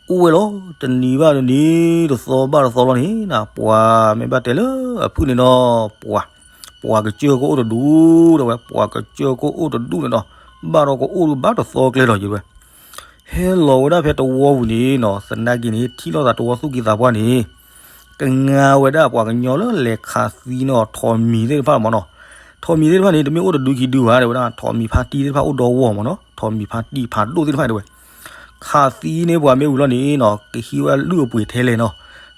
အိၣ်ဝဲလီၤ တနံၤဘၣ်တနံၤ တသီဘၣ်တသီလီၤန့ၣ်နၤ ပှၤမ့ၢ်ဘၣ်တဲလၢအဖုန့ၣ်နီၤ ပှၤ ပှၤကစၢၢ်ကအိၣ်တဒူၣ်တဲဝဲ ပှၤကစၢၢ်ကအိၣ်တဒူၣ်န့ၣ်နီၤ ဘၣ်ဒီးကအိၣ်ဒုးဘၣ်တသီကျဲလီၤယတဲဝဲ. ဟဲလီၤဝဲဒၣ်ဖဲတဝီပူၤန့ၣ်နီၤ သနာ်က့န့ၣ် ထံၣ်လိာ်သးတဝီသူၣ်ကံၢ်သးပှၢ်န့ၣ် ကငါဝဲဒၣ်ပှၤကညီလၢလဲၤခးသံနီၤ ထိးမံၤသ့ၣ်တဖၣ်မ့ၢ်နီၤ. ထိးမံၤသ့ၣ်တဖၣ်န့ၣ် တမ့ၢ်အိၣ်တဒုခံဒုဘၣ်တဲဝဲဒၣ် ထိးမံၤဖါတံၢ်သ့ၣ်တဖၣ်အိၣ်ဒီဝီမ့ၢ်နီၤ ထိးမံၤဖါတံၢ်ဖးဒိၣ်သ့ၣ်တဖၣ်တဲဝဲ ခးသံန့ၢ်ပှၤမ့ၢ်ဝံၤလီၤန့ၣ်နီၤ ကဟံးဝဲလုၢ်အပှ့ၤထဲလဲၣ်နီၤ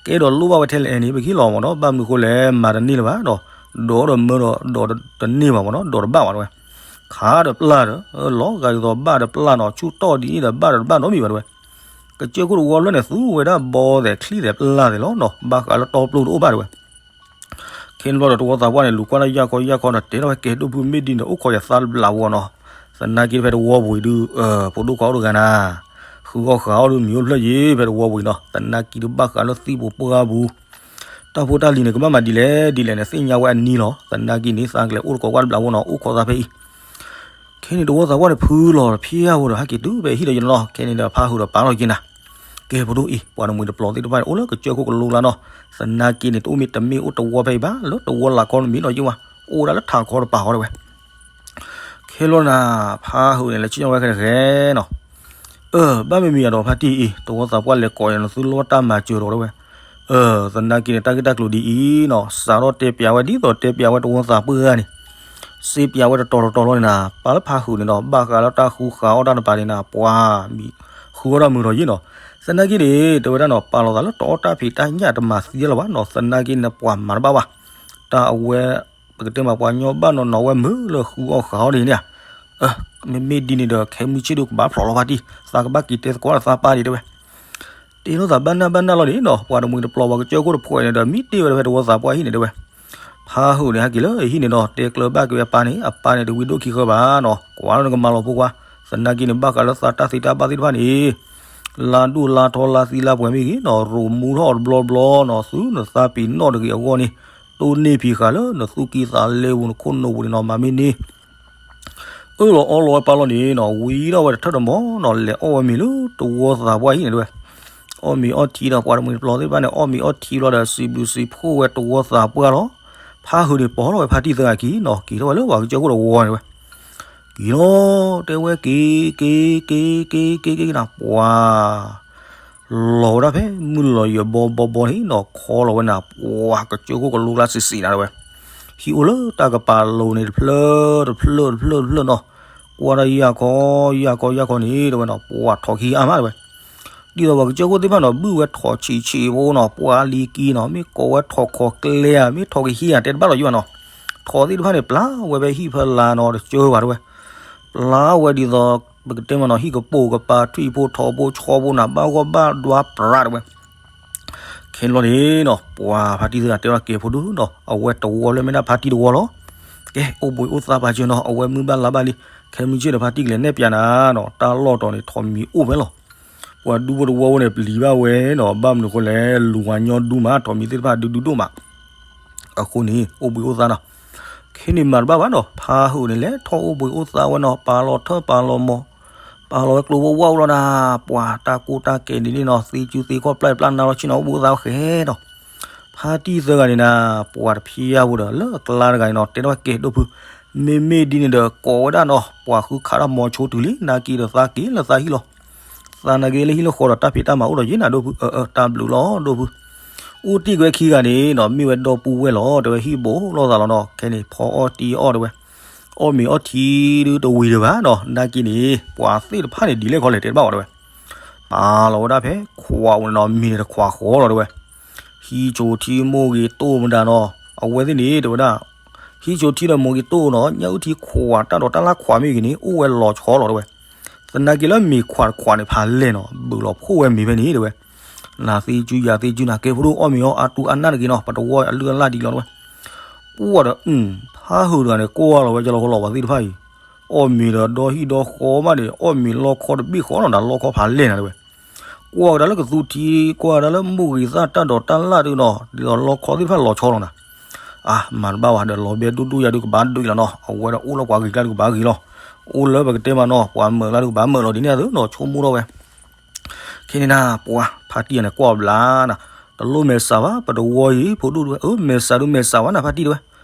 ကဲဒီးလိၣ်ဘၣ်ဝဲထဲလဲၣ်န့ၣ် ပကဟံးလီၤမ့ၢ်နီၤ ဘၣ်မနုၤဃိလဲၣ် မၤတန့ၢ်လၢၤဘၣ်ဒီး ဒီးဒီးမၢဒီးဒီးတန့ၢ်ဘၣ်မ့ၢ်နီၤ ဒီးတဘၣ်ဘၣ်တဲဝဲ. ခးဒီးပျၢ်ဒီး လီၤဂာ်ဒ်သိးဘၣ်ဒီးပျၢ်နီၤ ဆူၣ်တီၢ်ဒ်န့ၣ်ဒီးဘၣ်ဒီးတဘၣ်နီတမံၤဘၣ်တဲဝဲ. ကစၢၢ်ခိၣ်တဝီဖျၢၣ်န့ၣ် သူဝဲဒၣ်ဘီသဲးချံသဲးပျၢ်သဲးလီၤနီၤ ဘၣ်ဃးလၢတီပျိတအိၣ်ဘၣ်တဲဝဲ. ခဲန့ၣ်ဘျီဒီးတဝီသးပှၢ်န့ၣ် လူၤကွၢ်လၢယၢ်ခီယၢ်ခီဒီးတဲထီၣ်ဝဲ ကဲဒိၣ်ဖုမ့ၢ်ဒ်န့ၣ် အိၣ်ခိးယသးတဘျးဝီနီၤ. သနာ်က့ဖဲတဝီပူၤအံၤဒုး ဖိဒိၣ်ခွါအိၣ်တဂၤနၤ ဃုအီၣ်ဃုအီၣ်ဒုးမံၤအိၣ်တဖျၢၣ်ယံၤ ဖဲတဝီပူၤအံၤနီၤ သနာ်က့ဒုးဘၣ်ဃးလၢသံၣ်ပူၤပှၢ်ပူၤ တၢ်ဖိတၢ်လံၤန့ၣ် ကဘၣ်မၤဒ်လဲၣ်ဒ်လဲၣ်န့ၣ် သ့ၣ်ညါဝဲအနံၤလီၤ. သနာ်က့န့ၣ် သးကလဲၤအိၣ်တကိးကွၢ်တဘျးဝီနီၤ အိၣ်ခိးသးဖဲအံၤ ခဲန့ၣ်တဝီသးပှၢ်န့ၣ်ဖုလီၤ ဖျါဝဲဒီးဟဲက့ၤတုၤဖဲဟံၣ်ဒီးယနီၤ ခဲန့ၣ်ဒီးဖးဟုးဒီးပာ်လီၤက့ၤနၤ ကဲဖိဒိၣ်အံၤ ပှၤတမှံၤတပျီၤသ့ၣ်တဖၣ်န့ၣ် အိၣ်လၢကစၢၢ်ခိၣ်ကလိလါနီၤ သနာ်က့န့ၣ် တအိၣ်မ့ၢ်တမ့ၢ်အိၣ်တဝီဖဲအံၤဘၣ် လၢတဝီလၢ်ခီတမံၤနီၤယ့ၢ်ဝဲ အိၣ်ဝဲဒၣ်လၢထးခီတပၤဃီတဲဝဲ ခဲလီၤနၤ ဖးဟုးန့ၣ် လဲၤဆ့ၣ်ညီၣ်ဝဲခဲတဂၤနီၤ အၢ ဘၣ်မ့မ့ၢ်ယၤဒီးဖါတံၢ်အံၤ တဝီသးပှၢ်လဲၤကိးယၤနသုလိၣ်ဘၣ်တၢ်မၤစၢၤဒီးတဲဝဲ အၢ သနာ်က့န့ၣ် တၢ်ဂ့ၢ်တၢ်ကျိၤဒ်အံၤနီၤ စးထီၣ်တဲပျးဝဲဒ်သိးတဲပျးဝဲတဝီသးပှၢ်န့ၣ် စ့ပျးဝဲတတီၤတတီၤလီၤန့ၣ်နၤ ပာ်လၢဖးဟုးန့ၣ်ဒီး ဘၣ်ဃးလၢတၢ်ဃူဃာ်အီၣ်တၢ်တပၤန့ၣ်နၤ ပှၤမံၤဃု အဝဲဒၣ်မုာ်ထီၣ်ယံၤနီၤ. သနာ်က့န့ၣ် တဲဝဲဒၣ်နီၤ ပာ်လီၤသးလၢတအီၣ်တၢ်ဖံးတၢ်ညၣ်တမၤသံလၢၤဘၣ်နီၤ. သနာ်က့န့ၣ် ပှၤမၤတဘၣ်ဘၣ်. တၢ်အဝဲ ပကတဲမးပှၤညီဘၣ်နီၤနီၤ အဝဲမုာ်လၢဃုအီၣ်ဃုအီၣ်ဒ်န့ၣ်ဧါ. မ့မ့ၢ်ဒ်န့ၣ်ဒီး ခဲမုၢ်ဆ့ၣ်ဒုးကဘၣ်ဖျိးလီၤဖါတံၢ်, သးကဘၣ်က့ၤတဲသကိးဒီးသးပၢ်ဒံးတဲဝဲ. တဲလိာ်သးဘၣ်နၢ်ဘၣ်နၢ်လီၤန့ၣ်နီၤ ပှၤတမှံၤတပျီၤပှၤကစၢၢ်ခိၣ်တဖှဲးန့ၣ်ဒီး မံတ့ၢ်ဝဲဒၣ်ဖဲတဝီသးပှၢ်ဟံၣ်န့ၣ်တဲဝဲ. ဖါဟုးန့ၣ် ဟဲက့ၤလၢဟံၣ်န့ၣ်နီၤ တဲကျၢၤဘၣ်က့ၤဝဲအပၢ်န့ၣ်, အပၢ်န့ၣ် တဝံဒိၣ်ခံဃၢဘၣ်နီၤ, ကွၢ်လၢနကမၤလီၤဖိခွါ, သနာ်က့န့ၣ်ဘၣ်ဃးလၢသးတၢ်သ့တၢ်ဘၣ်သ့ၣ်တဖၣ်န့ၣ် လါဒိၣ်လါထီလါသံလါပှဲၤမ့ၢ်ဂ့ၤနီၤ ရိၣ်မူထီၣ်အီၤတဘျီဘျီနီၤ သုနသးပ့ၤနီၣ်တဂ့ၤအဂီၢ်န့ၣ် တိၢ်န့ၢ်ဖံးဃာ်လၢနသူၣ်ကံၢ်သးလဲပူၤ နခိၣ်နူာ်ပူၤန့ၣ်နီၤ မၤမ့ၢ်န့ၢ် အၢၣ်လီၤအီလီၤဝဲပၢ်လီၤန့ၣ်နီၤ ဝံထီၣ်ဝဲတထၢၣ်တမီၤနီၤ လဲၤအီၣ်ဝဲမ့ၤလၢတဝီသးပှၢ်ဟံၣ်န့ၣ်တဲဝဲ. အီၣ်မ့ၤအီထံဒီး ပှၤတမှံၤတပျီၤသ့ၣ်တဖၣ်န့ၣ် အီၣ်မ့ၤအီထံဘျီဒီး စံးဘျုးစံးဖှိၣ်ဝဲတဝီသးပှၢ်လီၤ. ဖါဟုးန့ၣ် ပိာ်လီၤဝဲဖါတံၢ်သၢဂၤက့ၤနီၤ က့ၤထီၣ်ဝဲလၢပှၤကစၢၢ်ခိၣ်တဝီန့ၣ်တဲဝဲ. က့ၤလီၤ တဲဝဲက့ၤ က့ၤ က့ၤ က့ၤ က့ၤ က့ၤနၤ ပှၤ လီၤဝဲဒၣ်ဖဲမုၢ်လီၤယံၤဘီဘီဘီန့ၣ်နီၤ ခီလီၤဝဲနၤ ပှၤကစၢၢ်ခိၣ်ကလိကျါစံးစံးနၤတဲဝဲ. ဟံၣ်အိၣ်လၢတၢ်ကပၤလိၤန့ၣ် တဖျၢၣ် တဖျၢၣ် တဖျၢၣ် တဖျၢၣ်နီၤ ကွၢ်ဒၣ်ယၢ်ခီ ယၢ်ခီ ယၢ်ခီန့ၣ်တဲဝဲနီၤ ပှၤထီၣ်ခံအါမးတဲဝဲ. ဒ်သိးပှၤကစၢၢ်ခိၣ်သ့ၣ်တဖၣ်နီၤ ဘုၣ်ဝဲထီၣ်ဆံးဆံးဖိနီၤ ပှၤလံၤက့ၤနီၤ မ့ၢ်ကိးဝဲထီၣ်ခီၣ်ကျဲဧါ မ့ၢ်ထီၣ်ကဟံးဧါ တဲတဘၣ်လီၤယံၤဘၣ်နီၤ. ထီၣ်သ့ၣ်တဖၣ်န့ၣ် ပျၢ်ဝဲဖဲဟံၣ်ဖီလာ်နီၤ တစၢဘၣ်တဲဝဲ. ပျၢ်ဝဲဒ်သိး ပကတဲမးနီၤ ဟံၣ်ကပိာ်ကပၤ ထွံၣ်ဖိထိးဖိဆီဖိနၤ ဘၣ်ဂီၢ်ဘၣ်ဒွါပြးတဲဝဲ. ခဲန့ၣ်လီၤန့ၣ်နီၤ ပှၤဖါတံၢ်သၢဂၤတဲဝဲကဲဖိဒိၣ်နီၤ အဝဲတဝီလၢမ့ၢ်ဒၣ်ဖါတံၢ်တဝီလီၤ. ကဲ အိၣ်ဘှံးအိၣ်သါပာ်စၢၤနီၤ အဝဲမုၢ်ဘၣ်လါဘၣ်လံ. ခဲမုၢ်ဆ့ၣ်ဒီးဖါတံၢ်ကလဲၤနဲၣ်ပၠးနၤနီၤ တၢ်လီၢ်တီၤန့ၣ် ထိးမံၤအိၣ်ဖဲလီၤ. ပှၤဒူဖိတဝီဖိန့ၣ် ပျံၤဘၣ်ဝဲနီၤ ဘၣ်မနုၤဃိလဲၣ် လူၤဝါညီဒူမး ထိးမံၤသ့ၣ်တဖၣ်ဒုဒူဒိၣ်မး အဃိန့ၣ် အိၣ်ဘှံးအိၣ်သါနီၤ. ခဲန့ၣ်မၤတဘၣ်ဘၣ်နီၤ ဖါဟုးန့ၣ် လဲၤထီၣ်အိၣ်ဘှံးအိၣ်သါဝဲနီၤ ပာ်လီၤထၢၣ်ပာ်လီၤမီၤ ပာ်လီၤဝဲကျိဖိဝၣ်အိၣ်လီၤနၤ ပှၤတၢ်ကိၢ်တၢ်ကဲဒ်န့ၣ်နီၤ သ့စုသ့ခီၣ်ပျၢ်ပျၢ်နါလီၤဆ့နီၤ အိၣ်ဘှံးအိၣ်သါဝဲဃဲနီၤ. ဖါတံၢ်သၢဂၤန့ၣ်နၤ ပှၤတဖျါဖိဒီး လၢအကျါတဂၤန့ၣ်နီၤ တဲထီၣ်ကဲဒိၣ်ဖု မ့မ့ၢ်ဒ်န့ၣ်ဒီး ကိးဝဲဒၣ်နီၤ ပှၤဃုခးတၢ်မီၤဆိတုၤလံ နာ်က့ဒီးသးက့ၤလၢသးဟံၣ်လီၤ. သးနာ်က့လၢဟံၣ်လၢဃီဒီး တၢ်ဖံးတၢ်မၤအိၣ်ဒီးယ့နၤဒိၣ်ဖု အၢ အၢ တၢ်ဘျုးလီၤဒိၣ်ဖု. အိၣ်တ့ၢ်ကွဲခံဂၤန့ၣ်နီၤ မ့ၢ်ဝဲဒီပုၢ်ဝဲၢ်လီၤ တဲဝဲ ဟံၣ်ဘိးလိာ်သးလီၤနီၤ ခဲန့ၣ် ဖီအီၣ်တံၢ်အီၣ်တဲဝဲ အီၣ်မ့ၤအီထံဒုတဝံၤဒံးဘၣ်နီၤ နာ်က့န့ၣ် ပှၤသ့ၣ်တဖၣ်န့ၣ် ဒ်လဲၣ်ခီလဲၣ်တဲတဘၣ်ဝဲတဲဝဲ. ပာ်လီၤဝဲဒၣ်ဖဲခွးအိၣ်န့ၣ်နီၤ မ့ၤန့ၣ်တခွးဃီလီၤတဲဝဲ. ဟံးစိၤထံမိၢ်ဂ့ၤတိၢ်မတၤနီၤ အဝဲသ့ၣ်န့ၣ် တဲဝဲဒၣ် ဟံးစိၤထံဒီးမိၢ်ဂ့ၤတိၢ်နီၤ ညၣ်အုၣ်ထံခွးတၢ်ဒိးတၢ်လၢ်ခွးမ့ၢ်ဂ့ၤန့ၣ် အိၣ်ဝဲလီၤဆီလီၤတဲဝဲ. သနာ်က့လၢမ့ၤခွးတခွးန့ၣ် ဖးလဲၢ်နီၤ ဘုးလီၤဖှိၣ်ဝဲမ့ၤဖဲန့ၣ်တဲဝဲ. နၤသ့စုယၤသ့စုနၤ ကဲဖိဒိၣ် အီၣ်မ့ၤအီၣ်အါတူၢ်အါနၢ်တဂ့ၤနီၤ ပတဝီအလုၢ်အလၢ်ဒ်လီၤတဲဝဲ. ပှၢ်ဒီး ဖါဟုးတဂၤန့ၣ် ကွၢ်လီၤဝဲကလီၤဃီလီၤ ပှၤသ့ၣ်တဖၣ်အံၤ အီၣ်မ့ၤဒီးဒီဟံၣ်ဒီဃီမးန့ၣ် အီၣ်မ့ၤလီခီတဘ့ၣ်ဃီနီၤ နၤလီခီဖးလဲၢ်နၤတဲဝဲ. ကွၢ်ကဒါလၢကသူထံ ကွၢ်ကဒါလၢမိၢ်ဂ့ၤသၣ်တၢ်ဒိးတၢ်လၢ်ဒုနီၤ ဒ်သိးလီခီသ့ၣ်တဖၣ်လီၤဆီလီၤနၤ. အါ မၤတဘၣ်ဝဲဒီး လီၤဘဲဒိၣ်ဒိၣ်ယၤဒုကဘၣ်ဒုးလီၤနီၤ အဝဲဒီးအိၣ်လၢပှၤဂ့ၤကျါဒုကဘၣ်ဂ့ၤလီၤ အိၣ်လၢပကတဲမးနီၤ ပှၤမၢာ်ကျါဒုကဘၣ်မၢာ်လီၤ ဒ်န့ၣ်အသိးနီၤ ဆိကမိၣ်ထီၣ်ဝဲ ခဲန့ၣ်နၤ ပှၤဖါတံၢ်ယၤန့ၣ် ကွၢ်ဘျါနၤ တလိၣ်မဲာ်ဆှးဘၣ် ပတဝီအံၤ ဖိဒိၣ်တဲဝဲ အၢ မဲာ်ဆှးဒုမဲာ်ဆှးဘၣ်နၤ ဖါတံၢ်တဲဝဲ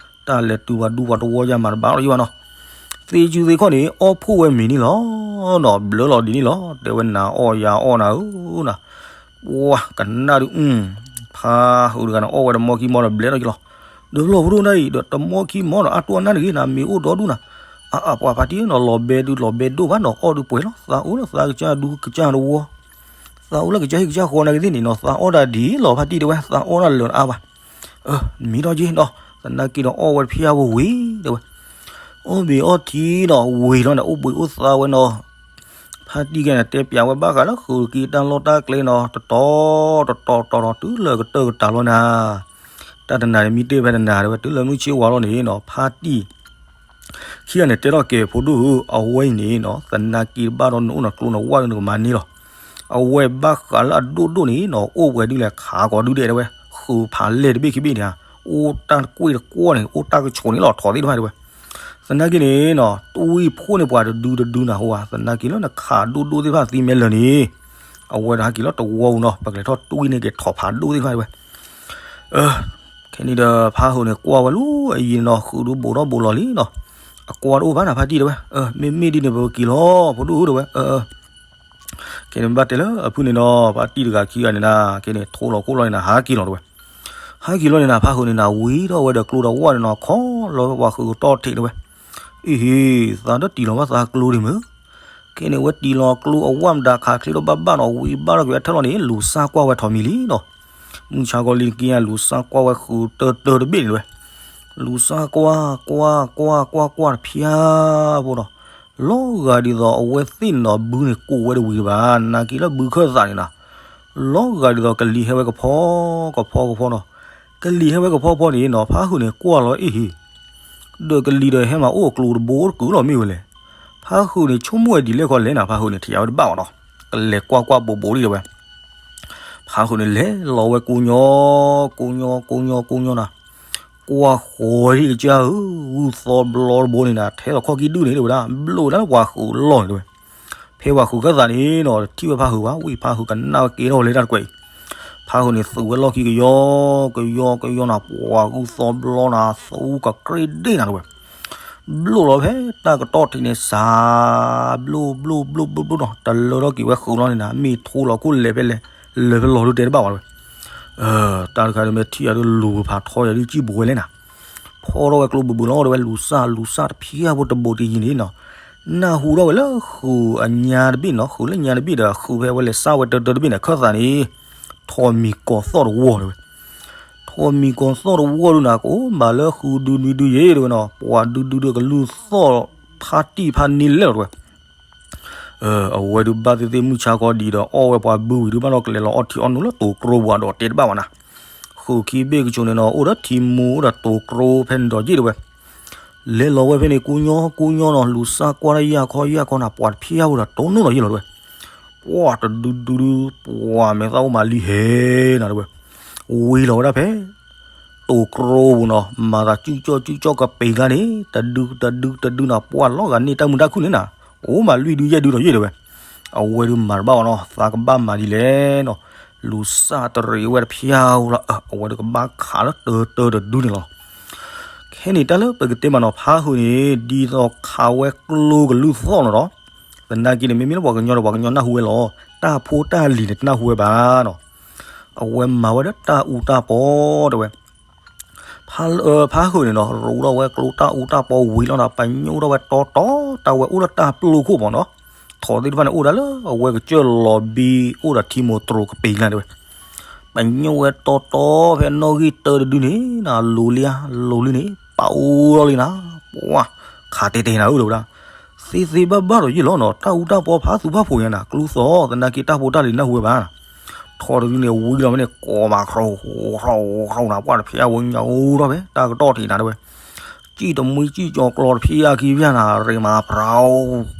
တၢ်လဲၤတုၤပှၤဒူပှၤတဝီယၤမၤတဘၣ်လီၤယံၤဘၣ်နီၤ သ့စုသ့ခီၣ်န့ၣ် အီၣ်ဖှိၣ်ဝဲမ့ၤန့ၣ်လီၤနီၤ ဘျၢလီၤဒ်န့ၣ်လီၤ တဲဝဲနၤအီၣ်ယၤအီၣ်နၤဧၢနၤ ပှၤကနၣ်ဒု ဖါဟုးတဂၤန့ၣ် အီၣ်ဝဲတမီခံမီဒီးဘျဲးထီၣ်က့ၤလီၤ. ဒီးလီၢ်ဖိဒိၣ်နၢ်အံၤ ဒီးတမီခံမီဒီး အါတူၢ်အနၢ်တဂ့ၤ နၤမ့ၢ်အိၣ်ဒီဒူၣ်နၤ. အါအါ ပှၤဖါတံၢ်နီၤ လီၤဘဲဒုလီၤဘဲဒိၣ်ဘၣ်နီၤ အီၣ်ဒုပှဲၤလီၤ သးအိၣ်လၢသးကစၢ်ဒူကစၢ်တဝီ သးအိၣ်လၢကစၢ်ဟံၣ်ကစၢ်ဃီနၤကသ့ၣ်န့ၣ်နီၤ သးအီၣ်တၢ်ဒ်လီၤ ဖါတံၢ်တဲဝဲ သးအီၣ်တၢ်လၢာ်အါဘၣ်. မ့ၢ်ထီၣ်က့ၤနီၤ သနာ်က့ဒီးအီၣ်ဝဲတဖျါဝဲဝံၤတဲဝဲ အီၣ်ဘ့ၣ်အီထံနီၤ ဝံၤလီၤန့ၣ် အိၣ်ဘှံးအိၣ်သါဝဲနီၤ ဖါတံၢ်ကဲန့ၣ် တဲပၠးဝဲဘၣ်ဃးလၢဃုာ်က့ၤတၢ်လီၢ်တၢ်ကျဲနီၤ တတီၤတတီၤတီၤတီၤ တုၤလၢကတၢၢ်ကတၢၢ်လီၤနၤ တၢ်တနၤန့ၣ် မံတ့ၢ်ဖဲတနၤတဲဝဲ တုၤလၢမုၢ်ဆ့ဝါလီၤန့ၣ်နီၤ ဖါတံၢ် ခံဂၤန့ၣ် တဲထီၣ်ကဲၤဖိဒိၣ်ဧၢ အဝဲအံၤန့ၣ်နီၤ သနာ်က့ဘၣ်ဒီးနအိၣ်နကျိနဝၣ်နကမၤန့ၢ်လီၤ အဝဲဘၣ်ဃးလၢအဒိၣ်ဒိၣ်န့ၣ်နီၤ အိၣ်ပှဲၤဒုလဲၣ်ခးကီၤဒုဒဲးတဲဝဲ ဃုာ်ဖးလဲၢ်တဘ့ၣ်ခံဘ့ၣ်န့ၣ် အိၣ်တၢ်တကွ့ၢ်တကွီၢ်န့ၣ် အိၣ်တၢ်ကဆိးန့ၣ်လီၤ ထိးသ့ၣ်တဖၣ်တဲဝဲ သနာ်က့န့ၣ်နီၤ တွံၢ်ဖှိၣ်န့ၢ်ပှၤတဒုတဒုနၤဟိဧါ သနာ်က့လၢနခးဒိၣ်ဒိၣ်သ့ၣ်တဖၣ်သံမဲလၢာ်န့ၣ် အဝဲဒၣ်ဟဲက့ၤလီၤတဝီပူၤနီၤ ပကလဲၤထီၣ်တွံၢ်န့ၢ်က့ၤထိးဖးဒိၣ်သ့ၣ်တဖၣ်တဲဝဲ ခဲန့ၣ်ဒီးဖါဟုးန့ၣ် ကွၢ်ဝဲလၢအယံၤနီၤ ဃုာ်ဒုဘိးထီၣ်ဘိးလီၤလံနီၤ အကွၢ်တအိၣ်ဘၣ်နၤ ဖါတံၢ်တဲဝဲ မ့မ့ၢ်ဒ်န့ၣ် ပက့ၤလီၤ ဖိဒိၣ်ဧၢတဲဝဲ ခဲန့ၣ်ဘၣ်တဲလၢအဖုၣ်န့ၣ်နီၤ ဖါတံၢ်တဂၤခံဂၤန့ၣ်နၤ ခဲန့ၣ် ထိးလီၤခိၣ်လီၤန့ၣ်နၤ ဟးက့ၤလီၤတဲဝဲ ဟဲက့ၤလီၤန့ၣ်နၤ ဖါဟုးန့ၣ်နၤ ဝံၤထီၣ်ဝဲဒီးကျိဒီးဝၣ်န့ၣ်နီၤ ခီလီၤဝဲပှၤဃုာ်ကတီၢ်ထံးတဲဝဲ အ့ဟ့ သးဒီးတံၢ်လီၤဘၣ်သးကျိဒံးမ့ၢ် ခဲန့ၣ် ဝဲတံၢ်လီၤကျိအဝၢ်မတၤခးချ့ထီၣ်ဘၣ်ဘၣ်နီၤ ဝံၤဘၣ်ထီၣ်က့ၤဝဲထၢၣ်လီၤန့ၣ် လူၤစၢ်ကွၢ်ဝဲထိးမံၤလံနီၤ. မုၢ်ဆါခီလံတက့ၢ် လူၤစၢ်ကွၢ်ဝဲဃုာ်တၢတၢတဘ့ၣ်န့ၣ်ဝဲ, လူၤစၢ်ကွၢ်ကွၢ်ကွၢ်ကွၢ်ကွၢ်တဖၠါဖိနီၤ, လီၤဂာ်ဒ်သိးအဝဲသ့ၣ်န့ၣ်ဒီး ဘုန့ၣ်ကိးဝဲတဝံၤတဘၣ် နာ်က့လၢဘုခၢၣ်သးန့ၣ်နီၤ, လီၤဂာ်ဒ်သိးကလံၤဟဲဝဲကဖီကဖီကဖီနီၤ, ကလံၤဟဲဝဲကဖီဖီန့ၣ်နီၤ ဖးဟုးန့ၣ်ကွၢ်လီၤအ့ၣ်ဟ့ၣ် ဒီးကလံၤဒီးဟဲမၤအိၣ်အကျိၤတဘိတကုာ်လီၤမ့ၢ်ဝဲလဲၣ်. ဖးဟုးန့ၣ်ဆိကမိၣ်ဝဲဒ်လဲၣ်ခီလဲၣ်နၤ ဖးဟုးန့ၣ် ထံၣ်ဝဲတဘၣ်ဘၣ်နီၤ, ကလဲၤကွၢ်ကွၢ်ဘိးဘိးဒံးဝဲ, ဖးဟုးန့ၣ်လဲၤလီၤဝဲကိညိ ကိညိ ကိညိ ကိညိနီၤ, ကွၢ်ဃီၤဒံးကစၢ်ဧၢ, ဂုၢ်သီဘျီတဘိန့ၣ်နၤ ထဲလီၤခီၣ်ကံၣ်ဒုၣ်န့ၣ်တဝဲဒၣ် ဘျိၣ်ဒၣ်လၢပှၤဃုာ်လီၢ်န့ၣ်တဝဲ ဖဲပှၤဃုာ်ခၢၣ်သးန့ၣ်နီၤ ထံၣ်ဝဲဖးဟုးဘၣ် ဝံၤဖးဟုးကနၣ်ဝဲက့ၤထီၣ်ဝဲလၢတၢ်တကွဲးအံၤ, ဖးဟုးန့ၣ်သုးဝဲလီၢ်ခံကယီ ကယီကယီနၤ ပှၤဂုၢ်သီဘျီနၤ သူကကြ့ၢ်ဒ့ၣ်နၤတဝဲ, ဘျိၣ်လီၤဖဲတၢ်ကတီၢ်ထံးန့ၣ်စး ဘျိၣ်ဘျိၣ်ဘျိၣ်ဘျိၣ်ဘျိၣ်နီၤ တလၢထီၣ်က့ၤဝဲဃုာ်လီၢ်န့ၣ်နၤ မ့ၢ်ထိလီၤခိၣ်လဲၤဖဲလဲၣ် လဲၤဖဲလီၤဒုးတဲတဘၣ်ဝဲတဝဲ, တၢ်တခါဒီးမ့ၢ်ထံၣ်အဒုးလူၤဖးထီယၤဒုးစံၣ်ပူၤဝဲလဲၣ်နၤ, ဖီထီၣ်ဝဲကျိဘုးဘုးလီၤတဝဲ လူၤစၢ်လူၤစၢ်တဖၠါဖိတဘိးတယံၤန့ၣ်နီၤ, နၢ်ဟူထီၣ်ဝဲလၢဃုာ်အညါတဘ့ၣ်နီၤ ဃုာ်လၢညါတဘ့ၣ်ဒီး ဃုာ်ဖဲဝဲလဲၤစၢ်ဝဲတၢတၢတဘ့ၣ်န့ၣ် ခၢၣ်သးန့ၣ် ထိးမံၤကီၤသီၣ်တဝီတဝဲ, ထိးမံၤကီၤသီၣ်တဝီဒုးနၤ ကအိၣ်ဘၣ်လၢဃုဒုနွံဒုယ့ၣ်တဝဲနီၤ ပှၤဒုဒုဒုကလုၢ်သီၣ်ဖးတံၢ်ဖးန့ၢ်လဲၣ်လီၤတဝဲ အဝဲဒုးဘၣ်သ့ၣ်သ့ၣ်မုၢ်ဆါခီဒ်ဒီး အီၣ်ဝဲပှၤဘုဝံၤဒုးဘၣ်ဒီးကလဲၤလီၤအီထံအီနိလၢတိၤကျိပူၤဒီးတဲတဘၣ်ဝဲနၤ, ဃုာ်ခံဘ့ၣ်ကဆိးန့ၣ်နီၤ အိၣ်ဒီးထံမူ အိၣ်ဒီးတိၤကျိဖဲန့ၣ်ဒီးယ့ၣ်တဝဲ, လဲၤလီၤဝဲဖဲန့ၣ် ကူညီကူညီနီၤ လူၤစၢ်ကွၢ်တၢ်ယၢ်ခီယၢ်ခီနၤ ပှၤတဖၠါဖိဒီးတိၢ်နီၣ်ဒီးယ့ၣ်လီၤတဝဲ, ပှၤတဒုဒုဒု ပှၤမဲာ်သၣ်အိၣ်မးလံဟဲနၤတဝဲ, ဝံၤလီၤဝဲဒၣ်ဖဲ တိၤကျိပူၤနီၤ မၤသးစုကၠီၣ်စုကၠီၣ်ကပ့ၤကျါန့ၣ် တဒုတဒုတဒုနီၤ ပှၤလီၤဂာ်န့ၢ်တၢ်မုာ်တၢ်ခုၣ်န့ၣ်နၤ, အိၣ်မးလွံၢ်ဒုယဲၢ်ဒုဒီးယ့ၣ်တဝဲ, အဝဲဒုးမၤတဘၣ်အီၤနီၤ သးကဘၣ်မၤဒ်လဲၣ်နီၤ, လူၤစၢ်တရံးဝဲတဖၠါဖိလီၤ အဝဲဒုးကဘၣ်ခးလၢတၢတၢတဒုန့ၣ်လီၤ. ခဲန့ၣ်တၢ်လၢပကတဲမးနီၤ ဖးဟုးန့ၣ် ဒ်သိးခးဝဲကျိကလုၢ်သီၣ်နီၤနီၤ, သနာ်က့န့ၣ် မ့မ့ၢ်လၢပှၤကညီဒီးပှၤကညီနၢ်ဟူဝဲလီၤ, တၢ်ဖိတၢ်လံၤန့ၣ် တနၢ်ဟူဝဲဘၣ်နီၤ, အဝဲမၤဝဲဒီးတၢ်အူတၢ်ပီတဝဲ ဖးဟုးန့ၣ်နီၤ ရူးထီၣ်ဝဲကျိတၢ်အူတၢ်ပီဝံၤလီၤနီၤ ပညိၣ်ထီၣ်ဝဲတီတီ တၢ်ဝဲအိၣ်လၢတၢ်ပျိခိၣ်မးနီၤ, ထိးသ့ၣ်တဖၣ်န့ၣ်အိၣ်ဒၣ်လၢအဝဲကစၢၢ်လီၤဘံအိၣ်ဒီးထံမိၢ်တြိၤကပ့ၤကျါတဝဲ, ပညိၣ်ဝဲတီတီဖဲနီၣ်ဂံၢ်တၢတဒုန့ၣ်နီၤ လူၤလံဧါ လူၤလံန့ၣ် ပာ်အိၣ်ထီၣ်လံနၤ, ပှၤ ခးတဲာ်တဲာ်နၤဧၢ တဲဝဲဒၣ်, သ့သ့ဘၣ်ဘၣ်ဒီးယ့ၣ်လီၤနီၤ တၢ်အူတၢ်ပီဖးသူၣ်ဖးဖိညါနၤ ကျိသီၣ် သနာ်က့တၢ်ဖိတၢ်လံၤနၢ်ဟူဝဲဘၣ် ထိးတဒုန့ၣ် ဝံၤလီၤဖဲန့ၣ် ကိးမး ခရီခရီခရီနၤ ပှၤတဖျါဝဲညါအိၣ်ထီၣ်ဖဲ တၢ်ကတီၢ်ထံးနၤတဝဲ, စံၣ်တမှံစံၣ်ကၠီၤကျီတဖျါခံဖျါနၤ ရ့မး ပြၤ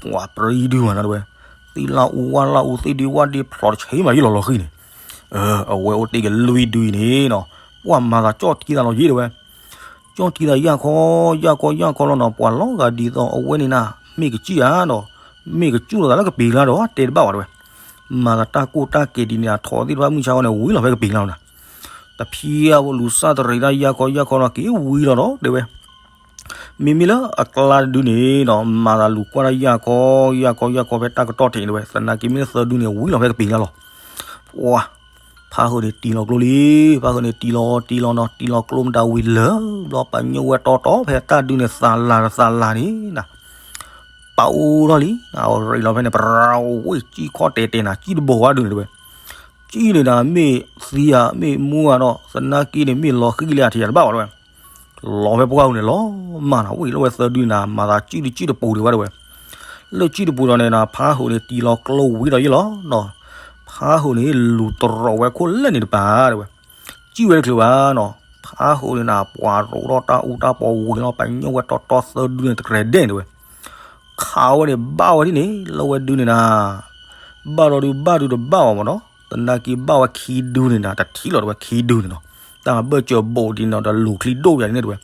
ပှၤပြံဒုမးနၤတဝဲ, သံလၢအူဝၣ်လၢအူ သ့ၣ်ဒံဝၣ်ဒံဖျိးတဆံးမးယ့ၣ်လီၤလီၤဃံန့ၣ်, အဝဲအိၣ်တ့ၢ်က့ၤလွံၢ်ဒုအံၤန့ၣ်နီၤ, ပှၤမၤသးကၠီၣ်ထံသးလီၤယ့ၣ်တဝဲ ကၠီၣ်ထံသးယၢ်ခီ ယၢ်ခီ ယၢ်ခီလီၤနီၤ ပှၤလီၤဂာ်ဒ်သိးအဝဲန့ၣ်နၤ မ့ၢ်ကစံၣ်ဧါနီၤ, မ့ၢ်ကစူၣ်လိာ်သးလၢကပ့ၤကျါဒီး တဲတဘၣ်ဝဲတဝဲ, မၤသးတၢ်ကိၢ်တၢ်ကဲၤဒ်န့ၣ် ထိးသ့ၣ်တဖၣ်မုၢ်ဆါဝဲန့ၣ် ဝံၤလီၤဖဲကပ့ၤကျါလီၤနၤ, တဖျါဖိလူၤစၢ်တရံးတၢ်ယၢ်ခီ ယၢ်ခီလီၤက့ၤဝံၤလီၤဒီး တဲဝဲ မ့မ့ၢ်လၢအကျါတဒုန့ၣ်နီၤ မၤသးလူၤကွၢ်တၢ်ယၢ်ခီ ယၢ်ခီ ယၢ်ခီဖဲတၢ်ကတီၢ်ထံးန့ၣ်တဝဲ သနာ်က့မ့ၢ်လၢသၢဒုန့ၣ် ဝံၤလီၤဖဲကပ့ၤကျါလီၤ, ပှၤ ဖးဟုးန့ၣ်တံၢ်လီၤကျိလံ, ဖးဟုးန့ၣ်တံၢ်လီၤတံၢ်လီၤနီၤ တံၢ်လီၤကျိမတၤဝံၤလၢ ဘျီပညိၣ်ဝဲတီတီဖဲတၢ်ဒုန့ၣ် သးလၤတသးလၤန့ၣ်နၤ ပာ်အိၣ်ထီၣ်လံ, အရ့လီၤဖဲန့ၣ် ပြၤဝ့ၢ်စံၣ်ခီၣ်တဲာ်တဲာ်နၤ စံၣ်တဘိဝဲဒုန့ၣ်တဝဲ, စံၣ်န့ၣ်နၤ မ့ၢ်သံဧါ မ့ၢ်မူဧါနီၤ သနာ်က့န့ၣ် မ့ၢ်လီၤဃံလံဧါ ထံၣ်တဘၣ်ဝဲတဝဲ, လီၤဖဲပှၢ်အူန့ၣ်လီၤမၢ်နၤ ဝံၤလၢဝဲသၢဒုန့ၣ်နၤ မၤသးစံၣ်တစံၣ်တပူၤဒံးဝဲတဝဲ, လၢစံၣ်တပူၤဒီးန့ၣ်နၤ ဖးဟုးန့ၣ်တံၢ်လီၤကျိဝံၤဒီးယ့ၣ်လီၤနီၤ, ဖးဟုးန့ၣ်လူၤတရီးဝဲခိၣ်လၢန့ၣ်တပၤတဝဲ စံၣ်ဝဲတချုးဘၣ်နီၤ, ဖးဟုးန့ၣ်နၤ ပှၤရိးထီၣ်တၢ်အူတၢ်ပီဝံၤလီၤ ပညိၣ်ဝဲတီတီသၢဒုန့ၣ် တကြဲးဒဲၣ်န့ၣ်တဝဲ, ခးဝဲန့ၣ် ဘၣ်ဝဲဒ်န့ၣ် လၢဝဲဒုန့ၣ်နၤ, ဘၣ်ဒီးဒုးဘၣ်ဒုးတဘၣ်အီၤမးနီၤ, သနာ်က့ဘၣ်ဝဲခံဒုန့ၣ်နၤ တထံၣ်လီၤတဝဲ ခံဒုန့ၣ်နီၤ, တၢ်ဘၢၣ်စၢၤဘိးဒ်န့ၣ်ဒီးလူၤချံဒိၣ်ယၤန့ၣ်တဝဲ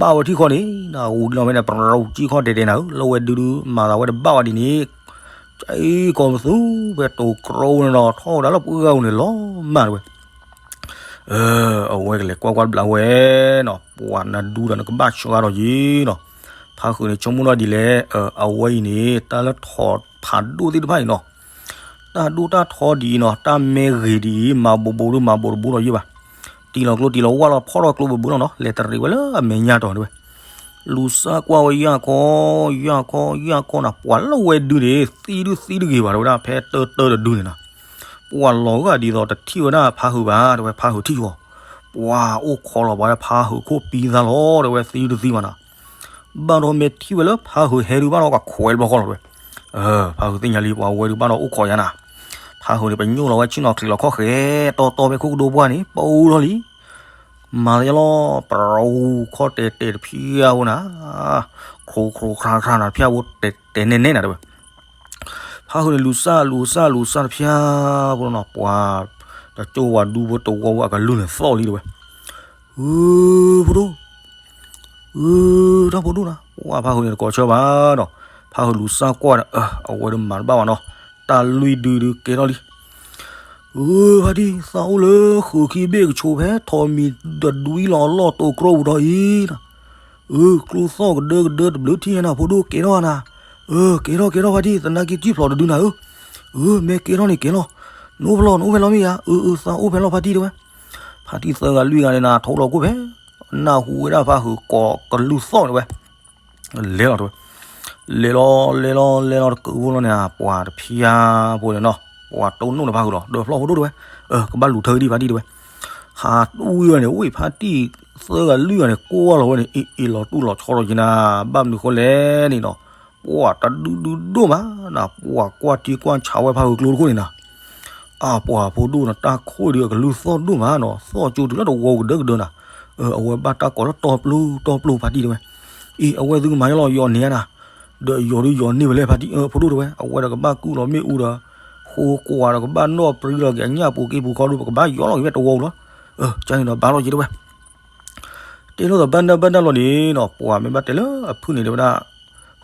ဘၣ်ဝဲထံၣ်ခီန့ၣ် နဝူၤလီၤဝဲန့ၣ် ပြၤစံၣ်ခီၣ်တဲာ်တဲာ်နၤဧၢ လၢဝဲဒုဒု မၤသးဝဲတဘၣ်ဝဲဒ်န့ၣ်, ကဲကီမသူ ဖဲတိၤကြီန့ၣ်ဒီး ထီၣ်ဝဲဒၣ်လၢပှၢ်ဂၤအူန့ၣ်လီၤမၢ်တဝဲ, အဝဲကလဲၤကွၢ်ကွၢ်တဘျီဝဲနီၤ ပှၤနဒုဒီးနကဘၣ်ဆှၢဒီးယ့ၣ်နီၤ, ဖးဟုးန့ၣ် ဆိကမိၣ်ထီၣ်ဒ်လဲၣ်, အဝဲအံၤန့ၣ် တၢ်လၢထိးဖးဒိၣ်သ့ၣ်တဖၣ်အံၤနီၤ တၢ်ဒိၣ်တၢ်ထီဒ်အံၤနီၤ တၢ်မဲဂ့ၤဒ်အံၤ မၤဘိးဘိးဒုးမၤဘိးတဘိဒီးယ့ၣ်ဘၣ်, တံၢ်လီၤကျိတံၢ်လီၤဝၣ်လီၤဖီၣ်ထီၣ်ကျိဘိးဘိလီၤနီၤ လဲၤတရံးဝဲလၢအမဲာ်ညါတီၤတဝဲ, လူၤစၢ်ကွၢ်ဝဲယၢ်ခီ, ယၢ်ခီ ယၢ်ခီနၤ, ပှၤလၢဝဲဒုန့ၣ် သံဒုသံတဂ့ၤဘၣ် တဲဝဲဒၣ် ဖဲတၢတၢတဒုန့ၣ်နၤ, ပှၤလီၤဂာ်ဒ်သိးတထံၣ်ဝဲဒၣ်ဖးဟုးဘၣ် တဲဝဲ ဖးဟုးထံၣ်ဃီ, ပှၤအိၣ်ခိးလီၤပှၤလၢဖးဟုးခိၣ်ပံသးလီၤ တဲဝဲ သံဒုသံဘၣ်နၤ, ဘၣ်ဒီးမ့ၢ်ထံၣ်ဝဲလၢဖးဟုးဟဲဒုဘၣ်ဒီး ကခွဲးတဘျီဃီလီၤတဲဝဲ, ဖးဟုးသ့ၣ်ညါလံ ပှၤဝဲဒုဘၣ်ဒီးအိၣ်ခိးယါနၤ, ဖးဟုးန့ၣ် ပညိၣ်လီၤဝဲဆ့ၣ်နီၤချံးလီၤခီၣ်ဃဲ, တီတီဖဲခိၣ်ကဒိဘှၣ်န့ၣ် ပအူလီၤလံ မၤသးယလီၤ ပရူခီၣ်တဲာ်တဲာ်တဖျၢၣ်ဖိနၤ, ခရူခရူခရၣ်ခရၣ်နၤ တဖျၢၣ်ဖိတဲာ်တဲာ်နဲၣ်နဲၣ်နၤတဲဝဲ, ဖးဟုးန့ၣ် လူၤစၢ်လူၤစၢ်လူၤစၢ်တဖျၢၣ်ဖိလီၤနီၤ, ပှၤတကၠိဝၤဒူဖိတဝီဖိအကလုၢ်န့ၣ်သီၣ်လံတဲဝဲ, အၢ ဖိဒိၣ် အၢ တၢ်ဖိဒိၣ်နၤ, ပှၤဖးဟုးန့ၣ်တကိးဆၢဘၣ်ဒီး ဖးဟုးလူၤစၢ်ကွၢ်ဒီး အဝဲဒုးမၤတဘၣ်ဘၣ်နီၤ, တၢ်လွံၢ်ဒုဒုးကဲထီၣ်လံ အၢ ဖါတံၢ် သးအိၣ်လၢဃုာ်ခံဘ့ၣ်ကဆိးဖဲ ထိးမံၤတဒွံလီၤအလီၢ်တိာ်ကြီပူၤဒီးအံၤ, အၢ ကျိသီၣ်ကဒၢကဒၢတဘျုးထံၣ်ညါနၤ ဖိဒိၣ်ကဲထီၣ်နၤ, အၢ ကဲထီၣ်ကဲထီၣ်ဖါတံၢ် သနာ်က့ကံၣ်ဖျိးတဒုနၤဧၢ, အၢ မ့ၢ်ကဲထီၣ်န့ၣ်ကဲလီၤ, နအိၣ်ဖဲလဲၣ် နအိၣ်ဖဲလဲၣ်မ့ၢ်ဧါ, အၢ အၢ သးအိၣ်ဖဲလဲၣ်ဖါတံၢ်တဲဝဲ, ဖါတံၢ်သၢဂၤလွံၢ်ဂၤန့ၣ်နၤ ထိးလီၤကိၣ်ဖဲ နၢ်ဟူဝဲဒၣ်ဖးဟုးကိးကလုၢ်သီၣ်န့ၣ်ဝဲ လဲၤလီၤတဲဝဲ, လဲၤလီၤလဲၤလီၤလဲၤလီၤတကုးဖိလီၤန့ၣ် ပှၤတဖျၢၣ်ဖိန့ၣ်နီၤ, ပှၤတိၢ်နီၣ်န့ၣ်ဖးဟုးလီၤ ဒီးဖျီၣ်ဖိဒိၣ်တဲဝဲ, ကဘၣ်လူၤထၢဒံးဖါတံၢ်တဲဝဲ, ဟးတူၢ်ဝဲန့ၣ် ဝ့ၢ်ဖါတံၢ်သၢဂၤလွံၢ်ဂၤန့ၣ် ကိၢ်လီၤဝဲန့ၣ် အ့ၣ်အ့ၣ်လီၤတူၢ်လီၤဆီလီၤက့ၤနၤ, ဘၣ်မနုၤဃိလဲၣ်န့ၣ်နီၤ, ပှၤတဒုဒုဒိၣ်မးနၤ, ပှၤကွၢ်ထံကွၢ်ဆးဝဲဖးဟုးကျိတခိၣ်န့ၣ်နၤ အပှၤဖိဒိၣ်နၤ တၢ်ခိၣ်ဒုးအကလုၢ်သီၣ်ဒိၣ်မးနီၤ, သီၣ်ကၠိတုၤလၢတဝီကဒၢကဒၢနၤ, အဝဲဘၣ်တၢ်ကိးလၢတီပျိတီပျိဖါတံၢ်တဲဝဲ, အံၤ အဝဲသုကမၤယလီၤ ယီၤန့ၢ်နၤ, ဒီးယီၤဒုးယီၤန့ၢ်ဝဲလဲၣ်ဖါတံၢ် ဖိဒိၣ်တဲဝဲ, အဝဲဒီးကဘၣ်ကုၢ်လီၤမ့ၣ်အူဒီး ဃိကွၢ်ဒီးကဘၣ်နီၣ်ပြံလီၤက့ၤအညၣ်ပူၤက့ၤပူၤခီဒုး ပကဘၣ်ယီၤလီၤက့ၤဖဲတဝီပူၤလီၤ, ကန့ၣ်ဒီးဘၣ်လီၤက့ၤတဲဝဲ တဲလိာ်သးဘၣ်နၢ်ဘၣ်နၢ်လီၤန့ၣ်နီၤ, ပှၤမ့ၢ်ဘၣ်တဲလၢအဖုၣ်န့ၣ်တဲဝဲဒၣ်,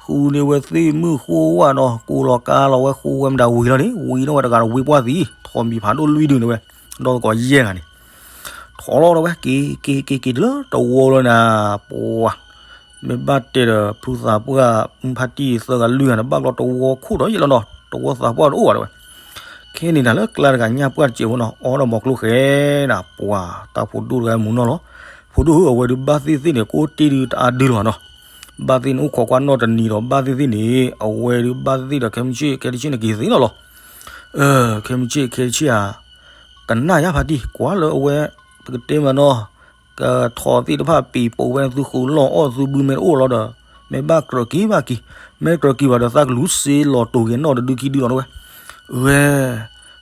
ဃုန့ၢ်ဝဲသ့ၣ်မုၢ်ဃိဝဲဒီး ကိးလီၤကါလီၤဝဲဃိဝဲမတၤဝံၤလီၤန့ၣ် ဝံၤနီၣ်ဝဲတဂၤဒီးဝံၤပှၢ်သံ, ထိးမံၤဖးဒိၣ်လွံၢ်ဒုန့ၣ်ဝဲ, ဒီးသကိးယဲၢ်ဂၤန့ၣ်, ထိးလီၤဒီးဝဲ က့ၤက့ၤက့ၤက့ၤတုၤလၢတဝီလီၤနၤ, ပှၤ မ့ၢ်ဘၣ်တဲဒီး ဖုသးပှၢ်ဖါတံၢ်သၢဂၤလွံၢ်ဂၤန့ၣ် ဘၣ်ကျီတဝီခိၣ်ဒီးယဲၢ်လီၤနီၤ, တဝီသးပှၢ်တအိၣ်ဘၣ်တဲဝဲ ခဲန့ၣ်နၤလၢကျါတဂၤညၣ်ပှၢ်တစဲးဖိနီၤ အီဒီးမီၤကျိဃဲနၤ ပှၤတၢ်ဖိဒိၣ်တဂၤမူနီၤလီၤ, ဖိဒိၣ်ဧၢ အဝဲဒုးဘၣ်သ့ၣ်သ့ၣ်န့ၣ် ကိးတ့ၢ်ဒုးတအါဒုလီၤနီၤ, ဘၣ်သ့ၣ်န့ၣ်အိၣ်ခိးကွၢ်နီၣ်တနံၤဒီး ဘၣ်သ့ၣ်သ့ၣ်န့ၣ် အဝဲဒုးဘၣ်သ့ၣ်သ့ၣ်ဒီး ခဲမုၢ်ဆ့ၣ်ခဲတဆ့ၣ်န့ၣ်က့ၤသ့လီၤလီၤ, ခဲမုၢ်ဆ့ၣ်ခဲတဆ့ၣ်ဧါ ကနၣ်ယါဖါတံၢ် ကွၢ်လၢအဝဲ ပကတဲမးနီၤ ကထီၣ်သ့ၣ်တဖၣ်ပံၤပိာ်ဝဲ သုဃုာ်လီၢ်အီၣ်သုဘုမ့ၢ်တအိၣ်လီၤဒီး မ့ၢ်ဘၣ်ကြၢးက့ၤဘၣ်က့ၤ, မ့ၢ်ကြၢးက့ၤဘၣ်ဒီး သးကလူၤစ့လီၤတိာ်က့ၤနီၣ်တဒုခံဒုလီၤတဲဝဲ, ဝဲ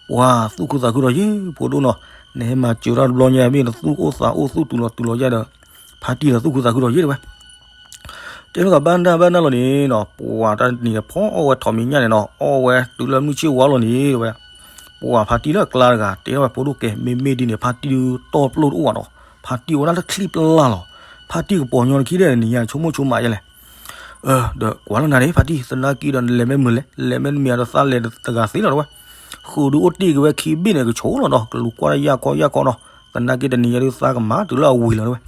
ပှၤသူၣ်ခုသးခုဒီးယဲၢ် ဖိဒိၣ်နီၤ, နဟဲမၤစၢၤတၢ်တဘျီညါ မ့ၢ်နသူၣ်အိၣ်သးအိၣ်သူၣ်တူာ်လီၤတူာ်လီၤယဲၢ်ဒီး ဖါတံၢ်ဒီးသူၣ်ခုသးခုဒီးယဲၢ်တဲဝဲ တဲလိာ်သးဘၣ်နၢ်ဘၣ်နၢ်လီၤန့ၣ်နီၤ, ပှၤတနံၤဖီအီၣ်ဝဲထိးမံၤညၣ်န့ၣ်နီၤ အီၣ်ဝဲတုၤလၢမုၢ်ဆ့ၣ်ဝါလီၤန့ၣ်တဲဝဲ, ပှၤဖါတံၢ်လၢအကျါတဂၤ တဲထီၣ်ဝဲဖိဒိၣ်ကဲ မ့မ့ၢ်ဒ်န့ၣ် ဖါတံၢ်ဒုးတီၢ်ပျိၢ်တအိၣ်ဘၣ်နီၤ, ဖါတံၢ်အိၣ်ဒၣ်လၢချံပျၢ်လီၤ, ဖါတံၢ်ကပီၤညီနခံဒဲးန့ၣ် ယဆိကမိၣ်ဆိကမးယဲလဲၣ် ဒီးကွၢ်လၢနၤန့ၣ် ဖါတံၢ် သနာ်က့ဒီး နလဲၤမ့ၢ်မုာ်လဲၣ် နလဲၤမ့ၢ်တမံၤဒီးသးလဲၤတဂၤသ့လီၤတဲဝဲ, ဃုာ်ဒုးအိၣ်တ့ၢ်က့ၤဝဲခံဘ့ၣ်န့ၣ် ကဆိးလီၤဒီး ကလူၤကွၢ်တၢ်ယၢ်ခီယၢ်ခီနီၤ, သနာ်က့တနံၤညါဒုးသးကမၤတုၤလၢအဝံၤလီၤတဲဝဲ,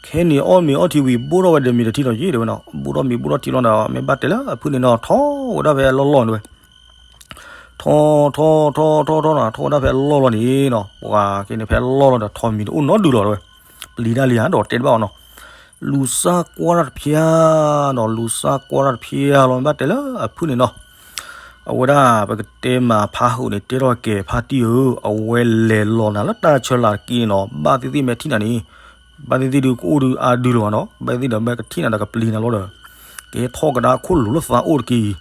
ခဲန့ၣ်အီၣ်မ့ၤအီထံဝံၤ ဘိၣ်ထီၣ်ဝဲဒီးမ့ၤတထံၣ်ဒီးယ့ၢ်တဲဝဲနီၤ, ဘိၣ်ထီၣ်မ့ၤဘိၣ်ထီၣ်ထံလီၤဒီး မ့ၢ်ဘၣ်တဲလၢအဖုၣ်န့ၣ်နီၤ ထီၣ်ဝဲဒၣ်ဖဲအလီၢ်လီၢ်တဲဝဲ ထီၣ်ထီၣ်ထီၣ်ထီၣ်ထီၣ်ထီၣ်နီၤ ထီၣ်ဝဲဒၣ်ဖဲအလီၢ်လီၢ်န့ၣ်နီၤ, ပှၤက့န့ၣ်ဖဲအလီၢ်လီၢ်ဒီး ထိးမံၤတအိၣ်နီတဒုလီၤတဲဝဲ, ပျံၤတၢ်လံဧါ ဒီးတဲတဘၣ်အီၤနီၤ, လူၤစၢ်ကွၢ်တၢ်တဖျၢၣ်နီၤ လူၤစၢ်ကွၢ်တၢ်တဖျၢၣ်လီၤ မ့ၢ်ဘၣ်တဲလၢအဖုၣ်န့ၣ်နီၤ အဝဲဒၣ်ပကတဲမးဖါဟုးန့ၣ် တဲထီၣ်ကဲ ဖါတံၢ်ဧၢ အဝဲလဲၤလီၤနၤလၢတၢ်ဆၢလၤတက့ၢ်န့ၣ်နီၤ, ဘၣ်သ့ၣ်သ့ၣ်မ့ၢ်ထံၣ်နၤန့ၣ် ဘၣ်သ့ၣ်သ့ၣ်ဒုးကအိၣ်ဒုးအါဒုလီၤနီၤ, ဘၣ်သ့ၣ်သ့ၣ်ဒီးမ့ၢ်ကထံၣ်နၤဒီးကပျံၤနၤလီၤဒီး ကဟဲထီၣ်ကဒါခိၣ်လိၤလၢသးအိၣ်တက့ၢ်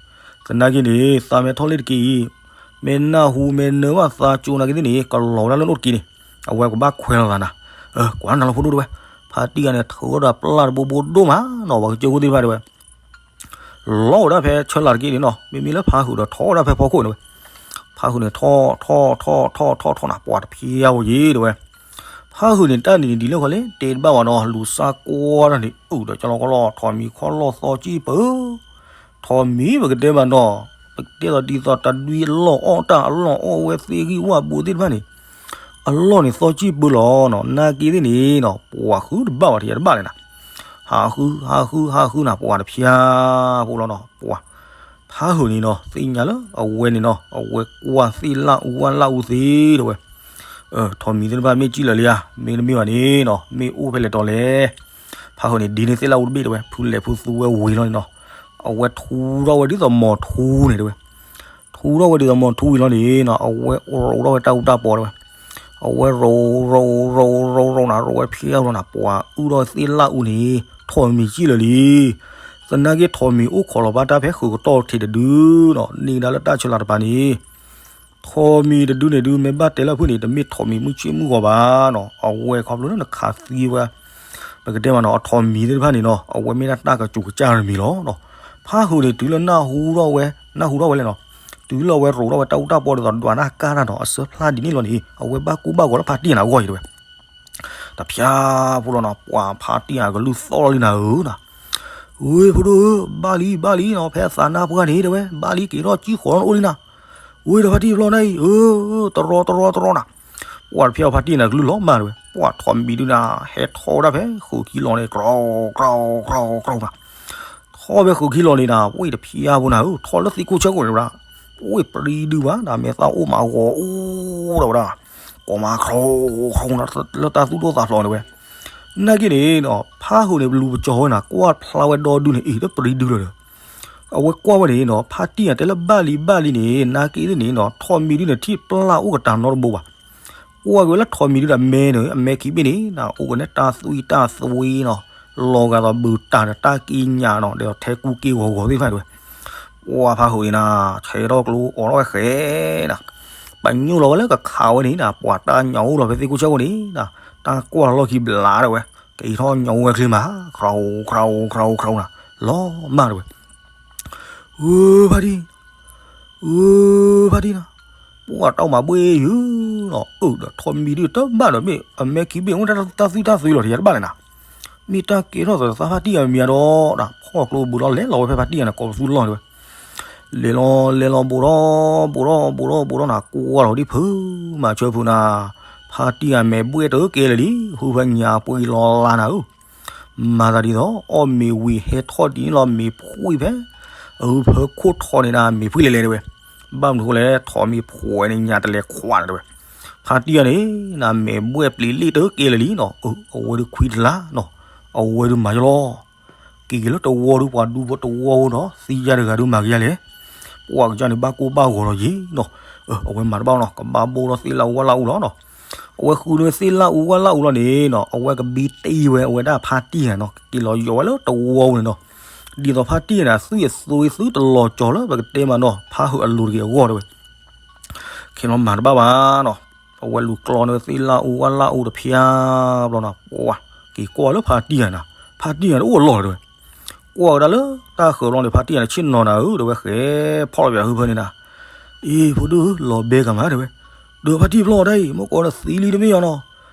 အံၤ, သနာ်က့န့ၣ် သးမ့ၢ်ထီၣ်လံတက့ၢ်အံၤ, မ့ၢ်နၢ်ဟူမ့ၢ်နၢဘၣ်သးကၠိနာ်က့သ့ၣ်န့ၣ် ကလီၤဝဲဒၣ်လၢနအိၣ်တက့ၢ်န့ၣ်, အဝဲကဘၣ်ခွဲးလီၤသးနၤ, ကွၢ်နၤလီၤဖိဒိၣ်တဲဝဲ, ဖါတံၢ်ဂၤန့ၣ် ထုးဒီးပျၢ်တဘိဘိဒိၣ်မးနီၤ, ပှၤကစၢၢ်ခိၣ်သ့ၣ်တဖၣ်တဲဝဲ လီၤဝဲဒၣ်ဖဲဆၢလၤတက့ၢ်န့ၣ်နီၤ, မ့မ့ၢ်လၢဖါဟုးဒီးထီၣ်ဝဲဒၣ်ဖဲဖီခိၣ်န့ၣ်ဝဲ, ဖါဟုးန့ၣ်ထီၣ်ထီၣ်ထီၣ်ထီၣ်ထီၣ်ထီၣ်ထီၣ်နၤ ပှၤတဖျၢၣ်ဧိၤယ့ၢ်တဲဝဲ, ဖါဟုးန့ၣ်တၢ်န့ၣ်ဒ်လဲၣ်ဃီလဲၣ် တဲတဘၣ်ဘၣ်နီၤ, လူၤစၢ်ကွၢ်တၢ်န့ၣ် အုၣ်ဒီးကၠီလီၤကီလီၤ ထိးမံၤခီလီၢ်သီကံၢ်ပၢၢ်, ထိးမံၤပကတဲမးနီၤ, ပကတဲသိးဒ်သိးတၢ်ဒွံအလီၢ်အီၣ်တၢ်အလီၢ်အီၣ်ဝဲသ့ၣ်ဂံၢ်ဝၣ်ဘိသ့ၣ်တဖၣ်န့ၣ် အလီၢ်န့ၣ်သီကံၢ်ပၢၢ်လီၤနီၤ, နာ်က့သ့ၣ်န့ၣ်နီၤ ပှၤဃုတဘၣ်ဘၣ်ထံၣ်တဘၣ်လဲၣ်နၤ, ဟးဃု ဟးဃု ဟးဃုနၤ ပှၤတဖျၢၣ်ဖိလီၤနီၤ, ပှၤ ဖါဟုးန့ၣ်နီၤ သ့ၣ်ညါလၢအဝဲန့ၣ်နီၤ အဝဲကွၢ်သ့ၣ်လၢအူဝၣ်လၢအူသ့တဲဝဲ, ထိးမံၤသ့ၣ်တဖၣ်မ့ၢ်ကံၣ်လၢာ်လံဧါ, မ့တမ့ၢ်ဘၣ်န့ၣ်နီၤ မ့ၢ်အိၣ်ဖဲလဲၣ်တီၤလဲၣ်, ဖ ဖးဟိုန့ၣ် ဒ်န့ၣ်သ့ၣ်လၢအူတဘ့ၣ်တဲဝဲ ဖုလဲၤဖုသူဝဲဝံၤလီၤန့ၣ်နီၤ, အဝဲထူထီၣ်ဝဲဒ်သိးမီၤထူန့ၣ်တဲဝဲ, ထူထီၣ်ဝဲဒ်သိးမီၤထူဝံၤလီၤန့ၣ်နီၤ အဝဲရိးထီၣ်ဝဲတၢ်အူတၢ်ပီတဲဝဲ, အဝဲရိးရိးရိးရိးရိးနၤ ရိးဝဲဖျါဝဲလီၤနၤ ပှၤအုၣ်ထီၣ်သ့ၣ်လၢအူန့ၣ် ထိးမံၤကံၣ်လၢာ်လံ. သနာ်က့ထိးမံၤအိၣ်ခိးလီၤဘၣ်တၢ်ဖဲဃုာ်ကတီၢ်ထံးတဒုနီၤ န့ၢ်ကဒါလၢတၢ်ဆၢလၤတပၤန့ၣ် ထိးမံၤတဒုန့ၣ်ဒု မ့ၢ်ဘၣ်တဲလၢအဖုၣ်န့ၣ် တမ့ၢ်ထိးမံၤမုၢ်ဆ့မုၢ်ဂီၤဘၣ်နီၤ အဝဲခီဖျိလၢနခးသံဝဲ ပကတဲမးနီၤ အထိးမံၤသ့ၣ်တဖၣ်န့ၣ်နီၤ အဝဲမ့ၢ်ဒၣ်တၢ်ကစူၤကစၢ်တမံၤလီၤနီၤ. ဖးဟိုန့ၣ် တုၤလၢနၢ်ဟူထီၣ်ဝဲ နၢ်ဟူထီၣ်ဝဲလဲၣ်နီၤ, တုၤလၢအဝဲရိးထီၣ်ဝဲတၢ်အူတၢ်ပီဒ်သိးဒွးတၢ်ကၢ်တၢ်နီၤ အစၢဖျါဒ်န့ၣ်လီၤန့ၣ် အဝဲဘၣ်ကူဘၣ်ဂီၤလၢဖါတံၢ်နၤအဂီၢ်အံၤတဲဝဲ တဖျါဖိလီၤနီၤ ပှၤဖါတံၢ်အကလုၢ်သီၣ်လီၤလံနၤဧၢနီၤ, ဝ့ၢ်ဖိဒိၣ်ဧၢ ဘၣ်လံဘၣ်လံနီၤ ဖဲသးနါပှၢ်န့ၣ်တဲဝဲ ဘၣ်လံက့ၤထီၣ်ကံၢ်ဃီၤအိၣ်လံနၤ, ဝ့ၢ်ဒီးဖါတံၢ်ဖျီနၤအံၤ အၢ တရီတရီတရီနၤ, ပှၤတဖျါဖါတံၢ်နၤကလုၢ်လီၤမၢ်တဲဝဲ ပှၤထိးမံၤဒုနၤ ဟဲထီၣ်ဝဲဒၣ်ဖဲဃုာ်ခံလီၤန့ၣ် ကြီကြီကြီကြီနၤ ထီၣ်ဖဲဃုာ်ခံလီၤန့ၣ်နၤ ဝ့ၢ်တဖျါဖိနၤဧၢ ထီၣ်လၢသံကိၢ်ဆၢကိၢ်န့ၣ်ဝဲဒၣ်, ဝ့ၢ်ပြံဒုဘၣ်နၤ မဲာ်သၣ်အိၣ်မးဂီၤအိၣ်ဒီးဝဲဒၣ်, ကိးမးကြီကြီနၤ လၢတၢ်သူၣ်ဒိၣ်သးဖျိးန့ၣ်ဝဲ, နာ်က့န့ၣ်နီၤ ဖးဟိုန့ၣ် လူၤပကၠီၤဝဲနၤ ကွၢ်ဖျါဝဲဒီဒုန့ၣ် အံၤတပြံဒုလီၤဒီး အဝဲကွၢ်ဝဲန့ၣ်နီၤ ဖါတံၢ်အတဲလၢဘၣ်လံဘၣ်လံန့ၣ် နာ်က့န့ၣ်နီၤ ထိးမံၤဒုန့ၣ် ထံၣ်ပျၢ်အိၣ်ကတၢၢ်နီတဘိဘၣ် ကွၢ်က့ၤဝဲလၢထိးမံၤဒုဒီးအမဲန့ၣ် အမဲခံဘ့ၣ်န့ၣ် အိၣ်ကနဲတၢ်သွံၣ်တၢ်သွံနီၤ, လီၤဂာ်သိးဘုတၢ်ဒီးတၢ်ကံးညာ်နီၤ ဒီးထဲကူက့ဂီၤဂီၤသ့ၣ်တဖၣ်တဲဝဲ, ပှၤဖးဟိုန့ၣ်နၤ ဆဲးထီၣ်ကျိအိးထီၣ်ဝဲဃဲနၤ, ပညိၣ်လီၤဝဲလၢကခးဝဲန့ၣ်နၤ ပှၤတၢ်ညၣ်အိၣ်လီၤဖဲသ့ၣ်ကိၢ်ဆၢကိၢ်န့ၣ်နၤ, တၢ်ကွၢ်လီၤလီၢ်ခံဘျးတဲဝဲ, က့ၤထီၣ်ညၣ်အိၣ်ဝဲချ့မး ကြီကြီကြီကြီနၤ, လီၤမၢ်တဲဝဲ ဧၢ ဖါတံၢ်, ဧၢ ဖါတံၢ်နၤ, ပှၤတၢ်အိၣ်မးဘှ့ၣ်ယုၤနီၤ, အၢ ဒီးထိးမံၤဒုတဘၣ်ဒီး မ့ၢ်အမဲခံဘ့ၣ်အိၣ်တၢ်သွံၣ်တၢ်သွံလီၤ တယၤတဘၣ်လဲၣ်နၤ, မ့ၢ်တၢ်ကဲထီၣ်သးဖါတံၢ်ဂၤမံၤဒီး ဖီၣ်ကျိဘူးဒီးလဲၤလီၤဝဲဖဲဖါတံၢ်ဂၤန့ၣ် ကိးပသူလီၢ်တဲဝဲ, လဲၤလီၤလဲၤလီၤဘူးဒီးဘူးဒီးဘူးဒီးဘူးဒီးနၤ ကွၢ်လီၤဒ်ဖုမး ဆၢဖုနၤ, ဖါတံၢ်ဂၤမဲာ်ဘှ့ၣ်တကဲလၢာ်လံ, ဟုဖဲညၣ်ပှံၤလီၤလးနၤဧၢ မၤသးဒ်သိး အီၣ်မ့ၤဝံၤဟဲထီၣ်ဒ်န့ၣ်လီၤ မ့ၤဖှံဖဲ အဟုဖၢခိၣ်ထီၣ်န့ၣ်နၤ မ့ၤဖှံလဲၤလဲၤတဲဝဲ, ဘၣ်မနုၤဃိလဲၣ် ထိးမံၤဖှဲးန့ၣ်ညၣ်တလဲၤခွးနၤတဲဝဲ, ဖါတံၢ်ဂၤန့ၣ် နၤမဲာ်ဘှ့ၣ်ပျံၤလံတကဲလၢာ်လံနီၤ, အဝဲဒုးခွံတလါနီၤ, အဝဲဒုးမၤယလီၤ က့ၤက့ၤလၢတဝီဒုး ပှၤဒူဖိတဝီဖိနီၤ သံယါတဂၤဒုးမၤက့ၤယါလဲၣ်, ပှၤကစၢ်န့ၣ် ဘၣ်ကိၢ်ဘၣ်ဂီၤလီၤယံၤနီၤ, အဝဲမၤတဘၣ်နီၤ ကဘၣ်ဘိၣ်ထီၣ်သ့ၣ်လၢအူဝဲလၢအူလီၤနီၤ, အဝဲဃုန့ၢ်သ့ၣ်လၢအူဝဲလၢအူလီၤန့ၣ်နီၤ အဝဲကဘံတ့ၢ်ဝဲ အဝဲဒၣ်ဖါတံၢ်ဂၤနီၤ က့ၤလီၤယီၤဝဲလၢတဝီပူၤန့ၣ်နီၤ, ဒ်သိးဖါတံၢ်ဂၤန့ၣ် အသွံၣ်အသွံသုတလီၤကၠီၤလၢပကတဲမးနီၤ ဖးဟုးအလိၤတဂ့ၤအဂီၢ်တဲဝဲ ခဲလီၤမၤတဘၣ်ဘၣ်နီၤ, အဝဲလူၤကျီန့ၢ်သ့ၣ်လၢအူဝဲလၢအူတဖျါဘျီနီၤ ပှၤက့ၤကွၢ်လၢဖါတံၢ်ဂၤနၤ, ဖါတံၢ်ဂၤန့ၣ်အိၣ်အလီၢ်တဲဝဲ, ကွၢ်ဝဲဒၣ်လၢတၢ်ဃၢၤဘျီန့ၣ် ဖါတံၢ်ဂၤန့ၣ် ဆ့ၣ်နီၤနၤဧၢ တဲဝဲ ဃဲဖီၣ်လီၤပယၤဟုဖၢန့ၣ်နၤ, အ့ ဖိဒိၣ်ဧၢ လီၤဘဲကမၤတဲဝဲ, ဒီးဖါတံၢ်ဖျီတၢ်အံၤ မ့ၢ်ကိးဒီးသံလံတမ့ၢ်ယၤနီၤ,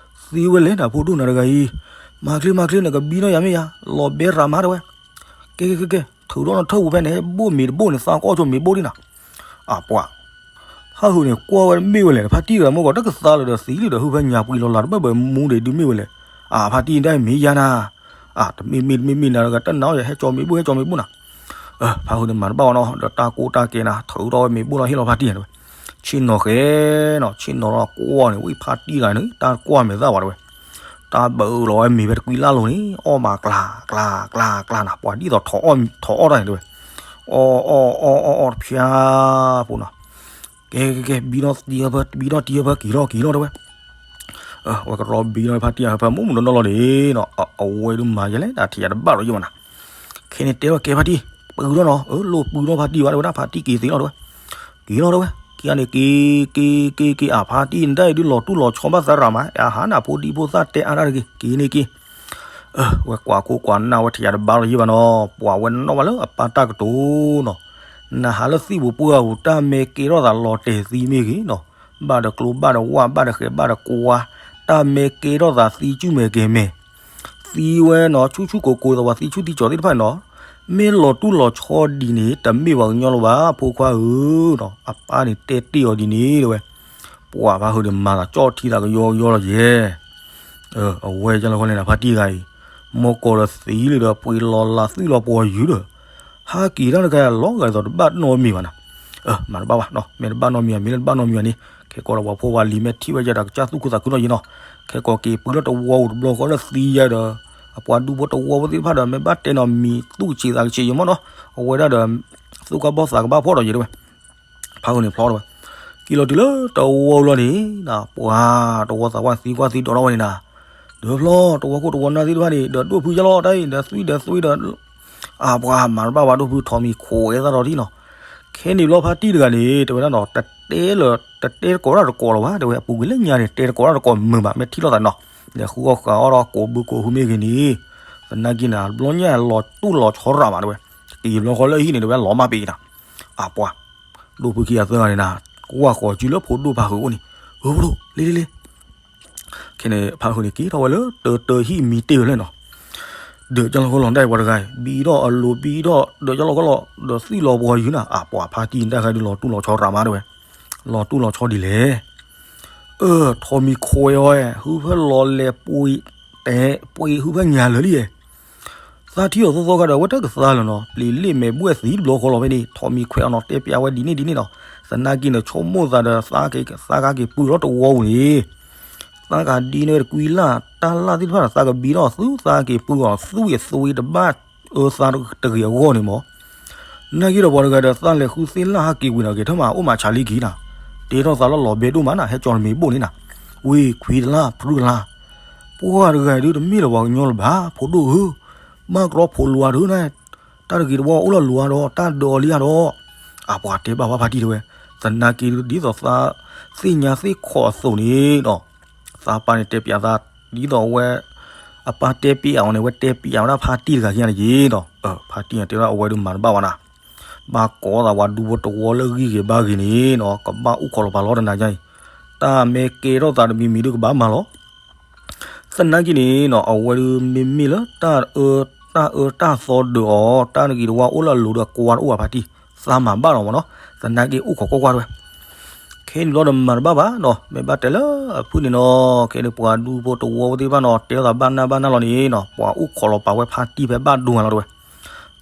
သံဝဲလဲၣ်နၤ ဖိဒိၣ်နၤတဂၤအံၤ, မၤချ့မၤချ့ နကဘံနီၣ်ယၤမ့ၢ်ယၤ, လီၤဘဲရၤမးတဲဝဲ, ကဲကဲကဲကဲ ထုးထီၣ်နထၢၣ်ပူၤဖဲန့ၣ် ဘိၣ်မ့ၤတဘိၣ်န့ၣ် သးကီၢ်ဆိမ့ၤဘိၣ်ဒံးနၤ, အပှၤ ဖးဟုးန့ၣ် ကွၢ်ဝဲမ့ၢ်ဝဲလဲၣ် ဖါတံၢ်ဂၤမ့ၢ်ကီး တကသါလၢၤဒီးသံလံဒီး ဟုဖဲညၣ်ပှံၤလီၤလးတဘၢၣ်ဘၢၣ်မူဒံးဒုးမ့ၢ်ဝဲလဲၣ်, အဖါတံၢ်တၢ်မ့ၢ်ယါနၤ, အတမ့ၢ်မ့ၢ်တမ့ၢ်မ့ၢ်နၤတဂၤ တနာ်အီၤယၤ ဟဲကၠီမ့ၤဘိၣ် ဟဲကၠီမ့ၤဘိၣ်နၤ, ဖးဟုးန့ၣ်မၤတဘၣ်အီၤနီၤ ဒီးတၢ်ကိၢ်တၢ်ကဲနၤ ထုးထီၣ်ဝဲမ့ၤဘိၣ်လီၤဟ့ၣ်လီၤဖါတံၢ်ဂၤတဲဝဲ, ဆ့ၣ်နီၤဃဲနီၤ ဆ့ၣ်နီၤလီၤကွၢ်န့ၣ် ဝံၣ်ဖါတံၢ်ဂၤန့ၣ် တၢ်ကွၢ်မဲာ်သၣ်ဝဲတဲဝဲ, တၢ်ဘၣ်အၢၣ်လီၤဝဲမ့ၤဖဲတကွံလၢ်လိၤန့ၣ် အီၣ်မးကျါကျါကျါကျါနၤ ပှၤဒ်သိးထီၣ်အီၣ်တၢ်န့ၣ်တဲဝဲ, အီၣ်အီၣ်အီၣ်အီၣ်အီၣ်တဖျါဖိနီၤ, ကဲကဲကဲ ဘံထီၣ်တံၢ်ဟၢဖၢ ဘံထီၣ်တံၢ်ဟၢဖၢ က့ၤထီၣ်က့ၤထီၣ်တဲဝဲ, အဝဲကရီဘံထီၣ်ဖါတံၢ်ဟၢဖၢ မုၢ်မုၢ်နီၢ်နီၢ်လီၤန့ၣ်နီၤ အဝဲဒုးမၤယလဲၣ် တၢ်ထံၣ်ယၤတဘၣ်လီၤယဲၢ်မးနၤ, ခဲန့ၣ်တဲဝဲကဲဖါတံၢ် ပုၢ်ထီၣ်နီၤ အၢ လိၣ်ပုၢ်ထီၣ်ဖါတံၢ်ဘၣ်တဲဝဲဒၣ် ဖါတံၢ်က့ၤသ့လီၤတဲဝဲ, က့ၤလီၤတဲဝဲ က့ၤန့ၣ်က့ၤ က့ၤက့ၤက့ၤ အဖါတံၢ် နတၢ်အံၤဒုးလီၤတူၢ်လီၤဆီဘၣ်သးရၤမး အဟးနၤဖိဒံဖိသၣ်တဲအါတၢ်တဂ့ၤ က့ၤန့ၣ်က့ၤ ဝဲကွၢ်ခိၣ်ကွၢ်နၢ်ဝဲထံၣ်ယၤတဘၣ်လီၤယဲၢ်ဘၣ်နီၤ ပှၤဝဲနီၣ်ဘၣ်လၢအပၢ်တၢ်ကတိၤနီၤ, နဟးလၢသံၣ်ပူၤပှၢ်ပူၤ တၢ်မ့ၢ်ကဲထီၣ်သးလီၤတဲာ်သံမ့ၢ်ဂ့ၤနီၤ, ဘၣ်ဒီးကျိဘၣ်ဒီးဝၣ် ဘၣ်ဒီးဃဲၤဘၣ်ဒီးကွါ, တၢ်မ့ၢ်ကဲထီၣ်သးသံကၠူၣ်မဲာ်ကဲၤမဲာ်, သံဝဲနီၤ ဆူၣ်ဆူၣ်ကိၤကိၤသးပှၤသံဆူၣ်သံကၠီၤသ့ၣ်တဖၣ်န့ၣ်နီၤ, မ့ၢ်လီၤတူၢ်လီၤဆီဒ်န့ၣ် တမ့ၢ်ပှၤကညီလၢၤဘၣ် ဖိခွါဧၢနီၤ, အပၢ်န့ၣ်တဲတ့ၢ်အီၤဒ်န့ၣ်တဲဝဲ, ပှၤဖးဟုးန့ၣ်မၤသးကၠီၣ်ထံသးကယီကယီလီၤယဲၢ် အဝဲကလီၤခီန့ၣ် ဖါတံၢ်တဂၤအံၤ, မ့ၢ်ကီးဒီးသံလံဒီး ပှ့ၤလီၤလးသွံၣ်လီၤပှီၤယုၤဒီး, ဟးက့ၤတၢ်တခါလီၤဂာ်ဒ်သိးတဘၣ်နီတမံၤဘၣ်နၤ, မၤတဘၣ်ဘၣ်နီၤ, မ့ၢ်တဘၣ်နီတမံၤဘၣ် မ့ၢ်လၢတဘၣ်နီတမံၤဘၣ်န့ၣ်, ခဲကီးဒီးပှၤဖိပှၤလံၤမ့ၢ်ထံၣ်ဝဲယဲဒီး ကစၢ်သူၣ်ခုသးခုနီၤယဲၢ်နီၤ, ခဲကီးက့ၤပှ့ၤလၢတဝီပူၤတဘျီဃီဒီးသံယဲဒီး အပှၤဒူဖိတဝီဖိသ့ၣ်တဖၣ်ဒီး မ့ၢ်ဘၣ်တဲနီၤ မံၤသူၣ်ကဆံးသးကဆံးယမ့ၢ်နီၤ, အဝဲဒၣ်ဒီး သူၣ်ကဘီၣ်သးကဘၣ်ဖှီၣ်ဒီးယဲတဲဝဲ, ဖးဃုာ်န့ၣ်ဖျီတဲဝဲ, က့ၤလီၤတုၤလၢတဝီလီၤန့ၣ် ပှၤတဝီသးပှၢ်သံကွၢ်သံဒိးထီၣ်ဝဲန့ၣ်နၤ, ဒီးဖျီ တဝီခိၣ်တဝီနၢ်သ့ၣ်တဖၣ်န့ၣ် ဒီးဒိၣ်ဖုယလီၤတၢ်အံၤ ဒီးသွံၣ်ဒီးသွံၣ်ဒီး အပှၤမၤတဘၣ်ဝဲ ဒိၣ်ဖုထိးမံၤခိးဝဲသၣ်ဒီးထံနီၤ, ခဲန့ၣ်ဘျီဖါတံၢ်တဂၤန့ၣ် တဲဝဲဒၣ်နီၤ တတဲလၢ တတဲတကိးတၢ်တကိးလၢၤဘၣ် တဲဝဲ အပူၤကွံာ်လၢညါန့ၣ် တဲတကိးတၢ်တကိးမုာ်ဘၣ် မ့ၢ်ထံၣ်လိာ်သးနီၤ, လဲၤဃုအီၣ်ဃုအီၣ်ဒီးကိးဘုကိးဟုမ့ၢ်ဂ့ၤန့ၣ်, သနာ်က့န့ၣ် ဘျီညါလီၤတူၢ်လီၤဆီရးမးတဲဝဲ, တက့ၤဘျီဃီလၢအဟံၣ်န့ၣ် တဲဝဲလီၤမၢ်ပ့ၤက့ၤနၤ, အပှၤ ဒိၣ်ဖုခံဂၤသၢဂၤန့ၣ်နၤ, ကွၢ်ဃီၤစုလၢဖိဒိၣ်ဖးဃုာ်အိၣ်န့ၣ်, ဧၢဖိဒိၣ် လ့လ့လ့ ခဲန့ၣ် ဖးဃုာ်န့ၣ်က့ၤထီၣ်ဝဲလၢတၢတၢဟံၣ်မံတ့ၢ်ဝဲလၢနီၤ, ဒၢးကၠီလီၤခီလီၤဒၣ်ပှၤတဂၤအံၤ ဘံထီၣ်အလိၤဘံထီၣ် ဒၢးကၠီလီၤခီလီၤ ဒီးသွံၣ်လီၤပှီၤယုာ်နၤ အပှၤဖါတံၢ်တၢ်ဃဲဒုးလီၤတူၢ်လီၤဆီရးမးတဲဝဲ, လီၤတူၢ်လီၤဆီဒ်လဲၣ်, အၢ ထိးမံၤခိးဝဲ ဟုဖၢလီၤလဲၤပှ့ၤ တဲပှ့ၤဟုဖၢညါလၢာ်လံဧဲ သးထံၣ်အီၤသီသီခါဒီး အဝဲတကသါလၢၤနီၤ, ပျံၤလ့ၣ်မဲာ်ဘှဲၣ်သံတဘျီဃီလီၤဖဲန့ၣ် ထိးမံၤခွဲးအီၤနီၤ တဲပျးဝဲဒ်န့ၣ်ဒ်န့ၣ်နီၤ, သနာ်က့န့ၣ် ဆိကမိၣ်သးဒီး သးက့ၤပှ့ၤထီၣ်တဝီပူၤန့ၣ်, သးကဒံန့ၢ်ဝဲတကွံလၢ် တၢ်လၢ်သ့ၣ်တဖၣ်ဒီး သးကဘံထီၣ်သု သးက့ၤပှ့ၤအီၤသုဝံၤအသွံတဘၣ်အၢသးတဂ့ၤအဂီၢ်န့ၣ်မး နာ်က့ဒီးပှၤတဂၤဒီး သးလဲၤဃုသ့ၣ်လၢ်ဟးက့ၤဝံၤနီၤ က့ၤထၢၣ်မး အိၣ်မးဆးလံက့ၤနၤ, တ့ထီၣ်သးလၢလီၤဘဲဒိၣ်မးနၤ ဟဲကၠီတမံၤဘိၣ်န့ၣ်နၤ, ဝံၤခွံတလါ ဖုတလါ, ပှၤတဂၤဒုးတမ့ၢ်လၢၤပှၤကညီလၢၤဘၣ် ဖိဒိၣ်ဧၢ, ဘၣ်ကြီဖိလွၤဒုးနၤ, တၢ်တဂ့ၤတဝီအိၣ်လၢလိၤအါဒီး တၢ်ဒၢးအီၤလံအါဒီး, အပှၤတဲဘၣ်ဝဲဖါတံၢ်တဲဝဲ, သနာ်က့ဒ်သိးသးသ့ၣ်ညါသ့ၣ်ခိးအသိးန့ၣ်ဒီး သးပၢ်န့ၣ်တဲပျးသး ဒ်သိးအဝဲ အပၢ်တဲပျးအီၤန့ၣ် အဝဲတဲပျးဝဲဒၣ်ဖါတံၢ်တဂၤခံဂၤန့ၣ်က့ၤဒီး ဖါတံၢ်န့ၣ်တဲဝဲဒၣ်အဝဲဒုးမၤတဘၣ်ဝဲနၤ, ဘၣ်ကိးသးပှၤဒူဖိတဝီလၢအဂံၢ်ဂ့ၤဘါဂ့ၤန့ၣ်နီၤ ကဘၣ်အိၣ်ခိးလီၤပာ်လီၤတနၤညါအံၤ, တၢ်မ့ၢ်ကဲထီၣ်သးတမံၤမံၤဒုးကဘၣ်မၤလီၤ သနာ်က့န့ၣ်နီၤ အဝဲဒုးမ့မ့ၢ်လၢတၢ်အၢ တၢ်အၢတၢ်သီဒၢးအီၤ တၢ်တဂ့ၤတဝါအိၣ်လၢအလိၤဒီးကွၢ်တအိၣ်ဘၣ်ဖါတံၢ်, သးမၤဘၣ်လီၤမးနီၤ, သနာ်က့အိၣ်ခိးကွၢ်ကွၢ်တဲဝဲ ခဲန့ၣ်ဘျီဒီးမၤတဘၣ်ဘၣ်နီၤ မ့ၢ်ဘၣ်တဲလၢအဖုၣ်န့ၣ်နီၤ ခဲန့ၣ်ပှၤဒူဖိတဝီဖိသ့ၣ်တဖၣ်နီၤ တဲထီၣ်သးဘၣ်နၢ်ဘၣ်နၢ်လီၤန့ၣ်နီၤ ပှၤအိၣ်ခိးလီၤပာ်ဝဲဖါတံၢ်ဖဲဘၣ်ဒိဂၤလီၤတဲဝဲ,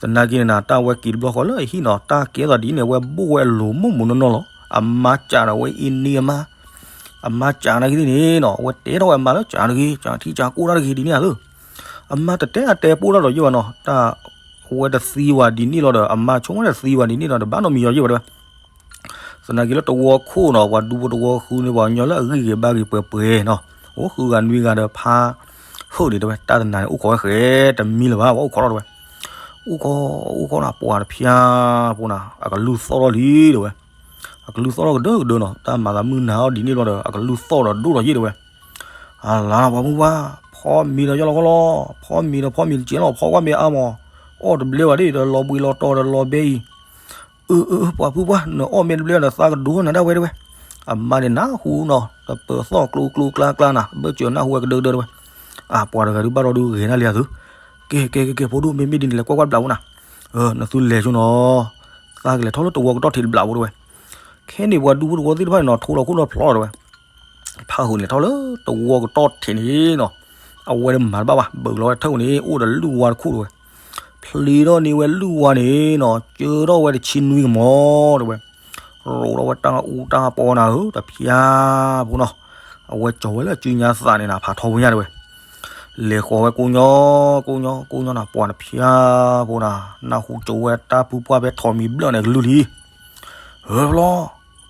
သနာ်က့န့ၣ်နၤ တၢ်ဝဲက့ၤတဘျီဃီလၢအဟံၣ်နီၤ တၢ်ကဲထီၣ်သးဒ်န့ၣ် အဝဲဘိၣ်ဝဲအလိၤမိၢ်မိၢ်နီၢ်နီၢ်လီၤ, အမါစံးဒီးဝဲအ့န့အမါ အမါစံးနာ်က့သ့ၣ်န့ၣ်နီၤ အဝဲတဲထီၣ်ဝဲအမါလၢစံးတဂ့ၤ စံးထံစံးကီၢ်တၢ်တဂ့ၤဒ်န့ၣ်ဧါသၢ, အမါတတဲအတဲပိၢ်တၢ်ဒီးယဲၢ်ဘၣ်နီၤ တၢ် အဝဲတသံဝဲဒ်န့ၣ်လီၤဒီး အမါဆိကမိၣ်တသံဝဲဒ်န့ၣ်လီၤဒီး ဘၣ်နီတမံၤယီၤယဲၢ်ဘၣ်တဲဝဲ, သနာ်က့လၢတဝီခိၣ်နီၤ ပှၤဒူဖိတဝီဃုန့ၣ် ပှၤကညီလၢအဂံၢ်ဂ့ၤဘါဂ့ၤပှဲၤပှဲၤနီၤ, အိၣ်ဃုဂၤနွံဂၤဒီးဖါ ဟုၣ်န့ၣ်တဲဝဲ တၢ်တနၤန့ၣ် အိၣ်ခိးဝဲဃဲတမံၤလၢၤဘၣ် ပှၤအိၣ်ခိးထီၣ်တဲဝဲ, အိၣ်ခိး အိၣ်ခိးနၤ ပှၤတဖျါဖိနၤ အကလုၢ်သီၣ်ထီၣ်လံတဲဝဲ, အကလုၢ်သီၣ်ထီၣ်ကဒၢကဒၢနီၤ တၢ်မၤသးမုၢ်နၤအီၤဒ်န့ၣ်ဘျီဒီး အကလုၢ်သီၣ်ဒီးဒိၣ်ထီၣ်ယဲၢ်တဲဝဲ, အလါပှၤမုၢ်ပှၢ် ဖီမံၤဒီးယီၢ်လီၤခီလီၤ ဖီမံၤဒီးဖီမံၤတကဲလီၤ ဖီကွၢ်မ့ၢ်အါမး အီၣ်တဘျဲဘၣ်ဒ်ဒီးလီၤဘှံးလီၤတီၤဒီးလီၤဘဲအံၤ, အၢ အၢ ပှၤဖုပှၢ် နအီၣ်မ့ၢ်တဘျဲဒီးသးကဒိနၤဒၣ်ဝဲတဲဝဲ, အမါန့ၣ်နၢ်ဟူနီၤ တပၢၤသီၣ်ကျိကျိကျါကျါနၤ ဘၢၣ်စၢၤနၢ်ဟူဝဲကဒၢကဒၢတဲဝဲ, အပှၤတဂၤဒုးဘၣ်ဒီးဒုးဂဲၤနၢ်လံအသု, ကဲ ကဲ ကဲ ကဲ ဖိဒိၣ်မ့မ့ၢ်ဒ်န့ၣ် လဲၤကွၢ်ကွၢ်တဘျးဖိနၤ, နသုလဲၤဆိနီၤ, သးကလဲၤထီၣ်လၢတဝီကတီၢ်ထံးတဘျးဖိတဲဝဲ, ခဲန့ၣ်ပှၤဒူဖိတဝီသ့ၣ်တဖၣ်န့ၣ်နီၤ ထိလီၤခိၣ်လီၤဖျီတဲဝဲ ဖးဟုၣ်န့ၣ်ထီၣ်လၢတဝီကတီၢ်ထံးန့ၣ်နီၤ, အဝဲမၤတဘၣ်ဘၣ် ဘုးလီၤဝဲထၢၣ်န့ၣ် အိၣ်ဒီးလုၢ်ဝါတခိၣ်တဲဝဲ, ဖျ့ထီၣ်န့ၢ်ဝဲလုၢ်ဝါန့ၣ်နီၤ ကၢထီၣ်ဝဲတဆံနွံကမီၤတဲဝဲ, ရိးထီၣ်ဝဲတၢ်အူတၢ်ပီနၤဧၢ တဖျါဖိနီၤ, အဝဲကၠီၤဝဲလၢစုညါသးန့ၣ်နၤ ဖးထီဖိညါတဲဝဲ လဲၤဃီၤဝဲကိးညီ ကိးညီ ကိးညီနၤ ပှၤတဖျါဖိနၤ နၢ်ဟူကၠီၤဝဲတၢ်ဖုပှၢ်ဖဲထိးမံၤဘျၢၣ်န့ၣ်ကလုၢ်လံ, ဧၢ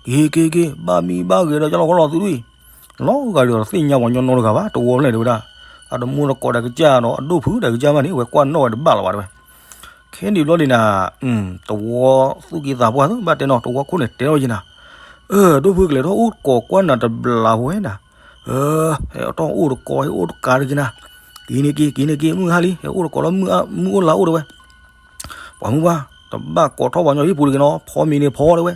ဖျီ က့ၤ က့ၤ က့ၤ ဘၣ်မံဘၣ်ဂဲၤဒီးကၠီလီၤခီလီၤသုဒ်အံၤ, လီၤဂာ်ဒီးသ့ၣ်ညါပှၤညီနီတဂၤဘၣ် တဝီဖျၢၣ်န့ၣ်တဲဝဲဒၣ်, အတမူတကိးဒီးကစၢ်ဒီးအဒိၣ်ဖုးဒီးကစၢ်ဘၣ်န့ၣ် အဝဲကွၢ်နီၣ်ဝဲတဘၣ်လီၤဘၣ်တဲဝဲ, ခဲန့ၣ်ဘျီန့ၣ်နၤ, တဝီသူၣ်က့သးပှၢ်သု ဘၣ်တဲနီၤ တဝီခိၣ်န့ၣ်တဲထီၣ်ယဲၢ်နၤ, ဒိၣ်ဖုကလဲၤထီၣ်အိၣ်ကိးကွၢ်နၤတဘျးဝဲနၤ, ဟဲထီၣ်အိၣ်တကိး ဟဲအိၣ်တကးတက့ၤနၤ, က့ၤန့ၣ်က့ၤ က့ၤန့ၣ်က့ၤ မုၢ်ဟါလံ ဟဲအိၣ်တကိးလၢမုၢ်အိၣ်လါအိၣ်တဲဝဲ, ပှၤမုၢ်ပှၢ် တဘၣ်ကိးထီၣ်ပှၤညီဟံၣ်ပူၤတဂ့ၤနီၤ ဖီမံၤန့ၣ်ဖီတဲဝဲ,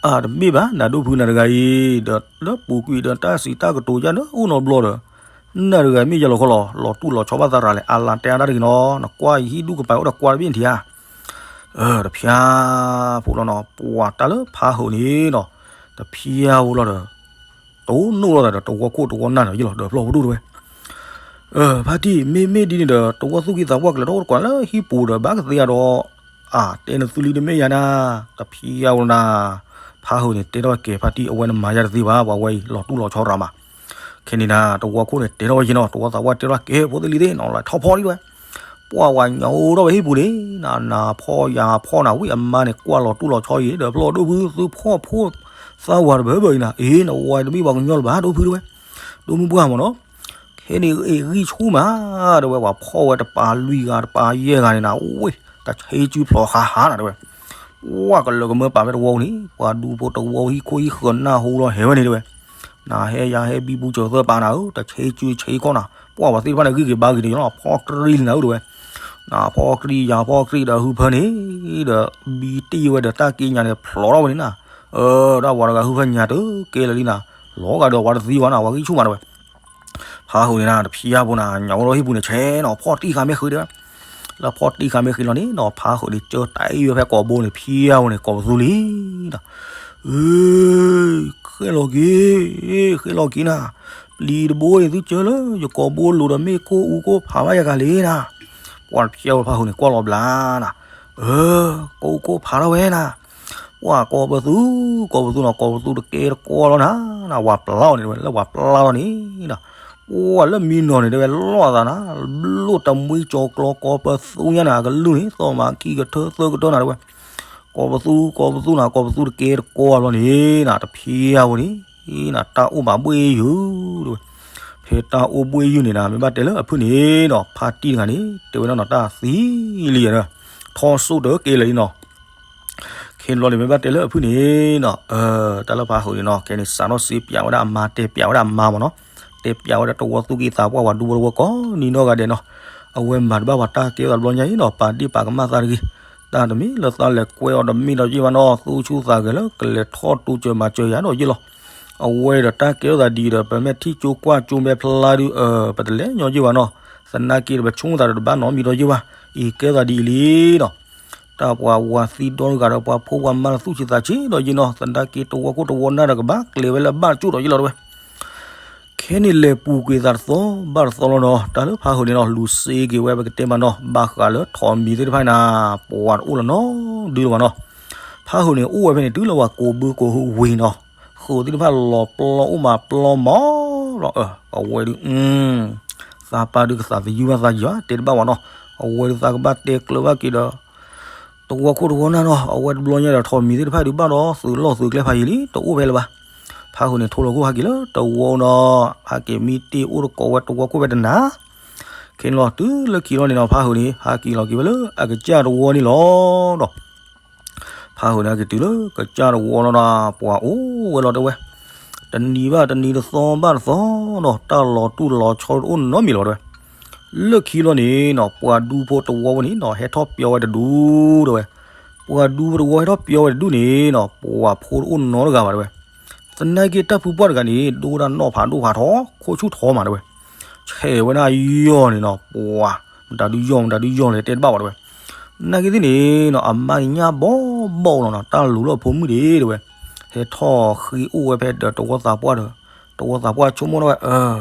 အတမ့ၢ်ဘၣ် နဒိၣ်ဖုနၤတဂၤအံၤ ဒီးလၢပူၤကွံာ်ဒီးတၢ်စံးတၢ်ကတိၤယါဒီးအိၣ်နီတဘျီဒီး, နၤတဂၤမ့ၢ်ယလီၤခီလီၤ လီၤတူၢ်လီၤဆီဘၣ်သးရၤလဲၣ် အလၤတဲအါတၢ်တဂ့ၤနီၤ နကွၢ်ယဟံၣ်ဒူၣ်ကပၤအိၣ်ဒီးကွၢ်တဘ့ၣ်နထံၣ်ဧါ, တဖျါဖိလီၤနီၤ ပှၤတၢ်လၢဖးဟုၣ်န့ၣ်နီၤ, တဖျါဖိလီၤဒီး တအိၣ်နီၣ်လိာ်သးဒီးတဝီခိၣ်တဝီနၢ်ဒီးယလီၤဒီးဖျီဖိဒိၣ်တဲဝဲ ဖါတံၢ် မ့မ့ၢ်ဒ်န့ၣ်ဒီး တဝီသူၣ်က့သးပှၢ်ကလဲၤထီၣ်အိၣ်တကိးလၢဟံၣ်ပူၤဒီးဘၣ်ကသ့ဧါဒီး, အါ တဲနသုလံတမ့ၢ်ယၤနၤ, တဖျါဝဲနၤ, ဖးဟုၣ်န့ၣ် တဲထီၣ်ကဲဖါတံၢ် အဝဲနမၤယၤတသ့ဘၣ် ပှၤဝဲအံၤ လီၤတူၢ်လီၤဆီရၤမး, ခဲန့ၣ်နၤ တဝီခိၣ်န့ၣ်တဲထီၣ်ဝဲယ့ၢ်နီၤ, တဝီသးပှၢ်တဲထီၣ်ကဲ ဖိသ့ၣ်လံၤသ့ၣ်နီၤ လီၤထီၣ်ဖီလံဝဲ, ပှၢ်ဝဲညါအိၣ်ထီၣ်ဝဲဟံၣ်ပူၤန့ၣ် နၤနၤဖီယၤဖီနၤ ဝံၣ်အမါန့ၣ် ကွၢ်လီၤတူၢ်လီၤဆီအံၤ ဒီးဖျီဒိၣ်ဖု သုဖီၣ်ဖိသၣ်ဝၤတဘၢဘၢအံၤနၤ အ့ နဝဲတမ့ၢ်ပှၤကညီလၢၤဘၣ် ဒိၣ်ဖုတဲဝဲ, ဒိၣ်မုၢ်ပှၢ်မ့ၢ်နီၤ, ခဲန့ၣ်အ့ ဂံၢ်ဆူၣ်မး တဲဝဲ ပှၤဖီၣ်ဝဲတပၤလွံၢ်ဂၤတပၤယဲၢ်ဂၤန့ၣ်နၤ ဝ့ၢ် တဆ့စုဖျိးဃါဟါနၤတဲဝဲ, ပှၢ်ကလၢာ်ကမၢပာ်ဖဲတဝီန့ၣ် ပှၤဒူဖိတဝီဟံၣ်ခိၣ်ဟံၣ်ဃၢၤနၢ်ဟူလီၤဟဲဝဲန့ၣ်တဲဝဲ, နဟဲယၤဟဲဘံဘူစၢၤသၢပၤနၤဧၢ တဆ့စုဆ့ခီနၤ ပှၢ်ပှၤသ့ၣ်တဖၣ်န့ၣ်ဂံၢ်က့ၤဘါက့ၤန့ၣ်လီၤ ဖီၣ်ကြံလံနၤဧၢတဲဝဲ, နဖီၣ်ကြံယၤဖီၣ်ကြံဒီးဟုဖၢန့ၣ် ဒီးဘံတ့ၢ်ဝဲဒီးတၢ်က့ညါန့ၣ်ဖျိးထီၣ်ဝဲန့ၣ်နၤ, အၢ ဒၣ်ဝၤတဂၤဟုဖၢညါတကဲလၢာ်လံနၤ, လီၤဂာ်ဒီးဝၤတသံဝဲနၤ ဝၤဂံၢ်ဆူၣ်မးတဲဝဲ ဖးဟူးန့ၣ်နၤ တဖျါဖိနၤ ညၣ်အိၣ်ထီၣ်ဟံၣ်ပူၤန့ၣ် ဆဲးနီၤ ဖီၣ်တံၢ်ဃာ်မ့ၢ်ဃ့တဲဝဲ, လၢဖီၣ်တံၢ်ဃာ်မ့ၢ်ဃ့လီၤန့ၣ်နီၤ ဖးဟူးန့ၣ် ကၢတၢ်အံၤဝဲဖဲကိာ်ဘိန့ၣ် ဖျါဖိန့ၣ် ကိးပသူလံနီၤ, အ့ ဃဲလီၤက့ၤ ဃဲလီၤက့ၤနၤ, ပျံၤတဘိန့ၣ် သုကၢလၢယကိာ်ဘိလိၤဒီး မ့ၢ်ကိၢ်အူကိၢ်ဖးဘၣ်ယၤဂၤလံနၤ, ပှၢ်တဖျါဖိဖးဟူးန့ၣ် ကွၢ်လီၤဘျါနၤ, အၢ ကိၢ်အူကိၢ်ဖးထီၣ်ဝဲနၤ ပှၢ်ကိးပသူ ကိးပသူနီၤ ကိးပသူတကဲတကိးလီၤနၤ, နဝၤပျါအီၤန့ၣ်တဲဝဲ လၢဝၤပျါလီၤန့ၣ်ဒီး ပှၢ်လၢမံနီၤန့ၣ်တဲဝဲ လီၤအသးနၤ ဘျိၣ်တမှံကၠီၤကျီကိးပသူညါနၤ ကလုၢ်န့ၣ် သီၣ်မၤခံကထၢသၢကထၢနၤတဲဝဲ, ကိးပသူ ကိးပသူနၤ ကိးပသူတကဲတကိးလီၤန့ၣ်နၤ တဖျါဖိန့ၣ် နတၢ်အိၣ်ဘၣ်ဘှ့ၣ်ယုၢ်တဲဝဲ, ဖဲတၢ်အိၣ်ဘှ့ၣ်ယုၢ်န့ၣ်နၤ မ့ၢ်ဘၣ်တဲလၢအဖုၣ်န့ၣ်နီၤ ဖါတံၢ်တဂၤန့ၣ် တဲဝဲဒၣ်နီၤ တၢ်သံလံယၤဒီး ထီၣ်စိၣ်တကဲလၢာ်လံနီၤ ခဲဘျီန့ၣ် မ့ၢ်ဘၣ်တဲလၢအဖုၣ်န့ၣ်နီၤ တၢ်လၢဖးဟူးန့ၣ်နီၤ ခဲန့ၣ် စးထီၣ်စ့ပၠးဝဲဒၣ်အမါ တဲပၠးဝဲဒၣ်အမါမ့ၢ်နီၤ တဲပၠးဝဲဒၣ်တဝီသူၣ်က့သးပှၢ်ဝၤဒူဖိတဝီကိးနံၤနီၢ်ဂၤဒဲးနီၤ အဝဲမၤတဘၣ်ပှၤတၢ်ကဲထီၣ်သးတဘျီညါအံၤနီၤ ပာ်ဒ့ၣ်ပာ်ကမၣ်သးတဂ့ၤ တၢ်တမံၤလၢသးလဲၤကွဲအီၤတမ့ၢ်ဒီးယ့ၢ်ဘၣ်နီၤ သူၣ်ဆူၣ်သးဂဲၤလၢကလဲၤထီၣ်တူစၢၤမၤစၢၤယၤဒီးယ့ၢ်လီၤ အဝဲဒီးတၢ်ကဲထီၣ်သးဒ်အံၤဒီး ပမ့ၢ်ထံၣ်ကၠိကွၢ်ကၠိမဲဖျါဒုး ပတလဲၤညီယ့ၢ်ဘၣ်နီၤ သနာ်က့ဒီးပဆိကမိၣ်သးဒီးတဘၣ်နီတမံၤဒီးယ့ၢ်ဘၣ် အံၤကဲထီၣ်သးဒ်အံၤလံနီၤ တၢ်ပှၤဝၤသံဒီတဂၤဒီးပှၤဖိပှၤမါလၢသူၣ်ဆံးသးဆံးဒီးယ့ၢ်နီၤ သနာ်က့တဝီခိၣ်တဝီနၢ်ဒီးကဘၣ်ကျဲၤဝဲလၢဘၣ်ကၠိၣ်ဒီးယ့ၢ်လီၤတဲဝဲ ခဲန့ၣ်လဲၤပူၤကွံာ်သးတသီဘၣ်တသီလီၤနီၤ တၢ်လၢဖးဟူးန့ၣ်နီၤ လူၤစ့က့ၤဝဲပကတဲမးနီၤ ဘၣ်ဃးလၢထိးမံၤသ့ၣ်တဖၣ်နၤ ပှၤတအိၣ်လီၤနီတဒုလၢၤဘၣ်နီၤ ဖးဟူးန့ၣ် အိၣ်ဝဲဖဲန့ၣ် တုၤလၢပှၤကိးဘုကိးဟုဝံၤနီၤ ဃုာ်သ့ၣ်တဖၣ်လီၤပျီအိၣ်မးပျီမး လီၤ အဝဲဒုး သးပၢ်ဒုးကသးသယုၢ်ဘၣ်သးယီၤ တဲတဘၣ်ဝဲနီၤ အဝဲဒုးသးကဘၣ်တဲကျၢၤဘၣ်က့ၤဒီး တဝီခိၣ်တဝီနၢ်နီၤ အဝဲတဘျီညါဒီးထိးမံၤသ့ၣ်တဖၣ်ဒုးဘၣ်ဒီးသုးလီၢ်သုးကျဲဖးယံၤလံ တအိၣ်ဖဲလၢၤဘၣ် ဖးဟူးန့ၣ် ထိးလီၤခိၣ်ဟဲက့ၤလၢတဝီနီၤ ဟဲက့ၤမံတ့ၢ်အိၣ်တကိးဝဲတဝီခိၣ်ဖဲတနၤ ခဲန့ၣ်လီၤ တုၤလၢခံလီၤန့ၣ်နီၤ ဖးဟူးန့ၣ် ဟဲက့ၤလီၤက့ၤဝဲလၢအကစၢ်တဝီန့ၣ်လီၤဒီး ဖးဟူးန့ၣ် ဟဲက့ၤတုၤလၢကစၢ်တဝီလီၤဒီး ပှၤအိၣ်ဝဲလီၤတဲဝဲ တနံၤဘၣ်တနံၤတသီဘၣ်တသီဒီး တၢ်လီၤတူၢ်လီၤဆီတအိၣ်နီတမံၤလီၤတဲဝဲ လၢခံလီၤန့ၣ်နီၤ ပှၤဒူဖိတဝီဝဲန့ၣ်နီၤ ဟဲထီၣ်ပျီဝဲတဒူတဲဝဲ ပှၤဒူဖိတဝီဟဲထီၣ်ပျီဝဲတဒူန့ၣ်နီၤ ပှၤဖိတအိၣ်နီတဂၤဘၣ်တဲဝဲ သနာ်က့တၢ်ဖုပှၢ်တဂၤန့ၣ် ဒိၣ်ဝဲဒၣ်နီၣ်ဖးဒိၣ်ဖးထီ ခိၣ်ဆူၣ်ထီမးတဲဝဲ ဆဲးဝဲဒၣ်ယီၢ်န့ၣ်နီၤ ပှၤ မတၤဒုးယီၢ် မတၤဒုးယီၢ်လဲၣ် တဲတဘၣ်ဝဲတဲဝဲ နာ်က့သ့ၣ်န့ၣ်နီၤ အမါန့ၣ်ညၣ်ဘီဘီလီၤနီၤ တၢ်လူၤလၢအဖိမုၣ်ဒံးတဲဝဲ ဟဲထီၣ်ဃ့အိၣ်ဝဲဖဲဒီးတဝီသးပှၢ်ဒီး တဝီသးပှၢ်ဆိကမိၣ်ထီၣ်ဝဲ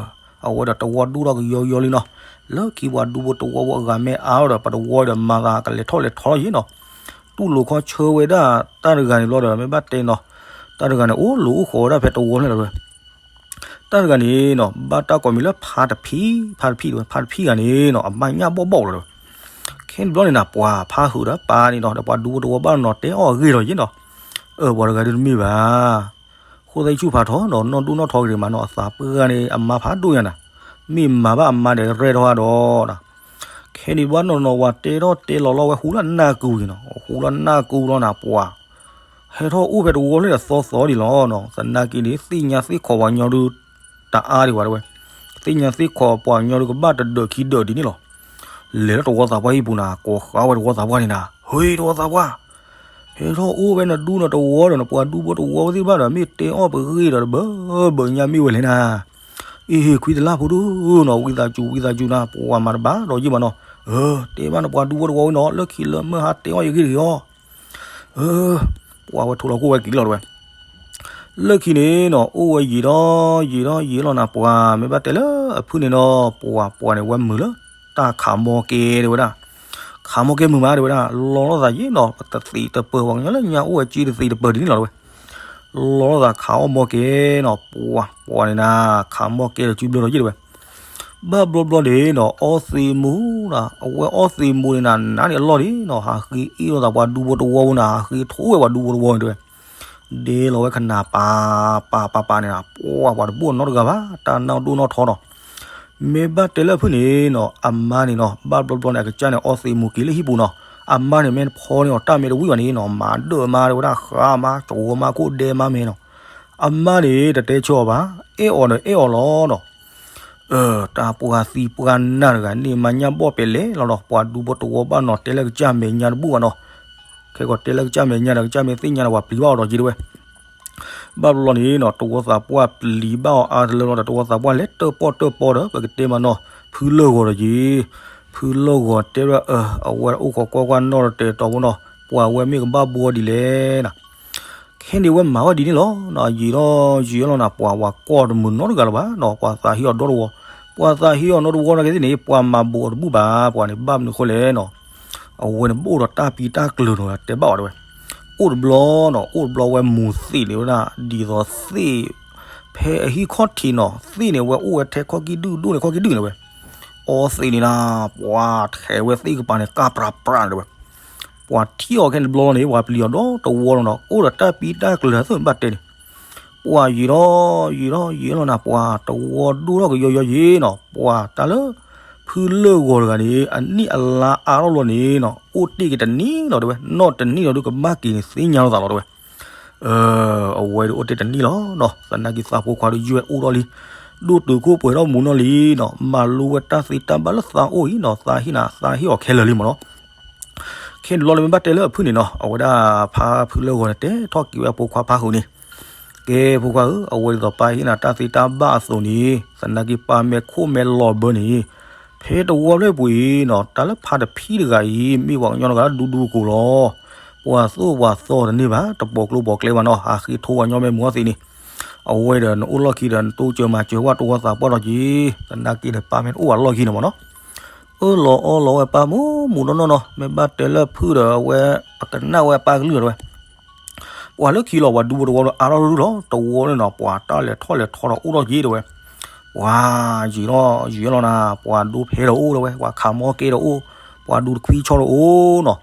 အဝဲဒီးတဝီဒူၣ်ထီၣ်ကယီကယီလံနီၤ လၢခံပှၤဒူဖိတဝီဖိအဂၤမ့ၢ်အါထီၣ်ဒီး ပတဝီဒီးမၤသးကလဲၤထီၣ်လဲၤထီလီၤယံၤနီၤ တူၢ်လိာ်ခီဆၢဝဲဒၣ်တၢ်တဂၤန့ၣ်ဘျီဒီး မ့ၢ်ဘၣ်တဲနီၤ တၢ်တဂၤန့ၣ် အိၣ်လိာ်အိၣ်ဃီၤဝဲဒၣ်ဖဲတဝီဖျၢၣ်လီၤတဲဝဲ တၢ်တဂၤန့ၣ်နီၤ ဘၣ်တၢ်ကိးမံၤလၢဖါတဖံ ဖါတဖံတဲဝဲ ဖါတဖံတဂၤန့ၣ်နီၤ အမါညၣ်ဘီဘီလီၤတဲဝဲ ခဲန့ၣ်ဘျီန့ၣ်နၤ ပှၤဖးဟုးဒီးပၢ်န့ၣ်နီၤ ဒီးပှၤဒူဖိတဝီဘၣ်နီၤ တဲအီၣ်အဂ့ၢ်လီၤယံၤနီၤ အၢ ပှၤတဂၤဒုးတမ့ၢ်ဘၣ် ဃိသတးဆူၣ်ဖးထီနီၤ နီၢ်ဒူၣ်နီၢ်ထီကရံးမးနီၤ အသးပှၢ်န့ၣ် အမါဖးဒိၣ်ညါနၤ မ့ၢ်မၤဘၣ်အမါဒီးရဲၣ်ထီၣ်ဒီး ခဲန့ၣ်ဘၣ်နီၤနီၤ ပှၤတဲထီၣ်တဲလီၤလီၤဝဲ ဟူလၢနၢ်ကူၤက့ၤနီၤ ဟူလၢနၢ်ကူၤလီၤနၤ ပှၤ ဟဲထီၣ်အိၣ်ဖဲတဝီဖျၢၣ်ဒီးသီသီဒံးလီၤနီၤ သနာ်က့န့ၣ် သ့ၣ်ညါသ့ၣ်ခိးပှၤကညီဒုး တအါဒံးဘၣ်တဲဝဲ သ့ၣ်ညါသ့ၣ်ခိးပှၤကညီဒုးကဘၣ်တဒၢးခံဒၢးဒ်န့ၣ်လီၤ လဲၤလၢတဝီသးပှၢ်ဟံၣ်ပူၤနၤ ကိးဃာ်ဝဲတဝီသးပှၢ်န့ၣ်နၤ ဟ့ၣ် တဝီသးပှၢ် ဟဲထီၣ်အိၣ်ဖဲနဒူၣ်နီၤတဝီဒီး နပှၤဒူဖိတဝီဝဲသ့ၣ်တဖၣ်ဒီး မ့ၢ်တဲအီၣ်ပဂ့ၢ်ဒီးတဘၢဘၢညါမ့ၢ်ဝဲလဲၣ်နၤ အ့ၣ် ခွံတလၢ်ဖိဒိၣ်နီၤ ဝံသးစူၤ ဝံသးစူၤနၤ ပှၤမၤတဘၣ်ဒီးယ့ၢ်ဘၣ်နီၤ အၢ တဲဘၣ်နပှၤဒူဖိတဝီဝဲနီၤ လၢခံလၢမုၢ်ဟါတဲအီၣ်ယဂ့ၢ်တဂ့ၤအီၤ အၢ ပှၤဝဲထိးလီၤခိၣ်ဝဲက့ၤလီၤတဲဝဲ လၢခံန့ၣ်နီၤ အိၣ်ဝဲယံာ်ဒီးယံာ်ဒီးယံာ်လီၤနၤ ပှၤမ့ၢ်ဘၣ်တဲလၢအဖုၣ်န့ၣ်နီၤ ပှၤပှၤန့ၣ်ဝဲမုာ်လၢ တၢ်ခးမီကဲတဲဝဲဒၣ် ခးမီကဲမုာ်မးတဲဝဲဒၣ် လီၤလိာ်သးယံၤနီၤ ပတသံးတပၢၤ ပှၤကညီလၢညါအိၣ်ဝဲက့တသံးတပၢၤဒ်န့ၣ်လီၤတဲဝဲ လီၤသးခးအီၣ်မီၢ်ကဲနီၤ, ပှၤ ပှၤန့ၣ်နၤ ခးမီၢ်ကဲဒီးစုဘျၢဒီးယ့ၢ်တဝဲ, ဘၣ်ဘျီဘျီန့ၣ်နီၤ အီသံးမူနီၤ, အဝဲအီသံးမူန့ၣ်နၤ နးန့ၢ်အလီၢ်န့ၣ်နီၤ ဟးဃ့အ့ၣ်လိာ်သးပှၤဒူဖိတဝီဖိနၤ, ဟးဃ့ထိဝဲပှၤဒူဖိတဝီန့ၣ်တဝဲ, ဒဲလီၤဝဲခနၣ်ပာ်ပာ်ပာ်ပာ်န့ၣ်နီၤ, ပှၤ ပှၤတဘၣ်နီတဂၤဘၣ်, တၢ်နၢ်ဒိၣ်နီၢ်ထီနီၤ မ့ၢ်ဘၣ်တဲလၢအဖုၣ်န့ၣ်နီၤ အမါန့ၣ်နီၤ ဘၣ်ဘျီဘျီန့ၣ် အကစၢ်န့ၣ် အီသံးမူက့ၤလၢဟံၣ်ပူၤနီၤ, အမါန့ၣ် မ့ၢ်ဖီန့ၢ်အီၤတၢ်မ့ၢ်တဝံၣ်ဘၣ်န့ၣ်နီၤ မၤဒၢၣ်မါတဝဲဒၣ်ဃးမါ ကဝီၤမါခိၣ်ဒဲမါမဲနီၤ, အမါန့ၣ် တတဲဆၢအီၤဘၣ်, အဲၣ်အီၤဒီးအဲၣ်အီၤလီၤနီၤ တၢ်ပှၤသံပှၤနၢ်တဂၤန့ၣ် မၤညၣ်ဘီၣ်ပဲာ်လဲၣ်လီၤနီၤ, ပှၤဒူဖိတဝီဘၣ်နီၤ တဲလၢကစၢ်မဲာ်ညါတဘူၣ်ဘၣ်နီၤ, ခဲကီးတဲလၢကစၢ်မဲာ်ညါဒီး ကစၢ်မ့ၢ်သ့ၣ်ညါဒီး ပှၤပျံၤဘၣ်အီၤဒီးယ့ၢ်တဝဲ ဘၣ်ဘျီဘျီန့ၣ်နီၤ တဝီသးပှၢ်ပျံၤဘၣ်အီၤအါတလၢလီၤဒီး တဝီသးပှၢ်လဲၤတၢၣ်ပီၣ်တၢၣ်ပီဒီး ပကတဲမးနီၤ ဖုလၢၢ်ဂီၤဒီးယ့ၢ်, ဖုလၢၢ်ဂီၤတဲဝဲဒၣ် အဝဲအိၣ်ခိးကွၢ်ကွၢ်နီၣ်ဒီးတဲတီၤဖိနီၤ ပှၤဝဲမ့ၢ်ကဘၣ်ဘှီဒ်လဲၣ်နီၤ ခဲန့ၣ်ဝဲမၤဝဲဒ်န့ၣ်လီၤ, ယံာ်လီၤယံာ်လီၤနၤ ပှၤဝဲကိးတမုာ်နီတဂၤလၢၤဘၣ်နီၤ, ပှၤသးဟ့အီၤဒီတဝီ, ပှၤသးဟ့အီၤနီတဝီနာ်က့သ့ၣ်န့ၣ် ပှၤမၤဘူးအီၤတဘူၣ်ဘၣ်, ပှၤန့ၣ်ဘၣ်မနုၤဃိလဲၣ်နီၤ, အဝဲန့ၣ်ဘၣ်အိၣ်ဒီးတၢ်ပံတၢ်ကျၢၤနီၤ တဲဘၣ်အီၤတဲဝဲ, အိၣ်တဘျီနီၤ အိၣ်တဘျီဝဲမူၤသ့ၣ်န့ၣ်ဝဲဒၣ် ဒ်သိးသ့ၣ် ဖဲအဟံၣ်ခီၣ်ထံးနီၤ သ့ၣ်န့ၣ်ဝဲအိၣ်ဝဲထဲခီၣ်ကံၢ်ဒုၣ်ဒိၣ်န့ၣ်ခီၣ်ကံၢ်ဒုၣ်န့ၣ်ဝဲ အီသံးန့ၣ်နၤ ပှၤထဲးဝဲသ့ၣ်ကပၤန့ၣ် ကၢ်ပြးပြးန့ၣ်တဲဝဲ, ပှၤထံၣ်အီၤခဲန့ၣ်တဘျီလီၤန့ၣ် ပှၤပျံၤအီၤဒီတဝီလီၤနီၤ အိၣ်ဒီးတၢ်ပံတၢ်ကျၢၤသ့ၣ်ဘၣ်တဲန့ၣ်, ပှၤယံာ်လီၤယံာ်လီၤယံာ်လီၤနၤ ပှၤတဝီဒိၣ်ထီၣ်ကယီယီယံာ်နီၤ ပှၤတၢ်လၢ ဖုလၢၢ်ဂီၤတဂၤန့ၣ် အနံၣ်အလါအါထီၣ်လီၤန့ၣ်နီၤ အိၣ်တ့ၢ်က့ၤတနံၣ်လီၤတဲဝဲ နီၢ်တနံၣ်လီၤဒုးကဘၣ်က့ၤန့ၣ်သ့ၣ်ညါလိာ်သးလီၤတဲဝဲ အဝဲဒုးအိၣ်တ့ၢ်တနံၣ်လီၤနီၤ သနာ်က့သးဖိခွါဒုးယွဲၢ်အိၣ်ထီၣ်လံ, ဒိၣ်တုာ်ခိၣ်ပှဲၤထီၣ်မူနီၢ်လံနီၤ မၤလိဝဲတၢ်သ့တၢ်ဘၣ်လၢသးအိၣ်အံၤနီၤ သးဟ့ၣ်နၤသးဟ့ၣ်အီၤခဲလၢာ်လံမ့ၢ်နီၤ, ခဲန့ၣ်တဘျီလၢမ့ၢ်ဘၣ်တဲလၢအဖုၣ်န့ၣ်နီၤ အဝဲဒၣ်ဖါဖုလၢၢ်ဂီၤန့ၣ် တဲထီၣ်က့ၤဝဲအဖိခွါဖါဟုၣ်န့ၣ်, ကဲဖိခွါဧၢ အဝဲဒ်သိးပၢ်ဟ့ၣ်နၤတၢ်သ့တၢ်ဘၣ်အသိးန့ၣ် သနာ်က့ပၢ်မဲာ်ခိၣ်မဲာ်လီၤဘၢန့ၣ်, ဖဲတဝီဖျၢၣ်ပူၤအံၤနီၤ တၢ်လၢဖါတဖံတဂၤအံၤ မ့ၢ်ပှၤကညီတဂၤလၢဒူဒူအကိာ်လီၤ, ပှၤသိၣ်ပှၤသီတန့ၢ်ဘၣ် တပိာ်ကျိပိာ်ကျဲဘၣ်နီၤ ဟးဃ့ထိဝဲညီမ့ၢ်မူအီသံးန့ၣ်, အဝဲဒီးနအိၣ်လီၢ်ခံဒီး နတိစၢၤမၤစၢၤဝဲတဝီသးပှၢ်ဒီးက့ၤ, သနာ်က့ဒီးပၢ်မ့ၢ်တအိၣ်ဝဲလီၢ်ခံန့ၣ်မ့ၢ်နီၤ အၢၣ်လီၤအီလီၤဝဲပၢ်မူမူနီၢ်နီၢ်နီၤ မ့ၢ်ဘၣ်တဲလၢဖုၣ်ဒီးအဝဲ အကနၣ်ဝဲပၢ်ကလုၢ်တဲဝဲ, ပှၤလၢခံလီၤ ပှၤဒူဖိတဝီဒီးအါထီၣ်ဒုလီၤ တဝီန့ၣ်နီၤ ပှၤတၢ်လဲၤထီၣ်လဲၤထီဒီးအိၣ်ထီၣ်က့ၤတဲဝဲ, ပှၤယံာ်လီၤယံာ်လီၤနၤ ပှၤဒိဖဲဒီးအိၣ်တဲဝဲ ပှၤခးမီကဲဒီးအိၣ်, ပှၤဒူတခွံဆီဒီးအိၣ်နီၤ,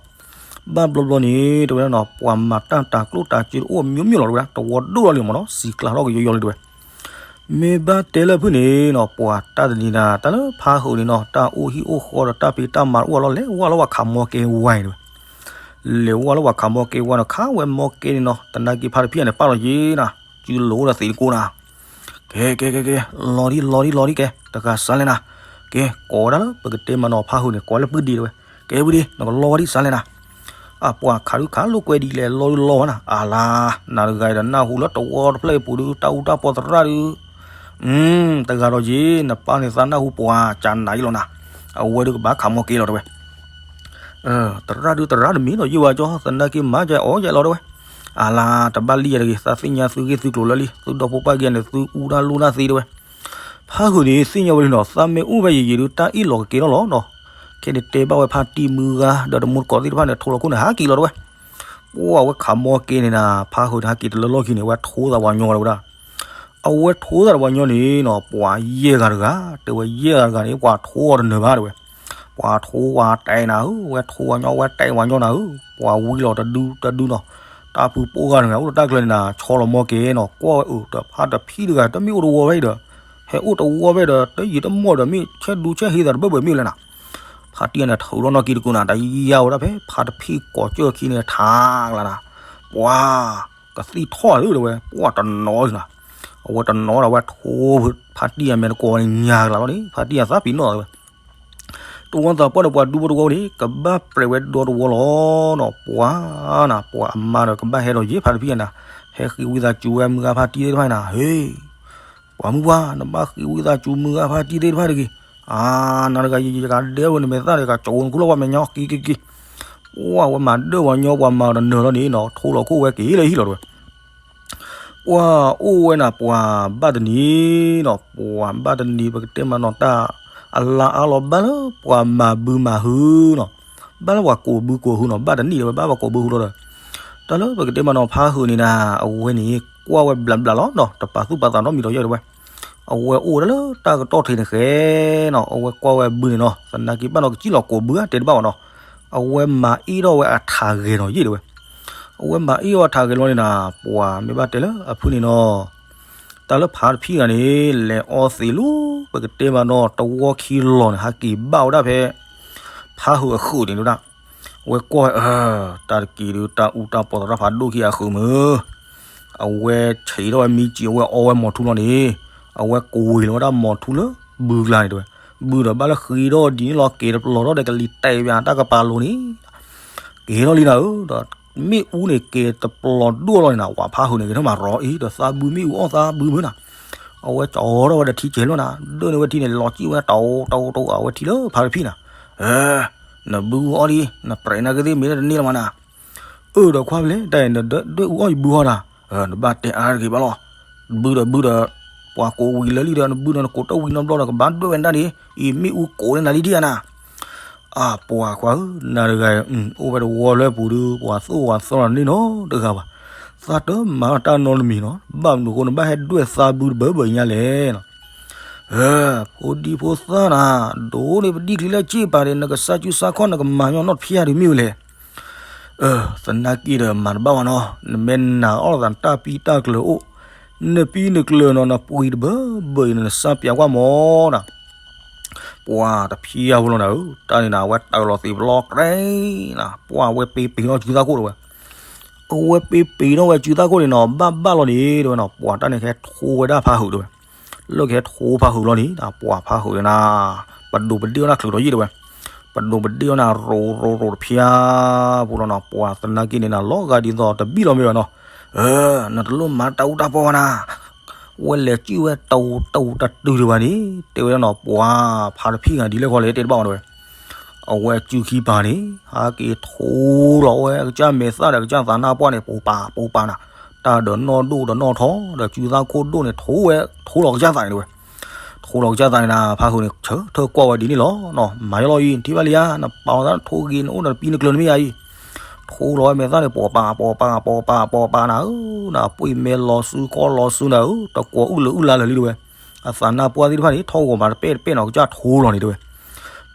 ဘၣ်ဘျီဘျီန့ၣ် တဲဝဲဒၣ်နီၤ ပှၤမၤတၢ်တၤကျိၣ်တၤစ့တအိၣ် မျိုးမျိုးလီၤတဲဝဲဒၣ် တဝီဒိၣ်လီၤလံမ့ၢ်နီၤ စံၤကျါထီၣ်ကယီယီလံတဲဝဲ မ့ၢ်ဘၣ်တဲလၢဖုၣ်န့ၣ်နီၤ ပှၤတၢ်တနံၤနၤ တၢ်လၢဖါဟုၣ်န့ၣ်နီၤ တၢ်အိၣ်ဟံၣ်အိၣ်ဃီဒီးတၢ်ဖံးတၢ်မၤအိၣ်အလီၢ် လဲၤဝဲလၢပှၤခးမီကဲဝဲန့ၣ်တဲဝဲ, လဲၤဝဲလၢပှၤခးမီကဲဝဲနီၤ ခးဝဲမီကဲန့ၣ်နီၤ သနာ်က့ဖါတဖံၣ်န့ၣ် ပာ်လီၤက့ၤနၤ စုလိာ်အိၣ်ဒီးသံးတကိးနၤ ကဲကဲကဲကဲ လီၤဒံးလီၤဒံးလီၤဒံးကဲ တဂၤစးလဲၣ်နၤ, ကဲ ကိးဝဲဒၣ်လၢ ပကတဲမးနီၤ ဖါဟုၣ်န့ၣ် ကိးလၢပုၢ်ဒ့တဲဝဲ, ကဲပုၢ်ဒ့ နကလီၤဝဲဒံးစးလဲၣ်နၤ, အပှၤခးဒုခးလိာ်ကွဲဒ်လဲၣ် လီၤဒုလီၤဝဲနၤ အလါ, နၤတဂၤဒီးနၢ်ဟူလၢတဝီတဖျၢၣ်အံၤပူၤဒု တၢ်အူတၢ်ပီသရၣ်ဒု, တဂၤဒီးယ့ၢ် နပၢ်န့ၣ်သးနၢ်ဟူပှၤ ကနၤအံၤလီၤနၤ, အဝဲဒုကဘၣ်ခးမီကဲလီၤတဲဝဲ သရၣ်ဒုသရၣ်တမံၤဒီးယ့ၢ်ဝဲကၠီ သနာ်က့မၤကဲအီၣ်ကဲလီၤတဲဝဲ, အလါ တဘၣ်လံယၤတဂ့ၤ သးသ့ၣ်ညါသုဂ့ၢ်သုကျိၤလၢလံ သုဒီဖိပၢ်ကဲန့ၣ် သုအူတၢ်လိၣ်တၢ်သ့တဲဝဲ, ဖါဟုၣ်န့ၣ် သ့ၣ်ညါဝဲဒၣ်နီၤ သးမ့ၢ်အိၣ်ဖဲယံာ်ယံာ်ဒု တၢ်အ့ၣ်လိာ်ကကဲထီၣ်လီၤနီၤ, ခဲန့ၣ်တဲဘၣ်ဝဲဖါတံၢ်မုၢ်ဂၤ ဒီးတမူတကိးသ့ၣ်တဖၣ်န့ၣ် ထိးလီၤခိၣ်န့ၣ် ဟးက့ၤလီၤတဲဝဲ, ပှၤဝဲခးမီကဲန့ၣ်နၤ ဖါဟုၣ်န့ၣ် ဟးက့ၤတလၢလီၢ်ခံန့ၣ် ဝဲထိသးပှၤညီဝဲဒၣ် အဝဲထိသးတပှၤညီန့ၣ်နီၤ ပှၤယဲၢ်ဂၤတဂၤ တဲဝဲယဲၢ်ဂၤတဂၤန့ၣ် ပှၤထိအီၤတနၢၤဘၣ်တဲဝဲ, ပှၤထိဝဲတဲနၤဧၢ ဝဲထိဝဲညီ ဝဲတဲဝဲညီနၤဧၢ, ပှၤဝံလီၤတဒုတဒုနီၤ, တၢ်ဖုပိၢ်ဂၤတဂၤ အိၣ်ဒီးတၢ်ကျၢၤန့ၣ်နၤ ဆီလီၤမီကဲနီၤ ကွၢ်ဝဲအုးဒီးဖါတဖံးတဂၤ တမ့ၢ်အိၣ်တဝီဖဲအံၤဒီး ဟဲအိၣ်တဝီဖဲဒီး တယံာ်တမီၢ်ဒီး မ့ၢ်ဆဲးဒူဆဲးဟ့သးတဘၢၣ်ဘၢၣ်မ့ၢ်လဲၣ်နၤ, ဖါတံၢ်န့ၣ် ထုးထီၣ်နီၢ်ကံတကူနၤ တယါဝဲဒၣ်ဖဲ ဖါတဖံးကိးကၢၢ်ခံန့ၣ် ထါကလါနၤ, ပှၤ ကသံၣ်ထီၣ်ဧၢတဲဝဲ ပှၤတနီၤနၤ, အဝဲတနီၤဒီး အဝဲထိ ဖါတံၢ်အမဲာ်တကိးန့ၣ် ညါကလါလီၤန့ၣ် ဖါတံၢ်အသးပ့ၤနီၣ်တဲဝဲ, တဝီသးပှၢ်ဒီးပှၤဒူဖိတဝီန့ၣ် ကဘၣ်ပြဲးဝဲဒီတဝီလီၤနီၤ, ပှၤနၤ ပှၤအမါဒီးကဘၣ်ဟဲဒီးယ့ၢ်ဖါတဖံးနၤ, ဟဲဃ့ဝံသးစူၤဝဲမုၢ်ဂၤဖါတံၢ်သ့ၣ်တဖၣ်နၤ, ဟ့ ပှၤမုၢ်ပှၢ် နဘၣ်ဃ့ဝံသးစူၤမုၢ်ဂၤဖါတံၢ်သ့ၣ်တဖၣ်တဂ့ၤ, အါ နၤတဂၤယကဒဲဝဲနမဲာ်သၣ်ဒီး ကကၠိနကူလီၤဝဲမဲာ်ညါက့ၤက့ၤက့ၤ, ပှၤဝဲမၤဒၢၣ်ပှၤညီ ပှၤမၤတနၢၤလီၤန့ၣ်နီၤ ထိလီၤခိၣ်ဝဲက့ၤလၢဟံၣ်လီၤတဲဝဲ ပှၤအိၣ်ဝဲနၤ ပှၤဘၣ်တနံၤနီၤ ပှၤဘၣ်တနံၤ ပကတဲမးနီၤ တၢ်အလါအါလီၤ ဘၣ်လၢပှၤမၤဘုမၤဟုနီၤ, ဘၣ်လၢပှၤကိးဘုကိးဟုနီၤ ဘၣ်တနံၤဒီးဝဲ ဘၣ်ပှၤကိးဘုဟုလီၤဒီး, တၢ်လၢပကတဲမးနီၤ ဖးဟုးန့ၣ်နၤ အဝဲန့ၣ် ကွၢ်ဝဲဘျးဘျးလီၤနီၤ တပာ်သူၣ်ပာ်သးနီတမံၤဒီးယဲၢ်တဲဝဲ, အဝဲအိၣ်ဝဲဒၣ်လၢတၢ်ကတီၢ်ထံးန့ၣ်ဃဲနီၤ အဝဲကွၢ်ဝဲဘုန့ၣ်နီၤ သနာ်က့ဘၣ်နီၤ ကစံၣ်လီၤကိးဘုဧါ တဲတဘၣ်ဘၣ်နီၤ, အဝဲမၤအ့ၣ်ထီၣ်ဝဲအထးဂဲၤနီၤ ယဲၢ်တဲဝဲ, အဝဲမၤအ့ၣ်ထီၣ်ဝဲအထးဂဲၤလီၤန့ၣ်နၤ ပှၤမ့ၢ်ဘၣ်တဲလၢအဖုန့ၣ်နီၤ တၢ်လၢဖးတဖံဂၤန့ၣ် လဲၤအီသံးလီၤ ပကတဲမးနီၤ တဝီခံလီၤန့ၣ် ဟးက့ၤဘၣ်ဝဲဒၣ်ဖဲ ဖးဟုးအဃုာ်န့ၣ်ဒၣ်, အဝဲကွၢ်ဝဲ တၢ်တက့ၤဒုး တၢ်အူတၢ်ပီးသီတၢ်ဖးဒိၣ်ခံအဃုာ်မုၢ်, အဝဲဆံးထီၣ်ဝဲမံကံ အဝဲအီဝဲမီၤထူလီၤန့ၣ်, အဝဲကိးဝံၤလီၤဝဲဒၣ်မီၤထူလၢဘုကျါန့ၣ်တဲဝဲ, ဘုဒီးဘၣ်လၢဃ့ထီၣ်ဒ်န့ၣ်လီၤ ကဲၤတပျီၤထီၣ်ဒီးကလံၤတဲာ်ဘၣ် တၢ်ကပၤလိၤန့ၣ် ကဲၤထီၣ်လံနၤဧၢ, ဒီးမ့ၣ်အူန့ၣ် ကဲၤတပျီၤဒိၣ်လီၤန့ၣ်နၤ, ဝဲဖးဟုးန့ၣ် ကဲထီၣ်မးရီအံၤ ဒီးသးဘုမ့ၣ်အူအီၣ်သးဘုမုၢ်နၤ, အဝဲကၠီထီၣ်ဝဲဒီးထံကဲၤလီၤနၤ, ဒၢးန့ၢ်ဝဲထံန့ၣ် လီၤကံၣ်ဝဲတအိးတအိးတအိး အဝဲထံလၢဖးတဖံနၤ, နဘုအီၣ်ဒံး နပြဲးနာ်က့သ့ၣ်မ့ၢ်တန့ၢ်လၢၤမးနၤ, အၢ ဒီးခွါဖဲလဲၣ် တၢ်အံၤနဒၢးအူအီၣ်ယဘုဟီနၤ, နဘၣ်တဲအါတဂ့ၤဘၣ်လီၤ, ဘုဒီးဘုဒီး ပှၤကိးဝံၤလၢလံဒီး နဘုဒီးနကိးတၢ်ဝံၤနီတဘျီဒီး ကဘၣ်ဒွဲၣ်ဝဲနတၢ်ဒံး အံၤမ့ၣ်အူကိးန့ၢ်နၤလံဒံးဧါနၤ အပှၤခွါဧၢ နၤတဂၤအံၤ အိၣ်ဝဲတဝီလၢပူၤဒီး ပှၤသိၣ်ပှၤသီလီၤန့ၢ်နီတဂၤဘၣ်, သးတမၤတၢ်နီတမံၤနီၤ, ဘၣ်မနုၤအဃိ နဘၣ်ဟဲဒွဲၣ်သးဘုတဘၢဘၢညါလဲၣ်နီၤ, ဖိဒံဖိသၣ်နၤ, ဒိးန့ၢ်ပဒံၣ်ချံလၢစ့ၢ်ပၤဒီး နကစၢ်စုစၢ်ခီၣ် နကမၤညီနီၢ်တဖျၢၣ်ဒုးမ့ၢ်ဝဲလဲၣ် သနာ်က့ဒီးမၤတဘၣ်ဘၣ်နီၤ, နမ့ၢ်နာ်အီၣ်သးနတၢ်ပံတၢ်ကျၢၤအိၣ်, နပံနကျၢၤနီၤ နပှံၤတဘၢဘၢအံၤ နစၢ်ပျးကွၢ်မီၤနၤ, ပှၤတဖျၢၣ်ဖိလီၤနၤဧၢ, တၢ်န့ၣ်နၤ အဝဲတၢ်လီၤသ့ၣ်ပလီၢ်ကြဲနၤ, ပှၤဝဲပ့ပ့ၤထီၣ်စုသၣ်ခိၣ်တဲဝဲ, အဝဲပ့ပ့ၤထီၣ်ဝဲစုသၣ်ခိၣ်န့ၣ်နီၤ ဘၣ်ဘၣ်လီၤန့ၣ်တဲဝဲနီၤ, ပှၤတၢ်န့ၣ်ကဟဲထိဝဲဒၣ်ဖးဟုးတဲဝဲ လၢကဟဲထိဖးဟုးလီၤန့ၣ် ပှၤဖးဟုးန့ၣ်နၤ, ပဒိးပဒ့ၣ်အီၣ်နၤချုးဒီးယဲၢ်တဲဝဲ, ပဒိးပဒ့ၣ်အီၣ်နၤရိၤရိၤရိၤတဖျၢၣ်ဖိလီၤနီၤ, ပှၤသနာ်က့န့ၣ်နၤ လီၤဂာ်ဒ်သိးတဘံၣ်လီၤမ့ၢ်ဘၣ်နီၤ, နတလိၣ်မၤတၢ်အူတၢ်ပီဘၣ်နၤ, ဝဲလဲၤစံၣ်ဝဲတဝူတဝူတတုၤဒံးဘၣ်န့ၣ် တဲဝဲဒၣ်နီၤ, ပှၤဖးတဖံးဂၤဒ်လဲၣ်ခီလဲၣ်တဲတဘၣ်အီၤတဲဝဲ အဝဲစုခံပၤန့ၣ် ဟးက့ၤထိလီၤဝဲအကစၢ်မဲာ်သၣ်ဒီးကစၢ်သးနါပှၢ်န့ၣ် ပိာ်ပၤပိာ်ပၤနၤ, တၢ်ဒီးနီၢ်ဒိၣ်ဒီးနီၢ်ထီဒီးစုသၣ်ခိၣ်ဒိၣ်န့ၣ် ထိဝဲထိလီၤကစၢ်သးန့ၣ်တဲဝဲ, ထိလီၤကစၢ်သးန့ၣ်နၤ, ဖးဟုးန့ၣ် ဆၢထၢၣ်ကွၢ်ဝဲဒ်န့ၣ်လီၤ, မၤယီလီၤအံၤ နထံၣ်ဘၣ်လံဧါ, နပာ်လီၤသးနထိဂ့ၤ နအိၣ်ဒီးနပံနကျၢၤနမ့ၢ်ဧါအံၤ, ထိလီၤဝဲမဲာ်သၣ်န့ၣ် ပိာ်ပၤပိာ်ပၤပိာ်ပၤပိာ်ပၤနၤဧၢ, နပှ့ၤမဲာ်လီၤစုခီလီၤစုနၤဧၢ, တကိးအုၣ်လၢအုၣ်လါလၢာ်လံတဲဝဲ, အသးနါပှၢ်သ့ၣ်တဖၣ်န့ၣ် ထီၣ်ဂီၤမးတပဲၣ်တပဲၣ်နီၤ ကစၢ်ထိလီၤန့ၣ်တဲဝဲ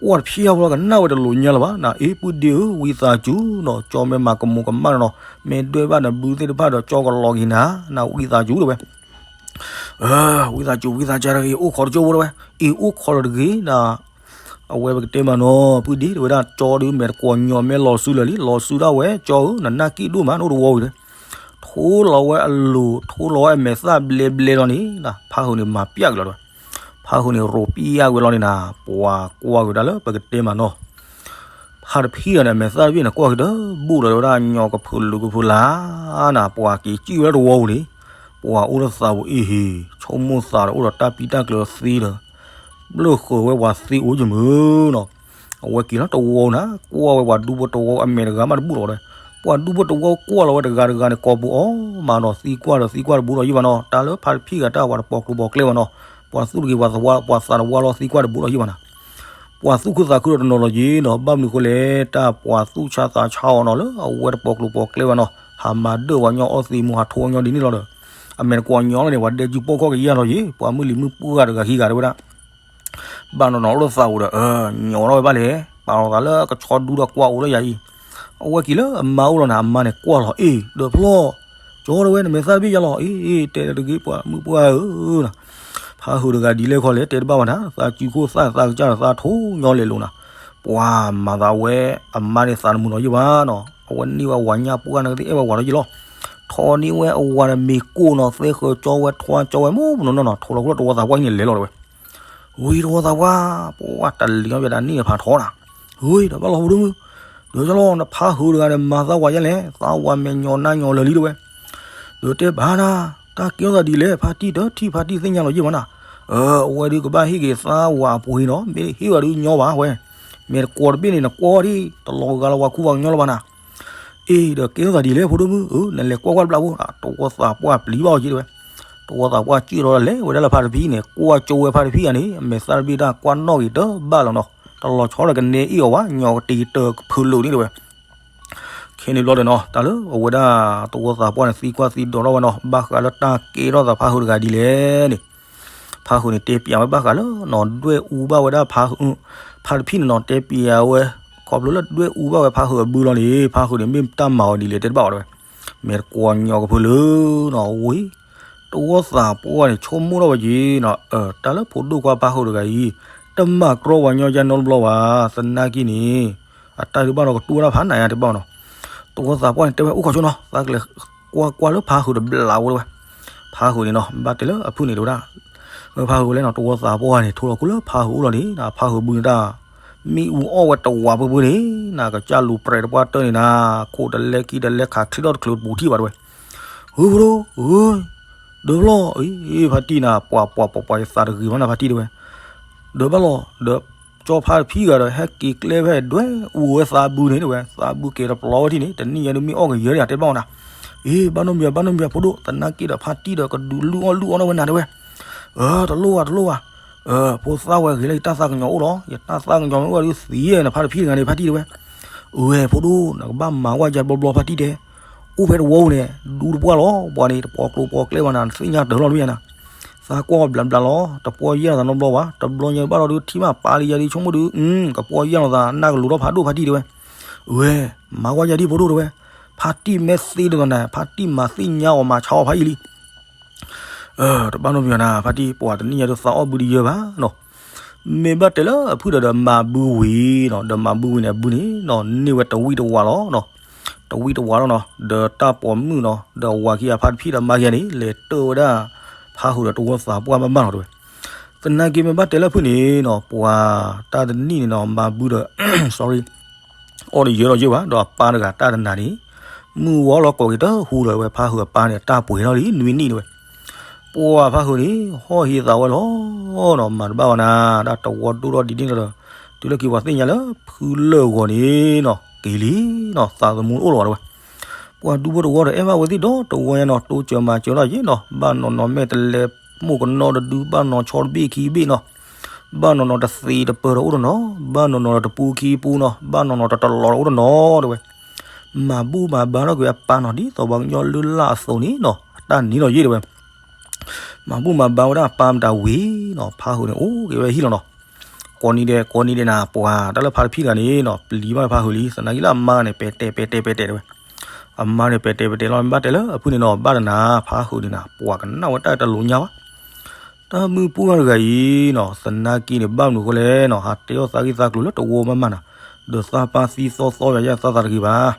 ပှၤတဖျၢၣ်ဖိလီၤကနၣ်ဝဲတလိၤညါလၢၤဘၣ်, နအ့ၣ်ပုၢ်ဒ့ဧၢ ဝံသးစူၤနီၤ, ကၠီမ့ၢ်မၤကမူၤကမၣ်နီၤ, မ့ၢ်ဒွဲၣ်ဘၣ်နဘုသ့ၣ်တဖၣ်ဒီးကၠီကလီၤက့ၤနၤ, နဝံသးစူၤတဲဝဲ, ဝံသးစူၤ ဝံသးစူၤတဂ့ၤ အိၣ်ခိးတကၠိဖိတဲဝဲ, အ့ၣ်အိၣ်ခိးလီၤတဂ့ၤနၤ, အဝဲပကတဲမးနီၤ ပုၢ်ဒ့တဲဝဲဒၣ် ကၠီဒုးမဲာ်တကိးညီမဲာ်လီၤစုလၢာ်လံ လီၤစုဒၣ်ဝဲ ကၠီဧၢ နနၢ်က့ၣ်ဒိၣ်မး နအိၣ်တဝီဝံၤဒီး ထိလီၤဝဲအလိၤ ထိလီၤဝဲအမဲာ်သၣ်ဘျဲဘျဲလီၤန့ၣ် ဖးဟုးန့ၣ်မၤပျၢ်ကွံာ်လီၤတဲဝဲ, ဖးဟုးန့ၣ်ရိးပျၢ်ကွံာ်လီၤန့ၣ်နၤ, ပှၤကွၢ်က့ၤဒၣ်လၢပကတဲမးနီၤ ဖးတဖံးဂၤန့ၣ် အမဲာ်သၣ်တဘ့ၣ်န့ၣ် ကွၢ်က့ၤတဘူၣ်လီၤတဲဝဲဒၣ် ညီကဖုးလူၤကဖုးလါနၤ, ပှၤက့ၤစံၣ်ဝဲလၢတဝီပူၤန့ၣ်, ပှၤအိၣ်လၢသးပူၤအ့ၣ်ဟ့ၣ် ဆိကမိၣ်သးဒီးအိၣ်ဒီးတၢ်ပံတၢ်ကျၢၤသ့ဒီး ဘျၢၣ်ဃုာ်ဝဲပှၤသ့အိၣ်ယမုၢ်နီၤ, အဝဲက့ၤလီၤတဝီနၤ, ကွၢ်ဝဲပှၤဒူဖိတဝီအမဲာ်တဂၤမးတဘူၣ်လီၤတဲဝဲ, ပှၤဒူဖိတဝီကွၢ်လီၤဝဲတဂၤတဂၤန့ၣ် ကိးပူၤအီၤမးနီၤ, သံကွၢ်ဒီးသံကွၢ်တဘူၣ်လီၤယံၣ်ဘၣ်နီၤ, တၢ်လၢဖးတဖံးဂၤတၢ်ပှၤတပိာ်ကျိၤပိာ်ကျဲဘၣ်နီၤ, ပှၤသူၣ်တဂ့ၤပှၤသဝါ ပှၤသးတဝါလီၤ သံကွၢ်တဘူၣ်လီၤယံၣ်ဘၣ်နၤ ပှၤသူၣ်ခုသးခုဒီးတနီၤလီၤယံၤနီၤ, ဘၣ်မနုၤဃိလဲၣ် တၢ်ပှၤသူၣ်ဆါသးဆါအီၤနီၤ လၢအဝဲတပိာ်ကျိၤပိာ်ကျဲဘၣ်နီၤ, ဟးမၤဒၢၣ်ပှၤညီအီသံးမူ ဟးထိညီဒ်န့ၣ်လီၤဒီး, အမဲာ်တကိးညီလီၤန့ၣ် ပှၤဒဲကၠူပီၣ်ခီၣ်ကယဲၢ်လီၤယံၤ, ပှၤမုၢ်လံၤမုၢ်ပှၢ်ဂၤတဂၤခံဂၤတဲဝဲဒၣ် ဘၣ်နီၤနီၤအိၣ်လၢသးပူၤဒီး ညီထီၣ်ဝဲဘၣ်လဲၣ်, ပာ်လီၤသးလၢကဆီဒူဒီးကွၢ်အိၣ်လၢယၤအံၤ, အဝဲက့ၤလၢအမါအိၣ်လီၤန့ၣ် အမါန့ၣ် ကွၢ်လီၤ အ့ၣ် ဒီးဖျီၣ် ကၠီတဲဝဲ နမဲာ်သၣ်တဘ့ၣ်ယါလီၤ အ့ၣ် တဲတဂ့ၤ ပှၤမုၢ်ပှၢ်ဧၢ, ဖးဟုးတဂၤဒ်လဲၣ်ခီလဲၣ် တဲတဘၣ်ဘၣ်နၤ, သးစုခိၣ်သၣ်သးကစၢ်ဒီးသးထိညီလဲၤလိာ်နၤ, ပှၤမၤသးဝဲ အမါန့ၣ်သးတမုာ်လီၤယံၤဘၣ်နီၤ, အဝဲန့ၢ်ဝဲဝၤညၣ်ပှၢ်န့ၣ်ကသ့အဲၣ်ဝဲဝၤလီၤယံၤလီၤ, ထီန့ၢ်ဝဲအဝၤန့ၣ်မ့ၤကိၢ်နီၤ သဲဃၢၤကၠီဝဲထွါကၠီဝဲမုၢ်မနီၤနီၤ ထိးလီၤကျိတဝီသးပှၢ်ဟံၣ်န့ၣ်လဲၤလီၤတဲဝဲ ဝံၤတဝီသးပှၢ် ပှၤတလံၤအီၣ်ပျဲတၢ်န့ၣ်ဖးထီနၤ, ဝံၤဒီးဘၣ်လီၤဖိဒိၣ်မုၣ်, ဒီးယလီၤ နဖးဟုးတဂၤန့ၣ် မၤသးဝၤယဲလဲၣ် သးဝၤမဲာ်ညီနါညီလၢာ်လံတဲဝဲ, ဒီးတဲဘၣ်နၤ, တၢ်ကဲထီၣ်သးဒ်လဲၣ် ဖါတံၢ်တထံၣ်ဖါတံၢ်သ့ၣ်ညါလီၤယံၤဘၣ်နၤ, အဝဲဒုးကဘၣ်ဟ့ၣ်က့ၤသးဝၤအပှ့ၤနီၤ မ့ၢ်ဟ့ၣ်ဝဲဒုးညီဘၣ်ဝဲ, မဲာ်တကိးတဘ့ၣ်န့ၣ် နကွၢ်ဒံး တလီၤဂာ်လီၤဝၤခူဝၤကညီလီၤဘၣ်နၤ အ့ၣ် ဒီးကဲထီၣ်သးဒ်လဲၣ်ဖိဒိၣ်မုၣ်ဧၢ နလဲၤကွၢ်ကွၢ်တဘျီဖိ, တဝီသးပှၢ်ပျံၤဘၣ်အီၤက့တဲဝဲ, တဝီသးပှၢ်စံၣ်ထီၣ်လဲၤဝဲဒၣ်လၢဖါတဖံန့ၣ် ကွၢ်ကၠိဝဲဖါတဖံဂၤန့ၣ် အမဲာ်သၣ်တဘ့ၣ်တၢ်ကွၢ်နီၣ်ဂ့ၤတဘၣ်လီၤနီၤ, တလီၤဆီဒီးကနဲအ့ၣ်အီၤဘၣ် ညီကတံၤတကဖုးလိာ်န့ၣ်တဲဝဲ, က ခဲန့ၣ်ဘျီဒီးနီၤ တၢ်လၢအဝဲဒၣ်တဝီသးပှၢ်န့ၣ် သံကွၢ်သံဒိးထီၣ်ဝဲနီၤ ဘၣ်ဃးလၢတၢ်ကဲထီၣ်သးဖါဟုးတဂၤဒ်လဲၣ်န့ၣ်, ဖါဟုးန့ၣ်တဲပၠးဝဲဘၣ်ဃးလၢနီၤ ဒွဲၣ်အူဘၣ်ဝဲဒၣ်ဖါဟုး, ဖါတဖံၣ်န့ၣ်နီၤ တဲပၠးဝဲ ခီဖျိလၢဒွဲၣ်အူဘၣ်ဝဲဖါဟုးအဘုလီၤန့ၣ် ဖါဟုးန့ၣ်မ့ၢ်တၢ်မၤအီၤဒ်လဲၣ်တဲတဘၣ်အီၤတဲဝဲ, မဲာ်တကွီၤညီကဖၢလၢနီၤ ဝံၤ တဝီသးပှၢ်န့ၣ် ဆိကမိၣ်ထီၣ်ဝဲက့ၤနီၤ တၢ်လၢဖိဒိၣ်ခွါဖါဟုးတဂၤအံၤ တမၤကြီဝၤညီယဲနီတဘျီဘၣ်, သနာ်က့န့ၣ် အတၢ်ဒုးဘၣ်နီၤကတူၢ်ဝဲဒၣ်ဖးနးယါတဲဘၣ်နီၤ, တဝီသးပှၢ်န့ၣ် တဲဝဲအိၣ်ခိးဆိနီၤ သးကလဲၤကွၢ်ကွၢ်လၢဖါဟုးတဘျးဝဲတဲဝဲ, ဖါဟုးန့ၣ်နီၤ ဘၣ်တဲလၢအဖုၣ်န့ၣ်တဲဝဲဒၣ်, ဖါဟုးလဲၣ်နီၤ တဝီသးပှၢ်န့ၣ် ထိၣ်လီၤခိၣ်လၢဖါဟုးအိၣ်လီၤန့ၣ် ဖါဟုးဘုန့ၣ်တၢ် မ့ၣ်အူအီၣ်ဝဲတဝးပှဲၤပှဲၤန့ၣ် နကစၢ်လူၤပြဲးတပှၢ်တၢၢ်န့ၣ်နၤ ခိၣ်တလဲခံတလဲခးချံထီၣ်တချုးတပူၤထံၣ်ဘၣ်တဲဝဲ, ဟုဖိဒိၣ်ဧၢ, ဒၢးဘၣ်လီၤ, ဖါတံၢ်နၤ ပှၤပှၤပှၤပှၤယသးတဂ့ၤမးနၤဖါတံၢ်တဲဝဲ, ဒၢးဘၣ်လီၤ, ဒီးကၠီဖါတဖံၣ်ဂၤဒီး ဟဲက့ၤကျဲဖဲဒွဲၣ်အူဝဲသးဘုန့ၣ်တဲဝဲ, သးဘုကဲၤတပျီဝဲထံၣ်န့ၣ် တနံၣ်ညါဒုးမ့ၢ်အီၣ်ကယၢန့ၣ် တဲဘၣ်ဝဲနၤ, အ့ ဘၣ်နီတမံၤဘၣ်နီတမံၤဖိဒိၣ် သနာ်က့ဒီးဖါတံၢ်ဒီးကဒုးလုၢ်အီၣ်လုၢ်အီၣ်ထီၣ်ဝဲနၤတဲဝဲ, တလိၣ်ဘၣ်တလိၣ်ဘၣ် ဖိသၣ်ဝဲဂ့ၤလၢယတၢ်သးကညီၤအိၣ်လီၤ, ယတၢ်သးကညီၤမ့ၢ်အိၣ်ဒီးသံနဖါတဖံၣ်တဂၤန့ၣ် ဖါတံၢ်တဲဝဲ, ဝဲဖိဒိၣ် နကဘၣ်မၤဝဲယါဘျီဘျီဖါတံၢ်တဲ, အိၣ်ဖဲတဝီပူၤန့ၣ် ဒူတပှၢ်လီၤ, ပှၤန့ၣ် တပီၤကျိၤပီၤကျဲဘၣ်နၤ နသ့ၣ်ညါတၢ်လီၤတမ့ၢ်ယါနၤ, သးကွၢ်အီၤဘျးဘျးလီၤ, တပီၢ်ယၢ်လီၤသးနီတဘျီဘၣ်, တဘျီညါဘၣ်ဒီးဒုးထံၣ်မးပာ်လံယါဒုးဆိကမိၣ်ဒုး, ကပီၢ်ယၢ်လီၤသး နၢ်ကလိၤထီၣ်ဖးဒိၣ်ဖါတံၢ်တဲဝဲ, ဝဲ မၤဝဲယါဒ်ဖိဒိၣ်တဲဝဲ, ဖါတံၢ်မ့ၢ်သ့ဒီးနၤ ဖါတံၢ်မၤသ့ၣ်ညါအီၤမၤဆါအီၤဖးယံာ်လံ တဘၣ်နီတမံၤနၤ ဖါတံၢ် ပှၤတနံၣ်ညါဒုးသးအီၣ်ဘုတယၢဘၣ်နီၤ, မ့ၢ်ဘၣ်တဲလၢအဖုၣ်ဒီးဒီးမၤဘုဝံၤနီၤ, ဒီးမၤဘုဝံၤန့ၣ် အဘုန့ၣ်နီၤ န့ၢ်ဝဲတဝံၣ်တဝးလီၤနီၤ, တဝံၣ်တဝးလီၤနီၤ, ဒီးတၢ်ပိာ်မုၣ်နီၤ ဒီးဝၤခံဂၤဖါတဖံၣ်ဒီးမါခံဂၤန့ၣ် လဲၤတၢၢ်ဝဲဒၣ် ဖါဟုးဒီးတဝီသးပှၢ်ဘၣ်ဘၣ်လီၤတဲဝဲ, သနာ်က့မ့ၢ်ဘၣ်တဲလၢအဖုၣ်န့ၣ်နီၤ ပှၤတၢ်တနံၣ်န့ၣ်နီၤ မၤဘုဒီး sorry အီၣ်တယၢလီၤယဲဘၣ် ဒီးအပၢ်တဂၤတၢ်တနၤန့ၣ် မုၢ်ဝီလီၤကိးက့ၤတဟူလီၤဝဲ ဖါဟုးအပၢ်န့ၣ် တၢ်ပှ့ၤထီၣ်လံနွံနံၣ်တဲဝဲ, ပှၤဖါဟုးန့ၣ် ဟီၣ်ဟ့သးဝဲလီၤနီၤ မၤတဘၣ်ဝဲနၤ တၢ်တဝီဒိၣ်ထီၣ်ဒ်န့ၣ်ဒီး တုၤလၢခံပှၤသ့ၣ်ညါလၢဖုလၢၢ်ဂီၤန့ၣ်နီၤ က့ၤလံနီၤ သးသမူအိၣ်လီၤဝဲတဲဝဲ, ပှၤဒူဖိတဝီဒီး အဲၣ်ဘၣ်ဝဲသ့ၣ်ဒီတဝီညါနီၤ တိစၢၤမၤစၢၤထီၣ်ယဲနီၤ ဘၣ်နီၤနီၤမဲာ်တလဲးမိၢ်ကနီတဒု ဘၣ်နီၤဆီတဘ့ၣ်ခံဘ့ၣ်နီၤ ဘၣ်နီၤနီၤတသ့တပၢၤဒီးအိၣ်တနီၤ ဘၣ်နီၤနီၤတပူခံပူနီၤ ဘၣ်နီၤနီၤတတလီၤဒီးအိၣ်တနီၤတဲဝဲ, မၤဘူၣ်မၤဘါထီၣ်က့ၤအပၢ်နီၤ ဒ်သိးပှၤကညီလၢ်လၢ်အသိးန့ၣ်နီၤ အတၢ်နံၤလီၤယဲတဲဝဲ, မၤဘူၣ်မၤဘါဝဲဒၣ်အပၢ်မတၤဝံၤနီၤ ဖါဟုးန့ၣ် အိၣ်က့ၤဝဲဟံၣ်လီၤနီၤ, ကိးနံၤဒဲးကိးနံၤဒဲးနၤ ပှၤတၢ်လၢဖါတဖံၣ်တဂၤန့ၣ်နီၤ ပျံၤဘၣ်ဖါဟုးလံ သနာ်က့လၢအမါန့ၣ် ပဲာ်တဲာ်ပဲာ်တဲာ်ပဲာ်တဲာ်တဲဝဲ, အမါန့ၣ်ပဲာ်တဲာ်ပဲာ်တဲာ်လီၤ ဘၣ်တဲလၢအဖုၣ်န့ၣ်နီၤ ဘၣ်တနၤ ဖါဟုးန့ၣ်နၤ ပှၤကနၣ်ဝဲတၢ်တလိာ်ညါဘၣ် တၢ်မုၢ်ပှၢ်တဂၤအံၤနီၤ သနာ်က့န့ၣ် ဘၣ်မနုၤအဃိလဲၣ်နီၤ ဟးတဲအီၣ်သးဂ့ၢ်သးကျိၤလၢတဝီမးမးနီၤ ဒီးသးပၢ်သံသီသီယၤယၤသးသးတဂ့ၤဘၣ်.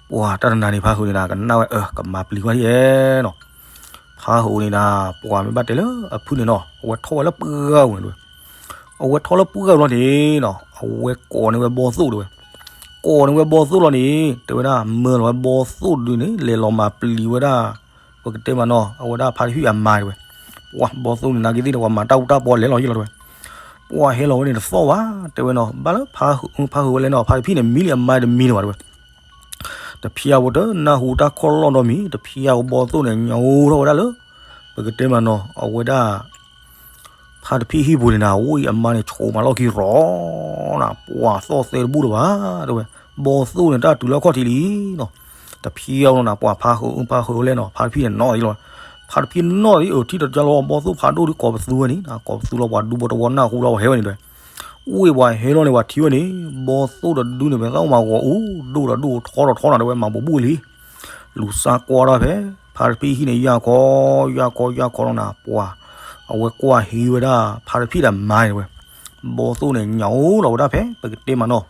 ပှၤတၢ်တနၤန့ၣ် ဖါဟုးန့ၣ်နၤ ကနၣ်ဝဲအၢ ကမၤပျံၤဝဲယဲနီၤ. ဖါဟုးန့ၣ်နၤ ပှၤမ့ၢ်ဘၣ်တဲလၢအဖုၣ်န့ၣ်နီၤ အဝဲထီၣ်ဝဲလၢပှၢ်ဂၤပူၤန့ၣ်တဲဝဲ. အဝဲထီၣ်လၢပှၢ်ဂၤလီၤန့ၣ်နီၤ အဝဲကိးန့ၢ်ဝဲဘီသိၣ်တဲဝဲ. ကိးန့ၢ်ဝဲဘီသိၣ်လီၤန့ၣ် တဲဝဲဒၣ် မၢလီၤဝဲဘီသိၣ်တဒုန့ၣ် လဲၤလီၤမၤပျံၤဝဲဒၣ် ပကတဲမးနီၤ အဝဲဒၣ်ဖါတဖံၣ်အမါတဲဝဲ. ပှၤဘီသိၣ်န့ၣ် နာ်က့သ့ၣ်န့ၣ် ပှၤမၤတၢ်အူတၢ်ပီလဲၤလီၤယံၤလီၤတဲဝဲ. ပှၤဟဲလီၤဝဲန့ၣ်တသီၣ်ဘၣ် တဲဝဲနီၤ ဘၣ်လၢဖါဟုး ဖါဟုးဝဲလဲၣ်နီၤ ဖါတဖံၣ်န့ၣ် မံလံအမါတမံၤန့ၣ်ဘၣ်တဲဝဲ. တဖျါဝဲတနၢ်ဟူတၢ်ခီၣ်လီၢ်ဒီးမံၤ တဖျါဝဲဘီသိၣ်န့ၣ် ညၣ်အိၣ်ထီၣ်ဝဲဒၣ်လၢ ပကတဲမးနီၤ အဝဲဒၣ် ဖါတဖံၣ်ဟံၣ်ပူၤန့ၣ်နၤ အဝဲအံၤအမါန့ၣ် ဆိးမၤလီၢ်ခံရီၤနၤ ပှၤသီၣ်သဲတဘူၣ်လၢၤဘၣ် တဲဝဲ. ဘီသိၣ်န့ၣ် တၢ်တုၤလၢအခီၣ်ထံးလံနီၤ. တဖျါဝဲနီၤ ပှၤဖါဟုး ဖါဟုးဝဲလဲၣ်နီၤ ဖါတဖံၣ်န့ၣ်နီၤလီၤ. ဖါတဖံၣ်နီၤလီၤ အၢ ထံၣ်တကလီၤ ဘီသိၣ်ဖးဒိၣ်ဒုးကိးပသူဝဲန့ၣ် ကိးပသူလီၤ ပှၤဒူဖိတဝီနၢ်ဟူလီၤ ပှၤဟဲဝဲန့ၣ်တဲဝဲ. အိၣ်ဝဲပှၤဟဲလီၤန့ၣ် ပှၤထံၣ်ဝဲန့ၣ် ဘီသိၣ်တဒုန့ၣ် ပသးအိၣ်မၤဂီၤအိၣ်ဒိၣ်ဒီးဒိၣ်ထီထီထီနၤ တဲဝဲ မၤဘူးဘူးလံ လူၤစါကွၢ်ထီၣ်ဖဲ ဖါတဖံၣ်ဟံၣ်န့ၣ် ယၢ်ခီ ယၢ်ခီ ယၢ်ခီလီၤနၤ ပှၤ အဝဲကွၢ်ဟံးဝဲဒၣ် ဖါတဖံၣ်ဒီးမါန့ၣ်တဲဝဲ. ဘီသိၣ်န့ၣ် ညၣ်အိၣ်လီၤဝဲဒၣ်ဖဲ ပကတဲမးနီၤ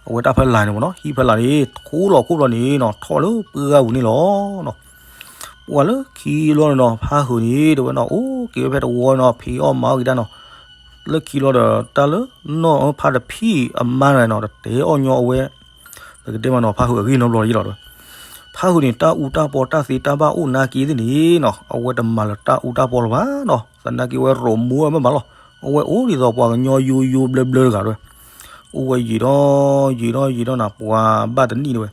အဝဲတၢ်ဖီလာ်န့ၣ်မးနီၤ ဟံၣ်ဖီလာ်န့ၣ် ထီလီၤခိၣ်ဘျီန့ၣ်နီၤ ထီၣ်လၢပှၢ်ဂၤပူၤန့ၣ်လီၤနီၤ. ပှၤလၢခံလီၤန့ၣ်နီၤ ဖါဟုးန့ၣ် တဲဝဲနီၤ အိၣ်က့ၤဝဲဖဲတဝီနီၤ ဖံးအီၣ်မၤအီၣ်က့ၤတၢ်နီၤ လၢခံလီၤဒီး တၢ်လၢနီၢ်ဖါတဖံၣ်အမါန့ၣ်နီၤ တတဲအီၣ်ညီအဝဲ ပကတဲမးနီၤ ဖါဟုးအဂ့ၢ်နီတဘျီလီၤယလီၤတဲဝဲ. ဖါဟုးန့ၣ် တၢ်အူတၢ်ပီတၢ်သ့တၢ်ဘၣ်အိၣ်နာ်က့သ့ၣ်န့ၣ်နီၤ အဝဲတမၤလၢၤတၢ်အူတၢ်ပီလၢၤဘၣ်နီၤ သနာ်က့ဝဲရိးမူဝဲမ့ၢ်ဘၣ်လီၤ. အဝဲအိၣ်ဒ်သိးပှၤကညီယိယိဘျၢဘျၢတဂၤတဲဝဲ. အိၣ်ဝဲယံာ်ဒီး ယံာ်ဒီး ယံာ်ဒီးနၤ ပှၤဘၣ်တနံၣ်တဲဝဲ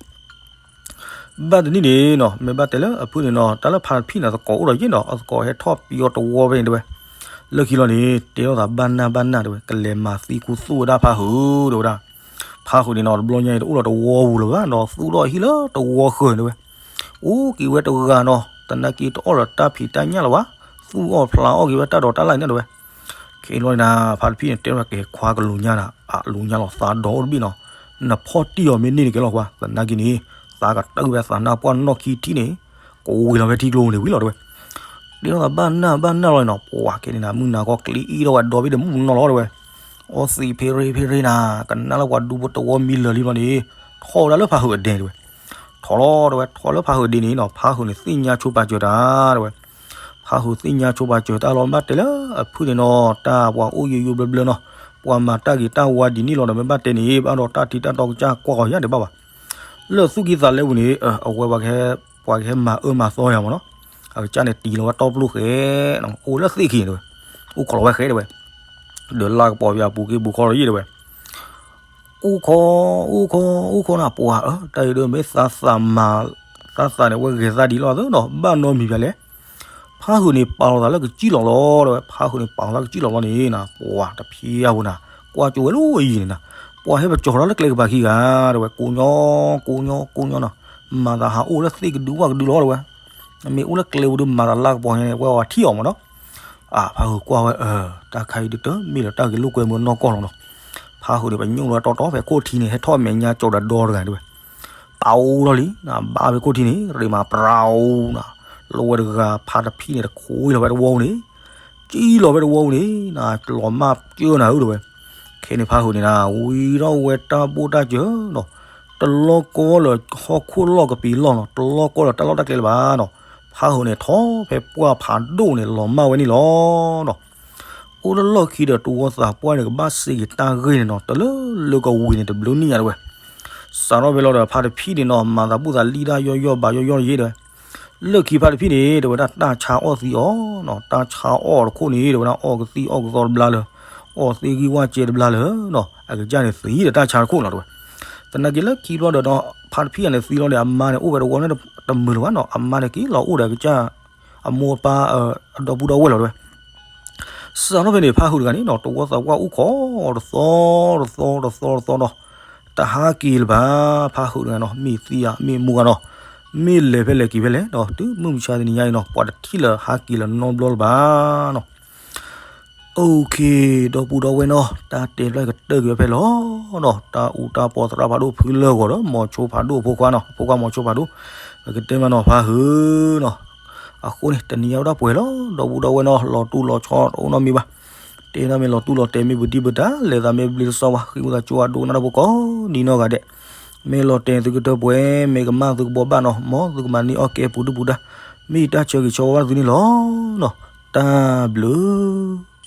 ဘၣ်တနံၣ်န့ၣ်နီၤ မ့ၢ်ဘၣ်တဲလၢအဖုၣ်န့ၣ်နီၤ တၢ်လၢဖါတဖံၣ်န့ၣ် သကိးအိၣ်ဒီးယ့ၣ်နီၤ အသကိးဟဲထီၣ်ပယီၤတဝီဖဲန့ၣ်တဲဝဲ. လၢခံလီၤန့ၣ် တဲထီၣ်သးဘၣ်နၢ်ဘၣ်နၢ်တဲဝဲ ကလဲၤမၤသံခူသူၣ်ဝဲဒၣ်ဖါဟုးတဲဝဲဒၣ်. ဖးဃုာ်န့ၣ်နီၤ တဘျီညါအံၤ တအိၣ်လီၤတဝီပူၤလၢၤဘၣ်နီၤ, သူၣ်ထီၣ်ဟံၣ်လၢတဝီဃၢၤတဲဝဲ, အိၣ်က့ၤဝဲတဂၤနီၤ, သနာ်က့တအီၣ်လၢၤတၢ်ဖံးတၢ်ညၣ်လၢၤဘၣ်, သူၣ်အီၣ်ဖျးအီၣ်က့ၤဝဲတၢ်ဒိးတၢ်လၢ်န့ၣ်တဲဝဲ. ခဲအံၤလီၤန့ၣ် ဖါတဖံၣ်န့ၣ် တဲဝဲက့ၤခွါကလူၤညါနၤ, အလူၤညါလီၤသးဒီအိၣ်တဘ့ၣ်နီၤ, နဖီၣ်တံၢ်အီၤမ့ၢ်န့ၢ်န့ၣ်ကဲလီၤကွၢ်, သနာ်က့န့ၣ် သးကတၢၢ်ဝဲသးနၢ်ပှၢ်နီၣ်ခံထံၣ်န့ၣ် ကဝံၤလီၤဝဲထံကျိန့ၣ်ဝံၤလီၤတဲဝဲ. တဲထီၣ်သးဘၣ်နၢ်ဘၣ်နၢ်လီၤန့ၣ်နီၤ, ပှၤခဲန့ၣ်နၤ မုၢ်နၤခီကျ့အံၣ်ထီၣ်ဝဲဒီဘ့ၣ်ဒီးမုၢ်နီၢ်လီၤတဲဝဲ, အီသံးဖ့ရ့ဖ့ရ့နၤ, ကနၣ်လၢပှၤဒူဖိတဝီမံလၢာ်လံဘျီန့ၣ်, ထီၣ်ဝဲဒၣ်လၢဖးဟုာ်အဒဲတဲဝဲ. ထီၣ်လီၤတဲဝဲ, ထီၣ်လၢဖးဟုာ်ဒဲန့ၣ်နီၤ, ဖးဟုာ်န့ၣ်သ့ၣ်ညါဆိပာ်စၢၤတၢ်တဲဝဲ. ဖးဟုာ်သ့ၣ်ညါဆိပာ်စၢၤတၢ်လီၤ ဘၣ်တဲလၢအဖုၣ်န့ၣ်နီၤ, တၢ်ပှၤအိၣ်ယိယိဘျၢဘျၢနီၤ, ပှၤမၤတၢ်ဂ့ၤတၢ်ဝါဒ်န့ၣ်လီၤဒီး မ့ၢ်ဘၣ်တဲန့ၣ် ဘၣ်ဒီးတၢ်ထံတၢ်တီကစၢ်ကွၢ်ဃီၤယါဒံးဘၣ်ဘၣ်. လၢသူၣ်ကံၢ်သးလဲပူၤန့ၣ် အဝဲ ပှၤကဟဲမၤအၢမၤသီယၤမးနီၤ, အကစၢ်န့ၣ်တံၤလီၤဝဲတီပျိၢ်ဃဲ, အိၣ်လၢသ့ၣ်ခံတဲဝဲ, အိၣ်ခိးလီၤဝဲဃဲတဲဝဲ, ဒီးလၢကပီၤပယၤပူၤက့ၤပူၤခီလီၤယံတဲဝဲ. အိၣ်ခိး, အိၣ်ခိး, အိၣ်ခိးနၤပှၤဧၢ, တၢ်အံၤဒီးမ့ၢ်သးသးမၤ, သးသးန့ၣ် ဝဲဂဲၤသးဒ်လီၤသနီၤ, ဘၣ်နီတမံၤဘၣ်လဲၣ်. ဖးဟုာ်န့ၣ်ပာ်လီၤသးလၢကစံၣ်လီၤလီၤတဲဝဲ, ဖးဟုာ်န့ၣ်ပာ်လီၤသးကစံၣ်လီၤလီၤန့ၣ်နၤ, ပှၤတဖံးအပူၤနၤ, ကွၢ်ကၠိဝဲလၢအယံၤန့ၣ်နၤ, ပှၤဟဲပကၠီၤထီၣ်လၢကျဲကပၤခံဂၤတဲဝဲ, ကိးညီ, ကိးညီ, ကိးညီနီၤ, မၤသးဟးအိၣ်လၢသ့ၣ်ကဒုဝၣ်ကဒုလီၤတဲဝဲ. မ့ၢ်အိၣ်လၢကျဲပူၤဒီးမၤသးလၢကပီၤညါန့ၣ် ဝဲအီၤထံၣ်အီၤမးနီၤ. အၢ ဖးဟုာ်ကွၢ်ဝဲ အၢ တၢ်ခါအံၤဒုးတမ့ၢ်လၢတၢ်ဂ့ၤလိာ်ကွဲမုာ်နီၢ်ကီၢ်လီၤနီၤ. ဖးဟုာ်န့ၣ် ပညိၣ်လီၤတီတီဖဲခိၣ်ထံန့ၣ် ဟဲထီၣ်မဲာ်ညါကၠီၤဒီးဒီတဂၤတဲဝဲ. ပာ်အိၣ်လီၤလံနၤ, ဘၣ်ဖဲခိၣ်ထံန့ၣ် ရ့မးပြၤအိၣ်နၤ, လီဝဲတဂၤဖါတဖံၣ်န့ၣ် တခိၣ်လီၤဝဲတဝီန့ၣ်, ကံၣ်လီၤဝဲတဝီန့ၣ်နၤ, လီၤမၢ်ကၢၢ်နၤဧၢတဲဝဲ. ခဲန့ၣ်ဖးဟုာ်န့ၣ်နၤ ဝံၤထီၣ်ဝဲတၢ်ဘိၣ်တၢ်စၢၤနီၤ, တလီၢ်ကီလၢဟီၣ်ခိၣ်လီၢ်ကပံၤလီၢ်နီၤ, တလီၢ်ကီလၢတၢ်လီၢ်တၢ်ကျဲလၢၤဘၣ်နီၤ. ဖးဟုာ်န့ၣ် ထီၣ်ဖဲပှၢ်ဖးဒိၣ်န့ၣ် လီၤမၢ်ဝဲန့ၣ်လီၤနီၤ. အိၣ်လၢလီၢ်ခံဒီးတဝီသးပှၢ်န့ၣ် ကဘၣ်စ့က့ၤတၢ်ဂ့ၢ်န့ၣ်နီၤ, တလၢလၢကဝံၤန့ၣ် တဘျုးနံၣ်ညါတဲဝဲ. စးထီၣ်ဖဲလီၤဒီး ဖါတဖံၣ်န့ၣ်နီၤ မၤသးဘူၣ်သးလံၣ်တၢ်ယီၢ်ယီၢ်ဘၣ်ယီၢ်ယီၢ်ယဲတဲဝဲ. လၢခံဖါတဖံၣ်န့ၣ် တဲဝဲဒၣ်တၢ်ဆါအီၣ်သံအီၤနီၤ, တၢ်ဆါအီၣ်တခိၣ်န့ၣ် တဲဝဲဒၣ်အီၣ်ကသံၣ်အီၣ်ကသီတဘျါလၢၤ, အီၣ်သ့ဂံၢ်ဝၣ်ကဲတဘျါလၢၤနီၤ, အကစၢ်န့ၣ်သံဒီးတၢ်ဆါတခိၣ်လီၤတဲဝဲ. သနာ်က့လၢခံဘျီဒီး ဖါတဖံၣ်ဂၤန့ၣ်သံလီၤန့ၣ် အမါန့ၣ် အိၣ်ဝဲတဝီန့ၣ်တမုာ်လၢၤဘၣ်နီၤ, အမါန့ၣ်က့ၤလီၤအိၣ်ဒီးအကစၢ် အမိၢ်အပၢ် အဒီပုၢ်ဒီဝဲၢ်လီၤတဲဝဲ. စးထီၣ်ဖဲန့ၣ် ဖါဟုာ်တဂၤန့ၣ်နီၤ တဝီသးပှၢ်အိၣ်ခိးတသီတသီတသီတသီနီၤ, တဟးက့ၤလၢၤဘၣ်. ဖါဟုာ်တဂၤနီၤ မ့ၢ်သံဧါ မ့ၢ်မူဂၤနီၤ, မ့ၢ်လဲၤဖဲလဲၣ်က့ၤဖဲလဲၣ်နီၤ, တုၤမုၢ်မဆါတနံၤညါအံၤနီၤ ပှၤတထံၣ်လၢၤဟးက့ၤလၢၤနီတဘျီလၢၤဘၣ်နီၤ. OK, ဒီပုၢ်ဒီဝဲၢ်နီၤ, တၢ်တဲဖျါကတၢၢ်က့ၤဝဲဖဲလီၤနီၤ, တၢ်အူတၢ်ပီးသရၣ်ဖးဒိၣ်ဖုလၢၢ်ဂီၤဒီး မိၤဆိဖးဒိၣ်အဖိခွါနီၤ, အဖိခွါမိၤဆိဖးဒိၣ်, ပကတဲမးနီၤဖါဟုာ်နီၤ. အဃိန့ၣ် တနံၤညါဝဲဒၣ်ပှဲၤလီၤ ဒီပုၢ်ဒီဝဲၢ်နီၤ, လီၤတူၢ်လီၤဆီတအိၣ်နီတမံၤဘၣ်. တဲဒၣ်မ့ၢ်လီၤတူၢ်လီၤတဲာ် မ့ၢ်ပတံၢ်ပတၢ် လဲၤသးမ့ၢ်ဘျ့တစီဝါ ဃ့ဝံသးစူၤအဒိကနၣ်တၢ်ဖိကိးဒံနီၢ်ဂၤဒဲး, မ့ၢ်လီၤတဲာ်သုကတၢၢ်ပှဲၤ မ့ၢ်ကမၣ်သုကဘီဘၣ်နီၤ, မ်သုကမၤန့ၢ်အီၣ်ကဲပူၤဒုၣ်ပူၤဒါ, မ့ၢ်တၢ်ဆၢဂ့ၤဆၢဝါဘၣ်သုန့ၣ်လီၤနီၤ. တၢ်ဘျုး